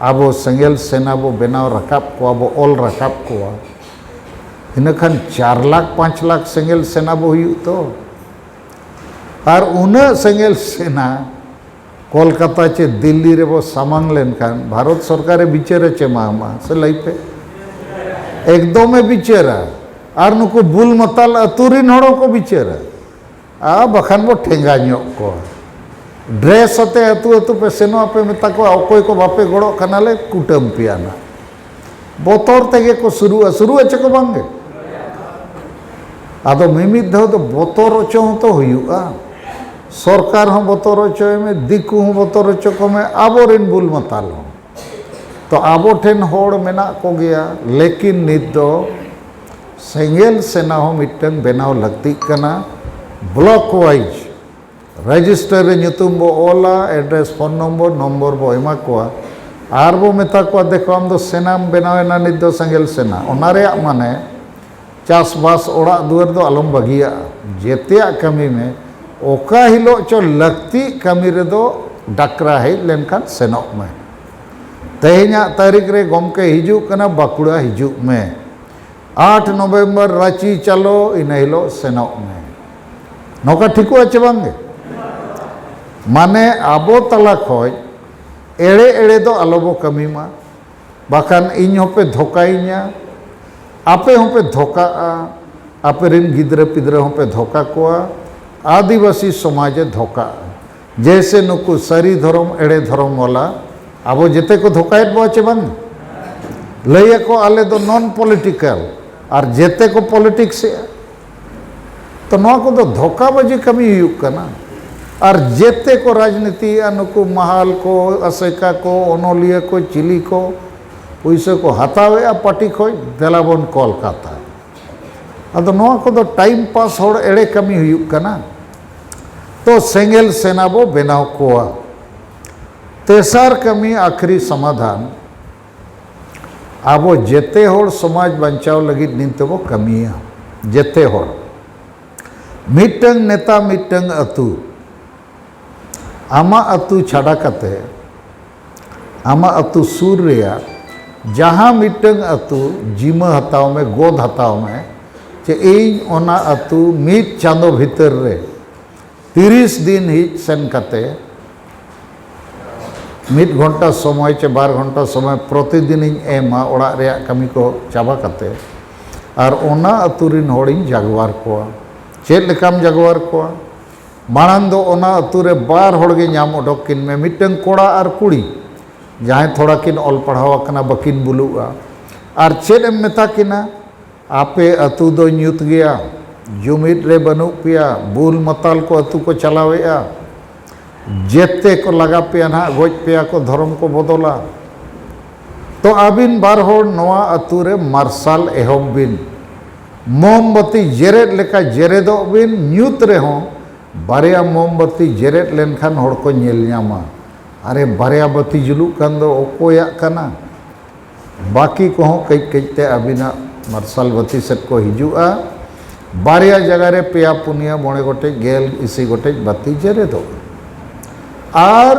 ᱟᱵᱚ ᱥᱮᱸᱜᱮᱞ ᱥᱮᱱᱟ ᱵᱚ ᱵᱮᱱᱟᱣ ᱨᱟᱠᱟᱵ ᱠᱚᱣᱟ, ᱵᱚ ᱚᱞ ᱨᱟᱠᱟᱵ ᱠᱚᱣᱟ, ᱤᱱᱟᱹᱠᱷᱟᱱ ᱪᱟᱨ ᱞᱟᱠᱷ ᱯᱟᱸᱪ ᱞᱟᱠᱷ ᱥᱮᱸᱜᱮᱞ ᱥᱮᱱᱟ ᱵᱚ ᱦᱩᱭᱩᱜ ᱛᱚ᱾ ᱟᱨ ᱩᱱᱟᱹᱜ ᱥᱮᱸᱜᱮᱞ ᱥᱮᱱᱟ ᱠᱳᱞᱠᱟᱛᱟ ᱪᱮ ᱫᱤᱞᱞᱤ ᱨᱮᱵᱚ ᱥᱟᱢᱟᱝ ᱞᱮᱱᱠᱷᱟᱱ ᱵᱷᱟᱨᱚᱛ ᱥᱚᱨᱠᱟᱨᱮ ᱵᱤᱪᱟᱹᱨᱮ ᱪᱮ ᱮᱢᱟ ᱢᱟ? ᱥᱮ ᱞᱟᱹᱭ ᱯᱮ᱾ ᱮᱠᱫᱚᱢᱮ ᱵᱤᱪᱟᱹᱨᱟ᱾ ᱟᱨ ᱱᱩᱠᱩ ᱵᱩᱞ ᱢᱟᱛᱟᱞ ᱟᱹᱛᱩ ᱨᱤᱱ ᱦᱚᱲ ᱦᱚᱸᱠᱚ ᱵᱤᱪᱟᱹᱨᱟ᱾ ᱟᱨ ᱵᱟᱠᱷᱟᱱ ᱵᱚ ᱴᱷᱮᱸᱜᱟ ᱧᱚᱜ ᱠᱚᱣᱟ᱾ ᱰᱨᱮᱥ ᱟᱛᱮ ᱟᱹᱛᱩ ᱟᱹᱛᱩ ᱯᱮ ᱥᱮᱱᱚᱜᱼᱟ, ᱯᱮ ᱢᱮᱛᱟ ᱠᱚᱣᱟ, ᱚᱠᱚᱭ ᱠᱚ ᱵᱟᱯᱮ ᱜᱚᱲᱚᱜ ᱠᱟᱱᱟᱞᱮ, ᱠᱩᱴᱟᱹᱢ ᱯᱮᱭᱟ ᱱᱟᱜ᱾ ᱵᱚᱛᱚᱨ ᱛᱮᱜᱮ ᱠᱚ ᱥᱩᱨᱩᱜᱼᱟ, ᱥᱩᱨᱩᱜᱼᱟ ᱪᱮ ᱠᱚ ᱵᱟᱝᱜᱮ? ᱟᱫᱚ ᱢᱤᱢᱤᱫ ᱫᱷᱟᱣ ᱫᱚ ᱵᱚᱛᱚᱨ ᱦᱚᱪᱚ ᱦᱚᱸᱛᱚ ᱦᱩᱭᱩᱜᱼᱟ᱾ ᱥᱚᱨᱠᱟᱨ ᱦᱚᱸ ᱵᱚᱛᱚᱨ ᱦᱚᱪᱚᱭ ᱢᱮ, ᱫᱤᱠᱩ ᱦᱚᱸ ᱵᱚᱛᱚᱨ ᱦᱚᱪᱚ ᱠᱚᱢᱮ, ᱟᱵᱚᱨᱮᱱ ᱵᱩᱞ ᱢᱟᱛᱟᱞ ᱦᱚᱸ᱾ ᱛᱚ ᱟᱵᱚ ᱴᱷᱮᱱ ᱦᱚᱲ ᱢᱮᱱᱟᱜ ᱠᱚᱜᱮᱭᱟ, ᱞᱮᱠᱤᱱ ᱱᱤᱛ ᱫᱚ ᱥᱮᱸᱜᱮᱞ ᱥᱮᱱᱟ ᱦᱚᱸ ᱢᱤᱫᱴᱟᱝ ᱵᱮᱱᱟᱣ ᱞᱟᱹᱠᱛᱤᱜ ᱠᱟᱱᱟ᱾ ᱵᱞᱚᱠ ᱣᱟᱭᱤᱡᱽ ᱨᱮᱡᱤᱥᱴᱟᱨ ᱨᱮ ᱧᱩᱛᱩᱢ ᱵᱚ ᱚᱞᱟ, ᱮᱰᱨᱮᱥ, ᱯᱷᱳᱱ ᱱᱚᱢᱵᱚᱨ, ᱱᱚᱢᱵᱚᱨ ᱵᱚ ᱮᱢᱟ ᱠᱚᱣᱟ᱾ ᱟᱨ ᱵᱚ ᱢᱮᱛᱟ ᱠᱚᱣᱟ, "ᱫᱮᱠᱷᱚ, ᱟᱢ ᱫᱚ ᱥᱮᱱᱟᱢ ᱵᱮᱱᱟᱣ ᱮᱱᱟ, ᱱᱤᱛ ᱫᱚ ᱥᱮᱸᱜᱮᱞ ᱥᱮᱱᱟ᱾" ᱚᱱᱟ ᱨᱮᱭᱟᱜ ᱢᱟᱱᱮ, ᱪᱟᱥᱵᱟᱥ, ᱚᱲᱟᱜ ᱫᱩᱣᱟᱹᱨ ᱫᱚ ᱟᱞᱚᱢ ᱵᱟᱹᱜᱤᱭᱟᱜᱼᱟ, ᱡᱮᱛᱮᱭᱟᱜ ᱠᱟᱹᱢᱤ ᱢᱮ᱾ ᱚᱠᱟ ᱦᱤᱞᱳᱜ ᱪᱚ ᱞᱟᱹᱠᱛᱤᱜ ᱠᱟᱹᱢᱤ ᱨᱮᱫᱚ ᱰᱟᱠᱨᱟ ᱦᱮᱡ ᱞᱮᱱᱠᱷᱟᱱ ᱥᱮᱱᱚᱜ ᱢᱮ᱾ ᱛᱮᱦᱮᱧᱟᱜ ᱛᱟᱹᱨᱤᱠᱷ ᱨᱮ ᱜᱚᱢᱠᱮ ᱦᱤᱡᱩᱜ ᱠᱟᱱᱟ, ᱵᱟᱸᱠᱩᱲᱟ ᱦᱤᱡᱩᱜ ᱢᱮ᱾ ᱟᱴ ᱱᱚᱵᱷᱮᱢᱵᱚᱨ ᱨᱟᱸᱪᱤ ᱪᱟᱞᱚ, ᱤᱱᱟᱹ ᱦᱤᱞᱳᱜ ᱥᱮᱱᱚᱜ ᱢᱮ᱾ ᱱᱚᱝᱠᱟ ᱴᱷᱤᱠᱚᱜᱼᱟ ᱪᱮ ᱵᱟᱝ ᱜᱮ? ᱢᱟᱱᱮ ᱟᱵᱚ ᱛᱟᱞᱟ ᱠᱷᱚᱡ ᱮᱲᱮ ᱮᱲᱮ ᱫᱚ ᱟᱞᱚ ᱵᱚ ᱠᱟᱹᱢᱤ ᱢᱟ, ᱵᱟᱠᱷᱟᱱ ᱤᱧ ᱦᱚᱸᱯᱮ ᱫᱷᱳᱠᱟᱭᱤᱧᱟ, ᱟᱯᱮ ᱦᱚᱸᱯᱮ ᱫᱷᱳᱠᱟᱜᱼᱟ, ᱟᱯᱮ ᱨᱮᱱ ᱜᱤᱫᱽᱨᱟᱹ ᱯᱤᱫᱽᱨᱟᱹ ᱦᱚᱸᱯᱮ ᱫᱷᱳᱠᱟ ᱠᱚᱣᱟ, ᱟᱹᱫᱤᱵᱟᱹᱥᱤ ᱥᱚᱢᱟᱡᱽ ᱮ ᱫᱷᱳᱠᱟᱜᱼᱟ᱾ ᱡᱮᱭᱥᱮ ᱱᱩᱠᱩ ᱥᱟᱹᱨᱤ ᱫᱷᱚᱨᱚᱢ ᱮᱲᱮ ᱫᱷᱚᱨᱚᱢ ᱵᱟᱞᱟ ᱟᱵᱚ ᱡᱮᱛᱮ ᱠᱚ ᱫᱷᱳᱠᱟᱭᱮᱫ ᱵᱚᱱᱟ ᱪᱮ ᱵᱟᱝ? ᱞᱟᱹᱭ ᱟᱠᱚ ᱟᱞᱮ ᱫᱚ ᱱᱚᱱ ᱯᱚᱞᱤᱴᱤᱠᱟᱞ, ᱟᱨ ᱡᱮᱛᱮ ᱠᱚ ᱯᱚᱞᱤᱴᱤᱠᱥ ᱮᱜᱼᱟ᱾ ᱛᱚ ᱱᱚᱣᱟ ᱠᱚᱫᱚ ᱫᱷᱳᱠᱟᱵᱟᱡᱤ ᱠᱟᱹᱢᱤ ᱦᱩᱭᱩᱜ ᱠᱟᱱᱟ᱾ ᱟᱨ ᱡᱮᱛᱮ ᱠᱚ ᱨᱟᱡᱽᱱᱤᱛᱤᱭᱮᱜᱼᱟ, ᱱᱩᱠᱩ ᱢᱟᱦᱟᱞ ᱠᱚ, ᱟᱥᱮᱠᱟ ᱠᱚ, ᱚᱱᱚᱞᱤᱭᱟᱹ ᱠᱚ, ᱪᱤᱞᱤ ᱠᱚ, ᱯᱩᱭᱥᱟᱹ ᱠᱚ ᱦᱟᱛᱟᱣᱮᱜᱼᱟ ᱯᱟᱨᱴᱤ ᱠᱷᱚᱡ, ᱫᱮᱞᱟ ᱵᱚᱱ ᱠᱚᱞᱠᱟᱛᱟ᱾ ᱟᱫᱚ ᱱᱚᱣᱟ ᱠᱚᱫᱚ ᱴᱟᱭᱤᱢ ᱯᱟᱥ, ᱦᱚᱲ ᱮᱲᱮ ᱠᱟᱹᱢᱤ ᱦᱩᱭᱩᱜ ᱠᱟᱱᱟ᱾ ᱛᱚ ᱥᱮᱸᱜᱮᱞ ᱥᱮᱱᱟ ᱵᱚ ᱵᱮᱱᱟᱣ ᱠᱚᱣᱟ᱾ ᱛᱮᱥᱟᱨ ᱠᱟᱹᱢᱤ, ᱟᱠᱷᱨᱤ ᱥᱚᱢᱟᱫᱷᱟᱱ, ᱟᱵᱚ ᱡᱮᱛᱮ ᱦᱚᱲ ᱥᱚᱢᱟᱡᱽ ᱵᱟᱧᱪᱟᱣ ᱞᱟᱹᱜᱤᱫ ᱱᱤᱛ ᱛᱮᱵᱚ ᱠᱟᱹᱢᱤᱭᱟ᱾ ᱡᱮᱛᱮ ᱦᱚᱲ, ᱢᱤᱫᱴᱟᱝ ᱱᱮᱛᱟ, ᱢᱤᱫᱴᱟᱝ ᱟᱹᱛᱩ, ᱟᱢᱟᱜ ᱟᱹᱛᱩ ᱪᱷᱟᱰᱟ ᱠᱟᱛᱮ, ᱟᱢᱟᱜ ᱟᱹᱛᱩ ᱥᱩᱨ ᱨᱮᱭᱟᱜ ᱡᱟᱦᱟᱸ ᱢᱤᱫᱴᱟᱝ ᱟᱹᱛᱩ ᱡᱤᱢᱟᱹ ᱦᱟᱛᱟᱣ ᱢᱮ, ᱜᱚᱫ ᱦᱟᱛᱟᱣ ᱢᱮ, ᱪᱮ ᱤᱧ ᱚᱱᱟ ᱟᱹᱛᱩ ᱢᱤᱫ ᱪᱟᱸᱫᱚ ᱵᱷᱤᱛᱟᱹᱨ ᱨᱮ ᱛᱤᱨᱤᱥ ᱫᱤᱱ ᱦᱮᱡ ᱥᱮᱱ ᱠᱟᱛᱮ ᱢᱤᱫ ᱜᱷᱚᱱᱴᱟ ᱥᱚᱢᱚᱭ ᱪᱮ ᱵᱟᱨ ᱜᱷᱚᱱᱴᱟ ᱥᱚᱢᱚᱭ ᱯᱨᱚᱛᱤᱫᱤᱱᱤᱧ ᱮᱢᱟ ᱚᱲᱟᱜ ᱨᱮᱭᱟᱜ ᱠᱟᱹᱢᱤ ᱠᱚ ᱪᱟᱵᱟ ᱠᱟᱛᱮ, ᱟᱨ ᱚᱱᱟ ᱟᱹᱛᱩ ᱨᱤᱱ ᱦᱚᱲᱤᱧ ᱡᱟᱜᱣᱟᱨ ᱠᱚᱣᱟ᱾ ᱪᱮᱫ ᱞᱮᱠᱟᱢ ᱡᱟᱜᱣᱟᱨ ᱠᱚᱣᱟ? ᱢᱟᱲᱟᱝ ᱫᱚ ᱚᱱᱟ ᱟᱹᱛᱩ ᱨᱮ ᱵᱟᱨ ᱦᱚᱲ ᱜᱮ ᱧᱟᱢ ᱚᱰᱚᱠ ᱠᱤᱱ ᱢᱮ, ᱢᱤᱫᱴᱟᱝ ᱠᱚᱲᱟ ᱟᱨ ᱠᱩᱲᱤ, ᱡᱟᱦᱟᱸᱭ ᱛᱷᱚᱲᱟ ᱠᱤᱱ ᱚᱞ ᱯᱟᱲᱦᱟᱣ ᱟᱠᱟᱱᱟ, ᱵᱟᱹᱠᱤᱱ ᱵᱩᱞᱩᱜᱼᱟ᱾ ᱟᱨ ᱪᱮᱫ ᱮᱢ ᱢᱮᱛᱟ ᱠᱤᱱᱟ? ᱟᱯᱮ ᱟᱹᱛᱩ ᱫᱚ ᱧᱩᱛ ᱜᱮᱭᱟ, ᱡᱩᱢᱤᱫ ᱨᱮ ᱵᱟᱹᱱᱩᱜ ᱯᱮᱭᱟ, ᱵᱩᱞ ᱢᱟᱛᱟᱞ ᱠᱚ ᱟᱹᱛᱩ ᱠᱚ ᱪᱟᱞᱟᱣᱮᱫᱼᱟ, ᱡᱮᱛᱮ ᱠᱚ ᱞᱟᱜᱟ ᱯᱮᱭᱟ ᱱᱟᱦᱟᱜ, ᱜᱚᱡ ᱯᱮᱭᱟ ᱠᱚ, ᱫᱷᱚᱨᱚᱢ ᱠᱚ ᱵᱚᱫᱚᱞᱟ᱾ ᱛᱚ ᱟᱹᱵᱤᱱ ᱵᱟᱨ ᱦᱚᱲ ᱱᱚᱣᱟ ᱟᱹᱛᱩ ᱨᱮ ᱢᱟᱨᱥᱟᱞ ᱮᱦᱚᱵ ᱵᱤᱱ, ᱢᱳᱢᱵᱟᱛᱤ ᱡᱮᱨᱮᱫ ᱞᱮᱠᱟ ᱡᱮᱨᱮᱫᱚᱜ ᱵᱤᱱ᱾ ᱧᱩᱛ ᱨᱮᱦᱚᱸ ᱵᱟᱨᱭᱟ ᱢᱳᱢᱵᱟᱛᱤ ᱡᱮᱨᱮᱫ ᱞᱮᱱᱠᱷᱟᱱ ᱦᱚᱲ ᱠᱚ ᱧᱮᱞ ᱧᱟᱢᱟ, ᱟᱨᱮ, ᱵᱟᱨᱭᱟ ᱵᱟᱹᱛᱤ ᱡᱩᱞᱩᱜ ᱠᱟᱱ ᱫᱚ, ᱚᱠᱚᱭᱟᱜ ᱠᱟᱱᱟ? ᱵᱟᱹᱠᱤ ᱠᱚᱦᱚᱸ ᱠᱟᱹᱡ ᱠᱟᱹᱡ ᱛᱮ ᱟᱹᱵᱤᱱᱟᱜ ᱢᱟᱨᱥᱟᱞ ᱵᱟᱹᱛᱤ ᱥᱮᱫ ᱠᱚ ᱦᱤᱡᱩᱜᱼᱟ᱾ ᱵᱟᱨᱭᱟ ᱡᱟᱭᱜᱟ ᱨᱮ ᱯᱮᱭᱟ, ᱯᱩᱱᱭᱟᱹ, ᱢᱚᱬᱮ ᱜᱚᱴᱮᱡ, ᱜᱮᱞ, ᱤᱥᱤ ᱜᱚᱴᱮᱡ ᱵᱟᱹᱛᱤ ᱡᱮᱨᱮᱫᱚᱜᱼᱟ᱾ ᱟᱨ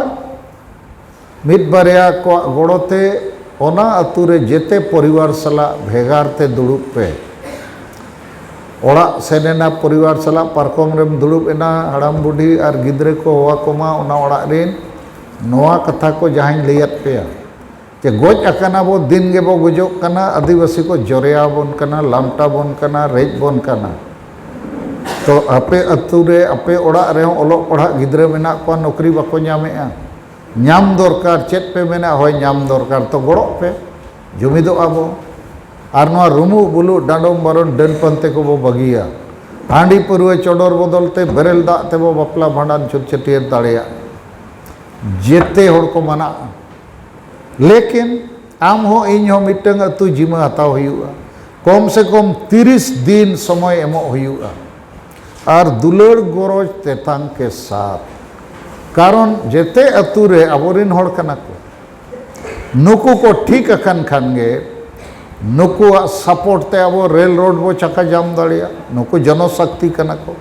ᱢᱤᱫ ᱵᱟᱨᱭᱟ ᱠᱚᱣᱟᱜ ᱜᱚᱲᱚ ᱛᱮ ᱚᱱᱟ ᱟᱹᱛᱩ ᱨᱮ ᱡᱮᱛᱮ ᱯᱚᱨᱤᱵᱟᱨ ᱥᱟᱞᱟᱜ ᱵᱷᱮᱜᱟᱨ ᱛᱮ ᱫᱩᱲᱩᱵ ᱯᱮ᱾ ᱚᱲᱟᱜ ᱥᱮᱱ ᱮᱱᱟ, ᱯᱚᱨᱤᱵᱟᱨ ᱥᱟᱞᱟᱜ ᱯᱟᱨᱠᱚᱢ ᱨᱮᱢ ᱫᱩᱲᱩᱵ ᱮᱱᱟ, ᱦᱟᱲᱟᱢ ᱵᱩᱰᱷᱤ ᱟᱨ ᱜᱤᱫᱽᱨᱟᱹ ᱠᱚ ᱦᱚᱦᱚ ᱠᱚᱢᱟ ᱚᱱᱟ ᱚᱲᱟᱜ ᱨᱮᱱ᱾ ᱱᱚᱣᱟ ᱠᱟᱛᱷᱟ ᱠᱚ ᱡᱟᱦᱟᱸᱧ ᱞᱟᱹᱭᱟᱫ ᱯᱮᱭᱟ, ᱡᱮ ᱜᱚᱡ ᱟᱠᱟᱱᱟ ᱵᱚ, ᱫᱤᱱ ᱜᱮᱵᱚ ᱜᱚᱡᱚᱜ ᱠᱟᱱᱟ, ᱟᱹᱫᱤᱵᱟᱹᱥᱤ ᱠᱚ ᱡᱚᱨᱮᱭᱟ ᱵᱚᱱ ᱠᱟᱱᱟ, ᱞᱟᱢᱴᱟ ᱵᱚᱱ ᱠᱟᱱᱟ, ᱨᱮᱡ ᱵᱚᱱ ᱠᱟᱱᱟ᱾ ᱛᱚ ᱟᱯᱮ ᱟᱹᱛᱩ ᱨᱮ, ᱟᱯᱮ ᱚᱲᱟᱜ ᱨᱮᱦᱚᱸ ᱚᱞᱚᱜ ᱯᱟᱲᱦᱟᱜ ᱜᱤᱫᱽᱨᱟᱹ ᱢᱮᱱᱟᱜ ᱠᱚᱣᱟ, ᱱᱚᱠᱨᱤ ᱵᱟᱠᱚ ᱧᱟᱢᱮᱜᱼᱟ᱾ ᱧᱟᱢ ᱫᱚᱨᱠᱟᱨ, ᱪᱮᱫ ᱯᱮ ᱢᱮᱱᱟ? ᱦᱳᱭ, ᱧᱟᱢ ᱫᱚᱨᱠᱟᱨ, ᱛᱚ ᱜᱚᱲᱚᱜ ᱯᱮ, ᱡᱩᱢᱤᱫᱚᱜᱼᱟ ᱵᱚ᱾ ᱟᱨ ᱱᱚᱣᱟ ᱨᱩᱢᱩᱜ ᱵᱩᱞᱩᱜ, ᱰᱟᱸᱰᱚᱢ ᱵᱟᱨᱚᱱ, ᱰᱟᱹᱱ ᱯᱟᱱᱛᱮ ᱠᱚᱵᱚ ᱵᱟᱹᱜᱤᱭᱟ᱾ ᱦᱟᱺᱰᱤ ᱯᱟᱹᱨᱣᱟᱹ ᱪᱚᱰᱚᱨ ᱵᱚᱫᱚᱞ ᱛᱮ ᱵᱮᱨᱮᱞ ᱫᱟᱜ ᱛᱮᱵᱚ ᱵᱟᱯᱞᱟ ᱵᱷᱟᱸᱰᱟᱱ ᱪᱷᱩᱛ ᱪᱷᱟᱹᱴᱭᱟᱹᱨ ᱫᱟᱲᱮᱭᱟᱜ᱾ ᱡᱮᱛᱮ ᱦᱚᱲ ᱠᱚ ᱢᱟᱱᱟᱜᱼᱟ᱾ ᱞᱮᱠᱤᱱ ᱟᱢ ᱦᱚᱸ ᱤᱧ ᱦᱚᱸ ᱢᱤᱫᱴᱟᱝ ᱟᱹᱛᱩ ᱡᱤᱢᱟᱹ ᱦᱟᱛᱟᱣ ᱦᱩᱭᱩᱜᱼᱟ᱾ ᱠᱚᱢ ᱥᱮ ᱠᱚᱢ ᱛᱤᱨᱤᱥ ᱫᱤᱱ ᱥᱚᱢᱚᱭ ᱮᱢᱚᱜ ᱦᱩᱭᱩᱜᱼᱟ᱾ ᱟᱨ ᱫᱩᱞᱟᱹᱲ ᱜᱚᱨᱚᱡᱽ ᱛᱮᱛᱟᱝ ᱠᱮ ᱥᱟᱛ᱾ ᱠᱟᱨᱚᱱ ᱡᱮᱛᱮ ᱟᱹᱛᱩ ᱨᱮ ᱟᱵᱚᱨᱤᱱ ᱦᱚᱲ ᱠᱟᱱᱟ ᱠᱚ᱾ ᱱᱩᱠᱩ ᱠᱚ ᱴᱷᱤᱠ ᱟᱠᱟᱱ ᱠᱷᱟᱱ ᱜᱮ ᱱᱩᱠᱩᱣᱟᱜ ᱥᱟᱯᱳᱨᱴ ᱛᱮ ᱟᱵᱚ ᱨᱮᱞ ᱨᱳᱰ ᱵᱚ ᱪᱟᱠᱟ ᱡᱟᱢ ᱫᱟᱲᱮᱭᱟᱜᱼᱟ᱾ ᱱᱩᱠᱩ ᱡᱚᱱᱚᱥᱚᱠᱛᱤ ᱠᱟᱱᱟ ᱠᱚ᱾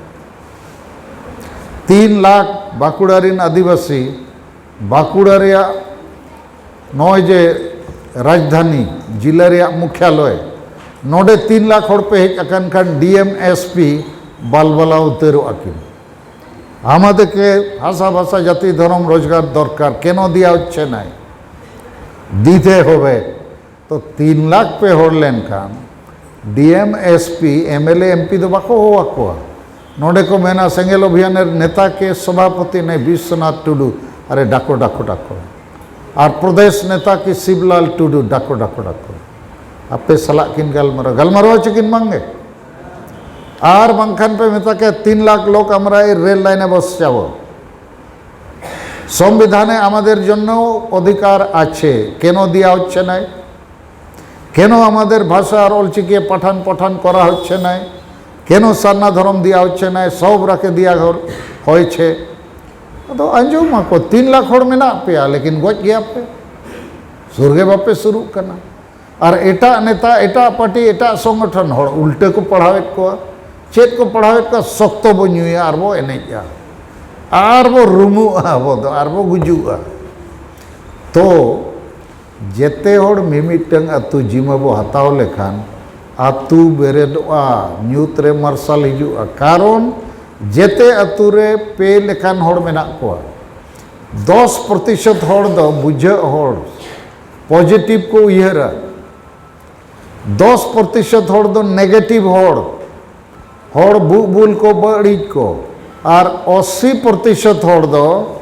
ᱛᱤᱱ ᱞᱟᱠᱷ ᱵᱟᱸᱠᱩᱲᱟ ᱨᱤᱱ ᱟᱹᱫᱤᱵᱟᱹᱥᱤ, ᱵᱟᱸᱠᱩᱲᱟ ᱨᱮᱭᱟᱜ ᱱᱚᱜᱼᱚᱭ ᱡᱮ ᱨᱟᱡᱽᱫᱷᱟᱱᱤ, ᱡᱤᱞᱟᱹ ᱨᱮᱭᱟᱜ ᱢᱩᱠᱷᱭᱟᱞᱚᱭ, ᱱᱚᱰᱮ ᱛᱤᱱ ᱞᱟᱠᱷ ᱦᱚᱲ ᱯᱮ ᱦᱮᱡ ᱟᱠᱟᱱ ᱠᱷᱟᱱ ᱰᱤ ᱮᱢ ᱮᱥ ᱯᱤ ᱵᱟᱞᱵᱟᱞᱟᱣ ᱩᱛᱟᱹᱨᱚᱜᱼᱟ ᱠᱤᱱ᱾ আমাদেরকে ভাষা ভাষা জাতি ধর্ম রোজগার দরকার, কেন দেওয়া হচ্ছে না? দিতে হবে। ᱛᱚ ᱛᱤᱱ ᱞᱟᱠᱷ ᱯᱮ ᱦᱚᱲ ᱞᱮᱱᱠᱷᱟᱱ D M, S P, M L A, M P ᱫᱚ ᱵᱟᱠᱚ ᱦᱚᱦᱚ ᱟᱠᱚᱣᱟ᱾ ᱱᱚᱰᱮ ᱠᱚ ᱢᱮᱱᱟ ᱥᱮᱸᱜᱮᱞ ᱚᱵᱷᱤᱭᱟᱱ ᱨᱮ ᱱᱮᱛᱟ ᱠᱮ ᱥᱚᱵᱷᱟᱯᱚᱛᱤ ᱱᱮ ᱵᱤᱥᱥᱚᱱᱟᱛᱷ ᱴᱩᱰᱩ, ᱟᱨᱮ ᱰᱟᱠᱚ ᱰᱟᱠᱚ ᱰᱟᱠᱚ, ᱟᱨ ᱯᱨᱚᱫᱮᱥ ᱱᱮᱛᱟ ᱠᱮ ᱥᱤᱵᱞᱟᱞ ᱴᱩᱰᱩ, ᱰᱟᱠᱚ ᱰᱟᱠᱚ ᱰᱟᱠᱚ᱾ ᱟᱯᱮ ᱥᱟᱞᱟᱜ ᱠᱤᱱ ᱜᱟᱞᱢᱟᱨᱟᱣ, ᱜᱟᱞᱢᱟᱨᱟᱣ ᱦᱚᱪᱚ ᱠᱤᱱ ᱵᱟᱝ ᱜᱮ? আর বাংখান পে মেতা কে তিন লাখ লোক আমরা এই রেল লাইনে বসে যাব। সংবিধানে আমাদের জন্য অধিকার আছে, কেন দেওয়া হচ্ছে না? কেন আমাদের ভাষা আর অলচিকি পাঠান পাঠান করা হচ্ছে না? কেন সারনা ধর্ম দেওয়া হচ্ছে না? সব রাখে দেওয়া হয়েছে। ᱟᱫᱚ ᱟᱸᱡᱚᱢ ᱢᱟᱠᱚ, ᱛᱤᱱ ᱞᱟᱠᱷ ᱦᱚᱲ ᱢᱮᱱᱟᱜ ᱯᱮᱭᱟ, ᱞᱮᱠᱤᱱ ᱜᱚᱡ ᱜᱮᱭᱟ ᱯᱮ, ᱥᱩᱨ ᱜᱮ ᱵᱟᱯᱮ ᱥᱩᱨᱩᱜ ᱠᱟᱱᱟ᱾ ᱟᱨ ᱮᱴᱟᱜ ᱱᱮᱛᱟ, ᱮᱴᱟᱜ ᱯᱟᱨᱴᱤ, ᱮᱴᱟᱜ ᱥᱚᱝᱜᱚᱴᱷᱚᱱ ᱦᱚᱲ ᱩᱞᱴᱟᱹ ᱠᱚ ᱯᱟᱲᱦᱟᱣᱮᱫ ᱠᱚᱣᱟ᱾ ᱪᱮᱫ ᱠᱚ ᱯᱟᱲᱦᱟᱣᱮᱫ ᱠᱚᱣᱟ? ᱥᱚᱠᱛᱚ ᱵᱚ ᱧᱩᱭᱟ ᱟᱨ ᱵᱚ ᱮᱱᱮᱡᱼᱟ, ᱟᱨ ᱵᱚ ᱨᱩᱢᱩᱜᱼᱟ, ᱟᱵᱚ ᱫᱚ ᱟᱨ ᱵᱚ ᱜᱩᱡᱩᱜᱼᱟ᱾ ᱛᱚ ᱡᱮᱛᱮ ᱦᱚᱲ ᱢᱤᱢᱤᱫᱴᱟᱝ ᱟᱹᱛᱩ ᱡᱤᱢᱟᱹ ᱵᱚ ᱦᱟᱛᱟᱣ ᱞᱮᱠᱷᱟᱱ, ᱟᱹᱛᱩ ᱵᱮᱨᱮᱫᱚᱜᱼᱟ, ᱧᱩᱛ ᱨᱮ ᱢᱟᱨᱥᱟᱞ ᱦᱤᱡᱩᱜᱼᱟ᱾ ᱠᱟᱨᱚᱱ ᱡᱮᱛᱮ ᱟᱹᱛᱩ ᱨᱮ ᱯᱮ ᱞᱮᱠᱟᱱ ᱦᱚᱲ ᱢᱮᱱᱟᱜ ᱠᱚᱣᱟ᱾ ᱫᱚᱥ ᱯᱨᱚᱛᱤᱥᱚᱛ ᱦᱚᱲ ᱫᱚ ᱵᱩᱡᱷᱟᱹᱜ ᱦᱚᱲ, ᱯᱚᱡᱤᱴᱤᱵᱷ ᱠᱚ ᱩᱭᱦᱟᱹᱨᱟ᱾ ᱫᱚᱥ ᱯᱨᱚᱛᱤᱥᱚᱛ ᱦᱚᱲ ᱫᱚ ᱱᱮᱜᱮᱴᱤᱵᱷ ᱦᱚᱲ, ᱦᱚᱲ ᱵᱩᱜ ᱵᱩᱞ ᱠᱚ, ᱵᱟᱹᱲᱤᱡ ᱠᱚ᱾ ᱟᱨ ᱟᱥᱤ ᱯᱨᱚᱛᱤᱥᱚᱛ ᱦᱚᱲ ᱫᱚ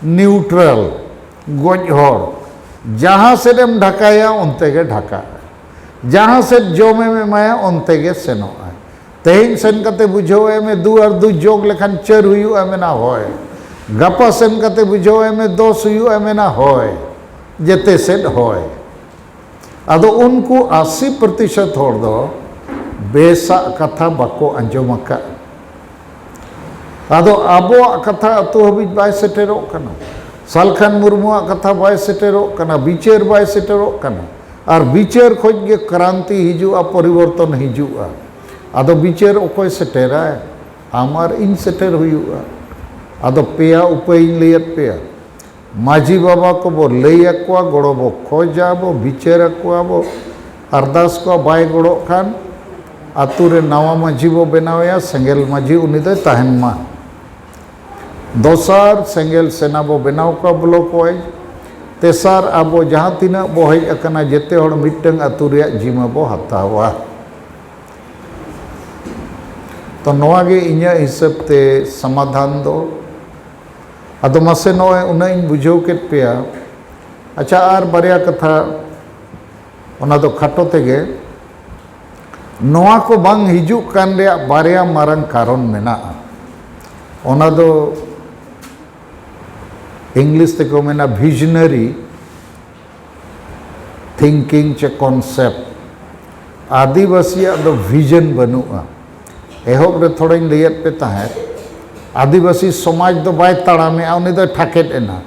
ᱱᱤᱭᱩᱴᱨᱟᱞ, ᱜᱚᱡ ᱦᱚᱲ᱾ ᱡᱟᱦᱟᱸ ᱥᱮᱫ ᱮᱢ ᱰᱷᱟᱠᱟᱭᱟ, ᱚᱱᱛᱮ ᱜᱮ ᱰᱷᱟᱠᱟᱜᱼᱟ᱾ ᱡᱟᱦᱟᱸ ᱥᱮᱫ ᱡᱚᱢᱮᱢ ᱮᱢᱟᱭᱟ, ᱚᱱᱛᱮ ᱜᱮ ᱥᱮᱱᱚᱜᱼᱟᱭ᱾ ᱛᱮᱦᱮᱧ ᱥᱮᱱ ᱠᱟᱛᱮ ᱵᱩᱡᱷᱟᱹᱣ ᱮᱢᱮ, ᱫᱩ ᱟᱨ ᱫᱩ ᱡᱳᱜᱽ ᱞᱮᱠᱷᱟᱱ ᱪᱟᱨ ᱦᱩᱭᱩᱜᱼᱟ, ᱢᱮᱱᱟ ᱦᱳᱭ᱾ ᱜᱟᱯᱟ ᱥᱮᱱ ᱠᱟᱛᱮ ᱵᱩᱡᱷᱟᱹᱣ ᱮᱢᱮ, ᱫᱚᱥ ᱦᱩᱭᱩᱜᱼᱟ, ᱢᱮᱱᱟ ᱦᱳᱭ᱾ ᱡᱮᱛᱮ ᱥᱮᱫ ᱦᱳᱭ᱾ ᱟᱫᱚ ᱩᱱᱠᱩ ᱟᱥᱤ ᱯᱨᱚᱛᱤᱥᱚᱛ ᱦᱚᱲ ᱫᱚ ᱵᱮᱥᱟᱜ ᱠᱟᱛᱷᱟ ᱵᱟᱠᱚ ᱟᱸᱡᱚᱢ ᱟᱠᱟᱫ᱾ ᱟᱫᱚ ᱟᱵᱚᱣᱟᱜ ᱠᱟᱛᱷᱟ ᱟᱹᱛᱩ ᱦᱟᱹᱵᱤᱡ ᱵᱟᱭ ᱥᱮᱴᱮᱨᱚᱜ ᱠᱟᱱᱟ, ᱥᱟᱞᱠᱷᱟᱱ ᱢᱩᱨᱢᱩᱣᱟᱜ ᱠᱟᱛᱷᱟ ᱵᱟᱭ ᱥᱮᱴᱮᱨᱚᱜ ᱠᱟᱱᱟ, ᱵᱤᱪᱟᱹᱨ ᱵᱟᱭ ᱥᱮᱴᱮᱨᱚᱜ ᱠᱟᱱᱟ᱾ ᱟᱨ ᱵᱤᱪᱟᱹᱨ ᱠᱷᱚᱡ ᱜᱮ ᱠᱨᱟᱱᱛᱤ ᱦᱤᱡᱩᱜᱼᱟ, ᱯᱚᱨᱤᱵᱚᱨᱛᱚᱱ ᱦᱤᱡᱩᱜᱼᱟ᱾ ᱟᱫᱚ ᱵᱤᱪᱟᱹᱨ ᱚᱠᱚᱭ ᱥᱮᱴᱮᱨᱟᱭ? ᱟᱢ ᱟᱨ ᱤᱧ ᱥᱮᱴᱮᱨ ᱦᱩᱭᱩᱜᱼᱟ᱾ ᱟᱫᱚ ᱯᱮᱭᱟ ᱩᱯᱟᱹᱭᱤᱧ ᱞᱟᱹᱭᱟᱫ ᱯᱮᱭᱟ᱾ ᱢᱟᱹᱡᱷᱤ ᱵᱟᱵᱟ ᱠᱚᱵᱚ ᱞᱟᱹᱭ ᱟᱠᱚᱣᱟ, ᱜᱚᱲᱚ ᱵᱚ ᱠᱷᱚᱡᱟ, ᱵᱚ ᱵᱤᱪᱟᱹᱨ ᱟᱠᱚᱣᱟ, ᱵᱚ ᱟᱨᱫᱟᱥ ᱠᱚᱣᱟ, ᱵᱟᱭ ᱜᱚᱲᱚᱜ ᱠᱷᱟᱱ ᱟᱛᱳ ᱨᱮ ᱱᱟᱣᱟ ᱢᱟᱹᱡᱷᱤ ᱵᱚ ᱵᱮᱱᱟᱣᱮᱭᱟ, ᱥᱮᱸᱜᱮᱞ ᱢᱟᱹᱡᱷᱤ ᱩᱱᱤ ᱫᱚᱭ ᱛᱟᱦᱮᱱ ᱢᱟ᱾ ᱫᱚᱥᱟᱨ, ᱥᱮᱸᱜᱮᱞ ᱥᱮᱱᱟ ᱵᱚ ᱵᱮᱱᱟᱣ ᱠᱚᱣᱟ ᱵᱞᱚᱠ ᱣᱟᱭᱤᱡ᱾ ᱛᱮᱥᱟᱨ, ᱟᱵᱚ ᱡᱟᱦᱟᱸ ᱛᱤᱱᱟᱹᱜ ᱵᱚ ᱦᱮᱡ ᱟᱠᱟᱱᱟ, ᱡᱮᱛᱮ ᱦᱚᱲ ᱢᱤᱫᱴᱟᱝ ᱟᱛᱳ ᱨᱮᱭᱟᱜ ᱡᱤᱢᱟᱹ ᱵᱚ ᱦᱟᱛᱟᱣᱟ᱾ ᱛᱚ ᱱᱚᱣᱟ ᱜᱮ ᱤᱧᱟᱹᱜ ᱦᱤᱥᱟᱹᱵ ᱛᱮ ᱥᱚᱢᱟᱫᱷᱟᱱ ᱫᱚ᱾ ᱟᱫᱚ ᱢᱟᱥᱮ ᱱᱚᱜᱼᱚᱭ ᱩᱱᱟᱹᱜ ᱤᱧ ᱵᱩᱡᱷᱟᱹᱣ ᱠᱮᱫ ᱯᱮᱭᱟ᱾ ᱟᱪᱪᱷᱟ, ᱟᱨ ᱵᱟᱨᱭᱟ ᱠᱟᱛᱷᱟ, ᱚᱱᱟ ᱫᱚ ᱠᱷᱟᱴᱚ ᱛᱮᱜᱮ᱾ ᱱᱚᱣᱟ ᱠᱚ ᱵᱟᱝ ᱦᱤᱡᱩᱜ ᱠᱟᱱ ᱨᱮᱭᱟᱜ ᱵᱟᱨᱭᱟ ᱢᱟᱨᱟᱝ ᱠᱟᱨᱚᱱ ᱢᱮᱱᱟᱜᱼᱟ᱾ ᱚᱱᱟ ᱫᱚ ᱤᱝᱞᱤᱥ ᱛᱮᱠᱚ ᱢᱮᱱᱟ ᱵᱷᱤᱡᱱᱟᱨᱤ ᱛᱷᱤᱝᱠᱤᱝ ᱪᱮ ᱠᱚᱱᱥᱮᱯᱴ᱾ ᱟᱹᱫᱤᱵᱟᱹᱥᱤᱭᱟᱜ ᱫᱚ ᱵᱷᱤᱡᱚᱱ ᱵᱟᱹᱱᱩᱜᱼᱟ᱾ ᱮᱦᱚᱵ ᱨᱮ ᱛᱷᱚᱲᱟᱧ ᱞᱟᱹᱭᱟᱫ ᱯᱮ ᱛᱟᱦᱮᱸᱫ, ᱟᱹᱫᱤᱵᱟᱹᱥᱤ ᱥᱚᱢᱟᱡᱽ ᱫᱚ ᱵᱟᱭ ᱛᱟᱲᱟᱢᱮᱜᱼᱟ, ᱩᱱᱤ ᱫᱚᱭ ᱴᱷᱟᱠᱮᱫ ᱮᱱᱟ᱾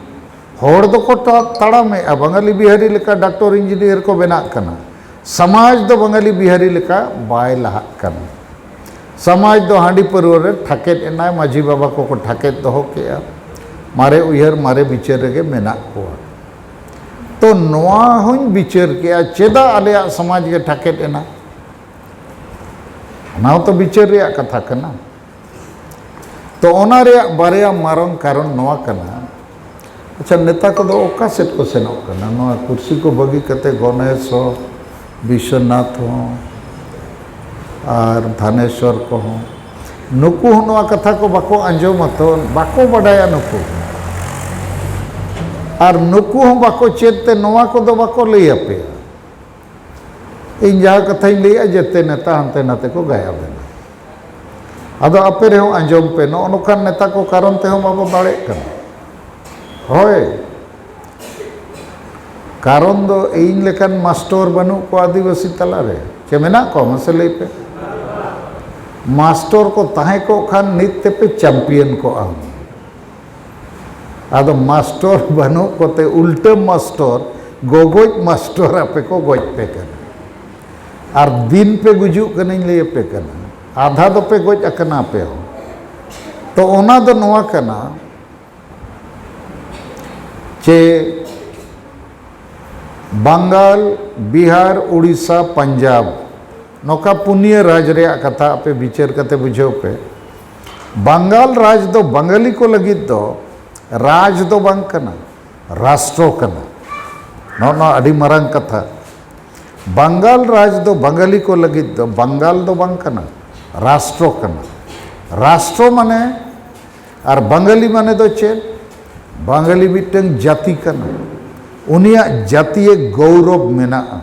ᱦᱚᱲ ᱫᱚᱠᱚ ᱴᱟ- ᱛᱟᱲᱟᱢᱮᱜᱼᱟ, ᱵᱟᱝᱟᱞᱤ ᱵᱤᱦᱟᱨᱤ ᱞᱮᱠᱟ ᱰᱟᱠᱛᱚᱨ ᱤᱧᱡᱤᱱᱤᱭᱟᱨ ᱠᱚ ᱵᱮᱱᱟᱜ ᱠᱟᱱᱟ᱾ ᱥᱚᱢᱟᱡᱽ ᱫᱚ ᱵᱟᱝᱟᱞᱤ ᱵᱤᱦᱟᱨᱤ ᱞᱮᱠᱟ ᱵᱟᱭ ᱞᱟᱦᱟᱜ ᱠᱟᱱᱟ᱾ ᱥᱚᱢᱟᱡᱽ ᱫᱚ ᱦᱟᱺᱰᱤ ᱯᱟᱹᱨᱣᱟᱹ ᱨᱮ ᱴᱷᱟᱠᱮᱫ ᱮᱱᱟᱭ, ᱢᱟᱹᱡᱷᱤ ᱵᱟᱵᱟ ᱠᱚᱠᱚ ᱴᱷᱟᱠᱮᱫ ᱫᱚᱦᱚ ᱠᱮᱜᱼᱟ, ᱢᱟᱨᱮ ᱩᱭᱦᱟᱹᱨ ᱢᱟᱨᱮ ᱵᱤᱪᱟᱹᱨ ᱨᱮᱜᱮ ᱢᱮᱱᱟᱜ ᱠᱚᱣᱟ᱾ ᱛᱚ ᱱᱚᱣᱟ ᱦᱚᱸᱧ ᱵᱤᱪᱟᱹᱨ ᱠᱮᱜᱼᱟ, ᱪᱮᱫᱟᱜ ᱟᱞᱮᱭᱟᱜ ᱥᱚᱢᱟᱡᱽ ᱜᱮ ᱴᱷᱟᱠᱮᱫ ᱮᱱᱟ? ᱚᱱᱟ ᱦᱚᱸᱛᱚ ᱵᱤᱪᱟᱹᱨ ᱨᱮᱭᱟᱜ ᱠᱟᱛᱷᱟ ᱠᱟᱱᱟ᱾ ᱛᱚ ᱚᱱᱟ ᱨᱮᱭᱟᱜ ᱵᱟᱨᱭᱟ ᱢᱟᱨᱟᱝ ᱠᱟᱨᱚᱱ ᱱᱚᱣᱟ ᱠᱟᱱᱟ᱾ ᱟᱪᱪᱷᱟ, ᱱᱮᱛᱟ ᱠᱚᱫᱚ ᱚᱠᱟ ᱥᱮᱫ ᱠᱚ ᱥᱮᱱᱚᱜ ᱠᱟᱱᱟ? ᱱᱚᱣᱟ ᱠᱩᱨᱥᱤ ᱠᱚ ᱵᱟᱹᱜᱤ ᱠᱟᱛᱮ ᱜᱚᱱᱮᱥ ᱦᱚᱸ, ᱵᱤᱥᱥᱚᱱᱟᱛᱷ ᱦᱚᱸ, ᱟᱨ ᱫᱷᱟᱱᱮᱥᱣᱚᱨ ᱠᱚᱦᱚᱸ, ᱱᱩᱠᱩ ᱦᱚᱸ ᱱᱚᱣᱟ ᱠᱟᱛᱷᱟ ᱠᱚ ᱵᱟᱠᱚ ᱟᱸᱡᱚᱢᱟ ᱛᱚ, ᱵᱟᱠᱚ ᱵᱟᱰᱟᱭᱟ ᱱᱩᱠᱩ᱾ ᱟᱨ ᱱᱩᱠᱩ ᱦᱚᱸ ᱵᱟᱠᱚ ᱪᱮᱫ ᱛᱮ ᱱᱚᱣᱟ ᱠᱚᱫᱚ ᱵᱟᱠᱚ ᱞᱟᱹᱭ ᱟᱯᱮᱭᱟ᱾ ᱤᱧ ᱡᱟᱦᱟᱸ ᱠᱟᱛᱷᱟᱧ ᱞᱟᱹᱭᱮᱜᱼᱟ, ᱡᱮᱛᱮ ᱱᱮᱛᱟ ᱦᱟᱱᱛᱮ ᱱᱟᱛᱮ ᱠᱚ ᱜᱟᱭᱟᱵ ᱮᱱᱟ᱾ ᱟᱫᱚ ᱟᱯᱮ ᱨᱮᱦᱚᱸ ᱟᱸᱡᱚᱢ ᱯᱮ, ᱱᱚᱜᱼᱚ ᱱᱚᱝᱠᱟᱱ ᱱᱮᱛᱟ ᱠᱚ ᱠᱟᱨᱚᱱ ᱛᱮᱦᱚᱸ ᱵᱟᱵᱚ ᱫᱟᱲᱮᱜ ᱠᱟᱱᱟ᱾ ᱦᱳᱭ, ᱠᱟᱨᱚᱱ ᱫᱚ ᱤᱧ ᱞᱮᱠᱟᱱ ᱢᱟᱥᱴᱚᱨ ᱵᱟᱹᱱᱩᱜ ᱠᱚᱣᱟ ᱟᱹᱫᱤᱵᱟᱹᱥᱤ ᱛᱟᱞᱟᱨᱮ, ᱪᱮ ᱢᱮᱱᱟᱜ ᱠᱚᱣᱟ? ᱢᱟᱥᱮ ᱞᱟᱹᱭ ᱯᱮ᱾ ᱢᱟᱥᱴᱚᱨ ᱠᱚ ᱛᱟᱦᱮᱸ ᱠᱚᱜ ᱠᱷᱟᱱ ᱱᱤᱛ ᱛᱮᱯᱮ ᱪᱟᱢᱯᱤᱭᱟᱱ ᱠᱚᱜᱼᱟ᱾ ᱟᱫᱚ ᱢᱟᱥᱴᱚᱨ ᱵᱟᱹᱱᱩᱜ ᱠᱚᱛᱮ ᱩᱞᱴᱟᱹ ᱢᱟᱥᱴᱚᱨ, ᱜᱚᱜᱚᱡ ᱢᱟᱥᱴᱚᱨ ᱟᱯᱮ ᱠᱚ ᱜᱚᱡ ᱯᱮ ᱠᱟᱱᱟ᱾ ᱟᱨ ᱫᱤᱱ ᱯᱮ ᱜᱩᱡᱩᱜ ᱠᱟᱱᱟᱧ ᱞᱟᱹᱭ ᱟᱯᱮ ᱠᱟᱱᱟ, ᱟᱫᱷᱟ ᱫᱚᱯᱮ ᱜᱚᱡ ᱟᱠᱟᱱᱟ ᱟᱯᱮ ᱦᱚᱸ᱾ ᱛᱚ ᱚᱱᱟ ᱫᱚ ᱱᱚᱣᱟ ᱠᱟᱱᱟ ᱪᱮ ᱵᱟᱝᱜᱟᱞ, ᱵᱤᱦᱟᱨ, ᱩᱲᱤᱥᱥᱟ, ᱯᱟᱧᱡᱟᱵᱽ, ᱱᱚᱝᱠᱟ ᱯᱩᱱᱭᱟᱹ ᱨᱟᱡᱽ ᱨᱮᱭᱟᱜ ᱠᱟᱛᱷᱟ ᱟᱯᱮ ᱵᱤᱪᱟᱹᱨ ᱠᱟᱛᱮ ᱵᱩᱡᱷᱟᱹᱣ ᱯᱮ᱾ ᱵᱟᱝᱜᱟᱞ ᱨᱟᱡᱽ ᱫᱚ ᱵᱟᱝᱜᱟᱞᱤ ᱠᱚ ᱞᱟᱹᱜᱤᱫ ᱫᱚ ᱨᱟᱡᱽ ᱫᱚ ᱵᱟᱝ ᱠᱟᱱᱟ, ᱨᱟᱥᱴᱨᱚ ᱠᱟᱱᱟ᱾ ᱱᱚᱜᱼᱚ ᱱᱚᱣᱟ ᱟᱹᱰᱤ ᱢᱟᱨᱟᱝ ᱠᱟᱛᱷᱟ᱾ ᱵᱟᱝᱜᱟᱞ ᱨᱟᱡᱽ ᱫᱚ ᱵᱟᱝᱜᱟᱞᱤ ᱠᱚ ᱞᱟᱹᱜᱤᱫ ᱫᱚ ᱵᱟᱝᱜᱟᱞ ᱫᱚ ᱵᱟᱝ ᱠᱟᱱᱟ, ᱨᱟᱥᱴᱨᱚ ᱠᱟᱱᱟ᱾ ᱨᱟᱥᱴᱨᱚ ᱢᱟᱱᱮ, ᱟᱨ ᱵᱟᱝᱜᱟᱞᱤ ᱢᱟᱱᱮ ᱫᱚ ᱪᱮᱫ? ᱵᱟᱝᱜᱟᱞᱤ ᱢᱤᱫᱴᱟᱝ ᱡᱟᱹᱛᱤ ᱠᱟᱱᱟ, ᱩᱱᱤᱭᱟᱜ ᱡᱟᱹᱛᱤᱭᱟᱹ ᱜᱚᱣᱨᱚᱵ ᱢᱮᱱᱟᱜᱼᱟ᱾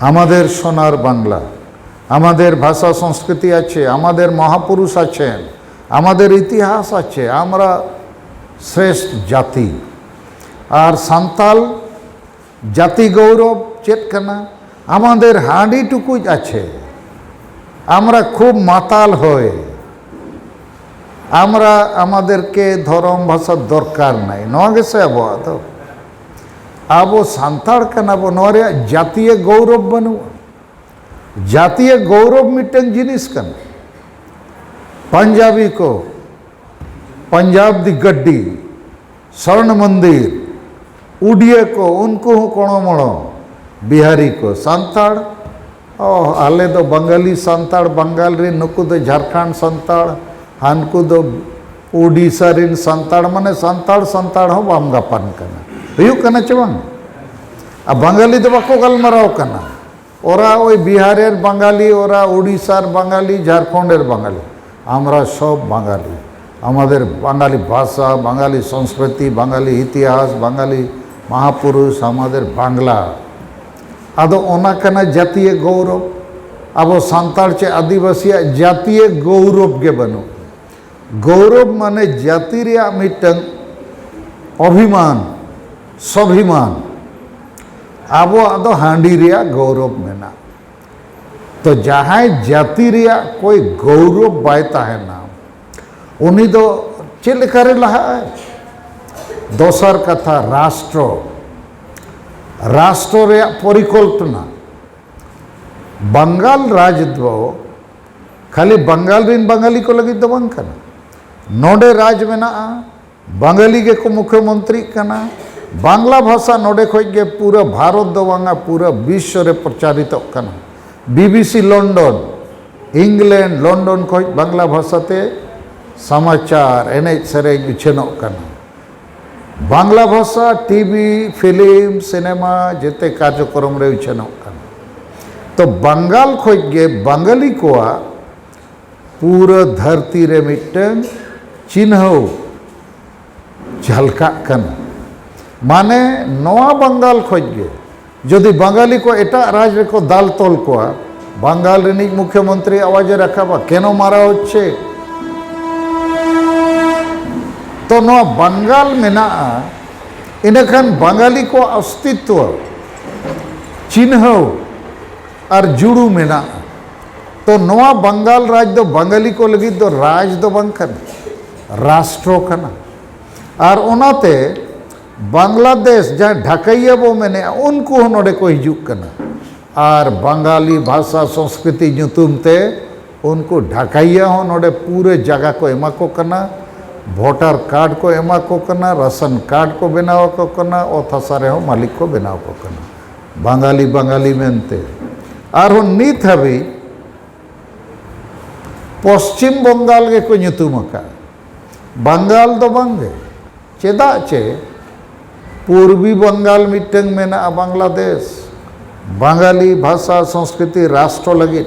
আমাদের সোনার বাংলা, আমাদের ভাষা সংস্কৃতি আছে, আমাদের মহাপুরুষ আছেন, আমাদের ইতিহাস আছে, আমরা শ্রেষ্ঠ জাতি। আর সান্তাল জাতি গৌরব ᱪᱮᱫ ᱠᱟᱱᱟ? আমাদের ᱦᱟᱺᱰᱤ ᱴᱩᱠᱩᱡ ᱟᱪᱷᱮ, ᱟᱢᱨᱟ ᱠᱷᱩᱵ ᱢᱟᱛᱟᱞ ᱦᱚᱭ, ᱟᱢᱨᱟ ᱟᱢᱟᱫᱮᱨ ᱠᱮ ᱫᱷᱚᱨᱚᱢ ᱵᱷᱟᱥᱟ ᱫᱚᱨᱠᱟᱨ ᱱᱟᱭ᱾ ᱱᱚᱣᱟ ᱜᱮᱥᱮ ᱟᱵᱚᱣᱟᱜ ᱫᱚ᱾ ᱟᱵᱚ ᱥᱟᱱᱛᱟᱲ ᱠᱟᱱᱟ ᱵᱚ, ᱱᱚᱣᱟ ᱨᱮᱭᱟᱜ ᱡᱟᱹᱛᱤᱭᱟᱹ ᱜᱚᱣᱨᱚᱵ ᱵᱟᱹᱱᱩᱜᱼᱟ᱾ ᱡᱟᱹᱛᱤᱭᱟᱹ ᱜᱚᱣᱨᱚᱵ ᱢᱤᱫᱴᱟᱝ ᱡᱤᱱᱤᱥ ᱠᱟᱱᱟ᱾ ᱯᱟᱧᱡᱟᱵᱤ ᱠᱚ, ᱯᱟᱧᱡᱟᱵ ᱫᱤ ᱜᱟᱹᱰᱤ, ᱥᱚᱨᱱ ᱢᱚᱱᱫᱤᱨ, ᱩᱰᱤᱭᱟᱹ ᱠᱚ, ᱩᱱᱠᱩ ᱦᱚᱸ ᱠᱚᱲᱚ ᱢᱚᱲᱚ, ᱵᱤᱦᱟᱨᱤ ᱠᱚ, ᱥᱟᱱᱛᱟᱲ, ᱚ, ᱟᱞᱮ ᱫᱚ ᱵᱟᱝᱜᱟᱞᱤ ᱥᱟᱱᱛᱟᱲ, ᱵᱟᱝᱜᱟᱞ ᱨᱮ, ᱱᱩᱠᱩ ᱫᱚ ᱡᱷᱟᱲᱠᱷᱚᱸᱰ ᱥᱟᱱᱛᱟᱲ, ᱦᱟᱱᱠᱩ ᱫᱚ ᱩᱰᱤᱥᱟ ᱨᱮᱱ ᱥᱟᱱᱛᱟᱲ, ᱢᱟᱱᱮ ᱥᱟᱱᱛᱟᱲ, ᱥᱟᱱᱛᱟᱲ ᱦᱚᱸ ᱵᱟᱢ ᱜᱟᱯᱟᱱ ᱠᱟᱱᱟ᱾ ᱦᱩᱭᱩᱜ ᱠᱟᱱᱟ ᱪᱮ ᱵᱟᱝ? ᱟᱨ ᱵᱟᱝᱜᱟᱞᱤ ᱫᱚ ᱵᱟᱠᱚ ᱜᱟᱞᱢᱟᱨᱟᱣ ᱠᱟᱱᱟ᱾ ওরা ওই বিহারের বাঙালি, ওরা উড়িষ্যার বাঙালি, ঝাড়খণ্ডের বাঙালি, আমরা সব বাঙালি। আমাদের বাঙালি ভাষা, বাঙালি সংস্কৃতি, বাঙালি ইতিহাস, বাঙালি মহাপুরুষ, আমাদের বাংলা। ᱟᱫᱚ ᱚᱱᱟ ᱠᱟᱱᱟ ᱡᱟᱹᱛᱤᱭᱟᱹ ᱜᱚᱣᱨᱚᱵ᱾ ᱟᱵᱚ ᱥᱟᱱᱛᱟᱲ ᱪᱮ ᱟᱹᱫᱤᱵᱟᱹᱥᱤᱭᱟᱜ ᱡᱟᱹᱛᱤᱭᱟᱹ ᱜᱚᱣᱨᱚᱵ ᱜᱮ ᱵᱟᱹᱱᱩᱜ᱾ ᱜᱚᱣᱨᱚᱵ ᱢᱟᱱᱮ ᱡᱟᱹᱛᱤ ᱨᱮᱭᱟᱜ ᱢᱤᱫᱴᱟᱝ ᱚᱵᱷᱤᱢᱟᱱ, ᱥᱚᱵᱷᱤᱢᱟᱱ᱾ ᱟᱵᱚᱣᱟᱜ ᱫᱚ ᱦᱟᱺᱰᱤ ᱨᱮᱭᱟᱜ ᱜᱚᱣᱨᱚᱵ ᱢᱮᱱᱟᱜ᱾ ᱛᱚ ᱡᱟᱦᱟᱸᱭ ᱡᱟᱹᱛᱤ ᱨᱮᱭᱟᱜ ᱠᱚᱭ ᱜᱚᱣᱨᱚᱵ ᱵᱟᱭ ᱛᱟᱦᱮᱱᱟ, ᱩᱱᱤ ᱫᱚ ᱪᱮᱫ ᱞᱮᱠᱟᱨᱮ ᱞᱟᱦᱟᱜᱼᱟᱭ? ᱫᱚᱥᱟᱨ ᱠᱟᱛᱷᱟ, ᱨᱟᱥᱴᱨᱚ, ᱨᱟᱥᱴᱨᱚ ᱨᱮᱭᱟᱜ ᱯᱚᱨᱤᱠᱚᱞᱯᱚᱱᱟ᱾ ᱵᱟᱝᱜᱟᱞ ᱨᱟᱡᱽ ᱫᱚ ᱠᱷᱟᱹᱞᱤ ᱵᱟᱝᱜᱟᱞ ᱨᱤᱱ ᱵᱟᱝᱜᱟᱞᱤ ᱠᱚ ᱞᱟᱹᱜᱤᱫ ᱫᱚ ᱵᱟᱝ ᱠᱟᱱᱟ᱾ ᱱᱚᱰᱮ ᱨᱟᱡᱽ ᱢᱮᱱᱟᱜᱼᱟ, ᱵᱟᱝᱜᱟᱞᱤ ᱜᱮᱠᱚ ᱢᱩᱠᱷᱭᱚᱢᱚᱱᱛᱨᱤᱜ ᱠᱟᱱᱟ᱾ ᱵᱟᱝᱞᱟ ᱵᱷᱟᱥᱟ ᱱᱚᱰᱮ ᱠᱷᱚᱡ ᱜᱮ ᱯᱩᱨᱟᱹ ᱵᱷᱟᱨᱚᱛ ᱫᱚ ᱵᱟᱝᱟ, ᱯᱩᱨᱟᱹ ᱵᱤᱥᱥᱚ ᱨᱮ ᱯᱨᱚᱪᱟᱨᱤᱛᱚᱜ ᱠᱟᱱᱟ᱾ ᱵᱤᱵᱤᱥᱤ ᱞᱚᱱᱰᱚᱱ, ᱤᱝᱞᱮᱱᱰ, ᱞᱚᱱᱰᱚᱱ ᱠᱷᱚᱡ ᱵᱟᱝᱞᱟ ᱵᱷᱟᱥᱟ ᱛᱮ ᱥᱟᱢᱟᱪᱟᱨ, ᱮᱱᱮᱡ ᱥᱮᱨᱮᱧ ᱩᱪᱷᱟᱹᱱᱚᱜ ᱠᱟᱱᱟ᱾ ᱵᱟᱝᱞᱟ ᱵᱷᱟᱥᱟ ᱴᱤᱵᱷᱤ, ᱯᱷᱤᱞᱢ, ᱥᱤᱱᱮᱢᱟ ᱡᱮᱛᱮ ᱠᱟᱨᱡᱚᱠᱨᱚᱢ ᱨᱮ ᱩᱪᱷᱟᱹᱱᱚᱜ ᱠᱟᱱᱟ᱾ ᱛᱚ ᱵᱟᱝᱜᱟᱞ ᱠᱷᱚᱡ ᱜᱮ ᱵᱟᱝᱜᱟᱞᱤ ᱠᱚᱣᱟᱜ ᱯᱩᱨᱟᱹ ᱫᱷᱟᱹᱨᱛᱤ ᱨᱮ ᱢᱤᱫᱴᱟᱝ ᱪᱤᱱᱦᱟᱹᱣ ᱡᱷᱟᱞᱠᱟᱜ ᱠᱟᱱᱟ᱾ ᱢᱟᱱᱮ ᱱᱚᱣᱟ ᱵᱟᱝᱜᱟᱞ ᱠᱷᱚᱡ ᱜᱮ ᱡᱩᱫᱤ ᱵᱟᱝᱜᱟᱞᱤ ᱠᱚ ᱮᱴᱟᱜ ᱨᱟᱡᱽ ᱨᱮᱠᱚ ᱫᱟᱞ ᱛᱚᱞ ᱠᱚᱣᱟ, ᱵᱟᱝᱜᱟᱞ ᱨᱤᱱᱤᱡ ᱢᱩᱠᱷᱭᱚᱢᱚᱱᱛᱨᱤ ᱟᱣᱟᱡ ᱮ ᱨᱟᱠᱟᱵᱟ, "ᱠᱮᱱᱚ ᱢᱟᱨᱟ ᱦᱚᱪᱪᱷᱮ?" ᱛᱚ ᱱᱚᱣᱟ ᱵᱟᱝᱜᱟᱞ ᱢᱮᱱᱟᱜᱼᱟ, ᱤᱱᱟᱹᱠᱷᱟᱱ ᱵᱟᱝᱜᱟᱞᱤ ᱠᱚᱣᱟᱜ ᱚᱥᱛᱤᱛᱣᱚ, ᱪᱤᱱᱦᱟᱹᱣ ᱟᱨ ᱡᱩᱲᱩ ᱢᱮᱱᱟᱜᱼᱟ᱾ ᱛᱚ ᱱᱚᱣᱟ ᱵᱟᱝᱜᱟᱞ ᱨᱟᱡᱽ ᱫᱚ ᱵᱟᱝᱜᱟᱞᱤ ᱠᱚ ᱞᱟᱹᱜᱤᱫ ᱫᱚ ᱨᱟᱡᱽ ᱫᱚ ᱵᱟᱝ ᱠᱟᱱᱟ, ᱨᱟᱥᱴᱨᱚ ᱠᱟᱱᱟ᱾ ᱟᱨ ᱚᱱᱟᱛᱮ ᱵᱟᱝᱞᱟᱫᱮᱥ, ᱡᱟᱦᱟᱸ ᱰᱷᱟᱠᱟᱭᱭᱟ ᱵᱚ ᱢᱮᱱᱮᱜᱼᱟ, ᱩᱱᱠᱩ ᱦᱚᱸ ᱱᱚᱰᱮ ᱠᱚ ᱦᱤᱡᱩᱜ ᱠᱟᱱᱟ᱾ ᱟᱨ ᱵᱟᱝᱜᱟᱞᱤ ᱵᱷᱟᱥᱟ ᱥᱚᱝᱥᱠᱨᱤᱛᱤ ᱧᱩᱛᱩᱢ ᱛᱮ ᱩᱱᱠᱩ ᱰᱷᱟᱠᱟᱭᱭᱟ ᱦᱚᱸ ᱱᱚᱰᱮ ᱯᱩᱨᱟᱹ ᱡᱟᱭᱜᱟ ᱠᱚ ᱮᱢᱟ ᱠᱚ ᱠᱟᱱᱟ, ᱵᱷᱳᱴᱟᱨ ᱠᱟᱨᱰ ᱠᱚ ᱮᱢᱟ ᱠᱚ ᱠᱟᱱᱟ, ᱨᱟᱥᱚᱱ ᱠᱟᱨᱰ ᱠᱚ ᱵᱮᱱᱟᱣ ᱟᱠᱚ ᱠᱟᱱᱟ, ᱚᱛ ᱦᱟᱥᱟ ᱨᱮᱦᱚᱸ ᱢᱟᱹᱞᱤᱠ ᱠᱚ ᱵᱮᱱᱟᱣ ᱟᱠᱚ ᱠᱟᱱᱟ, ᱵᱟᱝᱜᱟᱞᱤ, ᱵᱟᱝᱜᱟᱞᱤ ᱢᱮᱱᱛᱮ᱾ ᱟᱨᱦᱚᱸ ᱱᱤᱛ ᱦᱟᱹᱵᱤᱡ ᱯᱚᱥᱪᱤᱢ ᱵᱚᱝᱜᱟᱞ ᱜᱮᱠᱚ ᱧᱩᱛᱩᱢ ᱟᱠᱟᱫᱼᱟ, ᱵᱟᱝᱜᱟᱞ ᱫᱚ ᱵᱟᱝᱜᱮ᱾ ᱪᱮᱫᱟᱜ ᱪᱮ ᱯᱩᱨᱵᱤ ᱵᱟᱝᱜᱟᱞ ᱢᱤᱫᱴᱟᱝ ᱢᱮᱱᱟᱜᱼᱟ, ᱵᱟᱝᱞᱟᱫᱮᱥ, ᱵᱟᱝᱜᱟᱞᱤ ᱵᱷᱟᱥᱟ ᱥᱚᱝᱥᱠᱨᱤᱛᱤ ᱨᱟᱥᱴᱨᱚ ᱞᱟᱹᱜᱤᱫ᱾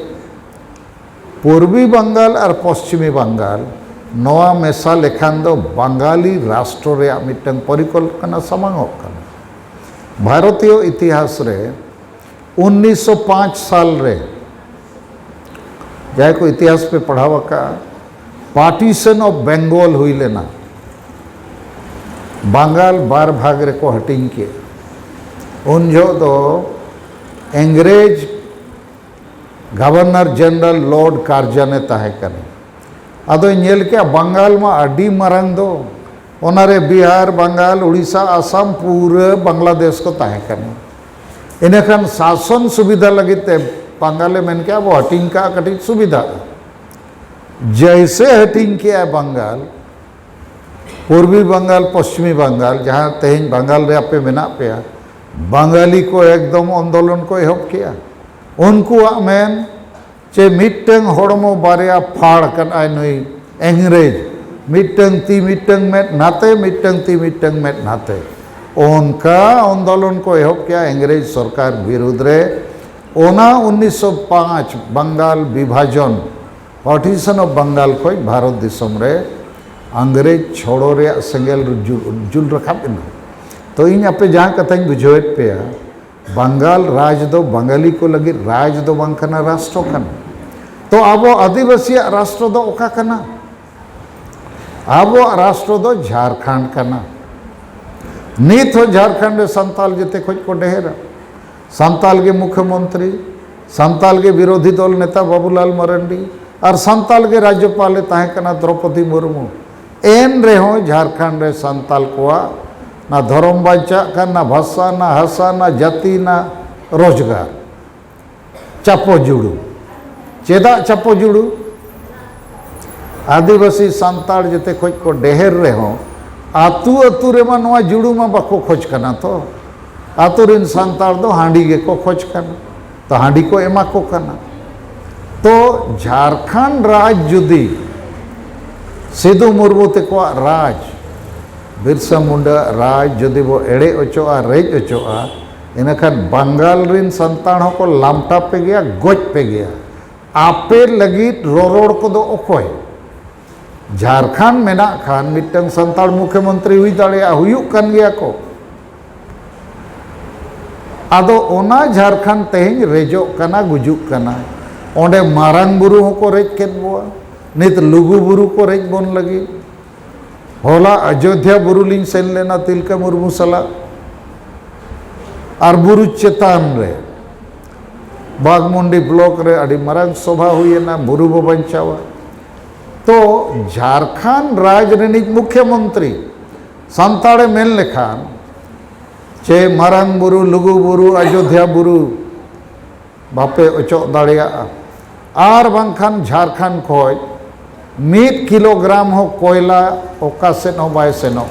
ᱯᱩᱨᱵᱤ ᱵᱟᱝᱜᱟᱞ ᱟᱨ ᱯᱚᱥᱪᱤᱢᱤ ᱵᱟᱝᱜᱟᱞ ᱱᱚᱣᱟ ᱢᱮᱥᱟ ᱞᱮᱠᱷᱟᱱ ᱫᱚ ᱵᱟᱝᱜᱟᱞᱤ ᱨᱟᱥᱴᱨᱚ ᱨᱮᱭᱟᱜ ᱢᱤᱫᱴᱟᱝ ᱯᱚᱨᱤᱠᱚᱞᱯᱚᱱᱟ ᱥᱟᱢᱟᱝᱚᱜ ᱠᱟᱱᱟ᱾ ᱵᱷᱟᱨᱚᱛᱤᱭᱚ ᱤᱛᱤᱦᱟᱥ ᱨᱮ ᱩᱱᱤᱥᱥᱚ ᱯᱟᱸᱪ ᱥᱟᱞ ᱨᱮ, ᱡᱟᱦᱟᱸᱭ ᱠᱚ ᱤᱛᱤᱦᱟᱥ ᱯᱮ ᱯᱟᱲᱦᱟᱣ ᱟᱠᱟᱫᱼᱟ, ᱯᱟᱨᱴᱤᱥᱚᱱ ᱚᱯᱷ ᱵᱮᱝᱜᱚᱞ ᱦᱩᱭ ᱞᱮᱱᱟ᱾ ᱵᱟᱝᱜᱟᱞ ᱵᱟᱨ ᱵᱷᱟᱜᱽ ᱨᱮᱠᱚ ᱦᱟᱹᱴᱤᱧ ᱠᱮᱫ᱾ ᱩᱱ ᱡᱚᱦᱚᱜ ᱫᱚ ᱤᱝᱨᱮᱡᱽ ᱜᱚᱵᱷᱚᱨᱱᱚᱨ ᱡᱮᱱᱟᱨᱮᱞ ᱞᱚᱨᱰ ᱠᱟᱨᱡᱚᱱ ᱮ ᱛᱟᱦᱮᱸ ᱠᱟᱱᱟ᱾ ᱟᱫᱚᱭ ᱧᱮᱞ ᱠᱮᱜᱼᱟ, ᱵᱟᱝᱜᱟᱞ ᱢᱟ ᱟᱹᱰᱤ ᱢᱟᱨᱟᱝ ᱫᱚ, ᱚᱱᱟᱨᱮ ᱵᱤᱦᱟᱨ, ᱵᱟᱝᱜᱟᱞ, ᱩᱲᱤᱥᱥᱟ, ᱟᱥᱟᱢ, ᱯᱩᱨᱟᱹ ᱵᱟᱝᱞᱟᱫᱮᱥ ᱠᱚ ᱛᱟᱦᱮᱸ ᱠᱟᱱᱟ᱾ ᱤᱱᱟᱹᱠᱷᱟᱱ ᱥᱟᱥᱚᱱ ᱥᱩᱵᱤᱫᱷᱟ ᱞᱟᱹᱜᱤᱫ ᱛᱮ ᱵᱟᱝᱜᱟᱞᱮ ᱢᱮᱱ ᱠᱮᱜᱼᱟ, "ᱟᱵᱚ ᱦᱟᱹᱴᱤᱧ ᱠᱟᱜᱼᱟ, ᱠᱟᱹᱴᱤᱡ ᱥᱩᱵᱤᱫᱷᱟᱜᱼᱟ᱾" ᱡᱮᱭᱥᱮ ᱦᱟᱹᱴᱤᱧ ᱠᱮᱜᱼᱟᱭ ᱵᱟᱝᱜᱟᱞ, ᱯᱩᱨᱵᱤ ᱵᱟᱝᱜᱟᱞ, ᱯᱚᱥᱪᱤᱢᱤ ᱵᱟᱝᱜᱟᱞ, ᱡᱟᱦᱟᱸ ᱛᱮᱦᱮᱧ ᱵᱟᱝᱜᱟᱞ ᱨᱮ ᱟᱯᱮ ᱢᱮᱱᱟᱜ ᱯᱮᱭᱟ, ᱵᱟᱝᱜᱟᱞᱤ ᱠᱚ ᱮᱠᱫᱚᱢ ᱟᱱᱫᱳᱞᱚᱱ ᱠᱚ ᱮᱦᱚᱵ ᱠᱮᱜᱼᱟ᱾ ᱩᱱᱠᱩᱣᱟᱜ ᱢᱮᱱ ᱪᱮ ᱢᱤᱫᱴᱟᱝ ᱦᱚᱲᱢᱚ ᱵᱟᱨᱭᱟ ᱯᱷᱟᱲ ᱠᱟᱱᱟᱭ ᱱᱩᱭ ᱤᱝᱨᱮᱡᱽ, ᱢᱤᱫᱴᱟᱝ ᱛᱤ ᱢᱤᱫᱴᱟᱝ ᱢᱮᱫ ᱱᱟᱛᱮ, ᱢᱤᱫᱴᱟᱝ ᱛᱤ ᱢᱤᱫᱴᱟᱝ ᱢᱮᱫ ᱱᱟᱛᱮ᱾ ᱚᱱᱠᱟ ᱟᱱᱫᱳᱞᱚᱱ ᱠᱚ ᱮᱦᱚᱵ ᱠᱮᱜᱼᱟ ᱤᱝᱨᱮᱡᱽ ᱥᱚᱨᱠᱟᱨ ᱵᱤᱨᱩᱫᱽ ᱨᱮ᱾ ᱚᱱᱟ ᱩᱱᱤᱥᱥᱚ ᱯᱟᱸᱪ ᱵᱟᱝᱜᱟᱞ ᱵᱤᱵᱷᱟᱡᱚᱱ, ᱯᱟᱨᱴᱤᱥᱚᱱ ᱚᱯᱷ ᱵᱟᱝᱜᱟᱞ ᱠᱷᱚᱱ ᱵᱷᱟᱨᱚᱛ ᱫᱤᱥᱚᱢ ᱨᱮ ᱤᱝᱨᱮᱡᱽ ᱪᱷᱚᱲᱚ ᱨᱮᱭᱟᱜ ᱥᱮᱸᱜᱮᱞ ᱡᱩᱞ, ᱡᱩᱞ ᱨᱟᱠᱟᱵ ᱮᱱᱟ᱾ ᱛᱚ ᱤᱧ ᱟᱯᱮ ᱡᱟᱦᱟᱸ ᱠᱟᱛᱷᱟᱧ ᱵᱩᱡᱷᱟᱹᱣᱮᱫ ᱯᱮᱭᱟ, ᱵᱟᱝᱜᱟᱞ ᱨᱟᱡᱽ ᱫᱚ ᱵᱟᱝᱜᱟᱞᱤ ᱠᱚ ᱞᱟᱹᱜᱤᱫ ᱨᱟᱡᱽ ᱫᱚ ᱵᱟᱝ ᱠᱟᱱᱟ, ᱨᱟᱥᱴᱨᱚ ᱠᱟᱱᱟ᱾ ᱛᱚ ᱟᱵᱚ ᱟᱹᱫᱤᱵᱟᱹᱥᱤᱭᱟᱜ ᱨᱟᱥᱴᱨᱚ ᱫᱚ ᱚᱠᱟ ᱠᱟᱱᱟ? ᱟᱵᱚᱣᱟᱜ ᱨᱟᱥᱴᱨᱚ ᱫᱚ ᱡᱷᱟᱲᱠᱷᱚᱸᱰ ᱠᱟᱱᱟ᱾ ᱱᱤᱛ ᱦᱚᱸ ᱡᱷᱟᱲᱠᱷᱚᱸᱰ ᱨᱮ ᱥᱟᱱᱛᱟᱞ ᱡᱮᱛᱮ ᱠᱷᱚᱡ ᱠᱚ ᱰᱷᱮᱨᱟ᱾ ᱥᱟᱱᱛᱟᱞ ᱜᱮ ᱢᱩᱠᱷᱭᱚᱢᱚᱱᱛᱨᱤ, ᱥᱟᱱᱛᱟᱞ ᱜᱮ ᱵᱤᱨᱳᱫᱷᱤ ᱫᱚᱞ ᱱᱮᱛᱟ ᱵᱟᱵᱩᱞᱟᱞ ᱢᱟᱨᱟᱱᱰᱤ, ᱟᱨ ᱥᱟᱱᱛᱟᱞ ᱜᱮ ᱨᱟᱡᱽᱡᱚᱯᱟᱞᱮ ᱛᱟᱦᱮᱸ ᱠᱟᱱᱟ ᱫᱨᱚᱯᱚᱫᱤ ᱢᱩᱨᱢᱩ᱾ ᱮᱱ ᱨᱮᱦᱚᱸ ᱡᱷᱟᱲᱠᱷᱚᱸᱰ ᱨᱮ ᱥᱟᱱᱛᱟᱞ ᱠᱚᱣᱟᱜ ᱱᱟ ᱫᱷᱚᱨᱚᱢ ᱵᱟᱧᱪᱟᱜ ᱠᱟᱱ, ᱱᱟ ᱵᱷᱟᱥᱟ, ᱱᱟ ᱦᱟᱥᱟ, ᱱᱟ ᱡᱟᱹᱛᱤ, ᱱᱟ ᱨᱳᱡᱽᱜᱟᱨ᱾ ᱪᱟᱯᱚ ᱡᱩᱲᱩ᱾ ᱪᱮᱫᱟᱜ ᱪᱟᱯᱚ ᱡᱩᱲᱩ? ᱟᱹᱫᱤᱵᱟᱹᱥᱤ ᱥᱟᱱᱛᱟᱲ ᱡᱮᱛᱮ ᱠᱷᱚᱡ ᱠᱚ ᱰᱮᱦᱮᱨ ᱨᱮᱦᱚᱸ, ᱟᱹᱛᱩ ᱟᱹᱛᱩ ᱨᱮᱢᱟ ᱱᱚᱣᱟ ᱡᱩᱲᱩ ᱢᱟ ᱵᱟᱠᱚ ᱠᱷᱚᱡᱽ ᱠᱟᱱᱟ ᱛᱚ᱾ ᱟᱹᱛᱩ ᱨᱮᱱ ᱥᱟᱱᱛᱟᱲ ᱫᱚ ᱦᱟᱺᱰᱤ ᱜᱮᱠᱚ ᱠᱷᱚᱡᱽ ᱠᱟᱱᱟ, ᱛᱚ ᱦᱟᱺᱰᱤ ᱠᱚ ᱮᱢᱟ ᱠᱚ ᱠᱟᱱᱟ᱾ ᱛᱚ ᱡᱷᱟᱲᱠᱷᱚᱸᱰ ᱨᱟᱡᱽ ᱡᱩᱫᱤ ᱥᱤᱫᱷᱩ ᱢᱩᱨᱢᱩ ᱛᱮᱠᱚᱣᱟᱜ ᱨᱟᱡᱽ, ᱵᱤᱨᱥᱟ ᱢᱩᱱᱰᱟ ᱨᱟᱡᱽ ᱡᱩᱫᱤ ᱵᱚ ᱮᱲᱮ ᱚᱪᱚᱜᱼᱟ, ᱨᱮᱡ ᱚᱪᱚᱜᱼᱟ, ᱤᱱᱟᱹᱠᱷᱟᱱ ᱵᱟᱝᱜᱟᱞ ᱨᱮᱱ ᱥᱟᱱᱛᱟᱲ ᱦᱚᱸᱠᱚ ᱞᱟᱢᱴᱟ ᱯᱮ ᱜᱮᱭᱟ, ᱜᱚᱡ ᱯᱮ ᱜᱮᱭᱟ᱾ ᱟᱯᱮ ᱞᱟᱹᱜᱤᱫ ᱨᱚᱨᱚᱲ ᱠᱚᱫᱚ ᱚᱠᱚᱭ? ᱡᱷᱟᱲᱠᱷᱚᱸᱰ ᱢᱮᱱᱟᱜ ᱠᱷᱟᱱ ᱢᱤᱫᱴᱟᱝ ᱥᱟᱱᱛᱟᱲ ᱢᱩᱠᱷᱭᱚᱢᱚᱱᱛᱨᱤ ᱦᱩᱭ ᱫᱟᱲᱮᱭᱟᱜᱼᱟ, ᱦᱩᱭᱩᱜ ᱠᱟᱱ ᱜᱮᱭᱟ ᱠᱚ᱾ ᱟᱫᱚ ᱚᱱᱟ ᱡᱷᱟᱲᱠᱷᱚᱸᱰ ᱛᱮᱦᱮᱧ ᱨᱮᱡᱚᱜ ᱠᱟᱱᱟ, ᱜᱩᱡᱩᱜ ᱠᱟᱱᱟ᱾ ᱚᱸᱰᱮ ᱢᱟᱨᱟᱝ ᱵᱩᱨᱩ ᱦᱚᱸᱠᱚ ᱨᱮᱡ ᱠᱮᱫ ᱵᱚᱣᱟ, ᱱᱤᱛ ᱞᱩᱜᱩ ᱵᱩᱨᱩ ᱠᱚ ᱨᱮᱡ ᱵᱚᱱ ᱞᱟᱹᱜᱤᱫ᱾ ᱦᱚᱞᱟ ᱚᱡᱳᱫᱷᱭᱟ ᱵᱩᱨᱩ ᱞᱤᱧ ᱥᱮᱱ ᱞᱮᱱᱟ ᱛᱤᱞᱠᱟᱹ ᱢᱩᱨᱢᱩ ᱥᱟᱞᱟᱜ, ᱟᱨ ᱵᱩᱨᱩ ᱪᱮᱛᱟᱱ ᱨᱮ ᱵᱟᱜᱽᱢᱩᱱᱰᱤ ᱵᱞᱚᱠ ᱨᱮ ᱟᱹᱰᱤ ᱢᱟᱨᱟᱝ ᱥᱚᱵᱷᱟ ᱦᱩᱭᱮᱱᱟ, ᱵᱩᱨᱩ ᱵᱚ ᱵᱟᱧᱪᱟᱣᱟ᱾ ᱛᱚ ᱡᱷᱟᱲᱠᱷᱚᱸᱰ ᱨᱟᱡᱽ ᱨᱤᱱᱤᱡ ᱢᱩᱠᱷᱭᱚᱢᱚᱱᱛᱨᱤ ᱥᱟᱱᱛᱟᱲᱮ ᱢᱮᱱ ᱞᱮᱠᱷᱟᱱ, ᱪᱮ ᱢᱟᱨᱟᱝ ᱵᱩᱨᱩ, ᱞᱩᱜᱩ ᱵᱩᱨᱩ, ᱚᱡᱳᱫᱷᱭᱟ ᱵᱩᱨᱩ ᱵᱟᱯᱮ ᱚᱪᱚᱜ ᱫᱟᱲᱮᱭᱟᱜᱼᱟ, ᱟᱨ ᱵᱟᱝᱠᱷᱟᱱ ᱡᱷᱟᱲᱠᱷᱚᱸᱰ ᱠᱷᱚᱡ ᱢᱤᱫ ᱠᱤᱞᱳᱜᱨᱟᱢ ᱦᱚᱸ ᱠᱚᱭᱞᱟ ᱚᱠᱟ ᱥᱮᱫ ᱦᱚᱸ ᱵᱟᱭ ᱥᱮᱱᱚᱜ᱾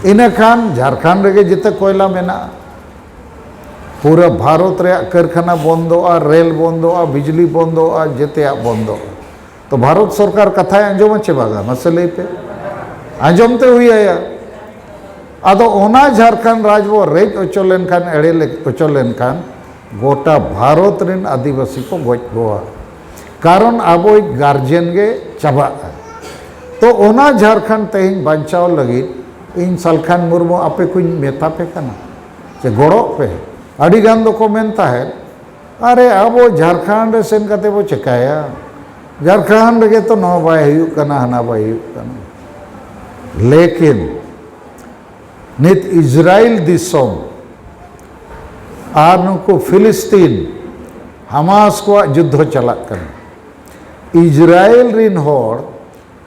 ᱤᱱᱟᱹᱠᱷᱟᱱ ᱡᱷᱟᱲᱠᱷᱚᱸᱰ ᱨᱮᱜᱮ ᱡᱮᱛᱮ ᱠᱚᱭᱞᱟ ᱢᱮᱱᱟᱜᱼᱟ᱾ ᱯᱩᱨᱟᱹ ᱵᱷᱟᱨᱚᱛ ᱨᱮᱭᱟᱜ ᱠᱟᱹᱨᱠᱷᱟᱱᱟ ᱵᱚᱱᱫᱚᱜᱼᱟ, ᱨᱮᱞ ᱵᱚᱱᱫᱚᱜᱼᱟ, ᱵᱤᱡᱽᱞᱤ ᱵᱚᱱᱫᱚᱜᱼᱟ, ᱡᱮᱛᱮᱭᱟᱜ ᱵᱚᱱᱫᱚᱜᱼᱟ᱾ ᱛᱚ ᱵᱷᱟᱨᱚᱛ ᱥᱚᱨᱠᱟᱨ ᱠᱟᱛᱷᱟᱭ ᱟᱸᱡᱚᱢᱟ ᱪᱮ ᱵᱟᱝᱟ? ᱢᱟᱥᱮ ᱞᱟᱹᱭ ᱯᱮ᱾ ᱟᱸᱡᱚᱢ ᱛᱮ ᱦᱩᱭ ᱟᱭᱟ᱾ ᱟᱫᱚ ᱚᱱᱟ ᱡᱷᱟᱲᱠᱷᱚᱸᱰ ᱨᱟᱡᱽ ᱵᱚ ᱨᱮᱡ ᱚᱪᱚ ᱞᱮᱱᱠᱷᱟᱱ, ᱮᱲᱮ ᱞᱮ-, ᱚᱪᱚ ᱞᱮᱱᱠᱷᱟᱱ, ᱜᱚᱴᱟ ᱵᱷᱟᱨᱚᱛ ᱨᱮᱱ ᱟᱹᱫᱤᱵᱟᱹᱥᱤ ᱠᱚ ᱜᱚᱡ ᱠᱚᱣᱟ᱾ ᱠᱟᱨᱚᱱ ᱟᱵᱚᱭᱤᱡ ᱜᱟᱨᱡᱮᱱ ᱜᱮ ᱪᱟᱵᱟᱜᱼᱟ᱾ ᱛᱚ ᱚᱱᱟ ᱡᱷᱟᱲᱠᱷᱚᱸᱰ ᱛᱮᱦᱮᱧ ᱵᱟᱧᱪᱟᱣ ᱞᱟᱹᱜᱤᱫ ᱤᱧ ᱥᱟᱞᱠᱷᱟᱱ ᱢᱩᱨᱢᱩ ᱟᱯᱮ ᱠᱚᱧ ᱢᱮᱛᱟ ᱯᱮ ᱠᱟᱱᱟ, ᱥᱮ ᱜᱚᱲᱚᱜ ᱯᱮ᱾ ᱟᱹᱰᱤ ᱜᱟᱱ ᱫᱚᱠᱚ ᱢᱮᱱ ᱛᱟᱦᱮᱸᱫ, ᱟᱨᱮ, ᱟᱵᱚ ᱡᱷᱟᱲᱠᱷᱚᱸᱰ ᱨᱮ ᱥᱮᱱ ᱠᱟᱛᱮ ᱵᱚ ᱪᱮᱠᱟᱭᱟ? ᱡᱷᱟᱲᱠᱷᱚᱸᱰ ᱨᱮᱜᱮ ᱛᱚ ᱱᱚᱣᱟ ᱵᱟᱭ ᱦᱩᱭᱩᱜ ᱠᱟᱱᱟ, ᱦᱟᱱᱟ ᱵᱟᱭ ᱦᱩᱭᱩᱜ ᱠᱟᱱᱟ᱾ ᱞᱮᱠᱤᱱ ᱱᱤᱛ ᱤᱥᱨᱟᱭᱮᱞ ᱫᱤᱥᱚᱢ ᱟᱨ ᱱᱩᱠᱩ ᱯᱷᱤᱞᱤᱥᱛᱤᱱ ᱦᱟᱢᱟᱥ ᱠᱚᱣᱟᱜ ᱡᱩᱫᱽᱫᱷᱚ ᱪᱟᱞᱟᱜ ᱠᱟᱱᱟ᱾ ᱤᱥᱨᱟᱭᱮᱞ ᱨᱤᱱ ᱦᱚᱲ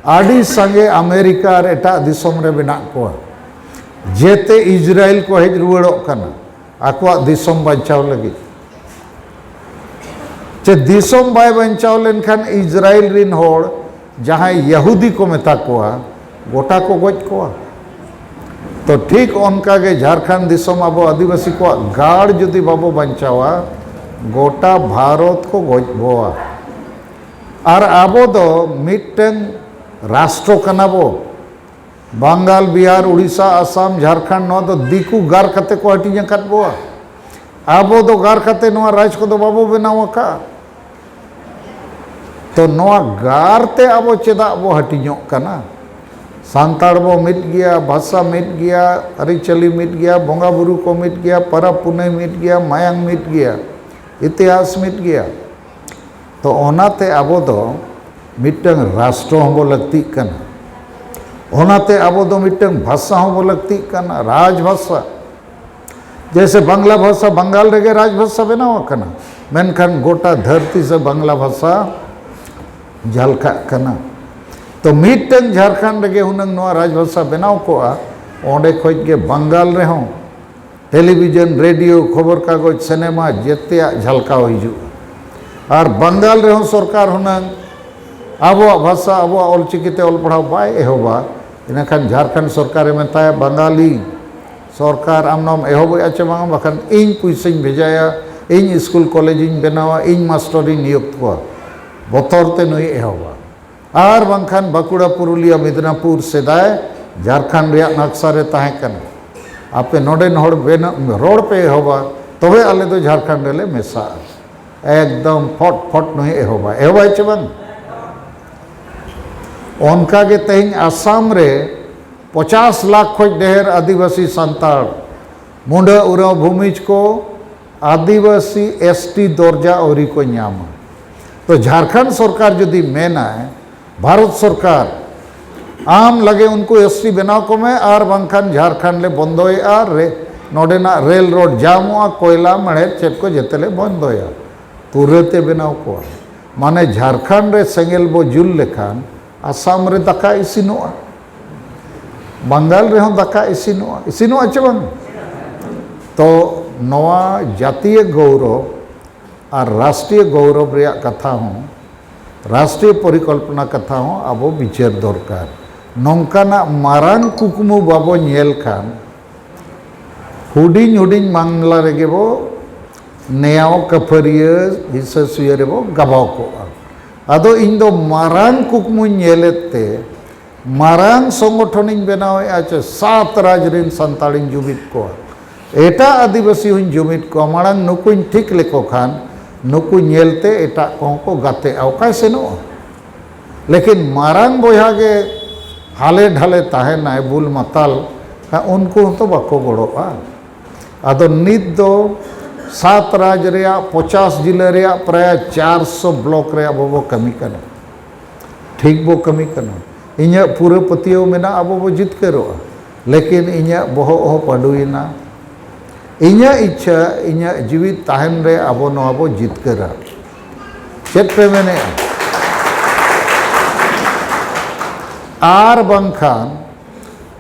ᱟᱹᱰᱤ ᱥᱟᱸᱜᱮ ᱟᱢᱮᱨᱤᱠᱟ ᱟᱨ ᱮᱴᱟᱜ ᱫᱤᱥᱚᱢ ᱨᱮ ᱢᱮᱱᱟᱜ ᱠᱚᱣᱟ᱾ ᱡᱮᱛᱮ ᱤᱥᱨᱟᱭᱮᱞ ᱠᱚ ᱦᱮᱡ ᱨᱩᱣᱟᱹᱲᱚᱜ ᱠᱟᱱᱟ ᱟᱠᱚᱣᱟᱜ ᱫᱤᱥᱚᱢ ᱵᱟᱧᱪᱟᱣ ᱞᱟᱹᱜᱤᱫ᱾ ᱪᱮ ᱫᱤᱥᱚᱢ ᱵᱟᱭ ᱵᱟᱧᱪᱟᱣ ᱞᱮᱱᱠᱷᱟᱱ ᱤᱥᱨᱟᱭᱮᱞ ᱨᱤᱱ ᱦᱚᱲ, ᱡᱟᱦᱟᱸᱭ ᱭᱟᱦᱩᱫᱤ ᱠᱚ ᱢᱮᱛᱟ ᱠᱚᱣᱟ, ᱜᱚᱴᱟ ᱠᱚ ᱜᱚᱡ ᱠᱚᱣᱟ᱾ ᱛᱚ ᱴᱷᱤᱠ ᱚᱱᱠᱟ ᱜᱮ ᱡᱷᱟᱲᱠᱷᱚᱸᱰ ᱫᱤᱥᱚᱢ ᱟᱵᱚ ᱟᱹᱫᱤᱵᱟᱹᱥᱤ ᱠᱚᱣᱟᱜ ᱜᱟᱲ ᱡᱩᱫᱤ ᱵᱟᱵᱚ ᱵᱟᱧᱪᱟᱣᱟ, ᱜᱚᱴᱟ ᱵᱷᱟᱨᱚᱛ ᱠᱚ ᱜᱚᱡ ᱵᱚᱣᱟ᱾ ᱟᱨ ᱟᱵᱚ ᱫᱚ ᱢᱤᱫᱴᱟᱝ ᱨᱟᱥᱴᱨᱚ ᱠᱟᱱᱟ ᱵᱚ᱾ ᱵᱟᱝᱜᱟᱞ, ᱵᱤᱦᱟᱨ, ᱩᱲᱤᱥᱥᱟ, ᱟᱥᱟᱢ, ᱡᱷᱟᱲᱠᱷᱚᱸᱰ, ᱱᱚᱣᱟ ᱫᱚ ᱫᱤᱠᱩ ᱜᱟᱨ ᱠᱟᱛᱮ ᱠᱚ ᱦᱟᱹᱴᱤᱧ ᱟᱠᱟᱫ ᱵᱚᱣᱟ᱾ ᱟᱵᱚ ᱫᱚ ᱜᱟᱨ ᱠᱟᱛᱮ ᱱᱚᱣᱟ ᱨᱟᱡᱽ ᱠᱚᱫᱚ ᱵᱟᱵᱚ ᱵᱮᱱᱟᱣ ᱟᱠᱟᱫᱼᱟ᱾ ᱛᱚ ᱱᱚᱣᱟ ᱜᱟᱨ ᱛᱮ ᱟᱵᱚ ᱪᱮᱫᱟᱜ ᱵᱚ ᱦᱟᱹᱴᱤᱧᱚᱜ ᱠᱟᱱᱟ? ᱥᱟᱱᱛᱟᱲ ᱵᱚ ᱢᱤᱫ ᱜᱮᱭᱟ, ᱵᱷᱟᱥᱟ ᱢᱤᱫ ᱜᱮᱭᱟ, ᱟᱹᱨᱤᱪᱟᱹᱞᱤ ᱢᱤᱫ ᱜᱮᱭᱟ, ᱵᱚᱸᱜᱟ ᱵᱩᱨᱩ ᱠᱚ ᱢᱤᱫ ᱜᱮᱭᱟ, ᱯᱚᱨᱚᱵᱽ ᱯᱩᱱᱟᱹᱭ ᱢᱤᱫ ᱜᱮᱭᱟ, ᱢᱟᱭᱟᱝ ᱢᱤᱫ ᱜᱮᱭᱟ, ᱤᱛᱤᱦᱟᱥ ᱢᱤᱫ ᱜᱮᱭᱟ᱾ ᱛᱚ ᱚᱱᱟᱛᱮ ᱟᱵᱚ ᱫᱚ ᱢᱤᱫᱴᱟᱝ ᱨᱟᱥᱴᱨᱚ ᱦᱚᱸᱵᱚ ᱞᱟᱹᱠᱛᱤᱜ ᱠᱟᱱᱟ᱾ ᱚᱱᱟᱛᱮ ᱟᱵᱚ ᱫᱚ ᱢᱤᱫᱴᱟᱝ ᱵᱷᱟᱥᱟ ᱦᱚᱸᱵᱚ ᱞᱟᱹᱠᱛᱤᱜ ᱠᱟᱱᱟ, ᱨᱟᱡᱽ ᱵᱷᱟᱥᱟ᱾ ᱡᱮᱭᱥᱮ ᱵᱟᱝᱞᱟ ᱵᱷᱟᱥᱟ ᱵᱟᱝᱜᱟᱞ ᱨᱮᱜᱮ ᱨᱟᱡᱽ ᱵᱷᱟᱥᱟ ᱵᱮᱱᱟᱣ ᱟᱠᱟᱱᱟ, ᱢᱮᱱᱠᱷᱟᱱ ᱜᱚᱴᱟ ᱫᱷᱟᱹᱨᱛᱤ ᱥᱮ ᱵᱟᱝᱞᱟ ᱵᱷᱟᱥᱟ ᱡᱷᱟᱞᱠᱟᱜ ᱠᱟᱱᱟ᱾ ᱛᱚ ᱢᱤᱫᱴᱟᱝ ᱡᱷᱟᱲᱠᱷᱚᱸᱰ ᱨᱮᱜᱮ ᱦᱩᱱᱟᱹᱝ ᱱᱚᱣᱟ ᱨᱟᱡᱽ ᱵᱷᱟᱥᱟ ᱵᱮᱱᱟᱣ ᱠᱚᱜᱼᱟ, ᱚᱸᱰᱮ ᱠᱷᱚᱡ ᱜᱮ ᱵᱟᱝᱜᱟᱞ ᱨᱮᱦᱚᱸ ᱴᱮᱞᱤᱵᱷᱤᱡᱚᱱ, ᱨᱮᱰᱤᱭᱳ, ᱠᱷᱚᱵᱚᱨ ᱠᱟᱜᱚᱡᱽ, ᱥᱤᱱᱮᱢᱟ, ᱡᱮᱛᱮᱭᱟᱜ ᱡᱷᱟᱞᱠᱟᱣ ᱦᱤᱡᱩᱜᱼᱟ᱾ ᱟᱨ ᱵᱟᱝᱜᱟᱞ ᱨᱮᱦᱚᱸ ᱥᱚᱨᱠᱟᱨ ᱦᱩᱱᱟᱹᱝ ᱟᱵᱚᱣᱟᱜ ᱵᱷᱟᱥᱟ, ᱟᱵᱚᱣᱟᱜ ᱚᱞᱪᱤᱠᱤ ᱛᱮ ᱚᱞ ᱯᱟᱲᱦᱟᱣ ᱵᱟᱭ ᱮᱦᱚᱵᱟ, ᱤᱱᱟᱹᱠᱷᱟᱱ ᱡᱷᱟᱲᱠᱷᱚᱸᱰ ᱥᱚᱨᱠᱟᱨᱮ ᱢᱮᱛᱟᱭᱟ, "ᱵᱟᱝᱜᱟᱞᱤ ᱥᱚᱨᱠᱟᱨ, ᱟᱢ ᱱᱚᱣᱟᱢ ᱮᱦᱚᱵᱮᱜᱼᱟ ᱪᱮ ᱵᱟᱝ? ᱵᱟᱠᱷᱟᱱ ᱤᱧ ᱯᱩᱭᱥᱟᱹᱧ ᱵᱷᱮᱡᱟᱭᱟ, ᱤᱧ ᱥᱠᱩᱞ ᱠᱚᱞᱮᱡᱽ ᱤᱧ ᱵᱮᱱᱟᱣᱟ, ᱤᱧ ᱢᱟᱥᱴᱚᱨᱤᱧ ᱱᱤᱭᱳᱜᱽ ᱠᱚᱣᱟ", ᱵᱚᱛᱚᱨ ᱛᱮ ᱱᱩᱭᱮ ᱮᱦᱚᱵᱟ᱾ ᱟᱨ ᱵᱟᱝᱠᱷᱟᱱ ᱵᱟᱸᱠᱩᱲᱟ, ᱯᱩᱨᱩᱞᱤᱭᱟᱹ, ᱢᱮᱫᱽᱱᱟᱯᱩᱨ ᱥᱮᱫᱟᱭ ᱡᱷᱟᱲᱠᱷᱚᱸᱰ ᱨᱮᱭᱟᱜ ᱱᱟᱠᱥᱟ ᱨᱮ ᱛᱟᱦᱮᱸ ᱠᱟᱱᱟ᱾ ᱟᱯᱮ ᱱᱚᱰᱮᱱ ᱦᱚᱲ ᱵᱮᱱᱟᱜ, ᱨᱚᱲ ᱯᱮ ᱮᱦᱚᱵᱟ, ᱛᱚᱵᱮ ᱟᱞᱮ ᱫᱚ ᱡᱷᱟᱲᱠᱷᱚᱸᱰ ᱨᱮᱞᱮ ᱢᱮᱥᱟᱜᱼᱟ᱾ ᱮᱠᱫᱚᱢ ᱯᱷᱚᱴ ᱯᱷᱚᱴ ᱱᱩᱭ ᱮᱦᱚᱵᱟ, ᱮᱦᱚᱵᱟᱭ ᱪᱮ ᱵᱟᱝ? ᱚᱱᱠᱟ ᱜᱮ ᱛᱮᱦᱮᱧ ᱟᱥᱟᱢ ᱨᱮ ᱯᱚᱪᱟᱥ ᱞᱟᱠᱷ ᱠᱷᱚᱡ ᱰᱷᱮᱨ ᱟᱹᱫᱤᱵᱟᱹᱥᱤ ᱥᱟᱱᱛᱟᱲ ᱢᱩᱸᱰᱟᱹ, ᱩᱨᱟᱸᱣ, ᱵᱷᱩᱢᱤᱡᱽ ᱠᱚ ᱟᱹᱫᱤᱵᱟᱹᱥᱤ ᱮᱥ ᱴᱤ ᱫᱚᱨᱡᱟ ᱟᱹᱣᱨᱤ ᱠᱚ ᱧᱟᱢᱟ᱾ ᱛᱚ ᱡᱷᱟᱲᱠᱷᱚᱸᱰ ᱥᱚᱨᱠᱟᱨ ᱡᱩᱫᱤ ᱢᱮᱱᱟᱭ, ᱵᱷᱟᱨᱚᱛ ᱥᱚᱨᱠᱟᱨ, ᱟᱢ ᱞᱟᱹᱜᱤᱫ ᱩᱱᱠᱩ ᱮᱥ ᱴᱤ ᱵᱮᱱᱟᱣ ᱠᱚᱢᱮ, ᱟᱨ ᱵᱟᱝᱠᱷᱟᱱ ᱡᱷᱟᱲᱠᱷᱚᱸᱰ ᱞᱮ ᱵᱚᱱᱫᱚᱭᱮᱫᱼᱟ, ᱨᱮ-, ᱱᱚᱰᱮᱱᱟᱜ ᱨᱮᱞ ᱨᱳᱰ ᱡᱟᱢᱚᱜᱼᱟ, ᱠᱚᱭᱞᱟ ᱢᱮᱬᱦᱮᱫ ᱪᱮᱫ ᱠᱚ ᱡᱮᱛᱮ ᱞᱮ ᱵᱚᱱᱫᱚᱭᱟ, ᱛᱩᱨᱟᱹᱛ ᱮ ᱵᱮᱱᱟᱣ ᱠᱚᱣᱟ᱾ ᱢᱟᱱᱮ ᱡᱷᱟᱲᱠᱷᱚᱸᱰ ᱨᱮ ᱥᱮᱸᱜᱮᱞ ᱵᱚ ᱡᱩᱞ ᱞᱮᱠᱷᱟᱱ ᱟᱥᱟᱢ ᱨᱮ ᱫᱟᱠᱟ ᱤᱥᱤᱱᱚᱜᱼᱟ, ᱵᱟᱝᱜᱟᱞ ᱨᱮᱦᱚᱸ ᱫᱟᱠᱟ ᱤᱥᱤᱱᱚᱜᱼᱟ, ᱤᱥᱤᱱᱚᱜᱼᱟ ᱪᱮ ᱵᱟᱝ? ᱛᱚ ᱱᱚᱣᱟ ᱡᱟᱛᱤᱭᱚ ᱜᱚᱣᱨᱚᱵ ᱟᱨ ᱨᱟᱥᱴᱨᱤᱭᱚ ᱜᱚᱣᱨᱚᱵ ᱨᱮᱭᱟᱜ ᱠᱟᱛᱷᱟ ᱦᱚᱸ, ᱨᱟᱥᱴᱨᱤᱭᱚ ᱯᱚᱨᱤᱠᱚᱞᱯᱚᱱᱟ ᱠᱟᱛᱷᱟ ᱦᱚᱸ ᱟᱵᱚ ᱵᱤᱪᱟᱹᱨ ᱫᱚᱨᱠᱟᱨ᱾ ᱱᱚᱝᱠᱟᱱᱟᱜ ᱢᱟᱨᱟᱝ ᱠᱩᱠᱢᱩ ᱵᱟᱵᱚ ᱧᱮᱞ ᱠᱷᱟᱱ, ᱦᱩᱰᱤᱧ ᱦᱩᱰᱤᱧ ᱢᱟᱢᱞᱟ ᱨᱮᱜᱮ ᱵᱚ ᱱᱮᱭᱟᱣ ᱠᱟᱹᱯᱷᱟᱹᱨᱤᱭᱟᱹ ᱦᱤᱥᱟᱹ ᱥᱩᱭᱟᱹ ᱨᱮᱵᱚ ᱜᱟᱵᱟᱣ ᱠᱚᱜᱼᱟ᱾ ᱟᱫᱚ ᱤᱧ ᱫᱚ ᱢᱟᱨᱟᱝ ᱠᱩᱠᱢᱩᱧ ᱧᱮᱞᱮᱫ ᱛᱮ ᱢᱟᱨᱟᱝ ᱥᱚᱝᱜᱚᱴᱷᱚᱱᱤᱧ ᱵᱮᱱᱟᱣᱮᱫᱼᱟ, ᱪᱮ ᱥᱟᱛ ᱨᱟᱡᱽ ᱨᱮᱱ ᱥᱟᱱᱛᱟᱲᱤᱧ ᱡᱩᱢᱤᱫ ᱠᱚᱣᱟ, ᱮᱴᱟᱜ ᱟᱹᱫᱤᱵᱟᱹᱥᱤ ᱦᱚᱸᱧ ᱡᱩᱢᱤᱫ ᱠᱚᱣᱟ, ᱢᱟᱲᱟᱝ ᱱᱩᱠᱩᱧ ᱴᱷᱤᱠ ᱞᱮᱠᱚ ᱠᱷᱟᱱ ᱱᱩᱠᱩ ᱧᱮᱞᱛᱮ ᱮᱴᱟᱜ ᱠᱚᱦᱚᱸ ᱠᱚ ᱜᱟᱛᱮᱜᱼᱟ, ᱚᱠᱟᱭ ᱥᱮᱱᱚᱜᱼᱟ? ᱞᱮᱠᱤᱱ ᱢᱟᱨᱟᱝ ᱵᱚᱭᱦᱟ ᱜᱮ ᱦᱟᱞᱮ ᱰᱷᱟᱞᱮ ᱛᱟᱦᱮᱱᱟᱭ, ᱵᱩᱞ ᱢᱟᱛᱟᱞ, ᱠᱷᱟᱱ ᱩᱱᱠᱩ ᱦᱚᱸᱛᱚ ᱵᱟᱠᱚ ᱜᱚᱲᱚᱜᱼᱟ᱾ ᱟᱫᱚ ᱱᱤᱛ ᱫᱚ ᱥᱟᱛ ᱨᱟᱡᱽ ᱨᱮᱭᱟᱜ, ᱯᱚᱪᱟᱥ ᱡᱤᱞᱟᱹ ᱨᱮᱭᱟᱜ ᱯᱨᱟᱭ ᱪᱟᱨᱥᱚ ᱵᱞᱚᱠ ᱨᱮ ᱟᱵᱚ ᱵᱚ ᱠᱟᱹᱢᱤ ᱠᱟᱱᱟ, ᱴᱷᱤᱠ ᱵᱚ ᱠᱟᱹᱢᱤ ᱠᱟᱱᱟ᱾ ᱤᱧᱟᱹᱜ ᱯᱩᱨᱟᱹ ᱯᱟᱹᱛᱭᱟᱹᱣ ᱢᱮᱱᱟᱜᱼᱟ ᱟᱵᱚ ᱵᱚ ᱡᱤᱛᱠᱟᱹᱨᱚᱜᱼᱟ, ᱞᱮᱠᱤᱱ ᱤᱧᱟᱹᱜ ᱵᱚᱦᱚᱜ ᱦᱚᱸ ᱯᱟᱹᱰᱩᱭᱮᱱᱟ᱾ ᱤᱧᱟᱹᱜ ᱤᱪᱪᱷᱟᱹ, ᱤᱧᱟᱹᱜ ᱡᱤᱣᱤᱫ ᱛᱟᱦᱮᱱ ᱨᱮ ᱟᱵᱚ ᱱᱚᱣᱟ ᱵᱚ ᱡᱤᱛᱠᱟᱹᱨᱟ᱾ ᱪᱮᱫ ᱯᱮ ᱢᱮᱱᱮᱫᱼᱟ? ᱟᱨ ᱵᱟᱝᱠᱷᱟᱱ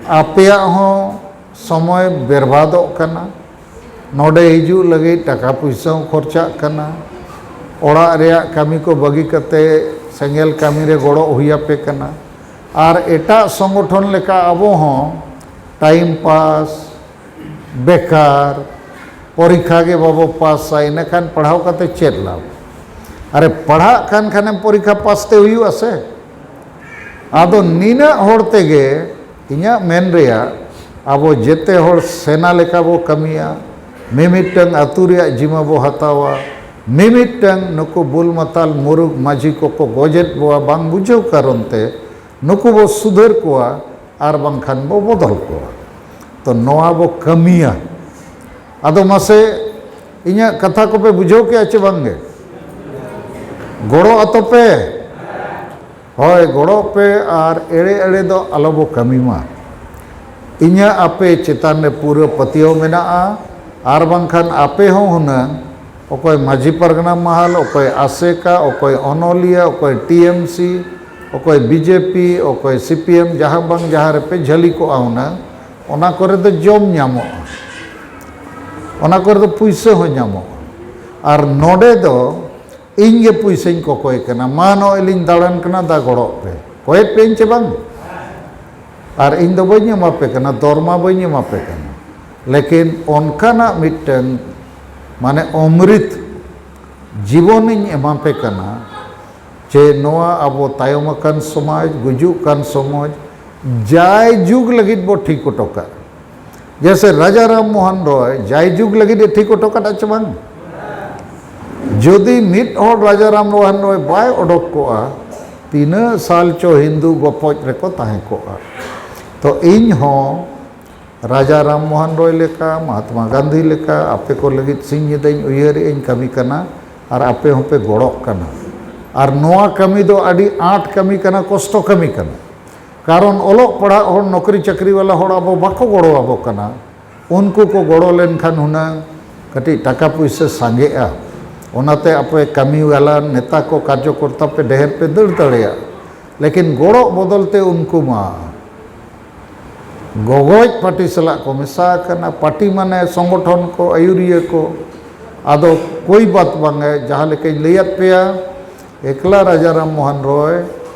ᱟᱯᱮᱭᱟᱜ ᱦᱚᱸ ᱥᱚᱢᱚᱭ ᱵᱮᱨᱵᱟᱫᱚᱜ ᱠᱟᱱᱟ, ᱱᱚᱰᱮ ᱦᱤᱡᱩᱜ ᱞᱟᱹᱜᱤᱫ ᱴᱟᱠᱟ ᱯᱩᱭᱥᱟᱹ ᱦᱚᱸ ᱠᱷᱚᱨᱪᱟᱜ ᱠᱟᱱᱟ, ᱚᱲᱟᱜ ᱨᱮᱭᱟᱜ ᱠᱟᱹᱢᱤ ᱠᱚ ᱵᱟᱹᱜᱤ ᱠᱟᱛᱮ ᱥᱮᱸᱜᱮᱞ ᱠᱟᱹᱢᱤ ᱨᱮ ᱜᱚᱲᱚ ᱦᱩᱭ ᱟᱯᱮ ᱠᱟᱱᱟ, ᱟᱨ ᱮᱴᱟᱜ ᱥᱚᱝᱜᱚᱴᱷᱚᱱ ᱞᱮᱠᱟ ᱟᱵᱚ ᱦᱚᱸ ᱴᱟᱭᱤᱢ ᱯᱟᱥ, ᱵᱮᱠᱟᱨ, ᱯᱚᱨᱤᱠᱷᱟ ᱜᱮ ᱵᱟᱵᱚ ᱯᱟᱥᱟ, ᱤᱱᱟᱹᱠᱷᱟᱱ ᱯᱟᱲᱦᱟᱣ ᱠᱟᱛᱮ ᱪᱮᱫ ᱞᱟᱵᱷ? ᱟᱨᱮ, ᱯᱟᱲᱦᱟᱜ ᱠᱟᱱ ᱠᱷᱟᱱᱮᱢ ᱯᱚᱨᱤᱠᱷᱟ ᱯᱟᱥ ᱛᱮ ᱦᱩᱭᱩᱜᱼᱟ ᱥᱮ? ᱟᱫᱚ ᱱᱤᱱᱟᱹᱜ ᱦᱚᱲ ᱛᱮᱜᱮ ᱤᱧᱟᱹᱜ ᱢᱮᱱ ᱨᱮᱭᱟᱜ, ᱟᱵᱚ ᱡᱮᱛᱮ ᱦᱚᱲ ᱥᱮᱱᱟ ᱞᱮᱠᱟ ᱵᱚ ᱠᱟᱹᱢᱤᱭᱟ, ᱢᱤᱢᱤᱫᱴᱟᱝ ᱟᱹᱛᱩ ᱨᱮᱭᱟᱜ ᱡᱤᱢᱟᱹ ᱵᱚ ᱦᱟᱛᱟᱣᱟ, ᱢᱤᱢᱤᱫᱴᱟᱝ ᱱᱩᱠᱩ ᱵᱩᱞ ᱢᱟᱛᱟᱞ ᱢᱩᱨᱩᱠ ᱢᱟᱹᱡᱷᱤ ᱠᱚᱠᱚ ᱜᱚᱡᱮᱫ ᱵᱚᱣᱟ ᱵᱟᱝ ᱵᱩᱡᱷᱟᱹᱣ ᱠᱟᱨᱚᱱ ᱛᱮ ᱱᱩᱠᱩ ᱵᱚ ᱥᱩᱫᱷᱟᱹᱨ ᱠᱚᱣᱟ, ᱟᱨ ᱵᱟᱝᱠᱷᱟᱱ ᱵᱚ ᱵᱚᱫᱚᱞ ᱠᱚᱣᱟ᱾ ᱛᱚ ᱱᱚᱣᱟ ᱵᱚ ᱠᱟᱹᱢᱤᱭᱟ᱾ ᱟᱫᱚ ᱢᱟᱥᱮ ᱤᱧᱟᱹᱜ ᱠᱟᱛᱷᱟ ᱠᱚᱯᱮ ᱵᱩᱡᱷᱟᱹᱣ ᱠᱮᱜᱼᱟ ᱪᱮ ᱵᱟᱝ ᱜᱮ? ᱜᱚᱲᱚ ᱟᱛᱚ ᱯᱮ᱾ ᱦᱳᱭ, ᱜᱚᱲᱚ ᱯᱮ ᱟᱨ ᱮᱲᱮ ᱮᱲᱮ ᱫᱚ ᱟᱞᱚ ᱵᱚ ᱠᱟᱹᱢᱤ ᱢᱟ᱾ ᱤᱧᱟᱹᱜ ᱟᱯᱮ ᱪᱮᱛᱟᱱ ᱨᱮ ᱯᱩᱨᱟᱹ ᱯᱟᱹᱛᱭᱟᱹᱣ ᱢᱮᱱᱟᱜᱼᱟ᱾ ᱟᱨ ᱵᱟᱝᱠᱷᱟᱱ ᱟᱯᱮ ᱦᱚᱸ ᱦᱩᱱᱟᱹᱝ ᱚᱠᱚᱭ ᱢᱟᱹᱡᱷᱤ ᱯᱟᱨᱜᱟᱱᱟ ᱢᱟᱦᱟᱞ, ᱚᱠᱚᱭ ᱟᱥᱮᱠᱟ, ᱚᱠᱚᱭ ᱚᱱᱚᱞᱤᱭᱟᱹ, ᱚᱠᱚᱭ ᱴᱤ ᱮᱢ ᱥᱤ, ᱚᱠᱚᱭ ᱵᱤ ᱡᱮ ᱯᱤ, ᱚᱠᱚᱭ ᱥᱤ ᱯᱤ ᱮᱢ, ᱡᱟᱦᱟᱸ ᱵᱟᱝ ᱡᱟᱦᱟᱸ ᱨᱮᱯᱮ ᱡᱷᱟᱹᱞᱤ ᱠᱚᱜᱼᱟ ᱦᱩᱱᱟᱹᱝ, ᱚᱱᱟ ᱠᱚᱨᱮ ᱫᱚ ᱡᱚᱢ ᱧᱟᱢᱚᱜᱼᱟ, ᱚᱱᱟ ᱠᱚᱨᱮ ᱫᱚ ᱯᱩᱭᱥᱟᱹ ᱦᱚᱸ ᱧᱟᱢᱚᱜᱼᱟ᱾ ᱟᱨ ᱱᱚᱰᱮ ᱫᱚ ᱤᱧ ᱜᱮ ᱯᱩᱭᱥᱟᱹᱧ ᱠᱚᱠᱚᱭ ᱠᱟᱱᱟ, ᱢᱟ ᱱᱚᱜᱼᱚᱭ ᱞᱤᱧ ᱫᱟᱬᱟᱱ ᱠᱟᱱᱟ, ᱫᱟ ᱜᱚᱲᱚᱜ ᱯᱮ᱾ ᱠᱚᱭᱮᱫ ᱯᱮᱭᱟᱹᱧ ᱪᱮ ᱵᱟᱝ? ᱟᱨ ᱤᱧ ᱫᱚ ᱵᱟᱹᱧ ᱮᱢᱟ ᱯᱮ ᱠᱟᱱᱟ, ᱫᱚᱨᱢᱟ ᱵᱟᱹᱧ ᱮᱢᱟ ᱯᱮ ᱠᱟᱱᱟ, ᱞᱮᱠᱤᱱ ᱚᱱᱠᱟᱱᱟᱜ ᱢᱤᱫᱴᱟᱝ ᱢᱟᱱᱮ ᱚᱢᱨᱤᱛ ᱡᱤᱵᱚᱱᱤᱧ ᱮᱢᱟ ᱯᱮ ᱠᱟᱱᱟ ᱡᱮ ᱱᱚᱣᱟ ᱟᱵᱚ ᱛᱟᱭᱚᱢ ᱟᱠᱟᱱ ᱥᱚᱢᱟᱡᱽ, ᱜᱩᱡᱩᱜ ᱠᱟᱱ ᱥᱚᱢᱟᱡᱽ ᱡᱟᱭ ᱡᱩᱜᱽ ᱞᱟᱹᱜᱤᱫ ᱵᱚ ᱴᱷᱤᱠ ᱦᱚᱴᱚ ᱠᱟᱜ᱾ ᱡᱮᱭᱥᱮ ᱨᱟᱡᱟ ᱨᱟᱢ ᱢᱳᱦᱚᱱ ᱨᱚᱭ ᱡᱟᱭ ᱡᱩᱜᱽ ᱞᱟᱹᱜᱤᱫ ᱮ ᱴᱷᱤᱠ ᱦᱚᱴᱚ ᱠᱟᱫᱟ ᱪᱮ ᱵᱟᱝ? ᱡᱩᱫᱤ ᱢᱤᱫ ᱦᱚᱲ ᱨᱟᱡᱟ ᱨᱟᱢ ᱢᱳᱦᱚᱱ ᱨᱚᱭ ᱵᱟᱭ ᱚᱰᱚᱠ ᱠᱚᱜᱼᱟ, ᱛᱤᱱᱟᱹᱜ ᱥᱟᱞ ᱪᱚ ᱦᱤᱱᱫᱩ ᱜᱚᱯᱚᱡ ᱨᱮᱠᱚ ᱛᱟᱦᱮᱸ ᱠᱚᱜᱼᱟ᱾ ᱛᱚ ᱤᱧ ᱦᱚᱸ ᱨᱟᱡᱟ ᱨᱟᱢ ᱢᱳᱦᱚᱱ ᱨᱚᱭ ᱞᱮᱠᱟ, ᱢᱚᱦᱟᱛᱢᱟ ᱜᱟᱱᱫᱷᱤ ᱞᱮᱠᱟ ᱟᱯᱮ ᱠᱚ ᱞᱟᱹᱜᱤᱫ ᱥᱤᱧ ᱧᱤᱫᱟᱹᱧ ᱩᱭᱦᱟᱹᱨᱮᱫ ᱟᱹᱧ, ᱠᱟᱹᱢᱤ ᱠᱟᱱᱟ ᱟᱨ ᱟᱯᱮ ᱦᱚᱸᱯᱮ ᱜᱚᱲᱚᱜ ᱠᱟᱱᱟ᱾ ᱟᱨ ᱱᱚᱣᱟ ᱠᱟᱹᱢᱤ ᱫᱚ ᱟᱹᱰᱤ ᱟᱸᱴ ᱠᱟᱹᱢᱤ ᱠᱟᱱᱟ, ᱠᱚᱥᱴᱚ ᱠᱟᱹᱢᱤ ᱠᱟᱱᱟ᱾ ᱠᱟᱨᱚᱱ ᱚᱞᱚᱜ ᱯᱟᱲᱦᱟᱜ ᱦᱚᱲ, ᱱᱚᱠᱨᱤ ᱪᱟᱹᱠᱨᱤ ᱵᱟᱞᱟ ᱦᱚᱲ ᱟᱵᱚ ᱵᱟᱠᱚ ᱜᱚᱲᱚ ᱟᱵᱚ ᱠᱟᱱᱟ᱾ ᱩᱱᱠᱩ ᱠᱚ ᱜᱚᱲᱚ ᱞᱮᱱᱠᱷᱟᱱ ᱦᱩᱱᱟᱹᱝ ᱠᱟᱹᱴᱤᱡ ᱴᱟᱠᱟ ᱯᱩᱭᱥᱟᱹ ᱥᱟᱸᱜᱮᱜᱼᱟ᱾ ᱚᱱᱟᱛᱮ ᱟᱯᱮ ᱠᱟᱹᱢᱤ ᱵᱟᱞᱟ, ᱱᱮᱛᱟ ᱠᱚ, ᱠᱟᱨᱡᱚᱠᱚᱨᱛᱟ ᱯᱮ ᱰᱷᱮᱨ ᱯᱮ ᱫᱟᱹᱲ ᱫᱟᱲᱮᱭᱟᱜᱼᱟ᱾ ᱞᱮᱠᱤᱱ ᱜᱚᱲᱚ ᱵᱚᱫᱚᱞ ᱛᱮ ᱩᱱᱠᱩ ᱢᱟ ᱜᱚᱜᱚᱡ ᱯᱟᱹᱴᱤ ᱥᱟᱞᱟᱜ ᱠᱚ ᱢᱮᱥᱟ ᱟᱠᱟᱱᱟ᱾ ᱯᱟᱹᱴᱤ ᱢᱟᱱᱮ ᱥᱚᱝᱜᱚᱴᱷᱚᱱ ᱠᱚ, ᱟᱹᱭᱩᱨᱤᱭᱟᱹ ᱠᱚ᱾ ᱟᱫᱚ ᱠᱳᱭ ᱵᱟᱛ ᱵᱟᱝ ᱦᱮ, ᱡᱟᱦᱟᱸ ᱞᱮᱠᱟᱧ ᱞᱟᱹᱭᱟᱫ ᱯᱮᱭᱟ, ᱮᱠᱞᱟ ᱨᱟᱡᱟ ᱨᱟᱢ ᱢᱳᱦᱚᱱ ᱨᱚᱭ,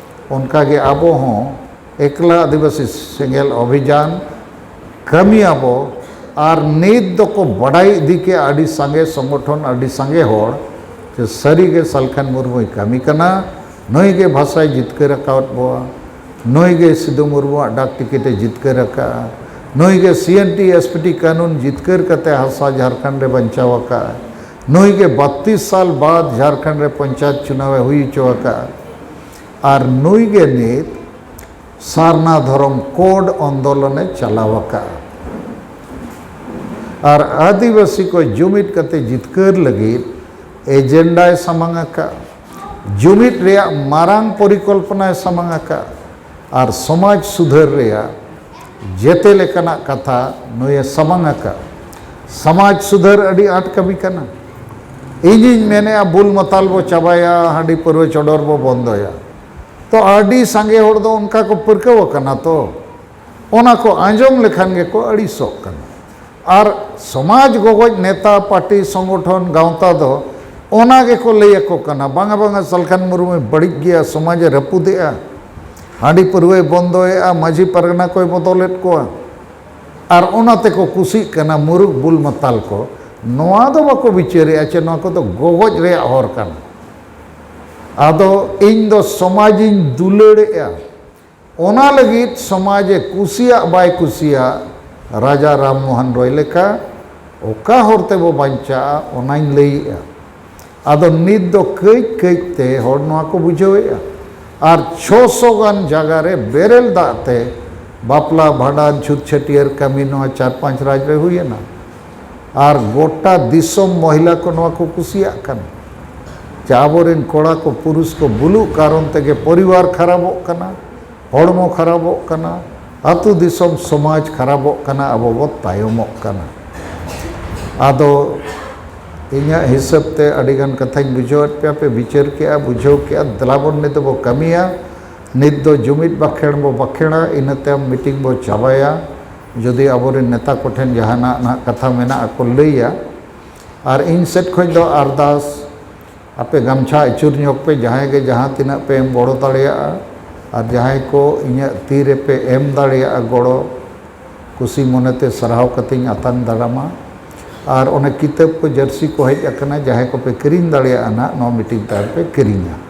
ᱚᱱᱠᱟᱜᱮ ᱟᱵᱚ ᱦᱚᱸ ᱮᱠᱞᱟ ᱟᱹᱫᱤᱵᱟᱹᱥᱤ ᱥᱮᱸᱜᱮᱞ ᱚᱵᱷᱤᱡᱟᱱ ᱠᱟᱹᱢᱤᱭᱟᱵᱚ᱾ ᱟᱨ ᱱᱤᱛ ᱫᱚᱠᱚ ᱵᱟᱰᱟᱭ ᱤᱫᱤ ᱠᱮᱫᱼᱟ ᱟᱹᱰᱤ ᱥᱟᱸᱜᱮ ᱥᱚᱝᱜᱚᱴᱷᱚᱱ, ᱟᱹᱰᱤ ᱥᱟᱸᱜᱮ ᱦᱚᱲ, ᱡᱮ ᱥᱟᱹᱨᱤᱜᱮ ᱥᱟᱞᱠᱷᱟᱱ ᱢᱩᱨᱢᱩᱭ ᱠᱟᱹᱢᱤ ᱠᱟᱱᱟ, ᱱᱩᱭ ᱜᱮ ᱵᱷᱟᱥᱟᱭ ᱡᱤᱛᱠᱟᱹᱨ ᱟᱠᱟᱫ ᱵᱚᱣᱟ, ᱱᱩᱭ ᱜᱮ ᱥᱤᱫᱩ ᱢᱩᱨᱢᱩᱣᱟᱜ ᱰᱟᱠ ᱴᱤᱠᱤᱴᱮ ᱡᱤᱛᱠᱟᱹᱨ ᱟᱠᱟᱫᱼᱟ, ᱱᱩᱭ ᱜᱮ ᱥᱤ N T S P T ᱠᱟᱹᱱᱩᱱ ᱡᱤᱛᱠᱟᱹᱨ ᱠᱟᱛᱮ ᱦᱟᱥᱟ ᱡᱷᱟᱲᱠᱷᱚᱸᱰ ᱨᱮ ᱵᱟᱧᱪᱟᱣ ᱟᱠᱟᱫᱼᱟ, ᱱᱩᱭ ᱜᱮ ᱵᱟᱛᱤᱥ ᱥᱟᱞ ᱵᱟᱫ ᱡᱷᱟᱲᱠᱷᱚᱸᱰ ᱨᱮ ᱯᱚᱧᱪᱟᱭᱮᱛ ᱪᱩᱱᱟᱣ ᱮ ᱦᱩᱭ ᱦᱚᱪᱚ ᱟᱠᱟᱫᱼᱟ᱾ ᱟᱨ ᱱᱩᱭ ᱜᱮ ᱱᱤᱛ ᱥᱟᱨᱱᱟ ᱫᱷᱚᱨᱚᱢ ᱠᱳᱰ ᱟᱱᱫᱳᱞᱚᱱᱮ ᱪᱟᱞᱟᱣ ᱟᱠᱟᱫᱼᱟ᱾ ᱟᱨ ᱟᱹᱫᱤᱵᱟᱹᱥᱤ ᱠᱚ ᱡᱩᱢᱤᱫ ᱠᱟᱛᱮ ᱡᱤᱛᱠᱟᱹᱨ ᱞᱟᱹᱜᱤᱫ ᱮᱡᱮᱱᱰᱟᱭ ᱥᱟᱢᱟᱝ ᱟᱠᱟᱫ, ᱡᱩᱢᱤᱫ ᱨᱮᱭᱟᱜ ᱢᱟᱨᱟᱝ ᱯᱚᱨᱤᱠᱚᱞᱯᱚᱱᱟᱭ ᱥᱟᱢᱟᱝ ᱟᱠᱟᱫ, ᱟᱨ ᱥᱚᱢᱟᱡᱽ ᱥᱩᱫᱷᱟᱹᱨ ᱨᱮᱭᱟᱜ ᱡᱮᱛᱮ ᱞᱮᱠᱟᱱᱟᱜ ᱠᱟᱛᱷᱟ ᱱᱩᱭᱮ ᱥᱟᱢᱟᱝ ᱟᱠᱟᱫ᱾ ᱥᱚᱢᱟᱡᱽ ᱥᱩᱫᱷᱟᱹᱨ ᱟᱹᱰᱤ ᱟᱸᱴ ᱠᱟᱹᱢᱤ ᱠᱟᱱᱟ᱾ ᱤᱧᱤᱧ ᱢᱮᱱᱮᱫᱼᱟ, ᱵᱩᱞ ᱢᱟᱛᱟᱞ ᱵᱚ ᱪᱟᱵᱟᱭᱟ, ᱦᱟᱺᱰᱤ ᱯᱟᱹᱨᱣᱟᱹ ᱪᱚᱰᱚᱨ ᱵᱚ ᱵᱚᱱᱫᱚᱭᱟ᱾ ᱛᱚ ᱟᱹᱰᱤ ᱥᱟᱸᱜᱮ ᱦᱚᱲ ᱫᱚ ᱚᱱᱠᱟ ᱠᱚ ᱯᱟᱹᱨᱠᱟᱹᱣ ᱟᱠᱟᱱᱟ᱾ ᱛᱚ ᱚᱱᱟ ᱠᱚ ᱟᱸᱡᱚᱢ ᱞᱮᱠᱷᱟᱱ ᱜᱮᱠᱚ ᱟᱹᱲᱤᱥᱚᱜ ᱠᱟᱱᱟ᱾ ᱟᱨ ᱥᱚᱢᱟᱡᱽ ᱜᱚᱜᱚᱡ ᱱᱮᱛᱟ, ᱯᱟᱨᱴᱤ, ᱥᱚᱝᱜᱚᱴᱷᱚᱱ, ᱜᱟᱶᱛᱟ ᱫᱚ ᱚᱱᱟ ᱜᱮᱠᱚ ᱞᱟᱹᱭ ᱟᱠᱚ ᱠᱟᱱᱟ, "ᱵᱟᱝᱟ, ᱵᱟᱝᱟ, ᱥᱟᱞᱠᱷᱟᱱ ᱢᱩᱨᱢᱩᱭ ᱵᱟᱹᱲᱤᱡ ᱜᱮᱭᱟ, ᱥᱚᱢᱟᱡᱽ ᱮ ᱨᱟᱹᱯᱩᱫᱮᱜᱼᱟ, ᱦᱟᱺᱰᱤ ᱯᱟᱹᱨᱣᱟᱹᱭ ᱵᱚᱱᱫᱚᱭᱮᱜᱼᱟ, ᱢᱟᱹᱡᱷᱤ ᱯᱟᱨᱜᱟᱱᱟ ᱠᱚᱭ ᱵᱚᱫᱚᱞᱮᱫ ᱠᱚᱣᱟ", ᱟᱨ ᱚᱱᱟ ᱛᱮᱠᱚ ᱠᱩᱥᱤᱜ ᱠᱟᱱᱟ ᱢᱩᱨᱩᱠ ᱵᱩᱞ ᱢᱟᱛᱟᱞ ᱠᱚ᱾ ᱱᱚᱣᱟ ᱫᱚ ᱵᱟᱠᱚ ᱵᱤᱪᱟᱹᱨᱮᱜᱼᱟ ᱪᱮ ᱱᱚᱣᱟ ᱠᱚᱫᱚ ᱜᱚᱜᱚᱡ ᱨᱮᱭᱟᱜ ᱦᱚᱨ ᱠᱟᱱᱟ᱾ ᱟᱫᱚ ᱤᱧ ᱫᱚ ᱥᱚᱢᱟᱡᱽ ᱤᱧ ᱫᱩᱞᱟᱹᱲᱮᱜᱼᱟ, ᱚᱱᱟ ᱞᱟᱹᱜᱤᱫ ᱥᱚᱢᱟᱡᱽ ᱮ ᱠᱩᱥᱤᱭᱟᱜ ᱵᱟᱭ ᱠᱩᱥᱤᱭᱟᱜ, ᱨᱟᱡᱟ ᱨᱟᱢ ᱢᱳᱦᱚᱱ ᱨᱚᱭ ᱞᱮᱠᱟ ᱚᱠᱟ ᱦᱚᱨ ᱛᱮᱵᱚ ᱵᱟᱧᱪᱟᱜᱼᱟ, ᱚᱱᱟᱧ ᱞᱟᱹᱭᱮᱜᱼᱟ᱾ ᱟᱫᱚ ᱱᱤᱛ ᱫᱚ ᱠᱟᱹᱡ ᱠᱟᱹᱡ ᱛᱮ ᱦᱚᱲ ᱱᱚᱣᱟ ᱠᱚ ᱵᱩᱡᱷᱟᱹᱣᱮᱜᱼᱟ᱾ ᱟᱨ ᱪᱷᱚᱥᱚ ᱜᱟᱱ ᱡᱟᱭᱜᱟ ᱨᱮ ᱵᱮᱨᱮᱞ ᱫᱟᱜ ᱛᱮ ᱵᱟᱯᱞᱟ, ᱵᱷᱟᱸᱰᱟᱱ, ᱪᱷᱩᱛ ᱪᱷᱟᱹᱴᱭᱟᱹᱨ ᱠᱟᱹᱢᱤ ᱱᱚᱣᱟ ᱪᱟᱨ ᱯᱟᱸᱪ ᱨᱟᱡᱽ ᱨᱮ ᱦᱩᱭᱮᱱᱟ᱾ ᱟᱨ ᱜᱚᱴᱟ ᱫᱤᱥᱚᱢ ᱢᱚᱦᱤᱞᱟ ᱠᱚ ᱱᱚᱣᱟ ᱠᱚ ᱠᱩᱥᱤᱭᱟᱜ ᱠᱟᱱᱟ᱾ ᱪᱮ ᱟᱵᱚᱨᱮᱱ ᱠᱚᱲᱟ ᱠᱚ, ᱯᱩᱨᱩᱥ ᱠᱚ ᱵᱩᱞᱩᱜ ᱠᱟᱨᱚᱱ ᱛᱮᱜᱮ ᱯᱚᱨᱤᱵᱟᱨ ᱠᱷᱟᱨᱟᱯᱚᱜ ᱠᱟᱱᱟ, ᱦᱚᱲᱢᱚ ᱠᱷᱟᱨᱟᱯᱚᱜ ᱠᱟᱱᱟ, ᱟᱹᱛᱩ ᱫᱤᱥᱚᱢ ᱥᱚᱢᱟᱡᱽ ᱠᱷᱟᱨᱟᱯᱚᱜ ᱠᱟᱱᱟ, ᱟᱵᱚ ᱵᱚ ᱛᱟᱭᱚᱢᱚᱜ ᱠᱟᱱᱟ᱾ ᱟᱫᱚ ᱤᱧᱟᱹᱜ ᱦᱤᱥᱟᱹᱵ ᱛᱮ ᱟᱹᱰᱤᱜᱟᱱ ᱠᱟᱛᱷᱟᱧ ᱵᱩᱡᱷᱟᱹᱣᱮᱫ ᱯᱮᱭᱟ, ᱯᱮ ᱵᱤᱪᱟᱹᱨ ᱠᱮᱜᱼᱟ, ᱵᱩᱡᱷᱟᱹᱣ ᱠᱮᱜᱼᱟ᱾ ᱫᱮᱞᱟ ᱵᱚᱱ ᱱᱤᱛ ᱫᱚᱵᱚ ᱠᱟᱹᱢᱤᱭᱟ᱾ ᱱᱤᱛ ᱫᱚ ᱡᱩᱢᱤᱫ ᱵᱟᱠᱷᱮᱲ ᱵᱚ ᱵᱟᱠᱷᱮᱲᱟ, ᱤᱱᱟᱹ ᱛᱟᱭᱚᱢ ᱢᱤᱴᱤᱝ ᱵᱚ ᱪᱟᱵᱟᱭᱟ᱾ ᱡᱩᱫᱤ ᱟᱵᱚᱨᱮᱱ ᱱᱮᱛᱟ ᱠᱚᱴᱷᱮᱱ ᱡᱟᱦᱟᱱᱟᱜ ᱱᱟᱦᱟᱜ ᱠᱟᱛᱷᱟ ᱢᱮᱱᱟᱜᱼᱟ ᱠᱚ ᱞᱟᱹᱭᱟ, ᱟᱨ ᱤᱧ ᱥᱮᱫ ᱠᱷᱚᱱ ᱫᱚ ᱟᱨᱫᱟᱥ, ᱟᱯᱮ ᱜᱟᱢᱪᱷᱟ ᱟᱹᱪᱩᱨ ᱧᱚᱜ ᱯᱮ, ᱡᱟᱦᱟᱸᱭ ᱜᱮ ᱡᱟᱦᱟᱸ ᱛᱤᱱᱟᱹᱜ ᱯᱮ ᱮᱢ ᱜᱚᱲᱚ ᱫᱟᱲᱮᱭᱟᱜᱼᱟ, ᱟᱨ ᱡᱟᱦᱟᱸᱭ ᱠᱚ ᱤᱧᱟᱹᱜ ᱛᱤ ᱨᱮᱯᱮ ᱮᱢ ᱫᱟᱲᱮᱭᱟᱜᱼᱟ ᱜᱚᱲᱚ, ᱠᱩᱥᱤ ᱢᱚᱱᱮᱛᱮ ᱥᱟᱨᱦᱟᱣ ᱠᱟᱛᱮᱧ ᱟᱛᱟᱝ ᱫᱟᱨᱟᱢᱟ᱾ ᱟᱨ ᱚᱱᱮ ᱠᱤᱛᱟᱹᱵ ᱠᱚ, ᱡᱟᱹᱨᱥᱤ ᱠᱚ ᱦᱮᱡ ᱟᱠᱟᱱᱟ, ᱡᱟᱦᱟᱸᱭ ᱠᱚᱯᱮ ᱠᱤᱨᱤᱧ ᱫᱟᱲᱮᱭᱟᱜᱼᱟ ᱱᱟᱦᱟᱜ, ᱱᱚᱣᱟ ᱢᱤᱴᱤᱝ ᱛᱟᱭᱚᱢ ᱯᱮ ᱠᱤᱨᱤᱧᱟ᱾